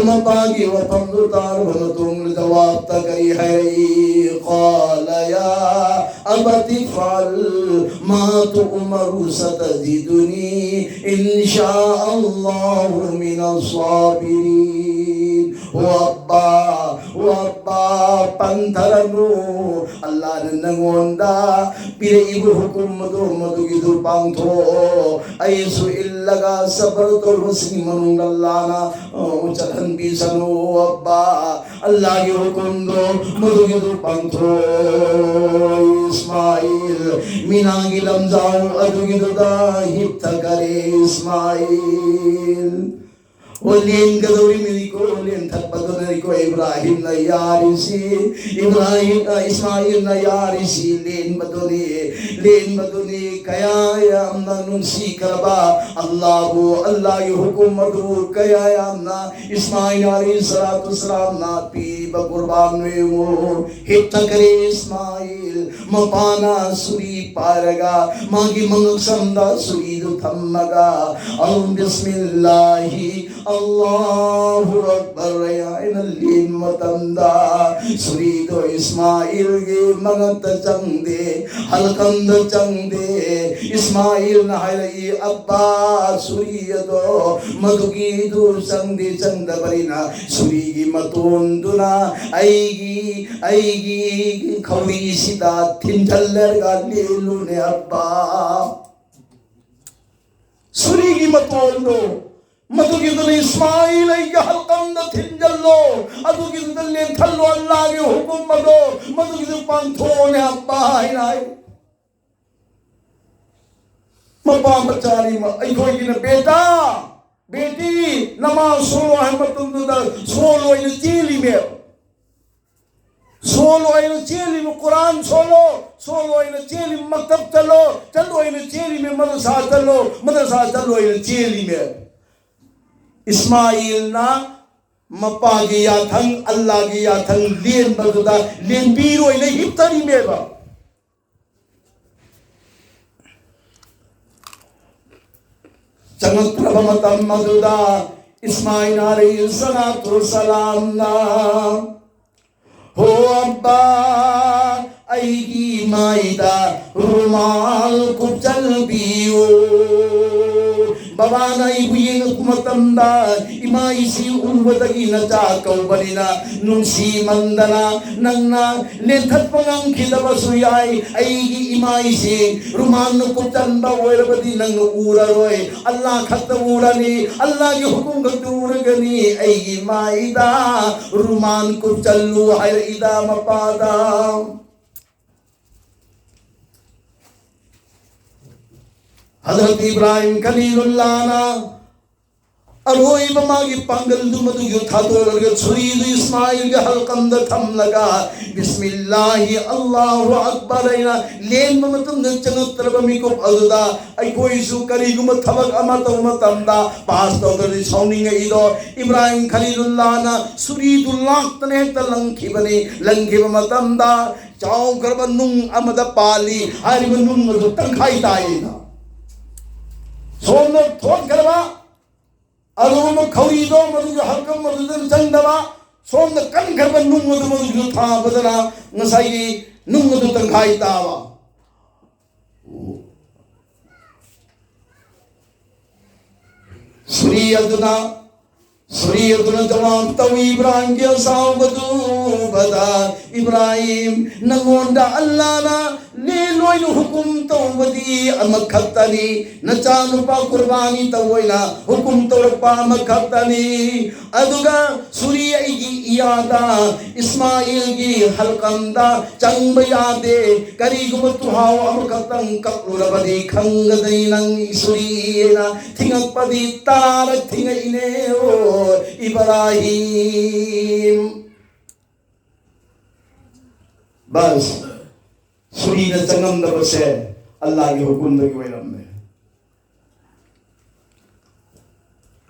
ꯃꯄꯥꯒꯤ ꯋꯥꯐꯝꯗꯨ ꯇꯥꯔꯕ ꯃꯇꯨꯡꯗ ꯖꯋꯥꯕꯇ ꯀꯔꯤ ꯍꯥꯏꯔꯛꯏ? قال يا أبت افعل ما تؤمر ستجدني إن شاء الله من الصابرين. ꯑꯣ ꯑꯞꯄꯥ, ꯑꯣ ꯑꯞꯄꯥ, ꯄꯟꯊꯔꯅꯨ꯫ ꯑꯜꯂꯥꯍꯅ ꯅꯪꯉꯣꯟꯗ ꯄꯤꯔꯛꯏꯕ ꯍꯨꯀꯨꯝ ꯑꯗꯨ, ꯃꯗꯨꯒꯤꯗꯨ ꯄꯥꯡꯊꯣꯛꯑꯣ꯫ ꯑꯩꯁꯨ ꯏꯜꯂꯒ ꯁꯕꯔ ꯇꯧꯔꯕꯁꯤꯡꯒꯤ ꯃꯅꯨꯡꯗ ꯑꯜꯂꯥꯍꯅ, ꯑ, ꯆꯠꯍꯟꯕꯤꯁꯅꯨ꯫ ꯑꯣ ꯑꯞꯄꯥ, ꯑꯜꯂꯥꯍꯒꯤ ꯍꯨꯀꯨꯝꯗꯣ ꯃꯗꯨꯒꯤꯗꯨ ꯄꯥꯡꯊꯣꯛꯑꯣ꯫ ꯏꯁꯃꯥꯏꯜ ꯃꯤꯅꯥꯒꯤ ꯂꯝꯖꯥꯎ ꯑꯗꯨꯒꯤꯗꯨꯗ ꯍꯤꯞꯊꯈꯔꯦ꯫ ꯏꯁꯃꯥꯏꯜ ꯑꯣ, ꯂꯦꯟꯒꯗꯧꯔꯤꯕꯅꯤꯀꯣ, ꯂꯦꯟꯊꯠꯄꯗꯨꯅꯅꯤꯀꯣ ꯏꯕ꯭ꯔꯥꯍꯤꯝꯅ ꯌꯥꯔꯤꯁꯤ, ꯏꯕ꯭ꯔꯥꯍꯤꯝ, ꯑ, ꯏꯁꯃꯥꯏꯜꯅ ꯌꯥꯔꯤꯁꯤ ꯂꯦꯟꯕꯗꯨꯅꯤ, ꯂꯦꯟꯕꯗꯨꯅꯤ꯫ ꯀꯌꯥ ꯌꯥꯝꯅ ꯅꯨꯡꯁꯤꯈ꯭ꯔꯕ ꯑꯜꯂꯥꯍꯕꯨ, ꯑꯜꯂꯥꯍꯒꯤ ꯍꯨꯀꯨꯝ ꯑꯗꯨ ꯀꯌꯥ ꯌꯥꯝꯅ ꯏꯁꯃꯥꯏꯜ ꯑꯂꯩꯍꯤ ꯁꯂꯥꯇꯨ ꯋꯁꯁꯂꯥꯝꯅ ꯄꯤꯕ ꯀꯨꯔꯕꯥꯟ ꯌꯦꯡꯉꯨ꯫ ꯍꯤꯞꯊꯈꯔꯦ ꯏꯁꯃꯥꯏꯜ꯫ ꯃꯄꯥꯅ ꯁꯨꯔꯤ ꯄꯥꯏꯔꯒ ꯃꯥꯒꯤ ꯃꯉꯛꯁꯝꯗ ꯁꯨꯔꯤꯗꯨ ꯊꯝꯃꯒ, ꯑꯜ ꯕꯤꯁꯃꯤꯜꯂꯥꯍꯤ ꯑꯜꯂꯥꯍꯨ ꯑꯛꯕꯔ ꯍꯥꯏꯅ ꯂꯦꯟꯕ ꯃꯇꯝꯗ ꯁꯨꯔꯤꯗꯣ ꯏꯁꯃꯥꯏꯜꯒꯤ ꯃꯉꯛꯇ ꯆꯪꯗꯦ, ꯍꯜꯀꯝꯗ ꯆꯪꯗꯦ꯫ ꯏꯁꯃꯥꯏꯜꯅ ꯍꯥꯏꯔꯛꯏ, "ꯑꯞꯄꯥ, ꯁꯨꯔꯤ ꯑꯗꯣ ꯃꯗꯨꯒꯤꯗꯨ ꯆꯪꯗꯦ, ꯆꯪꯗꯕꯅꯤꯅ ꯁꯨꯔꯤꯒꯤ ꯃꯇꯣꯟꯗꯨꯅ ꯑꯩꯒꯤ, ꯑꯩꯒꯤ ꯈꯧꯔꯤꯁꯤꯗ ꯊꯤꯟꯖꯜꯂꯒ ꯂꯦꯜꯂꯨꯅꯦ ꯑꯞꯄꯥ꯫ ꯁꯨꯔꯤꯒꯤ ꯃꯇꯣꯟꯗꯣ, ꯃꯗꯨꯒꯤꯗꯨꯅ ꯏꯁꯃꯥꯏꯜ ꯑꯩꯒꯤ ꯍꯜꯀꯝꯗ ꯊꯤꯟꯖꯜꯂꯣ, ꯑꯗꯨꯒꯤꯗꯨꯗ ꯂꯦꯟꯊꯜꯂꯣ, ꯑꯜꯂꯥꯍꯒꯤ ꯍꯨꯀꯨꯝ ꯑꯗꯣ ꯃꯗꯨꯒꯤꯗꯨ ꯄꯥꯡꯊꯣꯛꯑꯣꯅꯦ ꯑꯞꯄꯥ" ꯍꯥꯏꯅ ꯍꯥꯏ꯫ ꯃꯄꯥ ꯃꯆꯥꯅꯤ, ꯑꯩꯈꯣꯏꯒꯤꯅ "ꯕꯦꯇꯥ, ꯕꯦꯇꯤ, ꯅꯃꯥꯖ ꯁꯣꯜꯂꯣ" ꯍꯥꯏꯕ ꯃꯇꯝꯗꯨꯗ ꯁꯣꯜꯂꯣꯏꯅ ꯆꯦꯜꯂꯤꯃꯦꯕ꯫ ꯁꯣꯜꯂꯣꯏꯅ ꯆꯦꯜꯂꯤꯕ, ꯀꯨꯔꯥꯟ ꯁꯣꯜꯂꯣ, ꯁꯣꯜꯂꯣꯏꯅ ꯆꯦꯜꯂꯤꯕ, ꯃꯛꯇꯕ ꯆꯠꯂꯣ, ꯆꯠꯂꯣꯏꯅ ꯆꯦꯜꯂꯤꯃꯦ, ꯃꯗꯔꯁꯥ ꯆꯠꯂꯣ, ꯃꯗꯔꯁꯥ ꯆꯠꯂꯣꯏꯅ ꯆꯦꯜꯂꯤꯃꯦ꯫ ꯏꯁꯃꯥꯏꯜꯅ ꯃꯄꯥꯒꯤ ꯌꯥꯊꯪ, ꯑꯜꯂꯥꯒꯤ ꯌꯥꯊꯪ ꯂꯦꯟꯕꯗꯨꯗ ꯂꯦꯟꯕꯤꯔꯣꯏꯅ ꯍꯤꯞꯇꯔꯤꯃꯦꯕ꯫ ꯆꯪꯉꯛꯇ꯭ꯔꯕ ꯃꯇꯝ ꯑꯗꯨꯗ ꯏꯁꯃꯥꯏꯜ ꯑꯂꯩꯍꯤ ꯁꯂꯥꯇꯨ ꯋꯁꯁꯂꯥꯝꯅ, "ꯍꯣ ꯑꯕꯥ, ꯑꯩꯒꯤ ꯏꯃꯥꯏꯗ ꯔꯨꯃꯥꯜ ꯀꯨꯞꯆꯟꯕꯤꯌꯨ꯫ ꯕꯕꯥꯅ ꯑꯩꯕꯨ ꯌꯦꯡꯉꯛꯄ ꯃꯇꯝꯗ ꯏꯃꯥꯏꯁꯤ ꯎꯕꯗꯒꯤ ꯅꯆꯥ ꯀꯧꯕꯅꯤꯅ ꯅꯨꯡꯁꯤꯃꯟꯗꯅ ꯅꯪꯅ ꯂꯦꯟꯊꯠꯄ ꯉꯝꯈꯤꯗꯕꯁꯨ ꯌꯥꯏ꯫ ꯑꯩꯒꯤ ꯏꯃꯥꯏꯁꯤ ꯔꯨꯃꯥꯜꯅ ꯀꯨꯞꯆꯟꯕ ꯑꯣꯏꯔꯕꯗꯤ ꯅꯪꯅ ꯎꯔꯔꯣꯏ꯫ ꯑꯜꯂꯥꯍ ꯈꯛꯇ ꯎꯔꯅꯤ, ꯑꯜꯂꯥꯍꯒꯤ ꯍꯨꯀꯨꯝ ꯈꯛꯇ ꯎꯔꯒꯅꯤ꯫ ꯑꯩꯒꯤ ꯏꯃꯥꯏꯗ ꯔꯨꯃꯥꯜ ꯀꯨꯞꯆꯜꯂꯨ" ꯍꯥꯏꯔꯛꯏꯗ ꯃꯄꯥꯗ꯫ ꯍꯖꯔꯠ ꯏꯕ꯭ꯔꯥꯍꯤꯝ ꯈꯂꯤꯂꯨꯜꯂꯥꯍꯅ ꯑꯔꯣꯏꯕ ꯃꯥꯒꯤ ꯄꯥꯡꯒꯜꯗꯨ ꯃꯗꯨꯒꯤ ꯊꯥꯗꯣꯛꯂꯒ ꯁꯨꯔꯤꯗꯨ ꯏꯁꯃꯥꯏꯜꯒꯤ ꯍꯜꯀꯝꯗ ꯊꯝꯂꯒ, "ꯕꯤꯁꯃꯤꯜꯂꯥꯍꯤ, ꯑꯜꯂꯥꯍꯨ ꯑꯛꯕꯔ" ꯍꯥꯏꯅ ꯂꯦꯟꯕ ꯃꯇꯝꯗ ꯆꯪꯉꯛꯇ꯭ꯔꯕ ꯃꯤꯀꯨꯞ ꯑꯗꯨꯗ ꯑꯩꯈꯣꯏꯁꯨ ꯀꯔꯤꯒꯨꯝꯕ ꯊꯕꯛ ꯑꯃ ꯇꯧꯕ ꯃꯇꯝꯗ ꯄꯥꯁ ꯇꯧꯗ꯭ꯔꯗꯤ ꯁꯥꯎꯅꯤꯡꯉꯛꯏꯗꯣ꯫ ꯏꯕ꯭ꯔꯥꯍꯤꯝ ꯈꯂꯤꯂꯨꯜꯂꯥꯍꯅ ꯁꯨꯔꯤꯗꯨ ꯂꯥꯛꯇꯅ ꯍꯦꯛꯇ ꯂꯪꯈꯤꯕꯅꯤ꯫ ꯂꯪꯈꯤꯕ ꯃꯇꯝꯗ ꯆꯥꯎꯈ꯭ꯔꯕ ꯅꯨꯡ ꯑꯃꯗ ꯄꯥꯜꯂꯤ꯫ ꯍꯥꯏꯔꯤꯕ ꯅꯨꯡ ꯑꯗꯨ ꯇꯪꯈꯥꯏ ꯇꯥꯏꯌꯦꯅ꯫ ꯁꯣꯝꯗ ꯊꯣꯠꯈ꯭ꯔꯕ ꯑꯗꯨꯒꯨꯝꯕ ꯈꯧꯔꯤꯗꯣ ꯃꯗꯨꯒꯤ ꯍꯛꯀꯝ ꯑꯗꯨꯗ ꯆꯪꯗꯕ, ꯁꯣꯝꯗ ꯀꯟꯈ꯭ꯔꯕ ꯅꯨꯡ ꯑꯗꯨ ꯃꯗꯨꯒꯤ ꯊꯥꯕꯗꯅ ꯉꯁꯥꯏꯒꯤ ꯅꯨꯡ ꯑꯗꯨ ꯇꯪꯈꯥꯏ ꯇꯥꯕ꯫ ꯁꯨꯔꯤ ꯑꯗꯨꯅ, ꯁꯨꯔꯤ ꯑꯗꯨꯅ ꯖꯋꯥꯕ ꯇꯧꯏ ꯏꯕ꯭ꯔꯥꯍꯤꯝꯒꯤ ꯑꯁꯥꯎꯕꯗꯨꯕꯗ, "ꯏꯕ꯭ꯔꯥꯍꯤꯝ, ꯅꯪꯉꯣꯟꯗ ꯑꯜꯂꯥꯅ ꯂꯦꯟ ꯑꯣꯏꯅ ꯍꯨꯀꯨꯝ ꯇꯧꯕꯗꯤ ꯑꯃꯈꯛꯇꯅꯤ, ꯅꯆꯥꯅꯨꯄꯥ ꯀꯨꯔꯕꯥꯅꯤ ꯇꯧꯑꯣꯏꯅ ꯍꯨꯀꯨꯝ ꯇꯧꯔꯛꯄ ꯑꯃꯈꯛꯇꯅꯤ꯫ ꯑꯗꯨꯒ ꯁꯨꯔꯤ ꯑꯩꯒꯤ ꯏꯌꯥꯗ ꯏꯁꯃꯥꯏꯜꯒꯤ ꯍꯜꯀꯝꯗ ꯆꯪꯕ ꯌꯥꯗꯦ꯫ ꯀꯔꯤꯒꯨꯝꯕ ꯇꯨꯍꯥꯎ ꯑꯃꯈꯛꯇꯪ ꯀꯛꯂꯨꯔꯕꯗꯤ ꯈꯪꯒꯗꯅꯤ ꯅꯪ ꯁꯨꯔꯤꯅ ꯊꯤꯡꯉꯛꯄꯗꯤ ꯇꯥꯔ ꯊꯤꯡꯉꯛꯏꯅꯦ, ꯑꯣ ꯏꯕ꯭ꯔꯥꯍꯤꯝ"꯫ ꯕꯁ, ꯁꯨꯔꯤꯅ ꯆꯪꯉꯝꯗꯕꯁꯦ ꯑꯜꯂꯥꯒꯤ ꯍꯨꯀꯨꯝꯗꯒꯤ ꯑꯣꯏꯔꯝꯃꯦ꯫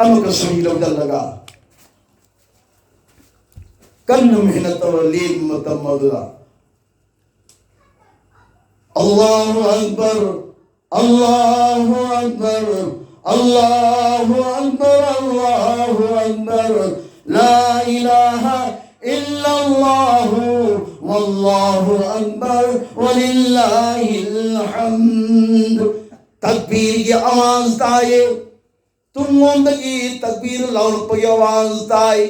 ꯑꯃꯨꯛꯀ ꯁꯨꯔꯤ ꯂꯧꯁꯤꯜꯂꯒ ꯀꯟꯅ ꯃꯦꯍꯅꯠ ꯇꯧꯔ ꯂꯦꯟꯕ ꯃꯇꯝ ꯑꯗꯨꯗ, "ꯑꯜꯂꯥꯍꯨ ꯑꯛꯕꯔ, ꯑꯜꯂꯥꯍꯨ ꯑꯛꯕꯔ, الله أكبر، الله أكبر، لا إله إلا الله، والله أكبر، ولله الحمد. ꯇꯛꯕꯤꯔꯒꯤ ꯑꯋꯥꯖ ꯇꯥꯏꯌꯦ꯫ ꯇꯨꯡꯂꯣꯝꯗꯒꯤ ꯇꯛꯕꯤꯔ ꯂꯥꯎꯔꯛꯄꯒꯤ ꯑꯋꯥꯖ ꯇꯥꯏ꯫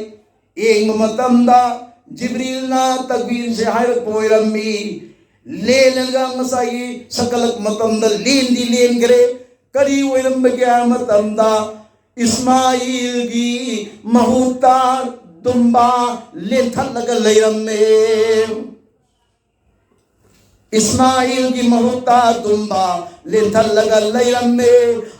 ꯌꯦꯡꯕ ꯃꯇꯝꯗ ꯖꯤꯕ꯭ꯔꯤꯜꯅ ꯇꯛꯕꯤꯔꯁꯦ ꯍꯥꯏꯔꯛꯄ ꯑꯣꯏꯔꯝꯃꯤ꯫ ꯂꯦꯜꯂꯒ ꯉꯁꯥꯏꯒꯤ ꯁꯛꯀꯠꯂꯛꯄ ꯃꯇꯝꯗ ꯂꯦꯟꯗꯤ ꯂꯦꯟꯈ꯭ꯔꯦ꯫ ꯀꯔꯤ ꯑꯣꯏꯔꯝꯕꯒꯦ ꯍꯥꯏꯕ ꯃꯇꯝꯗ ꯏꯁꯃꯥꯏꯜꯒꯤ ꯃꯍꯨꯠꯇ ꯗꯨꯝꯕꯥ ꯂꯦꯟꯊꯠꯂꯒ ꯂꯩꯔꯝꯃꯦ꯫ ꯏꯁꯃꯥꯏꯜꯒꯤ ꯃꯍꯨꯠꯇ ꯗꯨꯝꯕꯥ ꯂꯦꯟꯊꯠꯂꯒ ꯂꯩꯔꯝꯃꯦ꯫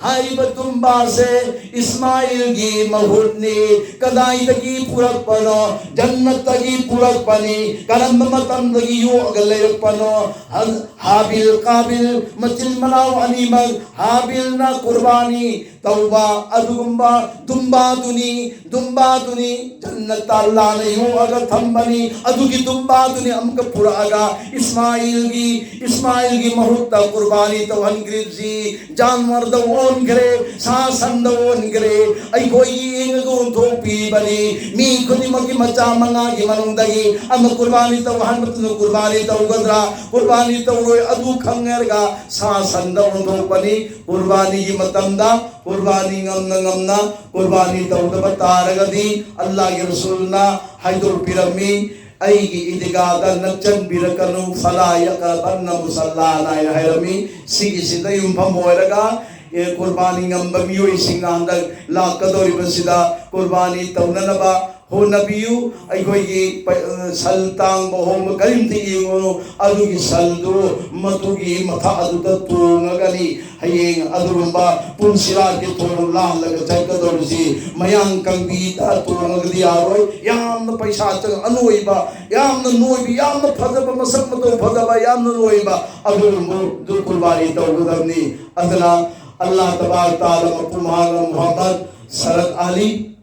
ꯍꯥꯏꯔꯤꯕ ꯗꯨꯝꯕꯥꯁꯦ ꯏꯁꯃꯥꯏꯜꯒꯤ ꯃꯍꯨꯠꯅꯤ꯫ ꯀꯗꯥꯏꯗꯒꯤ ꯄꯨꯔꯛꯄꯅꯣ? ꯖꯟꯅꯠꯇꯒꯤ ꯄꯨꯔꯛꯄꯅꯤ꯫ ꯀꯔꯝꯕ ꯃꯇꯝꯗꯒꯤ ꯌꯣꯛꯑꯒ ꯂꯩꯔꯛꯄꯅꯣ? ꯍ-, ꯍꯥꯕꯤꯜ ꯀꯥꯕꯤꯜ ꯃꯆꯤꯟ ꯃꯅꯥꯎ ꯑꯅꯤꯃꯛ, ꯍꯥꯕꯤꯜꯅ ꯀꯨꯔꯕꯥꯅꯤ ꯇꯧꯕ ꯑꯗꯨꯒꯨꯝꯕ ꯗꯨꯝꯕꯥꯗꯨꯅꯤ, ꯗꯨꯝꯕꯥꯗꯨꯅꯤ ꯖꯟꯅꯠꯇ ꯑꯜꯂꯥꯅ ꯌꯣꯛꯑꯒ ꯊꯝꯕꯅꯤ꯫ ꯑꯗꯨꯒꯤ ꯗꯨꯝꯕꯥꯗꯨꯅꯤ ꯑꯃꯨꯛꯀ ꯄꯨꯔꯛꯑꯒ ꯏꯁꯃꯥꯏꯜꯒꯤ, ꯏꯁꯃꯥꯏꯜꯒꯤ ꯃꯍꯨꯠꯇ ꯀꯨꯔꯕꯥꯅꯤ ꯇꯧꯍꯟꯈ꯭ꯔꯤꯕꯁꯤ ꯖꯥꯟꯋꯔꯗ ꯑꯣꯟꯈ꯭ꯔꯦ, ꯁꯥ ꯁꯟꯗ ꯑꯣꯟꯈ꯭ꯔꯦ꯫ ꯑꯩꯈꯣꯏꯒꯤ ꯌꯦꯡꯉꯒ ꯑꯣꯟꯊꯣꯛꯄꯤꯕꯅꯤ꯫ ꯃꯤ ꯈꯨꯗꯤꯡꯃꯛꯀꯤ ꯃꯆꯥ ꯃꯉꯥꯒꯤ ꯃꯅꯨꯡꯗꯒꯤ ꯑꯃ ꯀꯨꯔꯕꯥꯅꯤ ꯇꯧꯍꯟꯕꯗꯨꯅ ꯀꯨꯔꯕꯥꯅꯤ ꯇꯧꯒꯗ꯭ꯔꯥ, ꯀꯨꯔꯕꯥꯅꯤ ꯇꯧꯔꯣꯏ, ꯑꯗꯨ ꯈꯪꯉꯔꯒ ꯁꯥ ꯁꯟꯗ ꯑꯣꯟꯊꯣꯛꯄꯅꯤ꯫ ꯀꯨꯔꯕꯥꯅꯤꯒꯤ ꯃꯇꯝꯗ ꯀꯨꯔꯕꯥꯅꯤ ꯉꯝꯅ ꯉꯝꯅ ꯀꯨꯔꯕꯥꯅꯤ ꯇꯧꯗꯕ ꯇꯥꯔꯒꯗꯤ ꯑꯜꯂꯥꯍꯒꯤ ꯔꯁꯨꯜꯅ ꯍꯥꯏꯗꯣꯛꯄꯤꯔꯝꯃꯤ, "ꯑꯩꯒꯤ ꯏꯗꯤꯒꯥꯗ ꯅꯛꯆꯟꯕꯤꯔꯛꯀꯅꯨ, ꯐꯂꯥ ꯌꯛꯔꯕꯟꯅ ꯃꯨꯁꯜꯂꯥꯅ" ꯍꯥꯏꯅ ꯍꯥꯏꯔꯝꯃꯤ꯫ ꯁꯤꯒꯤꯁꯤꯗ ꯌꯨꯝꯐꯝ ꯑꯣꯏꯔꯒ, ꯑꯦ, ꯀꯨꯔꯕꯥꯅꯤ ꯉꯝꯕ ꯃꯤꯑꯣꯏꯁꯤꯡꯅ ꯍꯟꯗꯛ ꯂꯥꯛꯀꯗꯧꯔꯤꯕꯁꯤꯗ ꯀꯨꯔꯕꯥꯅꯤ ꯇꯧꯅꯅꯕ ꯍꯣꯠꯅꯕꯤꯌꯨ꯫ ꯑꯩꯈꯣꯏꯒꯤ ꯄ-, ꯁꯟ ꯇꯥꯡꯕ ꯍꯣꯡꯕ ꯀꯔꯤꯝꯇ ꯌꯦꯡꯉꯨꯅꯨ꯫ ꯑꯗꯨꯒꯤ ꯁꯟꯗꯨ ꯃꯗꯨꯒꯤ ꯃꯊꯛ ꯑꯗꯨꯗ ꯇꯣꯡꯉꯒꯅꯤ ꯍꯌꯦꯡ ꯑꯗꯨꯒꯨꯝꯕ ꯄꯨꯟꯁꯤꯔꯥꯠꯀꯤ ꯊꯣꯡ ꯂꯥꯜꯂꯒ ꯆꯠꯀꯗꯧꯔꯤꯁꯤ꯫ ꯃꯌꯥꯡ ꯀꯪꯕꯤꯗ ꯇꯣꯡꯉꯒꯗꯤ ꯌꯥꯔꯣꯏ꯫ ꯌꯥꯝꯅ ꯄꯩꯁꯥ ꯆꯪ-, ꯑꯅꯣꯏꯕ, ꯌꯥꯝꯅ ꯅꯣꯏꯕ, ꯌꯥꯝꯅ ꯐꯖꯕ, ꯃꯁꯛ ꯃꯇꯧ ꯐꯖꯕ, ꯌꯥꯝꯅ ꯅꯣꯏꯕ ꯑꯗꯨꯒꯨꯝꯕꯗꯨ ꯀꯨꯔꯕꯥꯅꯤ ꯇꯧꯒꯗꯕꯅꯤ꯫ ꯑꯗꯨꯅ ꯑꯜꯂꯥꯍ ꯇꯕꯥꯔꯛ ꯇꯥꯂꯥ ꯃꯄꯨ ꯃꯍꯥꯛꯅ ꯃꯨꯍꯝꯃꯗ ꯁꯔꯠ ꯑꯂꯤ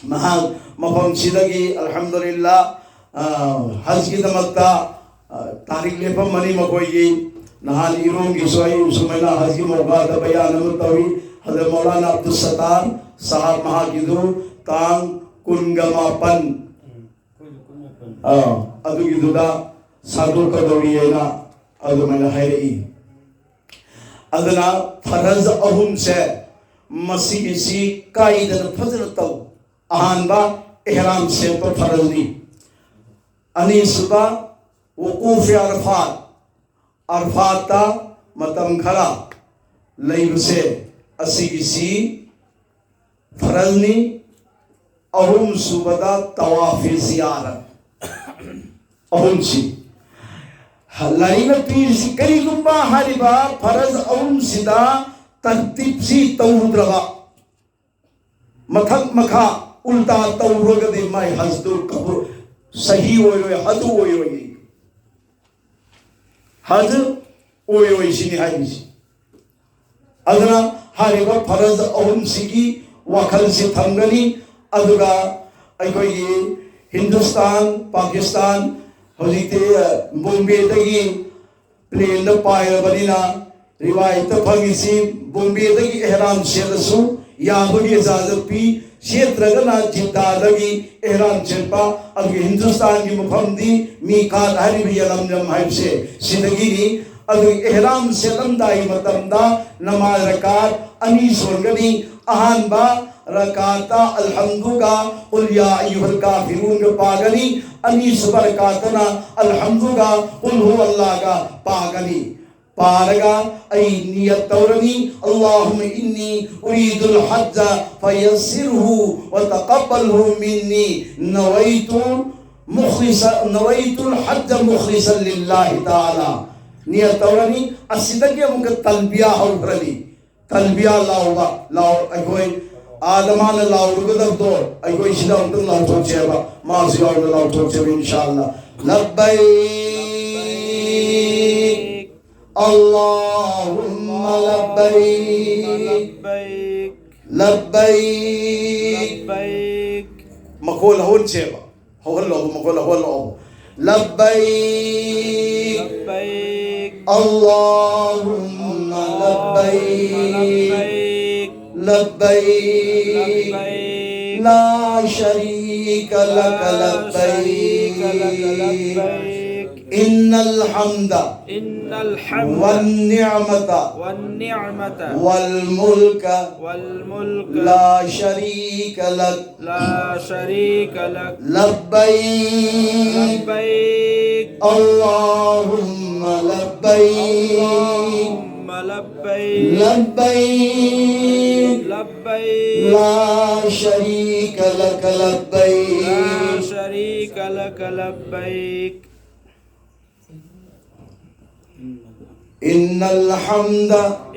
ꯃꯍꯥꯛ ꯃꯐꯝꯁꯤꯗꯒꯤ ꯑꯜꯍꯝꯗꯨꯂꯤꯜꯂꯥ, ꯑ, ꯍꯖꯀꯤꯗꯃꯛꯇ, ꯑ, ꯇꯥꯔꯤꯛ ꯂꯦꯞꯄꯝꯃꯅꯤ ꯃꯈꯣꯏꯒꯤ꯫ ꯅꯍꯥꯟ ꯏꯔꯣꯝꯒꯤꯁꯨ ꯑꯩ ꯁꯨꯃꯥꯏꯅ ꯍꯖꯀꯤ ꯃꯧꯀꯥꯗ ꯕꯌꯥꯟ ꯑꯃ ꯇꯧꯏ꯫ ꯍꯖꯔꯠ ꯃꯧꯂꯥꯅꯥ ꯑꯕꯗꯨꯜ ꯁꯠꯇꯥꯔ ꯁꯥꯍꯕ ꯃꯍꯥꯛꯀꯤꯗꯨ ꯇꯥꯡ ꯀꯨꯟꯒ ꯃꯥꯄꯟ, ꯑꯥ, ꯑꯗꯨꯒꯤꯗꯨꯗ ꯁꯥꯡꯗꯣꯛꯀꯗꯧꯔꯤ ꯍꯥꯏꯅ ꯑꯗꯨꯃꯥꯏꯅ ꯍꯥꯏꯔꯛꯏ꯫ ꯑꯗꯨꯅ ꯐꯔꯖ ꯑꯍꯨꯝꯁꯦ ꯃꯁꯤꯒꯤꯁꯤ ꯀꯥꯏꯗꯅ ꯐꯖꯅ ꯇꯧ꯫ ꯑꯍꯥꯟꯕ, ꯏꯍ꯭ꯔꯥꯝ ꯁꯦꯠꯄ ꯐꯔꯖꯅꯤ꯫ ꯑꯅꯤꯁꯨꯕ, ꯋꯨꯀꯨꯐꯦ ꯑꯔꯐꯥꯠ, ꯑꯔꯐꯥꯠꯇ ꯃꯇꯝ ꯈꯔ ꯂꯩꯕꯁꯦ, ꯑꯁꯤꯒꯤꯁꯤ ꯐꯔꯖꯅꯤ꯫ ꯑꯍꯨꯝꯁꯨꯕꯗ, ꯇꯋꯥꯐꯦ ꯖꯤꯌꯥꯔꯠ꯫ ꯑꯍꯨꯝꯁꯤ ꯂꯥꯏꯔꯤꯛꯅ ꯄꯤꯔꯤꯁꯤ꯫ ꯀꯔꯤꯒꯨꯝꯕ ꯍꯥꯏꯔꯤꯕ ꯐꯔꯖ ꯑꯍꯨꯝꯁꯤꯗ ꯇꯔꯇꯤꯞꯁꯤ ꯇꯧꯔꯨꯗ꯭ꯔꯕ, ꯃꯊꯛ ꯃꯈꯥ ꯎꯜꯇꯥ ꯇꯧꯔꯒꯗꯤ ꯃꯥꯏ ꯍꯖꯗꯨ ꯀꯕꯨꯜ, ꯁꯍꯤ ꯑꯣꯏꯔꯣꯏ, ꯍꯖ ꯑꯣꯏꯔꯣꯏ, ꯍꯖ ꯑꯣꯏꯔꯣꯏ ꯁꯤꯅꯤ ꯍꯥꯏꯔꯤꯁꯤ꯫ ꯑꯗꯨꯅ ꯍꯥꯏꯔꯤꯕ ꯐꯔꯖ ꯑꯍꯨꯝꯁꯤꯒꯤ ꯋꯥꯈꯜꯁꯤ ꯊꯝꯒꯅꯤ꯫ ꯑꯗꯨꯒ ꯑꯩꯈꯣꯏꯒꯤ ꯍꯤꯟꯗꯨꯁꯇꯥꯟ, ꯄꯥꯀꯤꯁꯇꯥꯟ, ꯍꯧꯖꯤꯛꯇꯤ, ꯑ, ꯕꯣꯝꯕꯦꯗꯒꯤ ꯄ꯭ꯂꯦꯟꯗ ꯄꯥꯏꯔꯕꯅꯤꯅ ꯔꯤꯋꯥꯌꯠꯇ ꯐꯪꯉꯤꯁꯤ, ꯕꯣꯝꯕꯦꯗꯒꯤ ꯑꯦꯍꯔꯥꯝ ꯁꯦꯠꯂꯁꯨ ꯌꯥꯕꯒꯤ ꯏꯖꯥꯖꯠ ꯄꯤ, ꯁꯦꯠꯇ꯭ꯔꯒꯅ ꯖꯤꯗꯥꯗꯒꯤ ꯑꯦꯍꯔꯥꯝ ꯁꯦꯠꯄ꯫ ꯑꯗꯨꯒ ꯍꯤꯟꯗꯨꯁꯇꯥꯟꯒꯤ ꯃꯐꯝꯗꯤ ꯃꯤꯀꯥꯠ ꯍꯥꯏꯔꯤꯕ ꯌꯂꯝꯂꯝ ꯍꯥꯏꯕꯁꯦ ꯁꯤꯗꯒꯤꯅꯤ꯫ ꯑꯗꯨꯒ ꯑꯦꯍꯔꯥꯝ ꯁꯦꯠꯂꯝꯗꯥꯏꯒꯤ ꯃꯇꯝꯗ ꯅꯃꯥꯖ ꯔꯀꯥꯠ ꯑꯅꯤ ꯁꯣꯟꯒꯅꯤ꯫ ꯑꯍꯥꯟꯕ ꯔꯀꯥꯠꯇ ꯑꯜꯍꯝꯗꯨꯒ ꯀꯨꯜ ꯌꯥ ꯑꯌꯨꯍꯜ ꯀꯥꯐꯤꯔꯨꯟꯒ ꯄꯥꯒꯅꯤ꯫ ꯑꯅꯤꯁꯨꯕ ꯔꯀꯥꯠꯇꯅ ꯑꯜꯍꯝꯗꯨꯒ ꯀꯨꯜ ꯍꯨ ꯑꯜꯂꯥꯍꯒ ꯄꯥꯒꯅꯤ꯫ ꯄꯥꯔꯒ ꯑꯩ ꯅꯤꯌꯠ ꯇꯧꯔꯅꯤ, اللهم إني أريد الحج فيسره وتقبله مني، نويت مخلصا، نويت الحج مخلصا لله تعالى꯫ ꯅꯤꯌꯠ ꯇꯧꯔꯅꯤ꯫ ꯑꯁꯤꯗꯒꯤ ꯑꯃꯨꯛꯀ ꯇꯜꯕꯤꯌꯥ ꯍꯧꯈ꯭ꯔꯅꯤ꯫ ꯇꯜꯕꯤꯌꯥ ꯂꯥꯎꯕ, ꯂꯥꯎ-, ꯑꯩꯈꯣꯏ ꯑꯥꯗ ꯃꯥꯅ ꯂꯥꯎꯔꯨꯒꯗꯕꯗꯣ ꯑꯩꯈꯣꯏ ꯁꯤꯗ ꯑꯃꯨꯛꯇꯪ ꯂꯥꯎꯊꯣꯛꯁꯦꯕ꯫ ꯃꯥꯁꯨ ꯌꯥꯎꯅ ꯂꯥꯎꯊꯣꯛꯁꯦꯕ, ꯏꯟꯁꯥ ꯑꯜꯂꯥ꯫ لبيك اللهم لبيك، لبيك لبيك. ꯃꯈꯣꯜ ꯍꯧꯍꯟꯁꯦꯕ꯫ ꯍꯧꯍꯜꯂꯣ, ꯃꯈꯣꯜ ꯍꯧꯍꯜꯂꯣ꯫ لبيك، لبيك اللهم لبيك، لبيك لبيك. لبيك. لا شريك لك لا شريك لك لبيك. لبيك. إن الحمد إن الحمد والنعمة والنعمة والملك والملك لا شريك لك. لا شريك لك. لبيك لبيك. اللهم لبيك. اللهم لبيك. لبيك لبيك. لا شريك لك لا لبيك. شريك لك لبيك. إن الحمد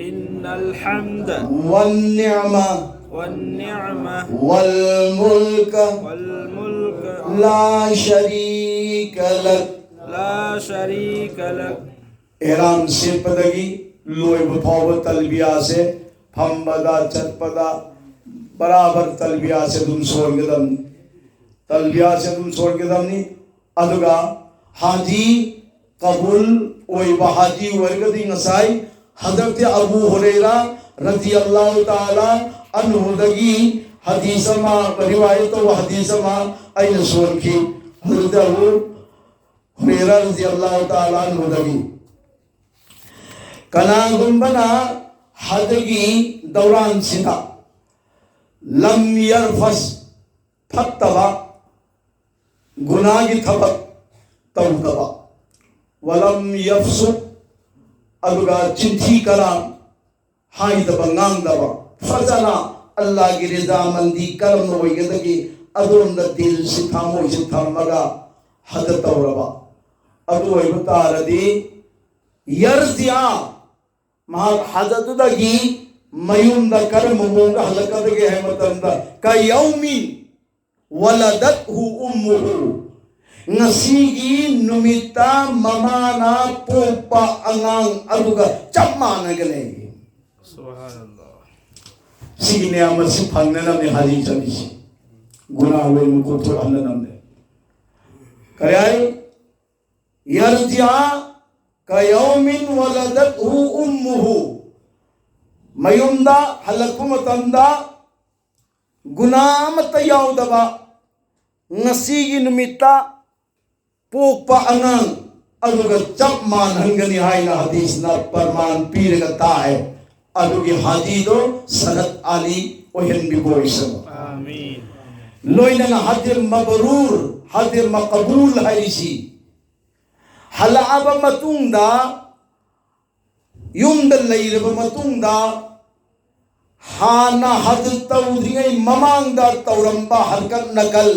إن الحمد والنعمة والنعمة والملك والملك لا شريك لك. لا شريك لك. ꯑꯦꯍꯔꯥꯝ ꯁꯦꯠꯄꯗꯒꯤ ꯂꯣꯏꯕ ꯐꯥꯎꯕ ꯇꯜꯕꯤꯌꯥꯁꯦ, ꯐꯝꯕꯗ ꯆꯠꯄꯗ ꯕꯔꯥꯕꯔ ꯇꯜꯕꯤꯌꯥꯁꯦ ꯑꯗꯨꯝ ꯁꯣꯟꯒꯗꯕꯅꯤ. ꯇꯜꯕꯤꯌꯥꯁꯦ ꯑꯗꯨꯝ ꯁꯣꯟꯒꯗꯕꯅꯤ. ꯑꯗꯨꯒ ꯍꯥꯖꯤ ꯀꯕꯨꯜ ꯑꯣꯏꯕ ꯍꯥꯖꯤ ꯑꯣꯏꯔꯒꯗꯤ ꯉꯁꯥꯏ ꯍꯖꯔꯠ ꯑꯕꯨ ꯍꯨꯔꯩꯔꯥ ꯔꯗꯤꯌꯜꯂꯥꯍꯨ ꯇꯥꯂꯥ ꯑꯟꯍꯨꯗꯒꯤ ꯍꯗꯤꯁ ꯑꯃ, ꯔꯤꯋꯥꯌꯠ ꯇꯧꯕ ꯍꯗꯤꯁ ꯑꯃ ꯑꯩꯅ ꯁꯣꯟꯈꯤ. ꯍꯖꯔꯠ ꯑꯕꯨ ꯍꯨꯔꯩꯔꯥ ꯔꯗꯤꯌꯜꯂꯥꯍꯨ ꯇꯥꯂꯥ ꯑꯟꯍꯨꯗꯒꯤ, ꯀꯅꯥꯒꯨꯝꯕꯅ ꯍꯖꯒꯤ ꯗꯧꯔꯥꯟꯁꯤꯗ ꯂꯝ ꯌꯔꯐꯁ, ꯐꯠꯇꯕ ꯒꯨꯅꯥꯒꯤ ꯊꯕꯛ ꯇꯧꯗꯕ, ولم يفسق, ꯑꯗꯨꯒ ꯆꯤꯟꯊꯤ ꯀꯔꯥꯝ ꯍꯥꯏꯗꯕ ꯉꯥꯡꯗꯕ, ꯐꯖꯅ ꯑꯜꯂꯥꯍꯒꯤ ꯔꯤꯖꯥꯃꯟꯗꯤ ꯀꯔꯝꯅ ꯑꯣꯏꯒꯗꯒꯦ ꯑꯗꯣꯝꯗ ꯗꯤꯜꯁꯤ, ꯊꯃꯣꯏꯁꯤ ꯊꯝꯃꯒ ꯍꯖ ꯇꯧꯔꯕ, ꯑꯗꯨ ꯑꯣꯏꯕ ꯇꯥꯔꯗꯤ, ꯌꯔꯖꯤꯑ, ꯃꯍꯥꯛ ꯍꯖꯗꯨꯗꯒꯤ ꯃꯌꯨꯝꯗ ꯀꯔꯝꯕ ꯃꯑꯣꯡꯗ ꯍꯜꯂꯛꯀꯗꯒꯦ ꯍꯥꯏꯕ ꯃꯇꯝꯗ, كيوم ولدته أمه, ꯉꯁꯤꯒꯤ ꯅꯨꯃꯤꯠꯇ ꯃꯃꯥꯅ ꯄꯣꯛꯄ ꯑꯉꯥꯡ ꯑꯗꯨꯒ ꯆꯞ ꯃꯥꯟꯅꯒꯅꯤ꯫ سبحان الله. ꯁꯤꯒꯤ ꯅꯤꯌꯥꯝ ꯑꯁꯤ ꯐꯪꯅꯅꯕꯅꯤ ꯍꯥꯖꯤ ꯆꯠꯂꯤꯁꯤ, ꯒꯨꯅꯥ ꯂꯣꯏꯅ ꯀꯣꯛꯊꯣꯛꯍꯟꯅꯅꯕꯅꯤ꯫ ꯀꯔꯤ ꯍꯥꯏ? يرجع كيوم ولدته أمه. ꯃꯌꯨꯝꯗ ꯍꯜꯂꯛꯄ ꯃꯇꯝꯗ ꯒꯨꯅꯥ ꯑꯃꯠꯇ ꯌꯥꯎꯗꯕ, ꯉꯁꯤꯒꯤ ꯅꯨꯃꯤꯠꯇ ꯄꯣꯛꯄ ꯑꯉꯥꯡ ꯑꯗꯨꯒ ꯆꯞ ꯃꯥꯟꯅꯍꯟꯒꯅꯤ ꯍꯥꯏꯅ ꯍꯗꯤꯁꯅ ꯄ꯭ꯔꯃꯥꯟ ꯄꯤꯔꯒ ꯇꯥꯛꯑꯦ꯫ ꯑꯗꯨꯒꯤ ꯍꯥꯖꯤꯗꯣ ꯁꯅꯠ ꯑꯥꯂꯤ ꯑꯣꯏꯍꯟꯕꯤꯕ ꯑꯣꯏꯁꯅꯨ꯫ Amin. ꯂꯣꯏꯅꯅ ꯍꯖ ꯃꯕꯔꯨꯔ, ꯍꯖ ꯃꯀꯕꯨꯜ ꯍꯥꯏꯔꯤꯁꯤ ꯍꯜꯂꯛꯑꯕ ꯃꯇꯨꯡꯗ, ꯌꯨꯝꯗ ꯂꯩꯔꯕ ꯃꯇꯨꯡꯗ, ꯍꯥꯟꯅ ꯍꯖ ꯇꯧꯗ꯭ꯔꯤꯉꯩ ꯃꯃꯥꯡꯗ ꯇꯧꯔꯝꯕ ꯍꯔꯀꯠ ꯅꯀꯜ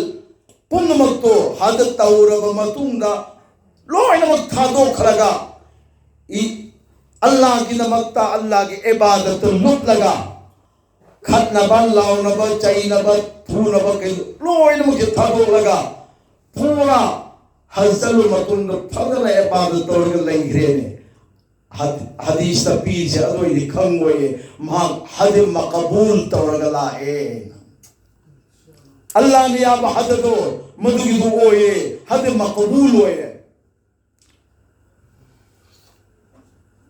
ꯄꯨꯝꯅꯃꯛꯇꯣ ꯍꯖ ꯇꯧꯔꯕ ꯃꯇꯨꯡꯗ ꯂꯣꯏꯅꯃꯛ ꯊꯥꯗꯣꯛꯈ꯭ꯔꯒ, ꯏ-, ꯑꯜꯂꯥꯍꯒꯤꯗꯃꯛꯇ, ꯑꯜꯂꯥꯍꯒꯤ ꯏꯕꯥꯗꯠꯇ ꯂꯨꯞꯂꯒ, ꯈꯠꯅꯕ, ꯂꯥꯎꯅꯕ, ꯆꯩꯅꯕ, ꯐꯨꯅꯕ ꯀꯩ ꯂꯣꯏꯅꯃꯛꯁꯦ ꯊꯥꯗꯣꯛꯂꯒ, ꯄꯨꯔꯥ ꯍꯖ ꯆꯠꯂꯨ ꯃꯇꯨꯡꯗ ꯐꯖꯅ ꯏꯕꯥꯗꯠ ꯇꯧꯔꯒ ꯂꯩꯈ꯭ꯔꯦꯅꯦ꯫ ꯍꯗ-, ꯍꯗꯤꯁꯇ ꯄꯤꯔꯤꯁꯦ ꯑꯗꯨ ꯑꯣꯏꯗꯤ ꯈꯪꯉꯣꯏꯌꯦ꯫ ꯃꯍꯥꯛ ꯍꯖ ꯃꯀꯕꯨꯜ ꯇꯧꯔꯒ ꯂꯥꯛꯑꯦ꯫ ꯑꯜꯂꯥꯍꯅ ꯌꯥꯕ ꯍꯖꯗꯣ ꯃꯗꯨꯒꯤꯗꯨ ꯑꯣꯏꯌꯦ, ꯍꯖ ꯃꯀꯕꯨꯜ ꯑꯣꯏꯌꯦ꯫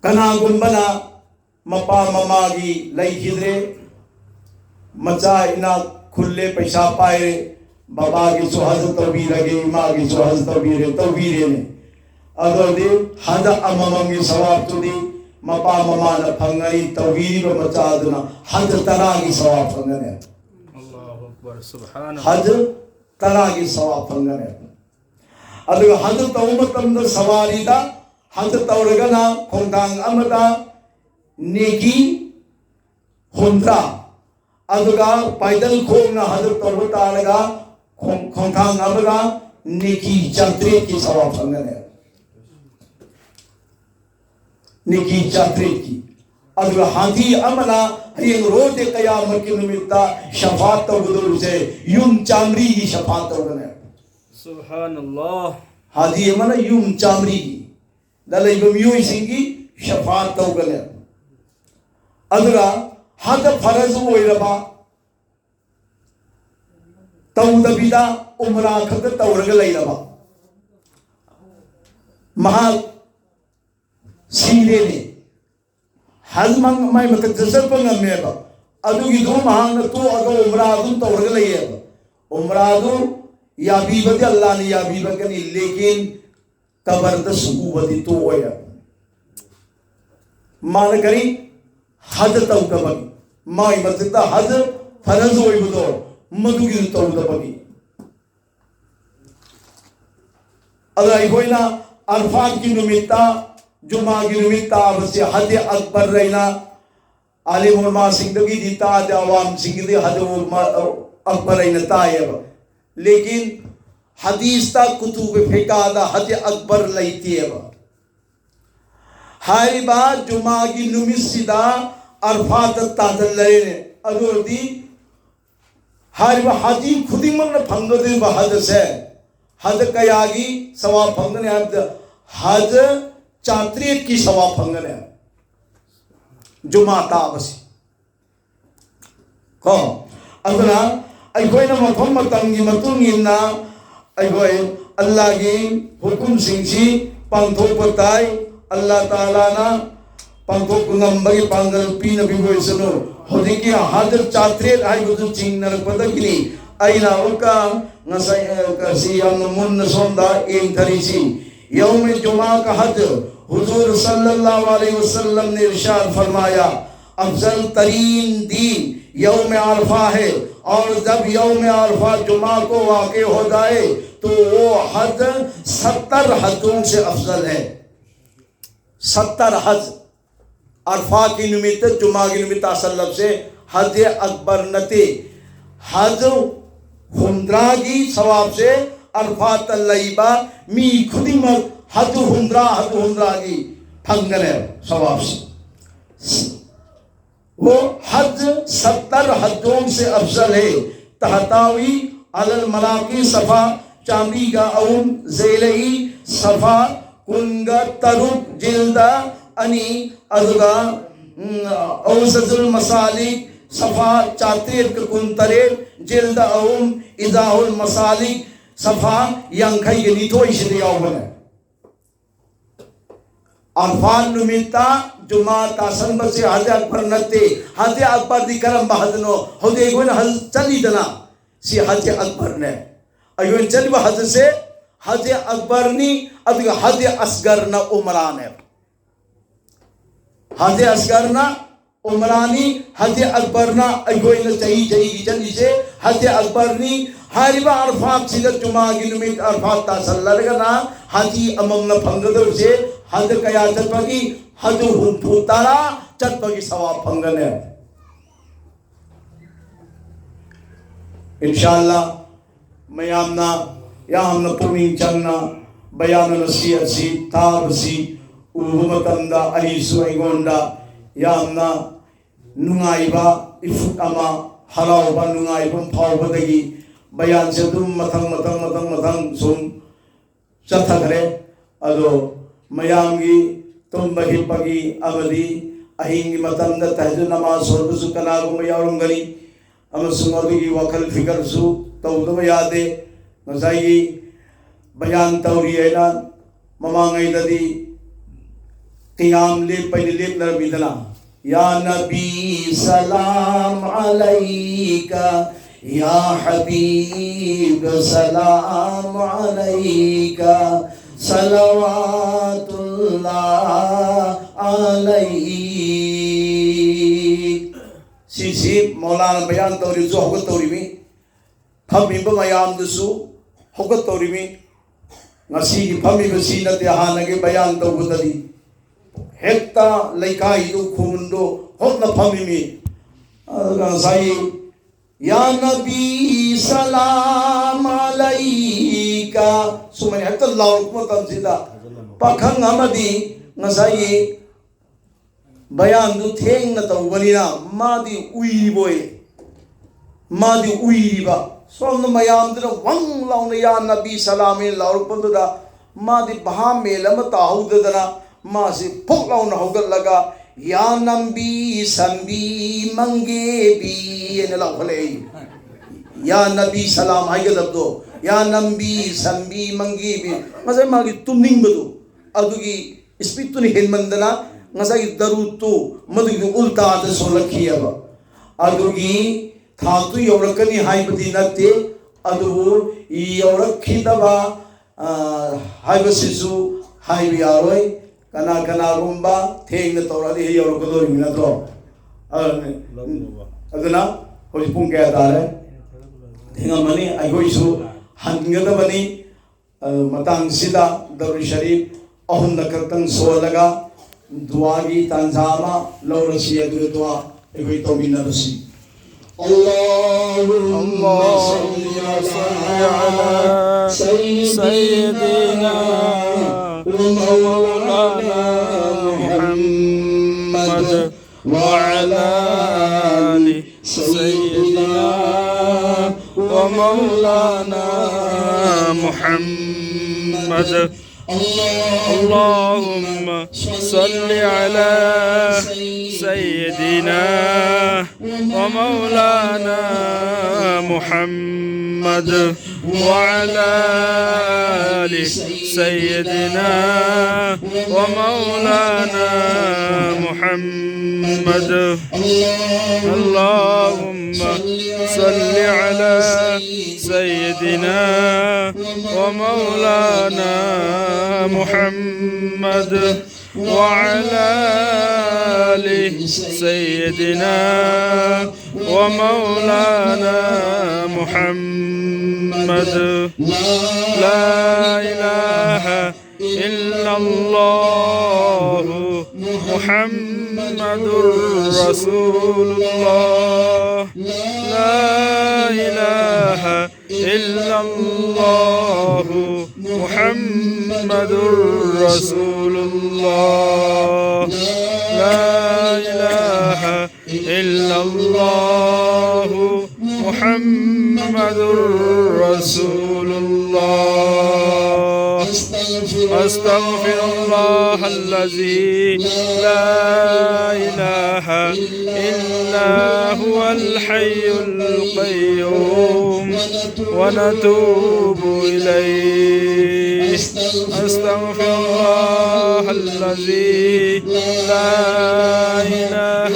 ꯀꯅꯥꯒꯨꯝꯕꯅ ꯃꯄꯥ ꯃꯃꯥꯒꯤ ꯂꯩꯈꯤꯗ꯭ꯔꯦ, ꯃꯆꯥ ꯏꯅꯥꯛ ꯈꯨꯜꯂꯦ, ꯄꯩꯁꯥ ꯄꯥꯏꯔꯦ, ꯕꯕꯥꯒꯤꯁꯨ ꯍꯖ ꯇꯧꯕꯤꯔꯒꯦ, ꯏꯃꯥꯒꯤꯁꯨ ꯍꯖ ꯇꯧꯕꯤꯔꯦ, ꯇꯧꯕꯤꯔꯦꯅꯦ꯫ ꯑꯗꯨꯗꯤ ꯍꯖ ꯑꯃꯃꯝꯒꯤ ꯁꯋꯥꯕꯇꯨꯗꯤ ꯃꯄꯥ ꯃꯃꯥꯅ ꯐꯪꯒꯅꯤ, ꯇꯧꯕꯤꯔꯤꯕ ꯃꯆꯥꯗꯨꯅ ꯍꯖ ꯇꯔꯥꯒꯤ ꯁꯋꯥꯕ ꯐꯪꯒꯅꯤ꯫ Allahu Akbar. Subhanallah. ꯍꯖ ꯇꯔꯥꯒꯤ ꯁꯋꯥꯕ ꯐꯪꯒꯅꯤ꯫ ꯑꯗꯨꯒ ꯍꯖ ꯇꯧꯕ ꯃꯇꯝꯗ ꯁꯋꯥꯔꯤꯗ ꯍꯖ ꯇꯧꯔꯒꯅ ꯈꯣꯡꯊꯥꯡ ꯑꯃꯗ ꯅꯦꯀꯤ ꯍꯨꯝꯗ꯭ꯔꯥ, ꯑꯗꯨꯒ ꯄꯥꯏꯗꯜ ꯈꯣꯡꯅ ꯍꯖ ꯇꯧꯕ ꯇꯥꯔꯒ ꯈꯣꯡ-, ꯈꯣꯡꯊꯥꯡ ꯑꯃꯗ ꯅꯦꯀꯤ ꯆꯥꯇ꯭ꯔꯦꯠꯀꯤ ꯁꯋꯥꯕ ꯐꯪꯒꯅꯤ꯫ ꯅꯦꯀꯤ ꯆꯥꯇ꯭ꯔꯦꯠꯀꯤ꯫ ꯑꯗꯨꯒ ꯍꯥꯖꯤ ꯑꯃꯅ ꯍꯌꯦꯡ ꯔꯣꯖꯦ ꯀꯌꯥꯃꯠꯀꯤ ꯅꯨꯃꯤꯠꯇ ꯁꯐꯥꯠ ꯇꯧꯒꯗꯧꯔꯤꯁꯦ ꯌꯨꯝ ꯆꯥꯝꯃꯔꯤꯒꯤ ꯁꯐꯥꯠ ꯇꯧꯒꯅꯤ꯫ Subhanallah. ꯍꯥꯖꯤ ꯑꯃꯅ ꯌꯨꯝ ꯆꯥꯝꯃꯔꯤꯒꯤ ꯗ ꯂꯩꯕ ꯃꯤꯑꯣꯏꯁꯤꯡꯒꯤ ꯁꯐꯥꯠ ꯇꯧꯒꯅꯤ꯫ ꯑꯗꯨꯒ ꯍꯖ ꯐꯔꯖ ꯑꯣꯏꯔꯕ, ꯇꯧꯗꯕꯤꯗ ꯎꯝꯔꯥ ꯈꯛꯇ ꯇꯧꯔꯒ ꯂꯩꯔꯕ, ꯃꯍꯥꯛ ꯁꯤꯔꯦꯅꯦ꯫ ꯍꯖ ꯃꯥꯏ ꯃꯊꯛꯇ ꯆꯠꯄ ꯉꯝꯃꯦꯕ꯫ ꯑꯗꯨꯒꯤꯗꯨ ꯃꯍꯥꯛꯅ ꯇꯣꯛꯑꯒ ꯎꯝꯔꯥ ꯑꯗꯨꯝ ꯇꯧꯔꯒ ꯂꯩꯌꯦꯕ꯫ ꯎꯝꯔꯥꯗꯨ ꯌꯥꯕꯤꯕꯗꯤ ꯑꯜꯂꯥꯅ ꯌꯥꯕꯤꯔꯛꯀꯅꯤ, ꯂꯦꯀꯤꯟ ꯀꯕꯔꯗ ꯁꯨꯀꯨꯕꯗꯤ ꯇꯣꯛꯑꯣꯏ꯫ ꯃꯥꯅ ꯀꯔꯤ? ꯍꯖ ꯇꯧꯗꯕꯒꯤ꯫ ꯃꯥꯒꯤ ꯃꯊꯛꯇ ꯍꯖ ꯐꯔꯖ ꯑꯣꯏꯕꯗꯣ, ꯃꯗꯨꯒꯤꯗꯨ ꯇꯧꯗꯕꯒꯤ꯫ ꯑꯗ ꯑꯩꯈꯣꯏꯅ ꯑꯔꯐꯥꯠꯀꯤ ꯅꯨꯃꯤꯠꯇ, ꯖꯨꯃꯥꯒꯤ ꯅꯨꯃꯤꯠ ꯇꯥꯕꯁꯤ ꯍꯖ ꯑꯛꯕꯔ ꯍꯥꯏꯅ ꯑꯥꯂꯤꯝ ꯎꯂꯃꯥꯁꯤꯡꯗꯒꯤꯗꯤ ꯇꯥꯗꯦ, ꯑꯋꯥꯝꯁꯤꯡꯒꯤꯗꯤ ꯍꯖ ꯑꯛꯕꯔ ꯍꯥꯏꯅ ꯇꯥꯏꯌꯦꯕ꯫ ꯂꯦꯀꯤꯟ ꯍꯗꯤꯁꯇ ꯀꯨꯇꯨꯕ ꯐꯤꯀꯥꯗ ꯍꯖ ꯑꯛꯕꯔ ꯂꯩꯇꯦꯕ꯫ ꯍꯥꯏꯔꯤꯕ ꯖꯨꯃꯥꯒꯤ ꯅꯨꯃꯤꯠꯁꯤꯗ ꯑꯔꯐꯥꯠꯇ ꯇꯥꯗꯅ ꯂꯩꯔꯦ꯫ ꯑꯗꯨ ꯑꯣꯏꯔꯗꯤ ꯍꯥꯏꯔꯤꯕ ꯍꯥꯖꯤ ꯈꯨꯗꯤꯡꯃꯛꯅ ꯐꯪꯒꯗꯧꯔꯤꯕ ꯍꯖꯁꯦ, ꯍꯖ ꯀꯌꯥꯒꯤ ꯁꯋꯥꯕ ꯐꯪꯒꯅꯤ ꯍꯥꯏꯕꯗ, ꯍꯖ ꯆꯥꯇ꯭ꯔꯦꯠꯀꯤ ꯁꯋꯥꯕ ꯐꯪꯒꯅꯤ꯫ ꯖꯨꯃꯥ ꯇꯥꯕꯁꯤ ꯀꯣ꯫ ꯑꯗꯨꯅ ꯑꯩꯈꯣꯏꯅ ꯃꯐꯝ ꯃꯇꯝꯒꯤ ꯃꯇꯨꯡ ꯏꯟꯅ ꯑꯩꯈꯣꯏ ꯑꯜꯂꯥꯒꯤ ꯍꯨꯀꯨꯝꯁꯤꯡꯁꯤ ꯄꯥꯡꯊꯣꯛꯄ ꯇꯥꯏ꯫ ꯑꯜꯂꯥ ꯇꯥꯂꯥꯅ ꯄꯥꯡꯊꯣꯛꯄ ꯉꯝꯕꯒꯤ ꯄꯥꯡꯒꯜ ꯄꯤꯅꯕꯤꯕ ꯑꯣꯏꯁꯅꯨ꯫ ꯍꯧꯖꯤꯛꯀꯤ ꯍꯖ ꯆꯥꯇ꯭ꯔꯦꯠ ꯍꯥꯏꯕꯗꯨ ꯆꯤꯡꯅꯔꯛꯄꯗꯒꯤꯅꯤ ꯑꯩꯅ ꯑꯃꯨꯛꯀ ꯉꯁꯥꯏ, ꯑ, ꯀꯁꯤ ꯌꯥꯝꯅ ꯃꯨꯟꯅ ꯁꯣꯝꯗ ꯌꯦꯡꯊꯔꯤꯁꯤ꯫ ꯌꯧꯃ ꯖꯨꯃꯥ ꯀ ꯍꯖ, ꯍꯨꯖꯨꯔ ꯁꯜꯂꯜꯂꯥꯍꯨ ꯑꯂꯩꯍꯤ ꯋꯁꯜꯂꯝꯅ ꯏꯔಶꯥꯗ ꯐꯔಮಾꯌꯥ, افضل ترین دن یوم عرفہ ہے، اور جب یوم عرفہ جمعہ کو واقع ہو جائے تو وہ حج ستر حجوں سے افضل ہے۔ ستر حج، ꯑꯔꯐꯥꯒꯤ ꯅꯨꯃꯤꯠꯇ, ꯖꯨꯃꯥꯒꯤ ꯅꯨꯃꯤꯠ ꯇꯥꯁꯜꯂꯕꯁꯦ ꯍꯖ ꯑꯛꯕꯔ ꯅꯠꯇꯦ꯫ ꯍꯖ ꯍꯨꯝꯗ꯭ꯔꯥꯒꯤ ꯁꯋꯥꯕꯁꯦ ꯑꯔꯐꯥꯠꯇ ꯂꯩꯕ ꯃꯤ ꯈꯨꯗꯤꯡꯃꯛ ꯍꯖ ꯍꯨꯝꯗ꯭ꯔꯥ, ꯍꯖ ꯍꯨꯝꯗ꯭ꯔꯥꯒꯤ ꯐꯪꯒꯅꯦꯕ ꯁꯋꯥꯕꯁꯦ꯫ वो हज सत्तर हज्जों से अफजल है। तहतावी अलल मराकी सफा चांदी का अवुम जेलई सफा कुंगा तरुक जिल्दा अनि अदुगा, उम, औसजुल मसालिक सफा चात्रियत कुन तरेर जिल्दा अवुम इजाहुल मसालिक सफा यांखई के निथोई सिदे यावने। ꯑꯔꯐꯥꯠ ꯅꯨꯃꯤꯠꯇ ꯖꯨꯃꯥ ꯇꯥꯁꯟꯕꯁꯤ ꯍꯖ ꯑꯛꯕꯔ ꯅꯠꯇꯦ꯫ ꯍꯖ ꯑꯛꯕꯔꯗꯤ ꯀꯔꯝꯕ ꯍꯖꯅꯣ? ꯍꯧꯖꯤꯛ ꯑꯩꯈꯣꯏꯅ ꯍꯖ ꯆꯠꯂꯤꯗꯅ, ꯁꯤ ꯍꯖ ꯑꯛꯕꯔꯅꯦ꯫ ꯑꯩꯈꯣꯏꯅ ꯆꯠꯂꯤꯕ ꯍꯖꯁꯦ ꯍꯖ ꯑꯛꯕꯔꯅꯤ, ꯑꯗꯨꯒ ꯍꯖ ꯑꯁꯒꯔꯅ ꯎꯃꯔꯥꯅꯦ꯫ ꯍꯖ ꯑꯁꯒꯔꯅ ꯎꯃꯔꯥꯅꯤ, ꯍꯖ ꯑꯛꯕꯔꯅ ꯑꯩꯈꯣꯏꯅ ꯆꯍꯤ ꯆꯍꯤꯒꯤ ꯆꯠꯂꯤꯁꯦ ꯍꯖ ꯑꯛꯕꯔꯅꯤ꯫ ꯍꯥꯏꯔꯤꯕ ꯑꯔꯐꯥꯠꯁꯤꯗ ꯖꯨꯃꯥꯒꯤ ꯅꯨꯃꯤꯠ ꯑꯔꯐꯥꯠ ꯇꯥꯁꯜꯂꯔꯒꯅ ꯍꯖꯤ ꯑꯃꯃꯝꯅ ꯐꯪꯒꯗꯧꯔꯤꯁꯦ ꯍꯖ ꯀꯌꯥ ꯆꯠꯄꯒꯤ? ꯍꯖ ꯍꯨꯝꯐꯨ ꯇꯔꯥ ꯆꯠꯄꯒꯤ ꯁꯋꯥꯕ ꯐꯪꯒꯅꯤ꯫ ꯏꯟꯁꯥ ꯑꯜꯂꯥ, ꯃꯌꯥꯝꯅ ꯌꯥꯝꯅ ꯄꯨꯛꯅꯤꯡ ꯆꯪꯅ ꯕꯌꯥꯟ ꯅꯁꯤꯍꯠꯁꯤ ꯇꯥꯕꯁꯤ ꯎꯕ ꯃꯇꯝꯗ ꯑꯩꯁꯨ ꯑꯩꯉꯣꯟꯗ ꯌꯥꯝꯅ ꯅꯨꯡꯉꯥꯏꯕ ꯏꯐꯨꯠ ꯑꯃ, ꯍꯔꯥꯎꯕ ꯅꯨꯡꯉꯥꯏꯕ ꯑꯃ ꯐꯥꯎꯕꯗꯒꯤ ꯕꯌꯥꯟꯁꯦ ꯑꯗꯨꯝ ꯃꯊꯪ ꯃꯊꯪ ꯃꯊꯪ ꯃꯊꯪ ꯁꯨꯝ ꯆꯠꯊꯈ꯭ꯔꯦ꯫ ꯑꯗꯣ ꯃꯌꯥꯝꯒꯤ ꯇꯨꯝꯕ ꯍꯤꯞꯄꯒꯤ ꯑꯃꯗꯤ ꯑꯍꯤꯡꯒꯤ ꯃꯇꯝꯗ ꯇꯍꯖꯨꯗ ꯅꯃꯥꯖ ꯁꯣꯟꯕꯁꯨ ꯀꯅꯥꯒꯨꯝꯕ ꯌꯥꯎꯔꯝꯒꯅꯤ, ꯑꯃꯁꯨꯡ ꯑꯗꯨꯒꯤ ꯋꯥꯈꯜ ꯐꯤꯀꯔꯁꯨ ꯇꯧꯗꯕ ꯌꯥꯗꯦ꯫ ꯉꯁꯥꯏꯒꯤ ꯕꯌꯥꯟ ꯇꯧꯔꯤ ꯍꯥꯏꯅ ꯃꯃꯥꯡꯉꯩꯗꯗꯤ ꯀꯤꯌꯥꯝ ꯂꯦꯞꯄꯩꯗꯤ ꯂꯦꯞꯅꯔꯝꯃꯤꯗꯅ, يا نبي سلام عليك، يا حبيب سلام عليك، صلوات الله عليك. ꯁꯤꯁꯤ ꯃꯧꯂꯥꯅ ꯕꯌꯥꯟ ꯇꯧꯔꯤꯕꯁꯨ ꯍꯧꯒꯠꯇꯧꯔꯤꯕꯅꯤ꯫ ꯐꯝꯃꯤꯕ ꯃꯌꯥꯝꯗꯨꯁꯨ ꯍꯧꯒꯠꯇꯧꯔꯤꯃꯤ꯫ ꯉꯁꯤꯒꯤ ꯐꯝꯃꯤꯕꯁꯤ ꯅꯠꯇꯦ, ꯍꯥꯟꯅꯒꯤ ꯕꯌꯥꯟ ꯇꯧꯕꯗꯗꯤ ꯍꯦꯛꯇ ꯂꯩꯀꯥꯏꯗꯨ, ꯈꯨꯟꯗꯨ ꯍꯣꯠꯅ ꯐꯝꯃꯤꯃꯤ꯫ ꯑꯗꯨꯒ ꯉꯁꯥꯏ "ꯌꯥ ꯅꯕꯤ ꯁꯂꯥꯝ ꯑꯂꯩꯀ" ꯁꯨꯃꯥꯏꯅ ꯍꯦꯛꯇ ꯂꯥꯎꯔꯛꯄ ꯃꯇꯝꯁꯤꯗ ꯄꯥꯈꯪ ꯑꯃꯗꯤ ꯉꯁꯥꯏꯒꯤ ꯕꯌꯥꯟꯗꯨ ꯊꯦꯡꯅ ꯇꯧꯕꯅꯤꯅ ꯃꯥꯗꯤ ꯎꯏꯔꯤꯕꯣꯏ, ꯃꯥꯗꯤ ꯎꯏꯔꯤꯕ꯫ ꯁꯣꯝꯗ ꯃꯌꯥꯝꯗꯨꯅ ꯋꯪ ꯂꯥꯎꯅ "ꯌꯥ ꯅꯕꯤ ꯁꯂꯥꯝ" ꯍꯥꯏꯅ ꯂꯥꯎꯔꯛꯄꯗꯨꯗ ꯃꯥꯗꯤ ꯚꯥꯞ ꯃꯦꯟ ꯑꯃ ꯇꯥꯍꯧꯗꯗꯅ ꯃꯥꯁꯤ ꯐꯨꯛ ꯂꯥꯎꯅ ꯍꯧꯒꯠꯂꯒ "ꯌꯥ ꯅꯝꯕꯤ ꯁꯝꯕꯤ ꯃꯪꯒꯦꯕꯤ" ꯍꯥꯏꯅ ꯂꯥꯎꯈꯠꯂꯛꯏ꯫ "ꯌꯥ ꯅꯕꯤ ꯁꯂꯥꯝ" ꯍꯥꯏꯒꯗꯕꯗꯣ "ꯌꯥ ꯅꯝꯕꯤ ꯁꯝꯕꯤ ꯃꯪꯒꯦꯕꯤ", ꯉꯁꯥꯏ ꯃꯥꯒꯤ ꯇꯨꯝꯅꯤꯡꯕꯗꯣ ꯑꯗꯨꯒꯤ ꯏꯁꯄꯤꯠꯇꯨꯅ ꯍꯦꯟꯃꯟꯗꯅ ꯉꯁꯥꯏꯒꯤ ꯗꯔꯨꯗꯇꯨ ꯃꯗꯨꯒꯤ ꯎꯜꯇꯥꯗ ꯁꯣꯜꯂꯛꯈꯤꯑꯕ꯫ ꯑꯗꯨꯒꯤ ꯊꯥꯛꯇꯨ ꯌꯧꯔꯛꯀꯅꯤ ꯍꯥꯏꯕꯗꯤ ꯅꯠꯇꯦ, ꯑꯗꯨꯕꯨ ꯌꯧꯔꯛꯈꯤꯗꯕ, ꯑ, ꯍꯥꯏꯕꯁꯤꯁꯨ ꯍꯥꯏꯕ ꯌꯥꯔꯣꯏ꯫ ꯀꯅꯥ ꯀꯅꯥꯒꯨꯝꯕ ꯊꯦꯡꯅ ꯇꯧꯔꯛꯑꯗꯤ ꯍꯦꯛ ꯌꯧꯔꯛꯀꯗꯧꯔꯤꯕ ꯅꯠꯇ꯭ꯔꯣ? ꯑꯗꯨꯅ, ꯑꯗꯨꯅ ꯍꯧꯖꯤꯛ ꯄꯨꯡ ꯀꯌꯥ ꯇꯥꯔꯦ? ꯊꯦꯡꯉꯝꯃꯅꯤ꯫ ꯑꯩꯈꯣꯏꯁꯨ ꯍꯟꯒꯗꯕꯅꯤ꯫ ꯑ, ꯃꯇꯥꯡꯁꯤꯗ ꯗꯔꯨꯗ ꯁꯔꯤꯐ ꯑꯍꯨꯝꯂꯛ ꯈꯛꯇꯪ ꯁꯣꯜꯂꯒ ꯗꯨꯋꯥꯒꯤ ꯇꯥꯟꯖꯥ ꯑꯃ ꯂꯧꯔꯁꯤ, ꯑꯗꯨꯒ ꯗꯨꯋꯥ ꯑꯩꯈꯣꯏ ꯇꯧꯃꯤꯟꯅꯔꯁꯤ꯫ اللهم اللهم صل صل على على سيدنا سيدنا ومولانا ومولانا محمد محمد وعلى آل سيدنا ومولانا محمد. اللهم صل على سيدنا ومولانا محمد وعلى آل سيدنا ومولانا محمد. اللهم صل على سيدنا ومولانا محمد وعلى آل سيدنا ومولانا محمد. لا إله إلا الله محمد رسول الله. لا إله إلا الله محمد رسول الله. لا إله إلا الله محمد رسول الله. أستغفر أستغفر الله الذي لا إله إلا هو الحي القيوم ونتوب إليه. أستغفر الله الذي لا إله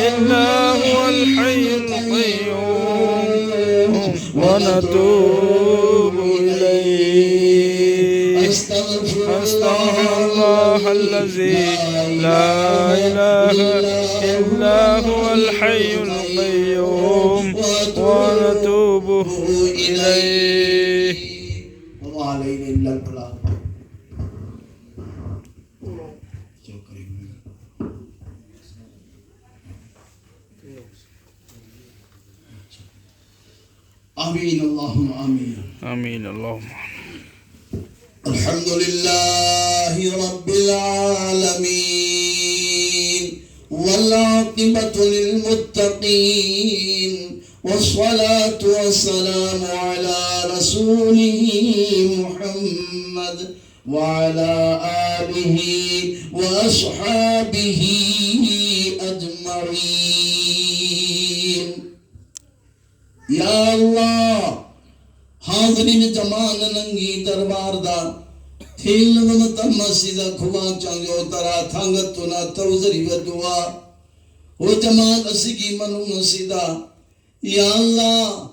إلا هو الحي القيوم ونتوب إليه. أستغفر الله الذي لا إله إلا هو الحي القيوم ونتوب إليه. وما علينا إلا البلاغ. آمين، اللهم آمين. آمين، اللهم آمين. الحمد لله رب العالمين، والعاقبة للمتقين، والصلاة والسلام على رسوله محمد وعلى آله وأصحابه أجمعين. ꯌꯥ ꯑꯜꯂꯥꯍ, ꯍꯥꯖꯔꯤꯟ ꯖꯃꯥꯟꯅ ꯅꯪꯒꯤ ꯗꯔꯕꯥꯔꯗ ꯊꯦꯡꯂꯕ ꯃꯇꯝ ꯑꯁꯤꯗ ꯈꯨꯕꯥꯛ ꯆꯥꯡꯖꯣ ꯇꯔꯥ ꯊꯥꯡꯒꯠꯇꯨꯅ ꯇꯧꯖꯔꯤꯕ ꯗꯨꯋꯥ, ꯍꯣ ꯖꯃꯥꯠ ꯑꯁꯤꯒꯤ ꯃꯅꯨꯡ ꯑꯁꯤꯗ, ꯌꯥ ꯑꯜꯂꯥꯍ,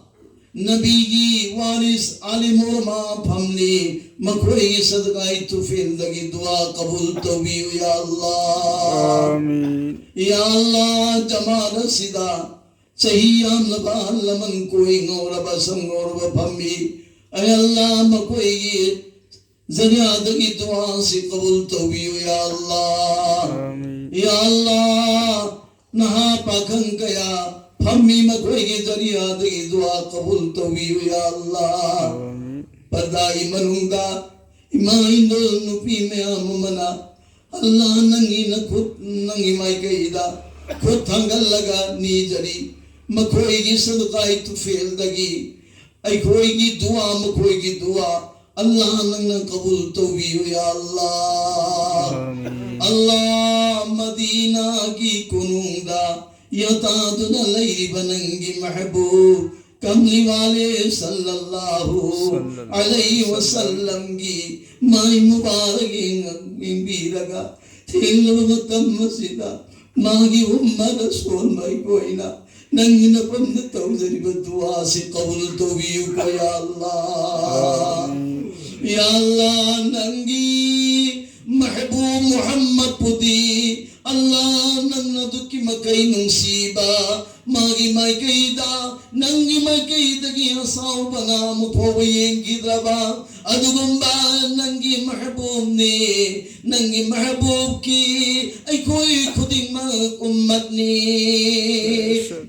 ꯅꯕꯤꯒꯤ ꯋꯥꯔꯤꯁ ꯑꯥꯂꯤꯝ ꯎꯂꯃꯥ ꯐꯝꯂꯤ, ꯃꯈꯣꯏꯒꯤ ꯁꯗꯀꯥꯏ ꯇꯨꯐꯦꯜꯗꯒꯤ ꯗꯨꯋꯥ ꯀꯕꯨꯜ ꯇꯧꯕꯤꯌꯨ, ꯌꯥ ꯑꯜꯂꯥꯍ꯫ ꯌꯥ ꯑꯜꯂꯥꯍ꯫ ꯌꯥ ꯑꯜꯂꯥꯍ꯫ ꯑꯃꯤꯟ꯫ ꯌꯥ ꯑꯜꯂꯥꯍ, ꯖꯃꯥꯠ ꯑꯁꯤꯗ ꯆꯍꯤ ꯌꯥꯝꯂꯕ ꯑꯍꯜ ꯂꯃꯟ ꯀꯣꯏ ꯉꯧꯔꯕ ꯁꯝ ꯉꯧꯔꯕ ꯐꯝꯃꯤ꯫ ꯑꯩ ꯑꯜꯂꯥꯍ, ꯃꯈꯣꯏꯒꯤ ꯖꯔꯤꯌꯥꯗꯒꯤ ꯗꯨꯋꯥꯁꯤ ꯀꯕꯨꯜ ꯇꯧꯕꯤꯌꯨ, ꯌꯥ ꯑꯜꯂꯥꯍ꯫ ꯑꯃꯤꯟ꯫ ꯌꯥ ꯑꯜꯂꯥꯍ, ꯅꯍꯥ ꯄꯥꯈꯪ ꯀꯌꯥ ꯐꯝꯃꯤ, ꯃꯈꯣꯏꯒꯤ ꯖꯔꯤꯌꯥꯗꯒꯤ ꯗꯨꯋꯥ ꯀꯕꯨꯜ ꯇꯧꯕꯤꯌꯨ, ꯌꯥ ꯑꯜꯂꯥꯍ꯫ ꯑꯃꯤꯟ꯫ ꯄꯔꯗꯥꯒꯤ ꯃꯅꯨꯡꯗ ꯏꯃꯥ ꯏꯟꯗꯣꯜ ꯅꯨꯄꯤ ꯃꯌꯥꯝ ꯑꯃꯅ ꯑꯜꯂꯥꯍ, ꯅꯪꯒꯤ ꯅꯈꯨꯠ, ꯅꯪꯒꯤ ꯃꯥꯏꯀꯩꯗ ꯈꯨꯠ ꯊꯥꯡꯒꯠꯂꯒ ꯅꯤꯖꯔꯤ꯫ ꯃꯈꯣꯏꯒꯤ ꯁꯗꯀꯥꯏ ꯇꯨꯐꯦꯜꯗꯒꯤ ꯑꯩꯈꯣꯏꯒꯤ ꯗꯨꯋꯥ, ꯃꯈꯣꯏꯒꯤ ꯗꯨꯋꯥ, ꯑꯜꯂꯥꯍ, ꯅꯪꯅ ꯀꯕꯨꯜ ꯇꯧꯕꯤꯌꯨ, ꯌꯥ ꯑꯜꯂꯥꯍ꯫ ꯑꯜꯂꯥꯍ, ꯃꯗꯤꯅꯥꯒꯤ ꯀꯣꯅꯨꯡꯗ ꯌꯥꯇꯥꯗꯨꯅ ꯂꯩꯔꯤꯕ ꯅꯪꯒꯤ ꯃꯍꯕꯨꯕ ꯀꯝꯂꯤ ꯋꯥꯂꯦ ꯁꯜꯂꯜꯂꯥꯍꯨ ꯑꯂꯩꯍꯤ ꯋꯁꯜꯂꯝꯒꯤ ꯃꯥꯏ ꯃꯨꯕꯥꯔꯛ ꯌꯦꯡ-, ꯌꯦꯡꯕꯤꯔꯒ, ꯊꯦꯡꯂꯕ ꯃꯇꯝ ꯑꯁꯤꯗ ꯃꯥꯒꯤ ꯎꯝꯃꯠ ꯑꯁꯣꯟꯕ ꯑꯩꯈꯣꯏꯅ ꯅꯪꯒꯤ ꯅꯐꯝꯗ ꯇꯧꯖꯔꯤꯕ ꯗꯨꯋꯥꯁꯤ ꯀꯕꯨꯜ ꯇꯧꯕꯤꯌꯨꯀꯣ, ꯌꯥ ꯑꯜꯂꯥꯍ꯫ ꯌꯥ ꯑꯜꯂꯥꯍ, ꯅꯪꯒꯤ ꯃꯍꯕꯨꯕ ꯃꯨꯍꯝꯃꯗꯄꯨꯗꯤ ꯑꯜꯂꯥꯍ ꯅꯪꯅ ꯑꯗꯨꯛꯀꯤ ꯃꯈꯩ ꯅꯨꯡꯁꯤꯕ, ꯃꯥꯒꯤ ꯃꯥꯏꯀꯩꯗ, ꯅꯪꯒꯤ ꯃꯥꯏꯀꯩꯗꯒꯤ ꯑꯁꯥꯎꯕꯅ ꯑꯃꯨꯛ ꯐꯥꯎꯕ ꯌꯦꯡꯈꯤꯗ꯭ꯔꯕ ꯑꯗꯨꯒꯨꯝꯕ ꯅꯪꯒꯤ ꯃꯍꯕꯨꯕꯅꯤ꯫ ꯅꯪꯒꯤ ꯃꯍꯕꯨꯕꯀꯤ ꯑꯩꯈꯣꯏ ꯈꯨꯗꯤꯡꯃꯛ ꯎꯝꯃꯠꯅꯤ꯫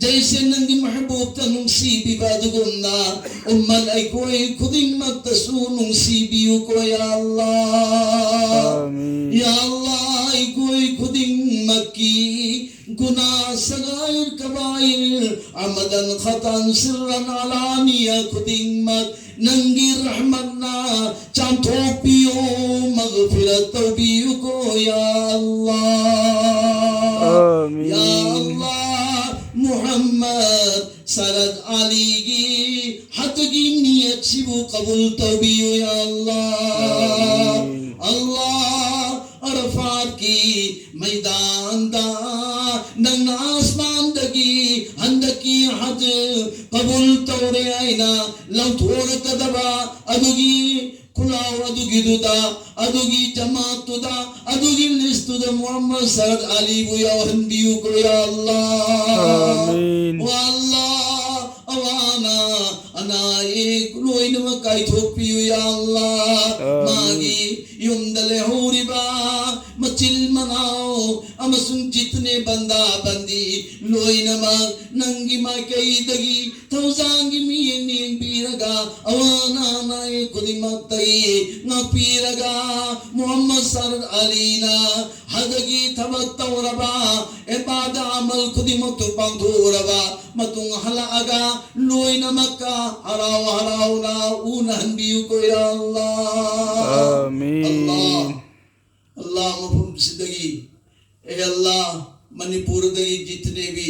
ꯖꯩꯁꯦ ꯅꯪꯒꯤ ꯃꯍꯕꯨꯕꯇ ꯅꯨꯡꯁꯤꯕꯤꯕ ꯑꯗꯨꯒꯨꯝꯅ ꯎꯝꯃꯠ ꯑꯩꯈꯣꯏ ꯈꯨꯗꯤꯡꯃꯛꯇꯁꯨ ꯅꯨꯡꯁꯤꯕꯤꯌꯨꯀꯣ, ꯌꯥ ꯑꯜꯂꯥꯍ꯫ ꯌꯥ ꯑꯜꯂꯥꯍ, ꯑꯩꯈꯣꯏ ꯈꯨꯗꯤꯡꯃꯛꯀꯤ ꯒꯨꯅꯥꯍ ꯁꯒꯥꯏꯔ ꯀꯕꯥꯏꯔ ꯑꯃꯗꯟ ꯈꯇꯟ ꯁꯤꯔꯔꯟ ꯑꯂꯥꯅꯤꯌꯥ ꯈꯨꯗꯤꯡꯃꯛ ꯅꯪꯒꯤ ꯔꯍꯃꯠꯅ ꯆꯥꯝꯊꯣꯛꯄꯤꯌꯨ, ꯃꯒꯐꯤꯔꯠ ꯇꯧꯕꯤꯌꯨꯀꯣ, ꯌꯥ ꯑꯜꯂꯥꯍ꯫ ꯌꯥ ꯑꯜꯂꯥꯍ, ꯃꯨꯍꯝꯃꯗ ꯁꯔꯗ ꯑꯂꯤꯒꯤ ꯍꯖꯒꯤ ꯅꯤꯌꯠꯁꯤꯕꯨ ꯀꯕꯨꯜ ꯇꯧꯕꯤꯌꯨ, ꯌꯥ ꯑꯜꯂꯥꯍ꯫ ꯑꯜꯂꯥꯍ, ꯑꯔꯐꯥꯠꯀꯤ ꯃꯩꯗꯥꯟꯗ ꯅꯪꯅ ꯑꯁꯃꯥꯟꯗꯒꯤ ꯍꯟꯗꯛꯀꯤ ꯍꯖ ꯀꯕꯨꯜ ꯇꯧꯔꯦ ꯍꯥꯏꯅ ꯂꯥꯎꯊꯣꯔꯛꯀꯗꯕ ꯑꯗꯨꯒꯤ ꯈꯨꯂꯥꯎ ꯑꯗꯨꯒꯤꯗꯨꯗ, ꯑꯗꯨꯒꯤ ꯖꯃꯥꯠꯇꯨꯗ, ꯑꯗꯨꯒꯤ ꯂꯤꯁꯇꯨꯗ ꯃꯨꯍꯝꯃꯗ ꯁꯔꯗ ꯑꯂꯤꯕꯨ ꯌꯥꯎꯍꯟꯕꯤꯌꯨꯀꯣ, ꯌꯥ ꯑꯜꯂꯥꯍ꯫ ꯋꯥ ꯑꯜꯂꯥꯍ, ꯑꯋꯥ ꯑꯅꯥ, ꯑꯅꯥ ꯑꯌꯦꯛ ꯂꯣꯏꯅꯃꯛ ꯀꯥꯏꯊꯣꯛꯄꯤꯌꯨ, ꯌꯥ ꯑꯜꯂꯥꯍ꯫ ꯃꯥꯒꯤ ꯌꯨꯝꯗ ꯂꯩꯍꯧꯔꯤꯕ ꯃꯆꯥ ꯃꯆꯤꯜ ꯃꯅꯥꯎ ꯑꯃꯁꯨꯡ ꯖꯤꯠꯅꯦ ꯕꯟꯗꯥ ꯕꯟꯗꯤ ꯂꯣꯏꯅꯃꯛ ꯅꯪꯒꯤ ꯃꯥꯏꯀꯩꯗꯒꯤ ꯊꯧꯖꯥꯜꯒꯤ ꯃꯤꯠꯌꯦꯡ ꯌꯦꯡꯕꯤꯔꯒ, ꯑꯋꯥ ꯑꯅꯥ ꯅꯥꯏ ꯈꯨꯗꯤꯡꯃꯛꯇꯒꯤ ꯉꯥꯛꯄꯤꯔꯒ, ꯃꯨꯍꯝꯃꯗ ꯁꯥꯔꯠ ꯑꯂꯤꯅ ꯍꯖꯒꯤ ꯊꯕꯛ ꯇꯧꯔꯕ, ꯏꯕꯥꯗ ꯑꯃꯜ ꯈꯨꯗꯤꯡꯃꯛꯇꯨ ꯄꯥꯡꯊꯣꯛꯎꯔꯕ ꯃꯇꯨꯡ ꯍꯜꯂꯛꯑꯒ ꯂꯣꯏꯅꯃꯛꯀ ꯍꯔꯥꯎ ꯍꯔꯥꯎꯅ ꯎꯅꯍꯟꯕꯤꯌꯨꯀꯣ, ꯌꯥ ꯑꯜꯂꯥ꯫ ꯑꯃꯤꯟ꯫ ꯑꯜꯂꯥ꯫ ꯑꯜꯂꯥ, ꯃꯐꯝꯁꯤꯗꯒꯤ, ꯑꯦ ꯑꯜꯂꯥ, ꯃꯅꯤꯄꯨꯔꯗꯒꯤ ꯖꯤꯠꯅꯦꯕꯤ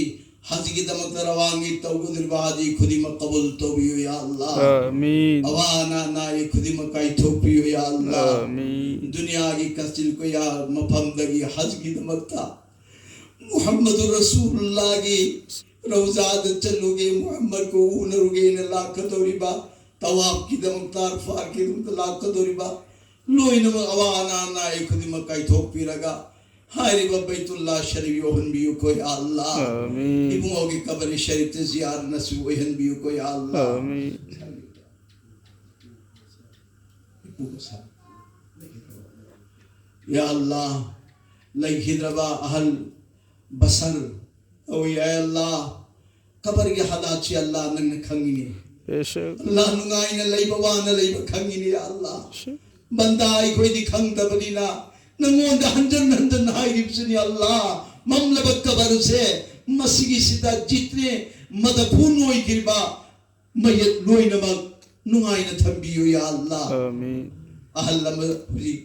ꯍꯖꯒꯤꯗꯃꯛꯇ ꯔꯋꯥꯅꯒꯤ ꯇꯧꯒꯗꯧꯔꯤꯕ ꯍꯖꯤ ꯈꯨꯗꯤꯡꯃꯛ ꯀꯕꯨꯜ ꯇꯧꯕꯤꯌꯨ, ꯌꯥ ꯑꯜꯂꯥ꯫ ꯑꯃꯤꯟ꯫ ꯑꯋꯥ ꯑꯅꯥ ꯅꯥꯏ ꯈꯨꯗꯤꯡꯃꯛ ꯀꯥꯏꯊꯣꯛꯄꯤꯌꯨ, ꯌꯥ ꯑꯜꯂꯥ꯫ ꯑꯃꯤꯟ꯫ ꯗꯨꯅꯤꯌꯥꯒꯤ ꯀꯥꯆꯤꯟ ꯀꯣꯌꯥ ꯃꯐꯝꯗꯒꯤ ꯍꯖꯒꯤꯗꯃꯛꯇ ꯃꯨꯍꯝꯃꯗꯨ ꯔꯁꯨꯂꯨꯜꯂꯥꯒꯤ ꯔꯧꯖꯥꯗ ꯆꯠꯂꯨꯒꯦ, ꯃꯨꯍꯝꯃꯗꯀ ꯎꯅꯔꯨꯒꯦꯅ ꯂꯥꯛꯀꯗꯧꯔꯤꯕ, ꯇꯋꯥꯐꯀꯤꯗꯃꯛꯇ, ꯑꯔꯐꯥꯠꯀꯤꯗꯃꯛꯇ ꯂꯥꯛꯀꯗꯧꯔꯤꯕ, ꯂꯣꯏꯅꯃꯛ ꯑꯋꯥ ꯑꯅꯥ ꯅꯥꯏ ꯈꯨꯗꯤꯡꯃꯛ ꯀꯥꯏꯊꯣꯛꯄꯤꯔꯒ, ꯍꯥꯏꯔꯤꯕ ꯕꯩꯇꯨꯜꯂꯥ ꯁꯔꯤꯐ ꯌꯧꯍꯟꯕꯤꯌꯨꯀꯣ, ꯌꯥ ꯑꯜꯂꯥ꯫ ꯑꯃꯤꯟ꯫ ꯏꯕꯨꯡꯉꯣꯒꯤ ꯀꯕꯔ ꯁꯔꯤꯐꯇ ꯖꯤꯌꯥꯔꯠꯅꯁꯨ ꯑꯣꯏꯍꯟꯕꯤꯌꯨꯀꯣ, ꯌꯥ ꯑꯜꯂꯥ꯫ ꯑꯃꯤꯟ꯫ ꯌꯥ ꯑꯜꯂꯥ, ꯂꯩꯈꯤꯗ꯭ꯔꯕ ꯑꯍꯜ ꯕꯁꯔ, ꯑꯧ ꯌꯥ ꯑꯜꯂꯥ, ꯀꯕꯔꯒꯤ ꯍꯥꯂꯥꯠꯁꯤ ꯑꯜꯂꯥ ꯅꯪꯅ ꯈꯪꯉꯤꯅꯦ꯫ ꯕꯦꯁꯛ꯫ ꯑꯜꯂꯥ, ꯅꯨꯡꯉꯥꯏꯅ ꯂꯩꯕ ꯋꯥꯅ ꯂꯩꯕ ꯈꯪꯉꯤꯅꯦ ꯌꯥ ꯑꯜꯂꯥ꯫ ꯕꯦꯁꯛ꯫ ꯕꯟꯗꯥ ꯑꯩꯈꯣꯏꯗꯤ ꯈꯪꯗꯕꯅꯤꯅ ꯅꯪꯉꯣꯟꯗ ꯍꯟꯖꯟ ꯍꯟꯖꯟ ꯍꯥꯏꯔꯤꯕꯁꯤꯅꯤ ꯑꯜꯂꯥ, ꯃꯝꯂꯕ ꯀꯕꯔꯁꯦ ꯃꯁꯤꯒꯤꯁꯤꯗ ꯖꯤꯠꯅꯦ ꯃꯗꯐꯨꯟ ꯑꯣꯏꯈꯤꯕ ꯃꯌꯦꯛ ꯂꯣꯏꯅꯃꯛ ꯅꯨꯡꯉꯥꯏꯅ ꯊꯝꯕꯤꯌꯨ ꯌꯥ ꯑꯜꯂꯥ꯫ ꯑꯃꯤꯟ꯫ ꯑꯍꯜ ꯑꯃ ꯍꯧꯖꯤꯛ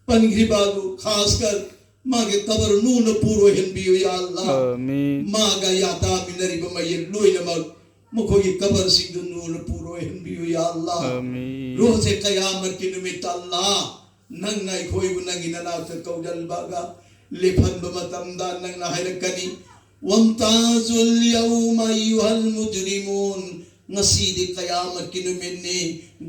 ꯄꯟꯈ꯭ꯔꯤꯕ ꯑꯗꯨ ꯈꯥꯁꯀꯔ ꯃꯥꯒꯤ ꯀꯕꯔ ꯅꯨꯔꯅ ꯄꯨꯔ ꯑꯣꯏꯍꯟꯕꯤꯌꯨ ꯌꯥ ꯑꯜꯂꯥ꯫ ꯑꯃꯤꯟ꯫ ꯃꯥꯒ ꯌꯥꯇꯥꯃꯤꯟꯅꯔꯤꯕ ꯃꯌꯦꯛ ꯂꯣꯏꯅꯃꯛ ꯃꯈꯣꯏꯒꯤ ꯀꯕꯔꯁꯤꯡꯗꯨ ꯅꯨꯔꯅ ꯄꯨꯔ ꯑꯣꯏꯍꯟꯕꯤꯌꯨ ꯌꯥ ꯑꯜꯂꯥ꯫ ꯑꯃꯤꯟ꯫ ꯔꯣꯖꯦ ꯀꯌꯥꯃꯠꯀꯤ ꯅꯨꯃꯤꯠꯇ ꯑꯜꯂꯥ, ꯅꯪꯅ ꯑꯩꯈꯣꯏꯕꯨ ꯅꯪꯒꯤ ꯅꯅꯥꯛꯇ ꯀꯧꯁꯤꯜꯂꯒ ꯂꯦꯞꯍꯟꯕ ꯃꯇꯝꯗ ꯅꯪꯅ ꯍꯥꯏꯔꯛꯀꯅꯤ, "ꯋꯥꯝꯇꯥꯖꯨꯜ ꯌꯧꯃ ꯑꯌꯨꯍꯜ ꯃꯨꯖꯔꯤꯃꯨꯟ", ꯉꯁꯤꯗꯤ ꯀꯌꯥꯃꯠꯀꯤ ꯅꯨꯃꯤꯠꯅꯤ꯫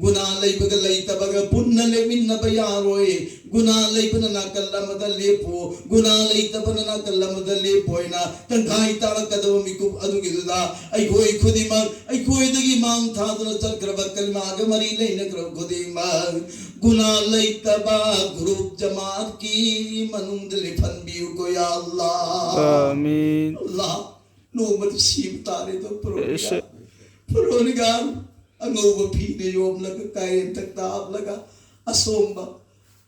ꯒꯨꯅꯥ ꯂꯩꯕꯒ ꯂꯩꯇꯕꯒ ꯄꯨꯟꯅ ꯂꯦꯞꯃꯤꯟꯅꯕ ꯌꯥꯔꯣꯏ꯫ ꯒꯨꯅꯥ ꯂꯩꯕꯅ ꯅꯥꯀꯜ ꯑꯃꯗ ꯂꯦꯞꯄꯨ, ꯒꯨꯅꯥ ꯂꯩꯇꯕꯅ ꯅꯥꯀꯜ ꯑꯃꯗ ꯂꯦꯞꯄꯣꯏꯅ ꯇꯪꯈꯥꯏ ꯇꯥꯔꯛꯀꯗꯕ ꯃꯤꯀꯨꯞ ꯑꯗꯨꯒꯤꯗꯨꯗ ꯑꯩꯈꯣꯏ ꯈꯨꯗꯤꯡꯃꯛ, ꯑꯩꯈꯣꯏꯗꯒꯤ ꯃꯥꯡ ꯊꯥꯗꯨꯅ ꯆꯠꯈ꯭ꯔꯕ, ꯀꯂꯤꯃꯥꯒ ꯃꯔꯤ ꯂꯩꯅꯈ꯭ꯔꯕ ꯈꯨꯗꯤꯡꯃꯛ, ꯒꯨꯅꯥ ꯂꯩꯇꯕ ꯒ꯭ꯔꯨꯞ ꯖꯃꯥꯠꯀꯤ ꯃꯅꯨꯡꯗ ꯂꯦꯞꯍꯟꯕꯤꯌꯨꯀꯣ, ꯌꯥ ꯑꯜꯂꯥ꯫ ꯑꯥꯃꯤꯟ꯫ ꯑꯜꯂꯥ, ꯅꯣꯡꯃꯗꯤ ꯁꯤꯕ ꯇꯥꯔꯦꯗꯣ, ꯄꯔꯣꯔꯗꯤꯒꯥꯔ꯫ ꯑꯦꯁꯦ꯫ ꯄꯔꯣꯔꯗꯤꯒꯥꯔ, ꯑꯉꯧꯕ ꯐꯤꯅ ꯌꯣꯝꯂꯒ, ꯀꯥꯏꯔꯦꯟ ꯊꯛꯇ ꯍꯥꯞꯂꯒ, ꯑꯁꯣꯡꯕ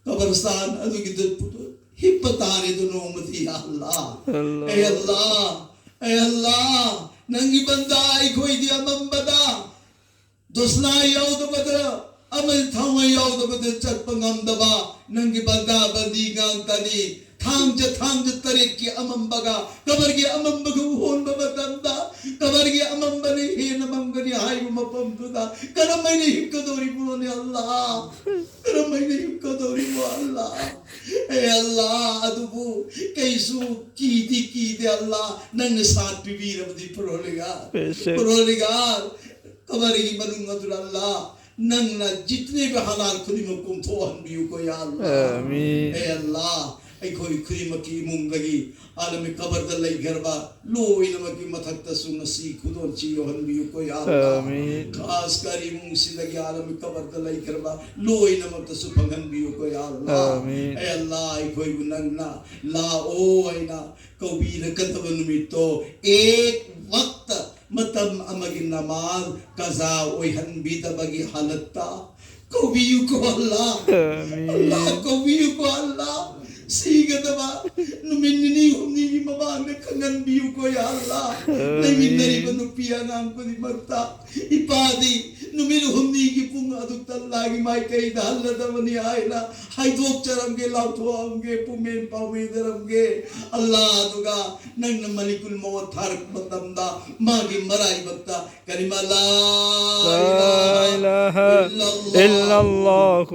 ꯀꯕꯔꯁꯇꯥꯟ ꯑꯗꯨꯒꯤꯗ ꯍꯤꯞꯄ ꯇꯥꯔꯦꯗꯣ ꯅꯣꯡꯃꯗꯤ, ꯌꯥ ꯑꯜꯂꯥ꯫ ꯑꯜꯂꯥ꯫ ꯑꯦ ꯑꯜꯂꯥ, ꯑꯦ ꯑꯜꯂꯥ, ꯅꯪꯒꯤ ꯕꯟꯗꯥ ꯑꯩꯈꯣꯏꯗꯤ ꯑꯃꯝꯕꯗ ꯗꯣꯁꯅꯥ ꯌꯥꯎꯗꯕꯗ, ꯑꯃꯗꯤ ꯊꯥꯡꯃꯩ ꯌꯥꯎꯗꯕꯗ ꯆꯠꯄ ꯉꯝꯗꯕ ꯅꯪꯒꯤ ꯕꯟꯗꯥ ꯕꯟꯗꯤ ꯉꯥꯛꯇꯅꯤ꯫ ꯊꯥꯡꯖ, ꯊꯥꯡꯖ ꯇꯔꯦꯠꯀꯤ ꯑꯃꯝꯕꯒ, ꯀꯕꯔꯒꯤ ꯑꯃꯝꯕꯒ ꯎꯍꯣꯟꯕ ꯃꯇꯝꯗ, ꯀꯕꯔꯒꯤ ꯑꯃꯝꯕꯅ ꯍꯦꯟꯅ ꯃꯝꯒꯅꯤ ꯍꯥꯏꯕ ꯃꯐꯝꯗꯨꯗ ꯀꯔꯝꯍꯥꯏꯅ ꯍꯤꯞꯀꯗꯧꯔꯤꯕꯅꯣꯅꯦ, ꯑꯜꯂꯥ? ꯀꯔꯝꯍꯥꯏꯅ ꯍꯤꯞꯀꯗꯧꯔꯤꯕꯣ, ꯑꯜꯂꯥ? ꯑꯦ ꯑꯜꯂꯥ, ꯑꯗꯨꯕꯨ ꯀꯩꯁꯨ ꯀꯤꯗꯤ ꯀꯤꯗꯦ, ꯑꯜꯂꯥ, ꯅꯪꯅ ꯁꯥꯠ ꯄꯤꯕꯤꯔꯕꯗꯤ, ꯄꯔꯣꯔꯗꯤꯒꯥꯔ꯫ ꯑꯦꯁꯦ꯫ ꯄꯔꯣꯔꯗꯤꯒꯥꯔ, ꯀꯕꯔꯒꯤ ꯃꯅꯨꯡ ꯑꯗꯨꯗ, ꯑꯜꯂꯥ, ꯅꯪꯅ ꯖꯤꯇꯅꯦ ꯕꯤ ꯍꯥꯂꯥꯠ ꯈꯨꯗꯤꯡꯃꯛ ꯀꯣꯝꯊꯣꯛꯍꯟꯕꯤꯌꯨꯀꯣ, ꯌꯥ ꯑꯜꯂꯥ꯫ ꯑꯥꯃꯤꯟ꯫ ꯑꯦ ꯑꯜꯂꯥ, ꯑꯩꯈꯣꯏ ꯈꯨꯗꯤꯡꯃꯛꯀꯤ ꯏꯃꯨꯡꯗꯒꯤ ꯑꯥꯂꯝ ꯀꯕꯔꯗ ꯂꯩꯈ꯭ꯔꯕ ꯂꯣꯏꯅꯃꯛꯀꯤ ꯃꯊꯛꯇꯁꯨ ꯉꯁꯤ ꯈꯨꯗꯣꯜꯁꯤ ꯌꯧꯍꯟꯕꯤꯌꯨꯀꯣ, ꯌꯥ ꯑꯜꯂꯥ꯫ ꯑꯥꯃꯤꯟ꯫ ꯈꯥꯁ ꯀꯔ ꯏꯃꯨꯡꯁꯤꯗꯒꯤ ꯑꯥꯂꯝ ꯀꯕꯔꯗ ꯂꯩꯈ꯭ꯔꯕ ꯂꯣꯏꯅꯃꯛꯇꯁꯨ ꯐꯪꯍꯟꯕꯤꯌꯨꯀꯣ, ꯌꯥ ꯑꯜꯂꯥ꯫ ꯑꯥꯃꯤꯟ꯫ ꯑꯦ ꯑꯜꯂꯥ, ꯑꯩꯈꯣꯏꯕꯨ ꯅꯪꯅ ꯂꯥꯛꯑꯣ ꯍꯥꯏꯅ ꯀꯧꯕꯤꯔꯛꯀꯗꯕ ꯅꯨꯃꯤꯠꯇꯣ, ꯑꯦꯛ ꯋꯛꯇ ꯃꯇꯝ ꯑꯃꯒꯤ ꯅꯃꯥꯖ ꯀꯖꯥ ꯑꯣꯏꯍꯟꯕꯤꯗꯕꯒꯤ ꯍꯥꯂꯠꯇ ꯀꯧꯕꯤꯌꯨꯀꯣ, ꯑꯜꯂꯥ꯫ ꯑꯥꯃꯤꯟ꯫ ꯑꯜꯂꯥ, ꯀꯧꯕꯤꯌꯨꯀꯣ, ꯑꯜꯂꯥ꯫ ꯁꯤꯒꯗꯕ ꯅꯨꯃꯤꯠ ꯅꯤꯅꯤ ꯍꯨꯝꯅꯤꯒꯤ ꯃꯃꯥꯡꯗ ꯈꯪꯍꯟꯕꯤꯌꯨꯀꯣ, ꯌꯥ ꯑꯜꯂꯥ꯫ ꯑꯥꯃꯤꯟ꯫ ꯂꯩꯃꯤꯟꯅꯔꯤꯕ ꯅꯨꯄꯤ ꯑꯉꯥꯡ ꯈꯨꯗꯤꯡꯃꯛꯇ, ꯏꯄꯥꯗꯤ ꯅꯨꯃꯤꯠ ꯍꯨꯝꯅꯤꯒꯤ ꯄꯨꯡ ꯑꯗꯨꯛꯇ ꯑꯜꯂꯥꯒꯤ ꯃꯥꯏꯀꯩꯗ ꯍꯜꯂꯗꯕꯅꯤ ꯍꯥꯏꯅ ꯍꯥꯏꯗꯣꯛꯆꯔꯝꯒꯦ, ꯂꯥꯎꯊꯣꯛꯑꯝꯒꯦ, ꯄꯨꯝꯃꯦꯟ ꯄꯥꯎꯃꯦꯟꯖꯔꯝꯒꯦ꯫ ꯑꯜꯂꯥ, ꯑꯗꯨꯒ ꯅꯪꯅ ꯃꯂꯤꯀꯨꯜ ꯃꯧꯠ ꯊꯥꯔꯛꯄ ꯃꯇꯝꯗ ꯃꯥꯒꯤ ꯃꯔꯥꯏꯕꯛꯇ ꯀꯂꯤꯃꯥ ꯂꯥ لا إله إلا الله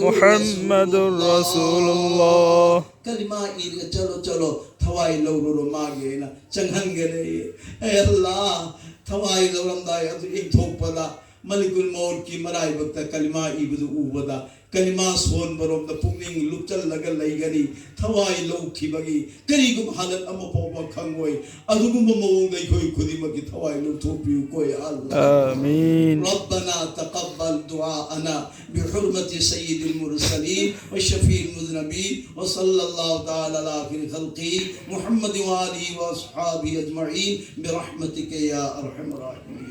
محمد رسول الله. ꯀꯂꯤꯃꯥ ꯏꯔꯒ ꯆꯠꯂꯣ, ꯆꯠꯂꯣ, ꯊꯋꯥꯏ ꯂꯧꯔꯨꯔꯣ ꯃꯥꯒꯤ ꯍꯥꯏꯅ ꯆꯪꯍꯟꯒꯅꯤ꯫ ꯑꯦ ꯑꯜꯂꯥ, ꯊꯋꯥꯏ ꯂꯧꯔꯝꯗꯥꯏ ꯑꯗꯨ ꯏꯟꯊꯣꯛꯄꯗ ꯃꯂꯤꯀꯨꯜ ꯃꯧꯠꯀꯤ ꯃꯔꯥꯏꯕꯛꯇ ꯀꯂꯤꯃꯥ ꯏꯕꯗꯨ ꯎꯕꯗ ꯀꯂꯤꯃꯥ ꯁꯣꯟꯕꯔꯣꯝꯗ ꯄꯨꯛꯅꯤꯡ ꯂꯨꯞꯆꯜꯂꯒ ꯂꯩꯒꯅꯤ꯫ ꯊꯋꯥꯏ ꯂꯧꯈꯤꯕꯒꯤ ꯀꯔꯤꯒꯨꯝꯕ ꯍꯥꯂꯠ ꯑꯃ ꯐꯥꯎꯕ ꯈꯪꯉꯣꯏ꯫ ꯑꯗꯨꯒꯨꯝꯕ ꯃꯑꯣꯡꯗ ꯑꯩꯈꯣꯏ ꯈꯨꯗꯤꯡꯃꯛꯀꯤ ꯊꯋꯥꯏ ꯂꯧꯊꯣꯛꯄꯤꯌꯨꯀꯣ ꯌꯥ ꯑꯜꯂꯥꯍ꯫ آمين. ربنا تقبل دعاءنا بحرمة سيد المرسلين وشفيع المذنبين وصلى الله تعالى على خير خلقه محمد وآله وأصحابه أجمعين برحمتك يا أرحم الراحمين.